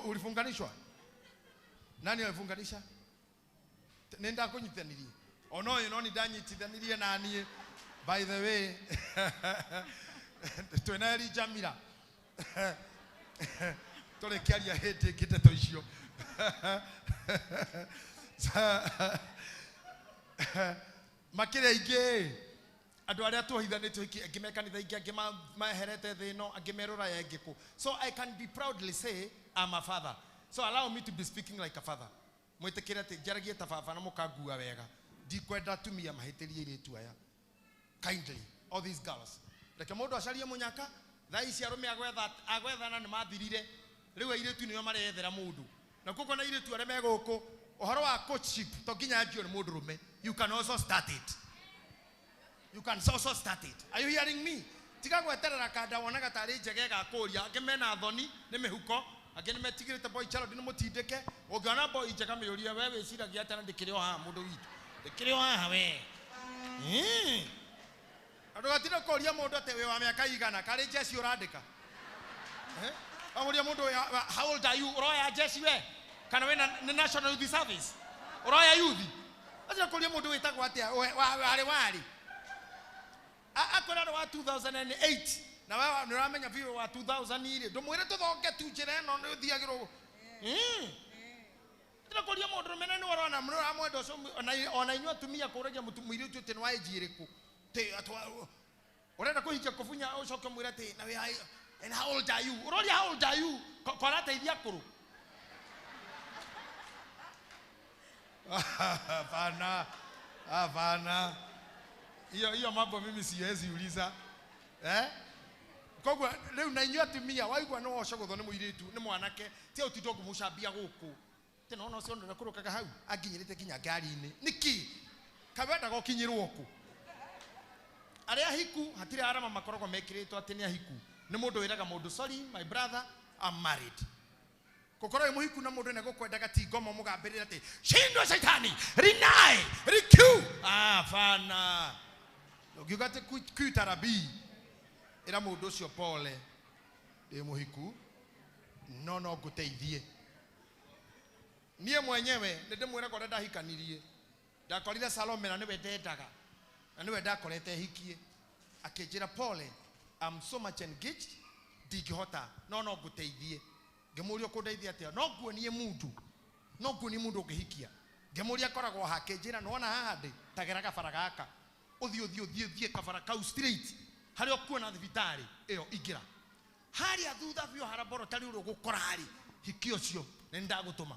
ulifunganishwa? Nani alifunganisha? Nĩ ndakũnyitanirie ono ũyũ no nĩ ndanyitithanirie na niĩ. By the way twĩna Elijah Jamila tũrĩkĩaria hĩndĩ ĩngĩ ndeto icio. Makĩria aingĩ andũ arĩa tuohithanĩtio hiki angĩ me kanitha ingĩ angĩ meherete thĩ ĩno angĩ me rũraya angĩ kũ. So I can be proudly say I'm a father. So allow me to be speaking like a father. Mwĩtĩkĩre atĩ njaragie ta baba na mũkangua wega. Ndikwenda atumia mahĩtĩrie airĩtu aya. Kindly, all these girls. Reke mũndũ acarie mũnyaka thaa ici arũme agwethana nĩ mathirire rĩu airĩtu nĩo marethera mũndũ na kuko na airĩtu arĩa me gũkũ Ũhoro wa courtship to nginya anjio nĩ mũndũrũme. You can also start it. You can also start it. Are you hearing me? Tiga gweterera kanda wonaga tarĩ njega ĩgakũria. Angĩ mena thoni nĩ mĩhuko, angĩ nĩ metigĩrĩte boy child nĩ mũtindĩke. Ũngĩona boy njega mĩũrie we wĩciragia atĩa na ndĩkĩrĩ o haha mũndũ witũ. Ndĩkĩrĩ o haha we. Andũ gatirĩ kũria mũndũ atĩ wĩ wa mĩaka igana karĩ jeci ũrandĩka. Wamũria mũndũ how old are you? Ũroya jeci we? Kana wĩna nĩ National Youth Service? Ũroya youth? Acha kũria mũndũ wĩtagwo atĩa warĩ warĩ. Akwĩra nĩ wa 2008 na wewe nĩ ũramenya biũ wa 2000 rĩ ndũmwĩre tũthonge tu njĩra ĩno nĩ ũthiagĩrwo. Ndĩra kũria mũndũ rũmena nĩ ũrona nĩ ũramwenda ũcio ona inyuĩ atumia kũragia mũirĩtu atĩ nĩ wa age ĩrĩkũ. Ũrenda kũhikia kũbunya ũcoke ũmwĩre atĩ na wĩ and how old are you? Ũroria how old are you? Kwarateithia akũrũ. Hapana. Hapana. Hiyo mambo mimi siwezi uliza. Koguo rĩu na inyuĩ atumia waigua nĩ wocogũthwo nĩ mũirĩtu nĩ mwanake tia ũtinda ũkĩmũcambia gũkũ. Tena ona ũcio ndũrĩa kũrũkaga hau anginyĩrĩte nginya ngari-inĩ. Nĩkĩ? Kaĩ wendaga ũkinyĩrwo kũ? Arĩa ahiku hatirĩ arama makoragwo mekĩrĩtwo atĩ nĩ ahiku. Nĩ mũndũ wĩraga mũndũ sorry my brother I'm married. Gũkorwo wĩ mũhiku na mũndũ nĩgũkwendaga ti ngomo mũgambĩrĩra atĩ shindwa shaitani rinai riku. Hapana. Ũngiuga atĩ kuitarabii ĩra mũndũ ũcio pole ndĩ mũhiku no no ngũteithie. Niĩ mwenyewe nĩ ndĩmwĩraga ũrĩa ndahikanirie. Ndakorire Salome na nĩwe ndendaga na nĩwe ndakorete hikie. Akĩnjĩra pole I'm so much engaged ndingĩhota no no ngũteithie. Ngĩmũria ũkũndeithia atĩa? No nguonie mũndũ. No nguonie mũndũ ũngĩhikia. Ngĩmũria akoragwo ha akĩnjĩra nĩwona haha ndĩ tagera gabara gaka. Ũthiĩ ũthiĩ ũthiĩ ũthiĩ kabara kau straight harĩa ũkuona thibitarĩ ĩyo ingĩra. Harĩa thutha biũ haraboro tarĩ ũrĩa ũgũkora rĩ hiki ũcio nĩ ndagũtũma.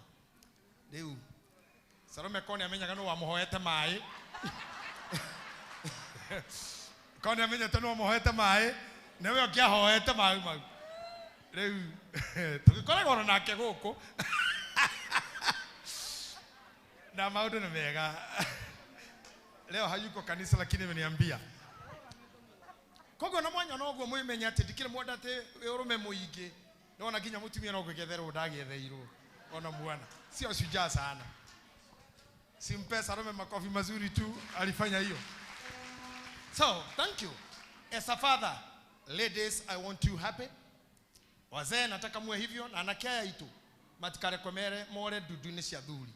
Rĩu Salome ko nĩ amenyaga nũ wamũhoete maĩ. Ko nĩ amenyete nũ wamũhoete maĩ nĩwe ũngĩahoete maĩ mau. Rĩu tũgĩkoragwo ona nake gũkũ na maũndũ nĩ mega. Leo hayuko kanisa lakini ameniambia. Koguo na mwanya no guo mwimenya atĩ ndikĩrĩ mwenda atĩ ũrũme mũingĩ. Nona nginya mũtumia no gwĩgetherwo ndagĩetheirwo ona mwana. Sio shujaa sana. Simpe Salome makofi mazuri tu alifanya hiyo. So, thank you. As a father, ladies, I want you happy. Wazee nataka muwe hivyo na anake aya itu matikarekomere more ndudu-inĩ cia thuri.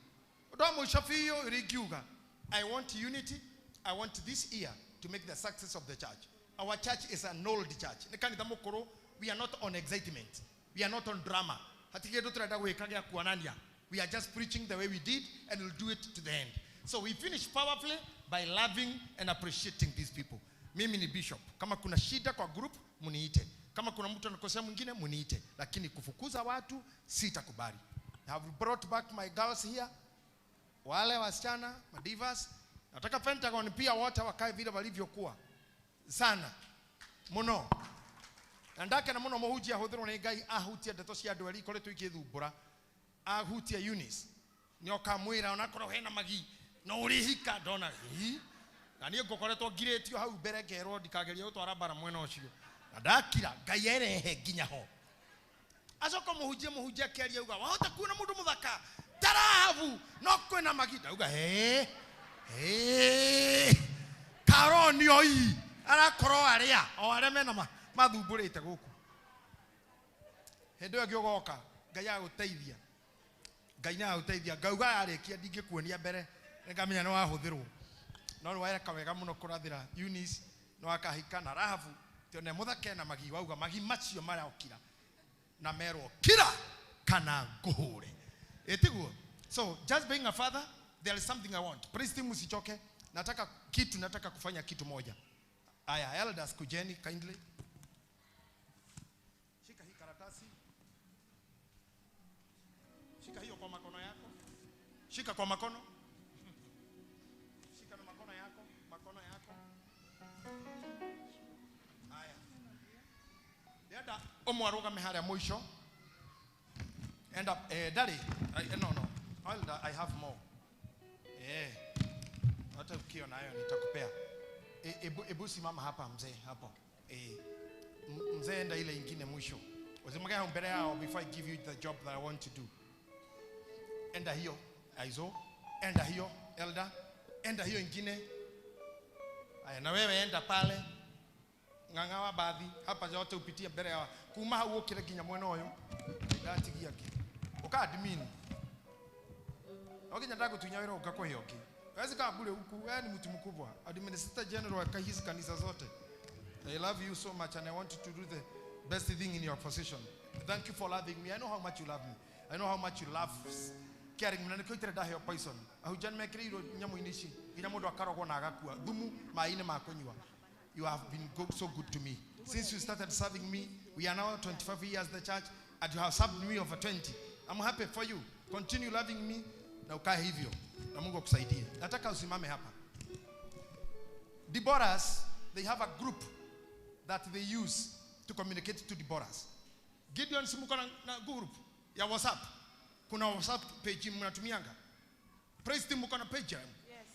Ũndũ wa mũico biũ ringiuga, I want unity. I want this year to make the success of the church. Our church is an old church. Nĩ kanitha mũkũrũ. We are not on excitement. We are not on drama. Hatirĩ kĩndũ tũrenda gwĩka gĩa kuonania. We are just preaching the way we did and we'll do it to the end. So we finish powerfully by loving and appreciating these people. Mimi ni bishop. Kama kuna shida kwa group, muniite. Kama kuna mtu anakosea mwingine, muniite. Lakini kufukuza watu, sitakubali. I have brought back my girls here. Wale wasichana, madivas. Nataka Pentagon pia wote wakae vile walivyokuwa. Sana. Muno. Na ndakena muno mũhunjia ahũthĩrwo nĩ Ngai ahutie ndeto cia andũ erĩ ikoretwo igĩthumbũra. Ahutie Eunice. Nĩ okamwĩra onakorwo hena magi no ũrĩhika ndona hi. Na niĩ ngũkoretwo ngirĩtio hau mbere ngerwo ndikagerie gũtwara mbara mwena ũcio. Na ndakira Ngai erehe nginya ho. Acoka mũhunjia akĩaria auga wahota kuona mũndũ mũthaka ta Rahabu no kwĩna magi. Ndauga he he karonio ii arakorwo arĩa o arĩa mena mathumbũrĩte gũkũ. Hĩndĩ ĩyo ĩngĩ ũgoka Ngai agũteithia. Ngai nĩ agũteithia. Ngauga yarĩkia ndingĩkuonia mbere nĩngamenya nĩ wahũthĩrwo. No nĩ weka wega mũno kũrathĩra Eunice nĩ wakahika na Rahabu tondũ nĩ mũthake na magi wauga magi macio marokira na merwo kira kana ngũhũre. Ĩtiguo. So just being a father there is something I want. Praise team msichoke. Nataka kitu, nataka kufanya kitu moja. Aya, elders kujeni kindly. Shika hii karatasi. Shika hiyo kwa makono yako. Shika kwa makono. Shika na makono yako, makono yako. Aya. Dada, omwarugame haria mwisho. End up daddy. No no. Elder, I have more. Eh. Hata ukiona hayo nitakupea. Ebu simama hapa mzee hapo. Mzee enda ile ingine mwisho. Usimwage mbele yao before I give you the job that I want to do. Enda hiyo Aizo, enda hiyo elder, enda hiyo ingine. Aya, na wewe enda pale. Ng'ang'awa baadhi hapa zote upitie mbele yao. Kuma hau ukire nginya mwena uyu. Ndatigia ki. Uka admin. Okinya ndagutunya wira ukakuhe ungi. Wezi kaa bure huku, wewe ni mtu mkubwa. Administrator general wa hizi kanisa zote. I love you so much and I want you to do the best thing in your position. Thank you for loving me. I know how much you love me. I know how much you love caring me. Na nikio itere ndaheo poison. Ahunjia nĩmekĩrĩirwo nyamũ-inĩ ici nginya mũndũ akarogwo na agakua. Thumu maĩ-inĩ ma kũnyua. You have been so good to me. Since you started serving me, we are now 25 years the church, and you have served me over 20. I'm happy for you. Continue loving me na ukae hivyo. Na Mungu akusaidie. Nataka usimame hapa. Deborahs, they have a group that they use to communicate to Deborahs. Gideon si mko na group ya WhatsApp. Kuna WhatsApp page mnatumianga. Praise team mko na page ya? Yes.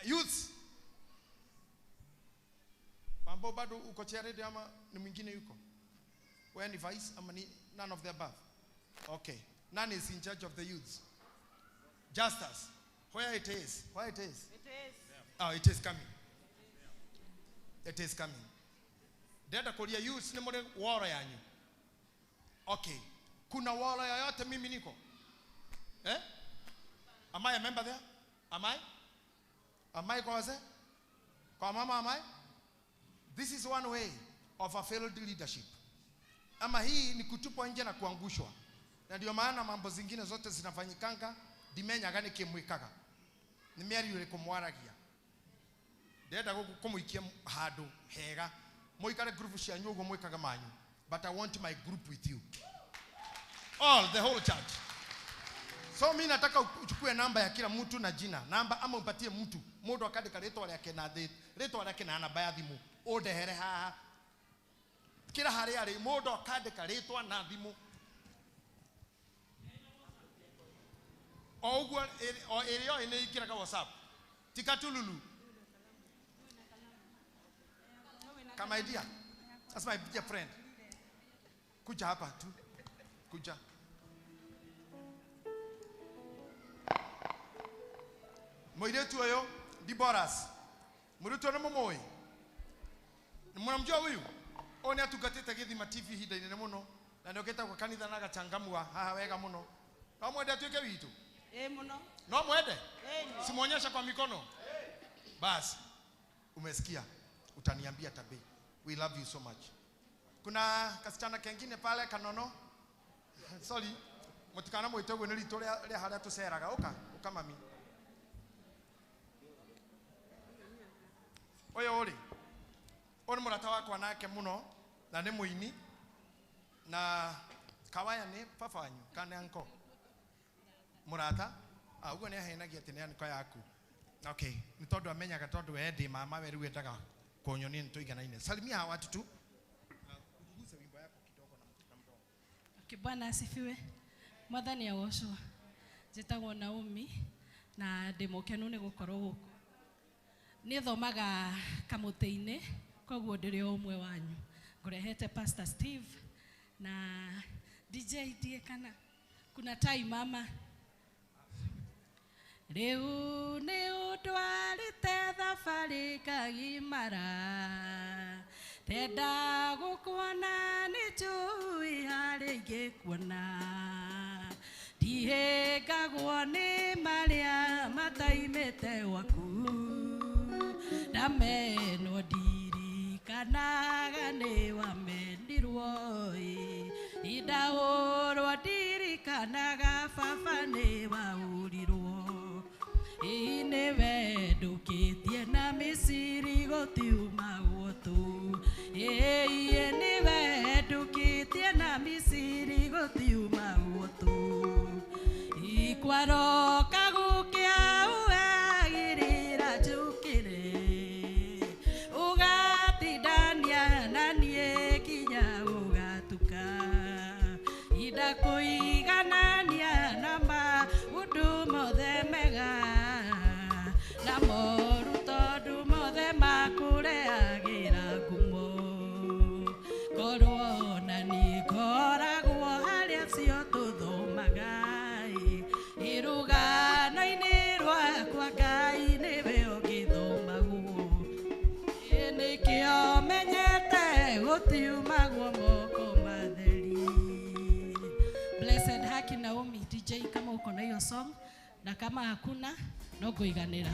Youths. Mambo bado uko chair ama ni mwingine yuko? Wewe ni vice ama ni none of the above? Okay. None is in charge of the youths. Justus. Where it is? Where it is? It is. Oh, it is coming. It is coming. Dada kulia youths ni more woro yanyu. Okay. Kuna woro yoyote mimi niko? Eh? Am I a member there? Am I? Am I kwa wazee? Kwa mama am I? This is one way of a failed leadership. Ama hii ni kutupwa nje na kuangushwa. Na ndio maana mambo zingine zote zinafanyikanga ndimenyaga nĩ kĩmwĩkaga. Nĩ mĩario ĩrĩkũ mwaragia. Ndĩrenda kũmũikia handũ hega. Mũikare group cianyu ũguo mwĩkaga manyu. But I want my group with you. All, the whole church. So mimi nataka uchukue namba ya kila mtu na jina. Namba ama umpatie mtu. Mũndũ akandĩka rĩtwa rĩake na rĩtwa rĩake na namba ya thimũ. Ũndehere haha. Kila harĩa arĩ mũndũ akandĩka rĩtwa na thimũ. O ũguo o ĩrĩa oĩ nĩ ĩingĩraga WhatsApp. Tikatululu. Kama idea. That's my dear friend. Kuja hapa tu. Kuja. Mũirĩtu ũyũ Deborahs. Mũirĩtu ũyũ nĩ mũmũĩ? Mnamjua huyu? Ũyũ nĩ atungatĩte Gĩthima TV ihinda inene mũno na nĩ okĩte gwa kanitha na agachangamua haha wega mũno. No mwende atuĩke witũ? Eh, mũno. No mwende? Simuonyesha kwa mikono? Basi umesikia, utaniambia tabii. We love you so much. Kuna kasichana kengine pale kanono. Sorry, mutikana mwite ũguo nĩ ritũ rĩa harĩa tũceraga. Ũka, ũka mami. Ũyũ rĩ, ũyũ nĩ mũrata wakwa nake mũno na nĩ mũini na kawaya nĩ baba wanyu kana uncle? Mũrata? Ah, ũguo nĩ ahenagia atĩ nĩ uncle yaku. Okay, nĩ tondũ amenyaga tondũ we ndĩ mama we rĩu endaga kũnyonia nĩ tũiganaine. Salimia hawa watu tu. Uguse wimbo yako kidogo na mdomo. Okay, Bwana asifiwe. Mwathani agocwo. Njĩtagwo Naomi na ndĩ mũkenu nĩ gũkorwo gũkũ. Nĩ thomaga kamũtĩ-inĩ, koguo ndĩrĩ o ũmwe wanyu. Ngũrehete Pastor Steve na DJ ndiĩ kana kuna tai mama. Rĩu nĩ ũndwarĩte thabarĩ ngagimara. Ndenda gũkuona nĩ njũĩ harĩa ingĩkuona. Ndihĩngagwo nĩ marĩa mataimĩte gwaku. Ndamenwo ndirikanaga nĩ wamendirwo ĩ. Ndahũrwo ndirikanaga baba nĩ waũrirwo. Ĩ nĩwe ndũkĩtie na Misiri gũtiumagwo tu. Ĩ nĩwe ndũkĩtie na Misiri gũtiumagwo tu. Ikwaroka gũkĩa ũgagĩrĩra njũkĩre. Ũgatindania na niĩ nginya gũgatuka. Ndakũiganania na maũndũ gũtiumagwo moko matheri. Blessed Haki Naomi DJ, kama uko na hiyo song na kama hakuna no kuiganira.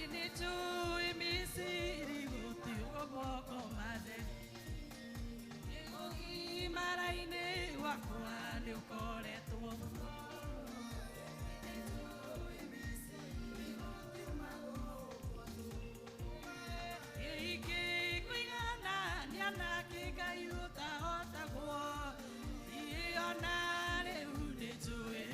Nĩ Misiri gũtiũmwo matheri. Ũgimara-inĩ wakwa nĩ ũkoretwo. Kũigana nĩ anake Ngai ũtahotagwo. Ona rĩu nĩ njũĩ.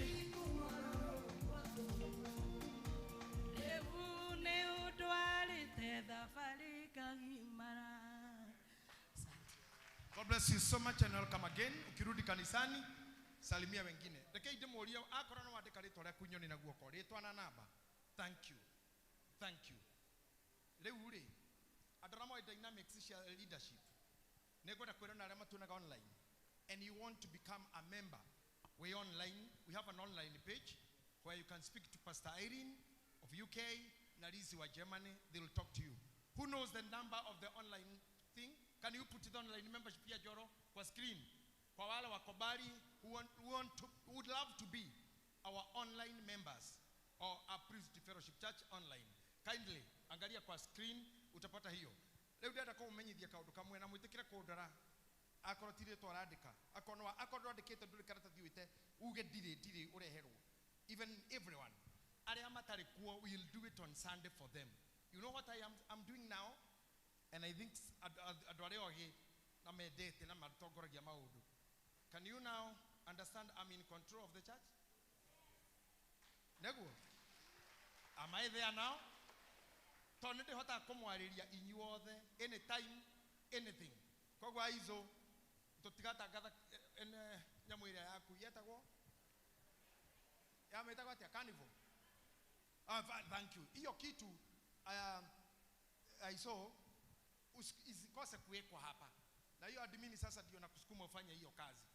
Rĩu nĩ ũndwarĩte thabarĩ ngagimara. God bless you so much and welcome again. Ukirudi kanisani, salimia wengine. Reke ndĩmũrie akorwo no wandĩka rĩtwa rĩaku nyoni na guoko, rĩtwa na namba. Thank you. Thank you. Rĩu rĩ, andũ arĩa moĩ dynamics cia leadership, nĩngwenda kwĩra na arĩa matuonaga online, and you want to become a member, we online, we have an online page where you can speak to Pastor Irene of UK, na Lizzie wa Germany, they will talk to you. Who knows the number of the online thing? Can you put it online membership here, Joro, kwa screen? Kwa wale wako mbali who would love to be our online members or our Priest Fellowship Church online. Kindly, angalia kwa screen, utapata hiyo. Leo ndĩrenda kũmũmenyithia kaũndũ kamwe na mwĩtĩkĩre kũndora akorwo ti rĩtwa ũrandĩka, akorwo ndwandĩkĩte ndũrĩ karatathi wĩte uge ndirĩ ũreherwo. Even everyone arĩa matarĩ kuo, we will do it on Sunday for them. You know what I'm doing now? And I think andũ arĩa ogĩ na mendete na matongoragia maũndũ. Can you now understand I'm in control of the church? Neguo? Am I there now? Tondũ nĩ ndĩhotaga kũmwarĩria inyuothe anytime, anything. Koguo aizo tũtigatangatha nyamũ ĩrĩa yaku yetagwo yametagwo atĩa? Carnival. Thank you. Hiyo kitu aizo isikose kuwekwa hapa. Na hiyo admini sasa ndio nakusukuma ufanye hiyo kazi.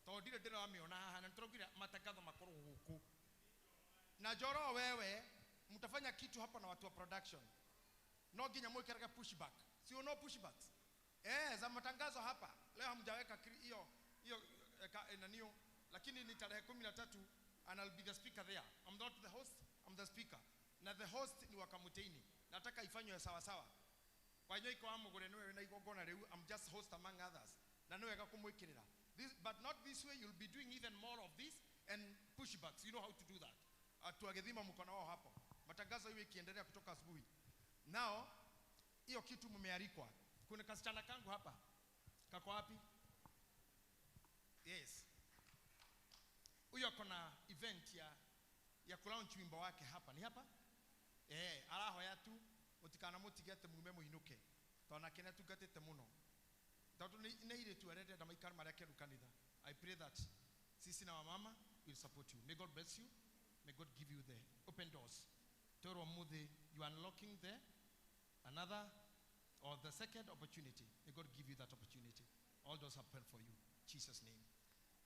Tondũ ndirĩ ndĩramĩona haha na nĩtũraugire matangatho makorwo gũkũ. Na Joro wewe mtafanya kitu hapa na watu wa production. No nginya mwĩkĩrage pushback. Si no pushbacks. Za matangazo hapa. Leo hamjaweka hiyo nanio, lakini ni tarehe 13 and I'll be the speaker there. I'm not the host, I'm the speaker. Na the host ni Wakamuteini. Nataka ifanywe sawa sawa. Wanyoiko wa mugure niwe wina igongona riu, I'm just host among others. Na niwe wega kumwikirira. This, but not this way, you'll be doing even more of this and pushbacks. You know how to do that. Tuagethima mkono wao hapo. Matangazo hiyo ikiendelea kutoka asubuhi. Now, hiyo kitu mmealikwa. Kuna kasichana kangu hapa. Kako wapi? Yes. Huyo ako na event ya kulaunch wimbo wake hapa. Ni hapa? Arahoya tu utikana mutige mume muinuke. Tondũ nake nĩatungatĩte mũno. Tondũ nĩ airĩtu arĩa ndĩrenda maikare marĩa keru kanitha. I pray that sisi na wamama will support you. May God bless you. May God give you the open doors. Toro muthi, you are unlocking the another or the second opportunity. May God give you that opportunity. All doors open for you. Jesus name.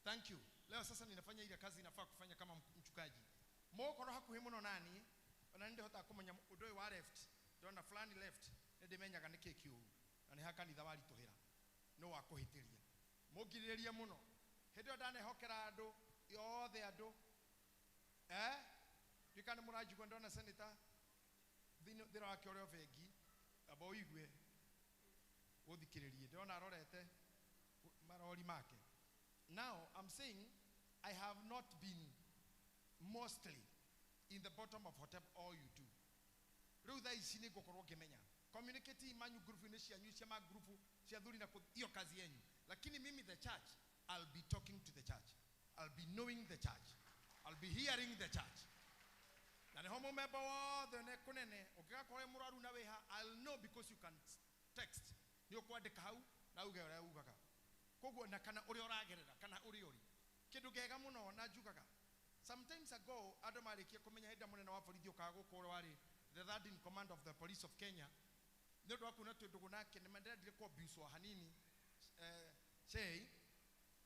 Thank you. Leo sasa ninafanya ile kazi inafaa kufanya kama mchungaji. Mokorwo hakuhi muno nani, ona ndihota kumenya undu uyu wa left. Ndona fulani left, nindimenyaga niki kiuru. Na ni hakanitha warituhira. No wakuhitiria. Mungiriria muno. Hindi ndanehokera andu, yothe andu. Ndikana muranjigua ndona senator thira wake ũrĩa bengi amba ũigue ũthikĩrĩrie ndĩrona arorete marori make. Now I'm saying I have not been mostly in the bottom of whatever all you do. Rĩu thaa ici nĩ ngũkorwo ngĩmenya communicate manyu group-inĩ cianyu cia ma group cia thuri na hiyo kazi yenyu, lakini mimi the church, I'll be talking to the church, I'll be knowing the church, I'll be hearing the church. Na nĩho mũmemba wothe ne kũnene ũngĩgakorwo wĩ mũrwaru na wĩha, I'll know because you can text. Nĩ ũkwandĩka hau na uge ũrĩa ugaga. Koguo na kana ũrĩa ũragerera kana ũrĩa ũrĩ. Kĩndũ kĩega mũno na njugaga. Sometimes ago andũ marĩkia kũmenya hĩndĩ mũnene wa borithi ũkaga gũkũ ũrĩa warĩ the third in command of the police of Kenya. Nĩ ũndũ wa kuona twĩ ndũgũ nake nĩ ndendire kũ-abuse hanini sei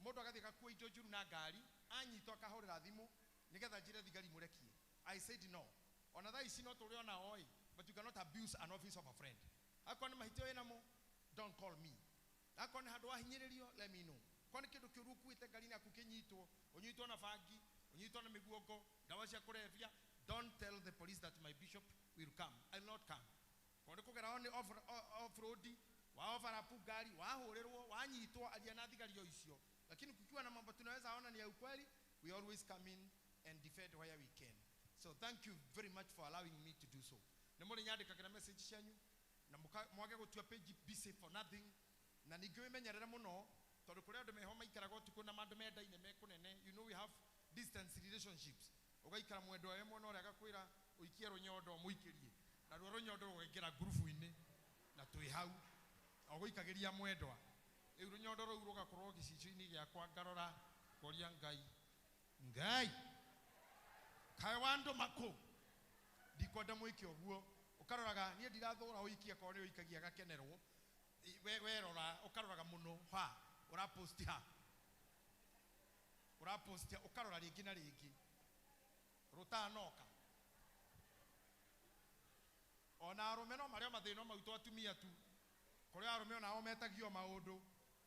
mũndũ agathiĩ agakua indo njũru na ngari anyitwo akahũrĩra thimũ nĩgetha njĩre thigari mũrekie. I said no. Ona thaa ici no tũrĩ ona oi, but you cannot abuse an office of a friend. Akorwo nĩ mahĩtia wĩ namo, don't call me. Akorwo nĩ handũ wahinyĩrĩrio, let me know. Korwo nĩ kĩndũ kĩũru ũkuĩte ngari-inĩ yaku kĩnyitwo, ũnyitwo na bangi, ũnyitwo na mĩguongo, ndawa cia kũrebia, Don't tell the police that my bishop will come. I will not come. Kondo kugera on off road, wa overlap gari, wahũrĩrwo, wanyitwo, aria na thigari o icio. Lakini kukiwa na mambo tunaweza ona ni ya ukweli, we always come in and defend where we can. So thank you very much for allowing me to do so. Nĩ mũrĩ nyandĩkagĩra message cianyu na mwage gũtua page busy for nothing, na ningĩ wĩmenyerere mũno tondũ kũrĩ andũ meho maikaraga ũtukũ na mandũ mendaine me kũnene. You know we have distance relationships. Ũgaikara mwendwa we mwena ũrĩa agakwĩra ũikie rũnyondo ũmũikĩrie, naruo rũnyondo rũgaingĩra ngurubu-inĩ na twĩ hau ũgũikagĩria mwendwa. Rĩu rũnyondo rũu rũgakorwo gĩcicio-inĩ gĩakwa, ngarora ngoria Ngai, Ngai kaĩ wandũma kũ? Ndikwenda mwĩke ũguo. Ũkaroraga niĩ ndirathũra ũikie korwo nĩ ũikagia gakenerwo. Werora ũkaroraga mũno ha ũraposti, ha ũraposti, ũkarora rĩngĩ na rĩngĩ rũtanoka. Ona arũme no marĩo mathĩna mau to atumia tu. Kũrĩ arũme onao metagio maũndũ,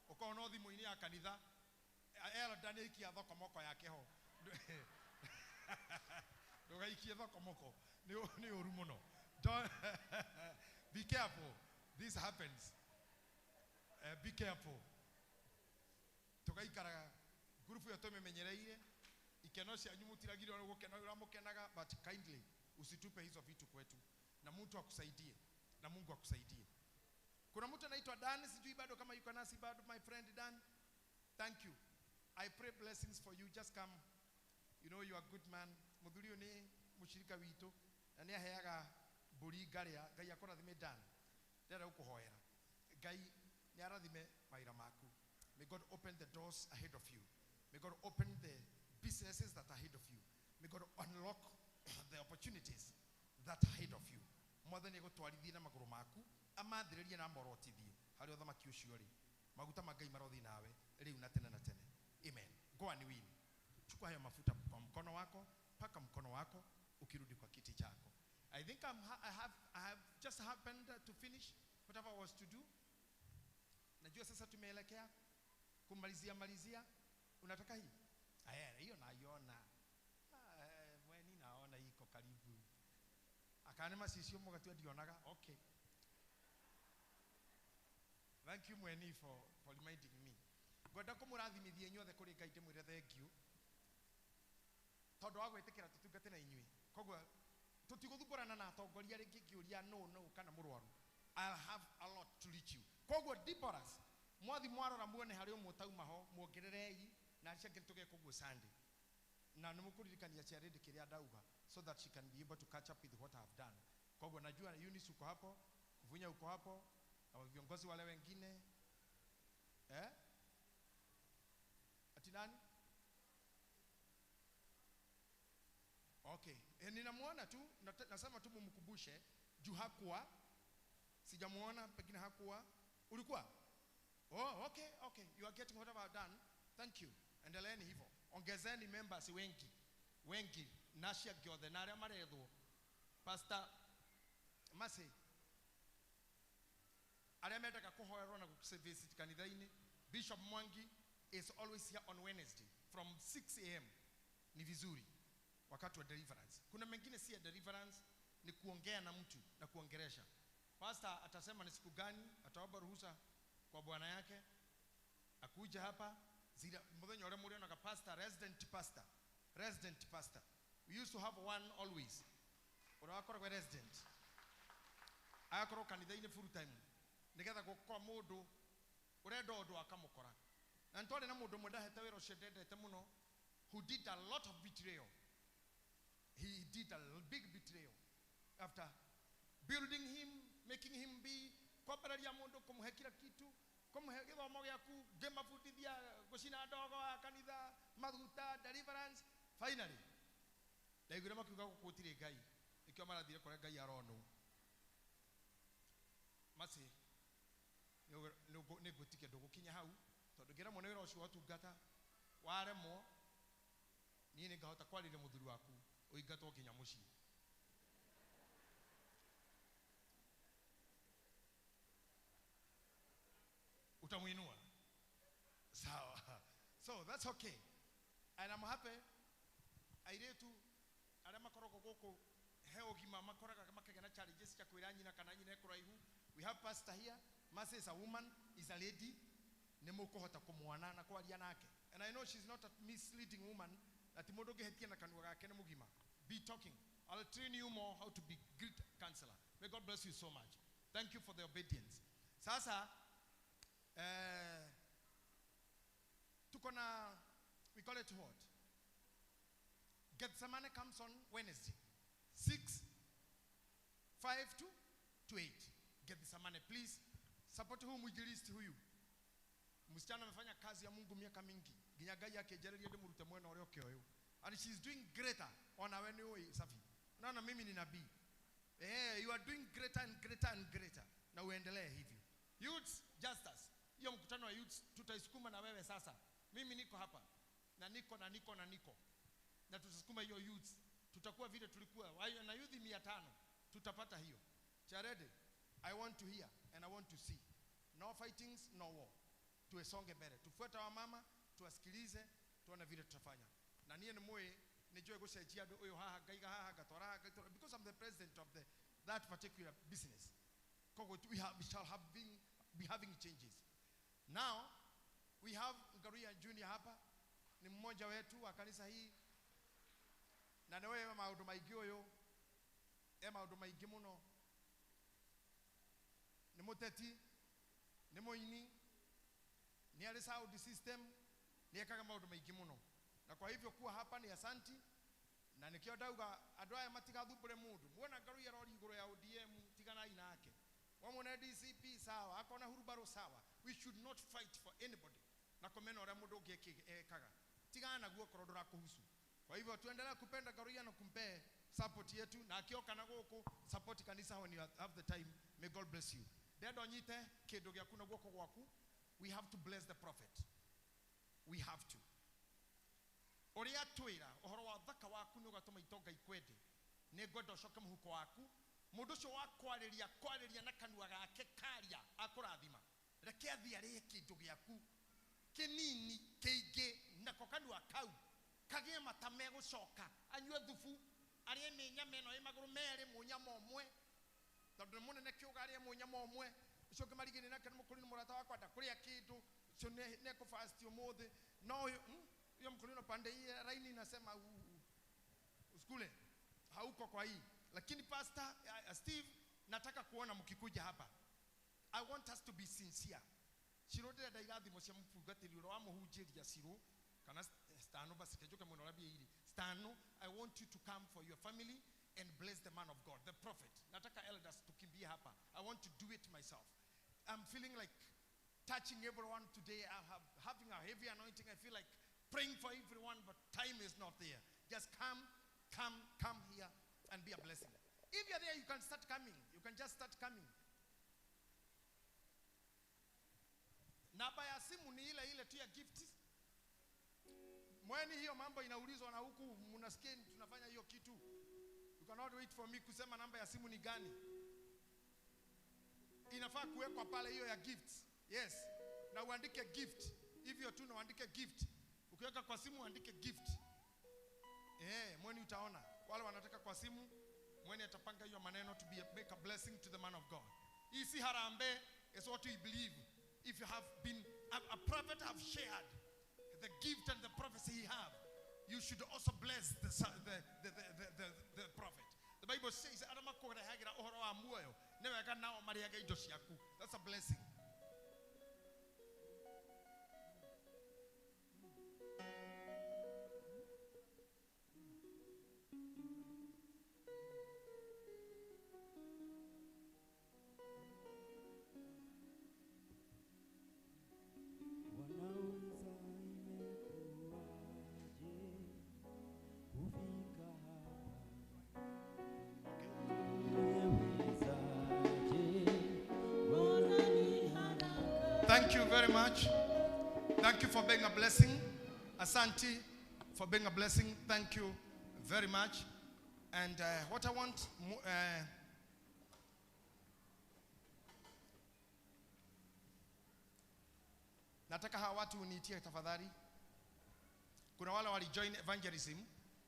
ũkona no thimũ-inĩ ya kanitha elder nĩ aikia thokomoko yake ho. Ndũgaikie thokomoko, nĩ ũru mũno. Be careful, this happens. Be careful. Tũgaikaraga ngurubu ĩyo tũmĩmenyereire, ikeno cianyu mũtiragirwo nĩ gũkena ũrĩa mũkenaga, but kindly usitupe hizo vitu kwetu, na mtu akusaidie na Mungu akusaidie. Kuna mtu anaitwa Dan, sijui bado kama yuko nasi bado, my friend Dan. Thank you. I pray blessings for you. Just come. You know you are a good man. Muthuri ũyũ nĩ mũshirika witũ na nĩ aheaga mbũri ngarĩa. Ngai akũrathime Dan. Ndĩrenda gũkũhoera. Ngai nĩ arathime mawĩra maku. May God open the doors ahead of you. May God open the businesses that are ahead of you. May God unlock the opportunities that are ahead of you. Mwathani egũtwarithie na magũrũ maku, amathĩrĩrie na amorotithie harĩ ũthamaki ũcio rĩ. Maguta ma Ngai marothiĩ nawe rĩu na tene na tene. Amen. Go and win. Chukua hayo mafuta kwa mkono wako, paka mkono wako ukirudi kwa kiti chako. I think I have just happened to finish whatever I was to do. Najua sasa tumeelekea kumalizia malizia. Unataka hii? Aya, hiyo naiona. Mweni naona iko karibu. Akane masisio mugatu ndionaga. Okay. Thank you Mweni for reminding me. Ngwenda kũmũrathimithia inyuothe kũrĩ Ngai ndĩmwĩre thank you. Tondũ wa gwĩtĩkĩra tũtungate na inyuĩ. Koguo tũtigũthumbũrana na atongoria rĩngĩ ngĩũria no no kana mũrwaru. I'll have a lot to reach you. Koguo Deborahs, mwathi mwarora muone harĩ ũmwe ũtauma ho, muongererei na acio angĩ tũgeka ũguo Sunday. Na nĩ mũkũririkania charity kĩrĩa ndauga so that she can be able to catch up with what I have done. Koguo najua Eunice uko hapo, Kuvunya uko hapo, na viongozi wale wengine. Eh? Ati nani? Okay. Ninamuona tu, nasema tu mumkumbushe juu hakuwa, sijamuona, pengine hakuwa. Ulikuwa? Oh, okay, okay. You are getting whatever I've done. Thank you. Endeleeni hivyo. Ongezeni members wengi. Wengi nacia giothe na aria marethwo. Pastor Masi aria mendaga kũhoerwo na gũvisit kanitha-inĩ. Bishop Mwangi is always here on Wednesday from 6 a.m. Ni vizuri wakati wa deliverance. Kuna mengine si ya deliverance, ni kuongea na mtu na kuongeresha. Pastor atasema ni siku gani, ataomba ruhusa kwa bwana yake akuja hapa. Zira muthenya uria murionaga pastor, resident pastor, resident pastor. We used to have one always. Uria wakoragwo resident. Agakorwo kanitha-inĩ full time. Nigetha gũkorwo mũndũ ũrenda ũndũ akamũkora. Na nĩtwarĩ na mũndũ ũmwe ndahete wĩra ũcio ndendete mũno, who did a lot of betrayal. He did a big betrayal. After building him, making him be kwambararia mũndũ, kũmũhe kila kitu, kũmũhe gĩthomo gĩaku, ngĩmabundithia gũcina ndogo wa kanitha, maguta, deliverance. Finally, ndaiguire makiuga gũkũ gũtirĩ Ngai. Nĩkĩo marathire kũrĩa Ngai aronwo. Masi, nĩngwĩtĩkia ndũgũkinya hau, tondũ ngĩremwo nĩ wĩra ũcio wa ũtungata, waremwo, niĩ nĩngahota kwarĩria mũthuri waku, ũingatwo nginya mũciĩ. Utamuinua. Sawa. So that's okay. And I'm happy. Airĩtu Arĩa makoragwo gũkũ he ũgima makoraga makĩgĩa na challenges cia kwĩra nyina kana nyina e kũraihu. We have pastor here. Mercy is a woman, is a lady. Nĩ mũkũhota kũmwana na kwaria nake. And I know she's not a misleading woman. Ati mũndũ ũngĩhĩtia na kanua gake nĩ mũgima. Be talking. I'll train you more how to be great counselor. May God bless you so much. Thank you for the obedience. Sasa, tuko na, we call it what? Gethsemane comes on Wednesday, 6, 5 to 8. Gethsemane, please support huyu mwinjilisti huyu. Msichana amefanya kazi ya Mungu miaka mingi. Nginya Ngai akĩnjarĩria ndĩmũrute mwena ũrĩa ũkĩ ũyũ. And she's doing greater. Ona we nĩ ũĩ safi. Unaona mimi ni nabii. You are doing greater and greater and greater. Na uendelee hivyo. Youths, Justus. Hiyo mkutano wa youths tutaisukuma na wewe sasa. Mimi niko hapa. Na niko na niko na niko. Na tutasukuma hiyo youths. Tutakuwa vile tulikuwa. Na youth 500. Tutapata hiyo. Charede, I want to hear and I want to see. No fightings, no war. Tuesonge mbele. Tufuate wa mama, tuwasikilize, tuone vile tutafanya. Na niye ni nijue gucenjia andu uyu haha ngaiga haha ngatwara haha ngatwara, because I'm the president of that particular business. Koguo we shall have been, be having changes. Now we have Ngaruiya Junior hapa, ni mmoja wetu wa kanisa hii. Na ni wewe maundu maingi uyu, e maundu maingi muno. Ni muteti, ni muini, ni ari sound system, ni ekaga maundu maingi muno. Na kwa hivyo kuwa hapa ni asanti. Na nikio ndauga andu aya matigathumbure mundu. Muona Ngaruiya rori iguru ya ODM tiganai nake. Wamwona DCP sawa, akona hurubaro sawa. We should not fight for anybody. Na komena uria mundu ungi ekaga. Tigana naguo korwo ndurakuhusu. Kwa hivyo tuendelee kupenda Ngaruiya na kumpe support yetu, na akioka na guku support kanisa when you have the time. May God bless you. Ndendo nyite kindu giaku na guoko gwaku. We have to bless the prophet. We have to. Uria twira uhoro wa thaka waku ni ugatuma itonga ikwende. Ni ngwenda ucoke muhuko waku. Mundu ucio wa kwariria kwariria na kanua gake karia akurathima. Reke athie arie kindu giaku kinini kiingi nako kanua kau kagie mata megucoka anyue thubu arie minyama ino i maguru meri munyama umwe tondu ni munene kiuga arie munyama umwe ucio ungi marigini nake ni mukurino murata wakwa ndakuria kindu ucio ni ekufast umuthi no uyu hiyo mkulino pande hii raini inasema usikule hauko kwa hii. Lakini Pastor Steve, nataka kuona mkikuja hapa. I want us to be sincere. Ciro ndĩrenda irathimo cia mũtungatĩri ũrĩa wamũhunjĩria Ciro kana stano basi kejoke mwena ũrĩa iri stano. I want you to come for your family and bless the man of God, the prophet. Nataka elders tukimbie hapa. I want to do it myself. I'm feeling like touching everyone today. I'm having a heavy anointing. I feel like praying for everyone, but time is not there. Just come, come, come here and be a blessing. If you're there, you can start coming. You can just start coming. Namba ya simu ni ile ile tu ya gifts. Mweni hiyo mambo inaulizwa na huku mnasikia tunafanya hiyo kitu. You cannot wait for me kusema namba ya simu ni gani. Inafaa kuwekwa pale hiyo ya gifts. Yes. Na uandike gift. Hivyo tu na uandike gift. Ukiweka kwa simu uandike gift. Mweni utaona. Wale wanataka kwa simu, mweni atapanga hiyo maneno to be make a blessing to the man of God. Hii si harambee, is what we believe. If you have been a prophet have shared the gift and the prophecy he have, you should also bless the prophet. The Bible says, that's a blessing. Thank you very much. Thank you for being a blessing. Asante for being a blessing. Thank you very much. And what I want... nataka hawa watu uniitie tafadhali. Kuna wale wali join evangelism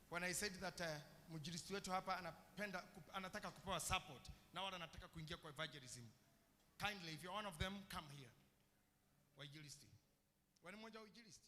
when I said that Mwinjilisti wetu hapa anapenda anataka kupewa support na wale anataka kuingia kwa evangelism. Kindly, if you're one of them, come here. Wainjilisti. Wewe ni mmoja wa wainjilisti?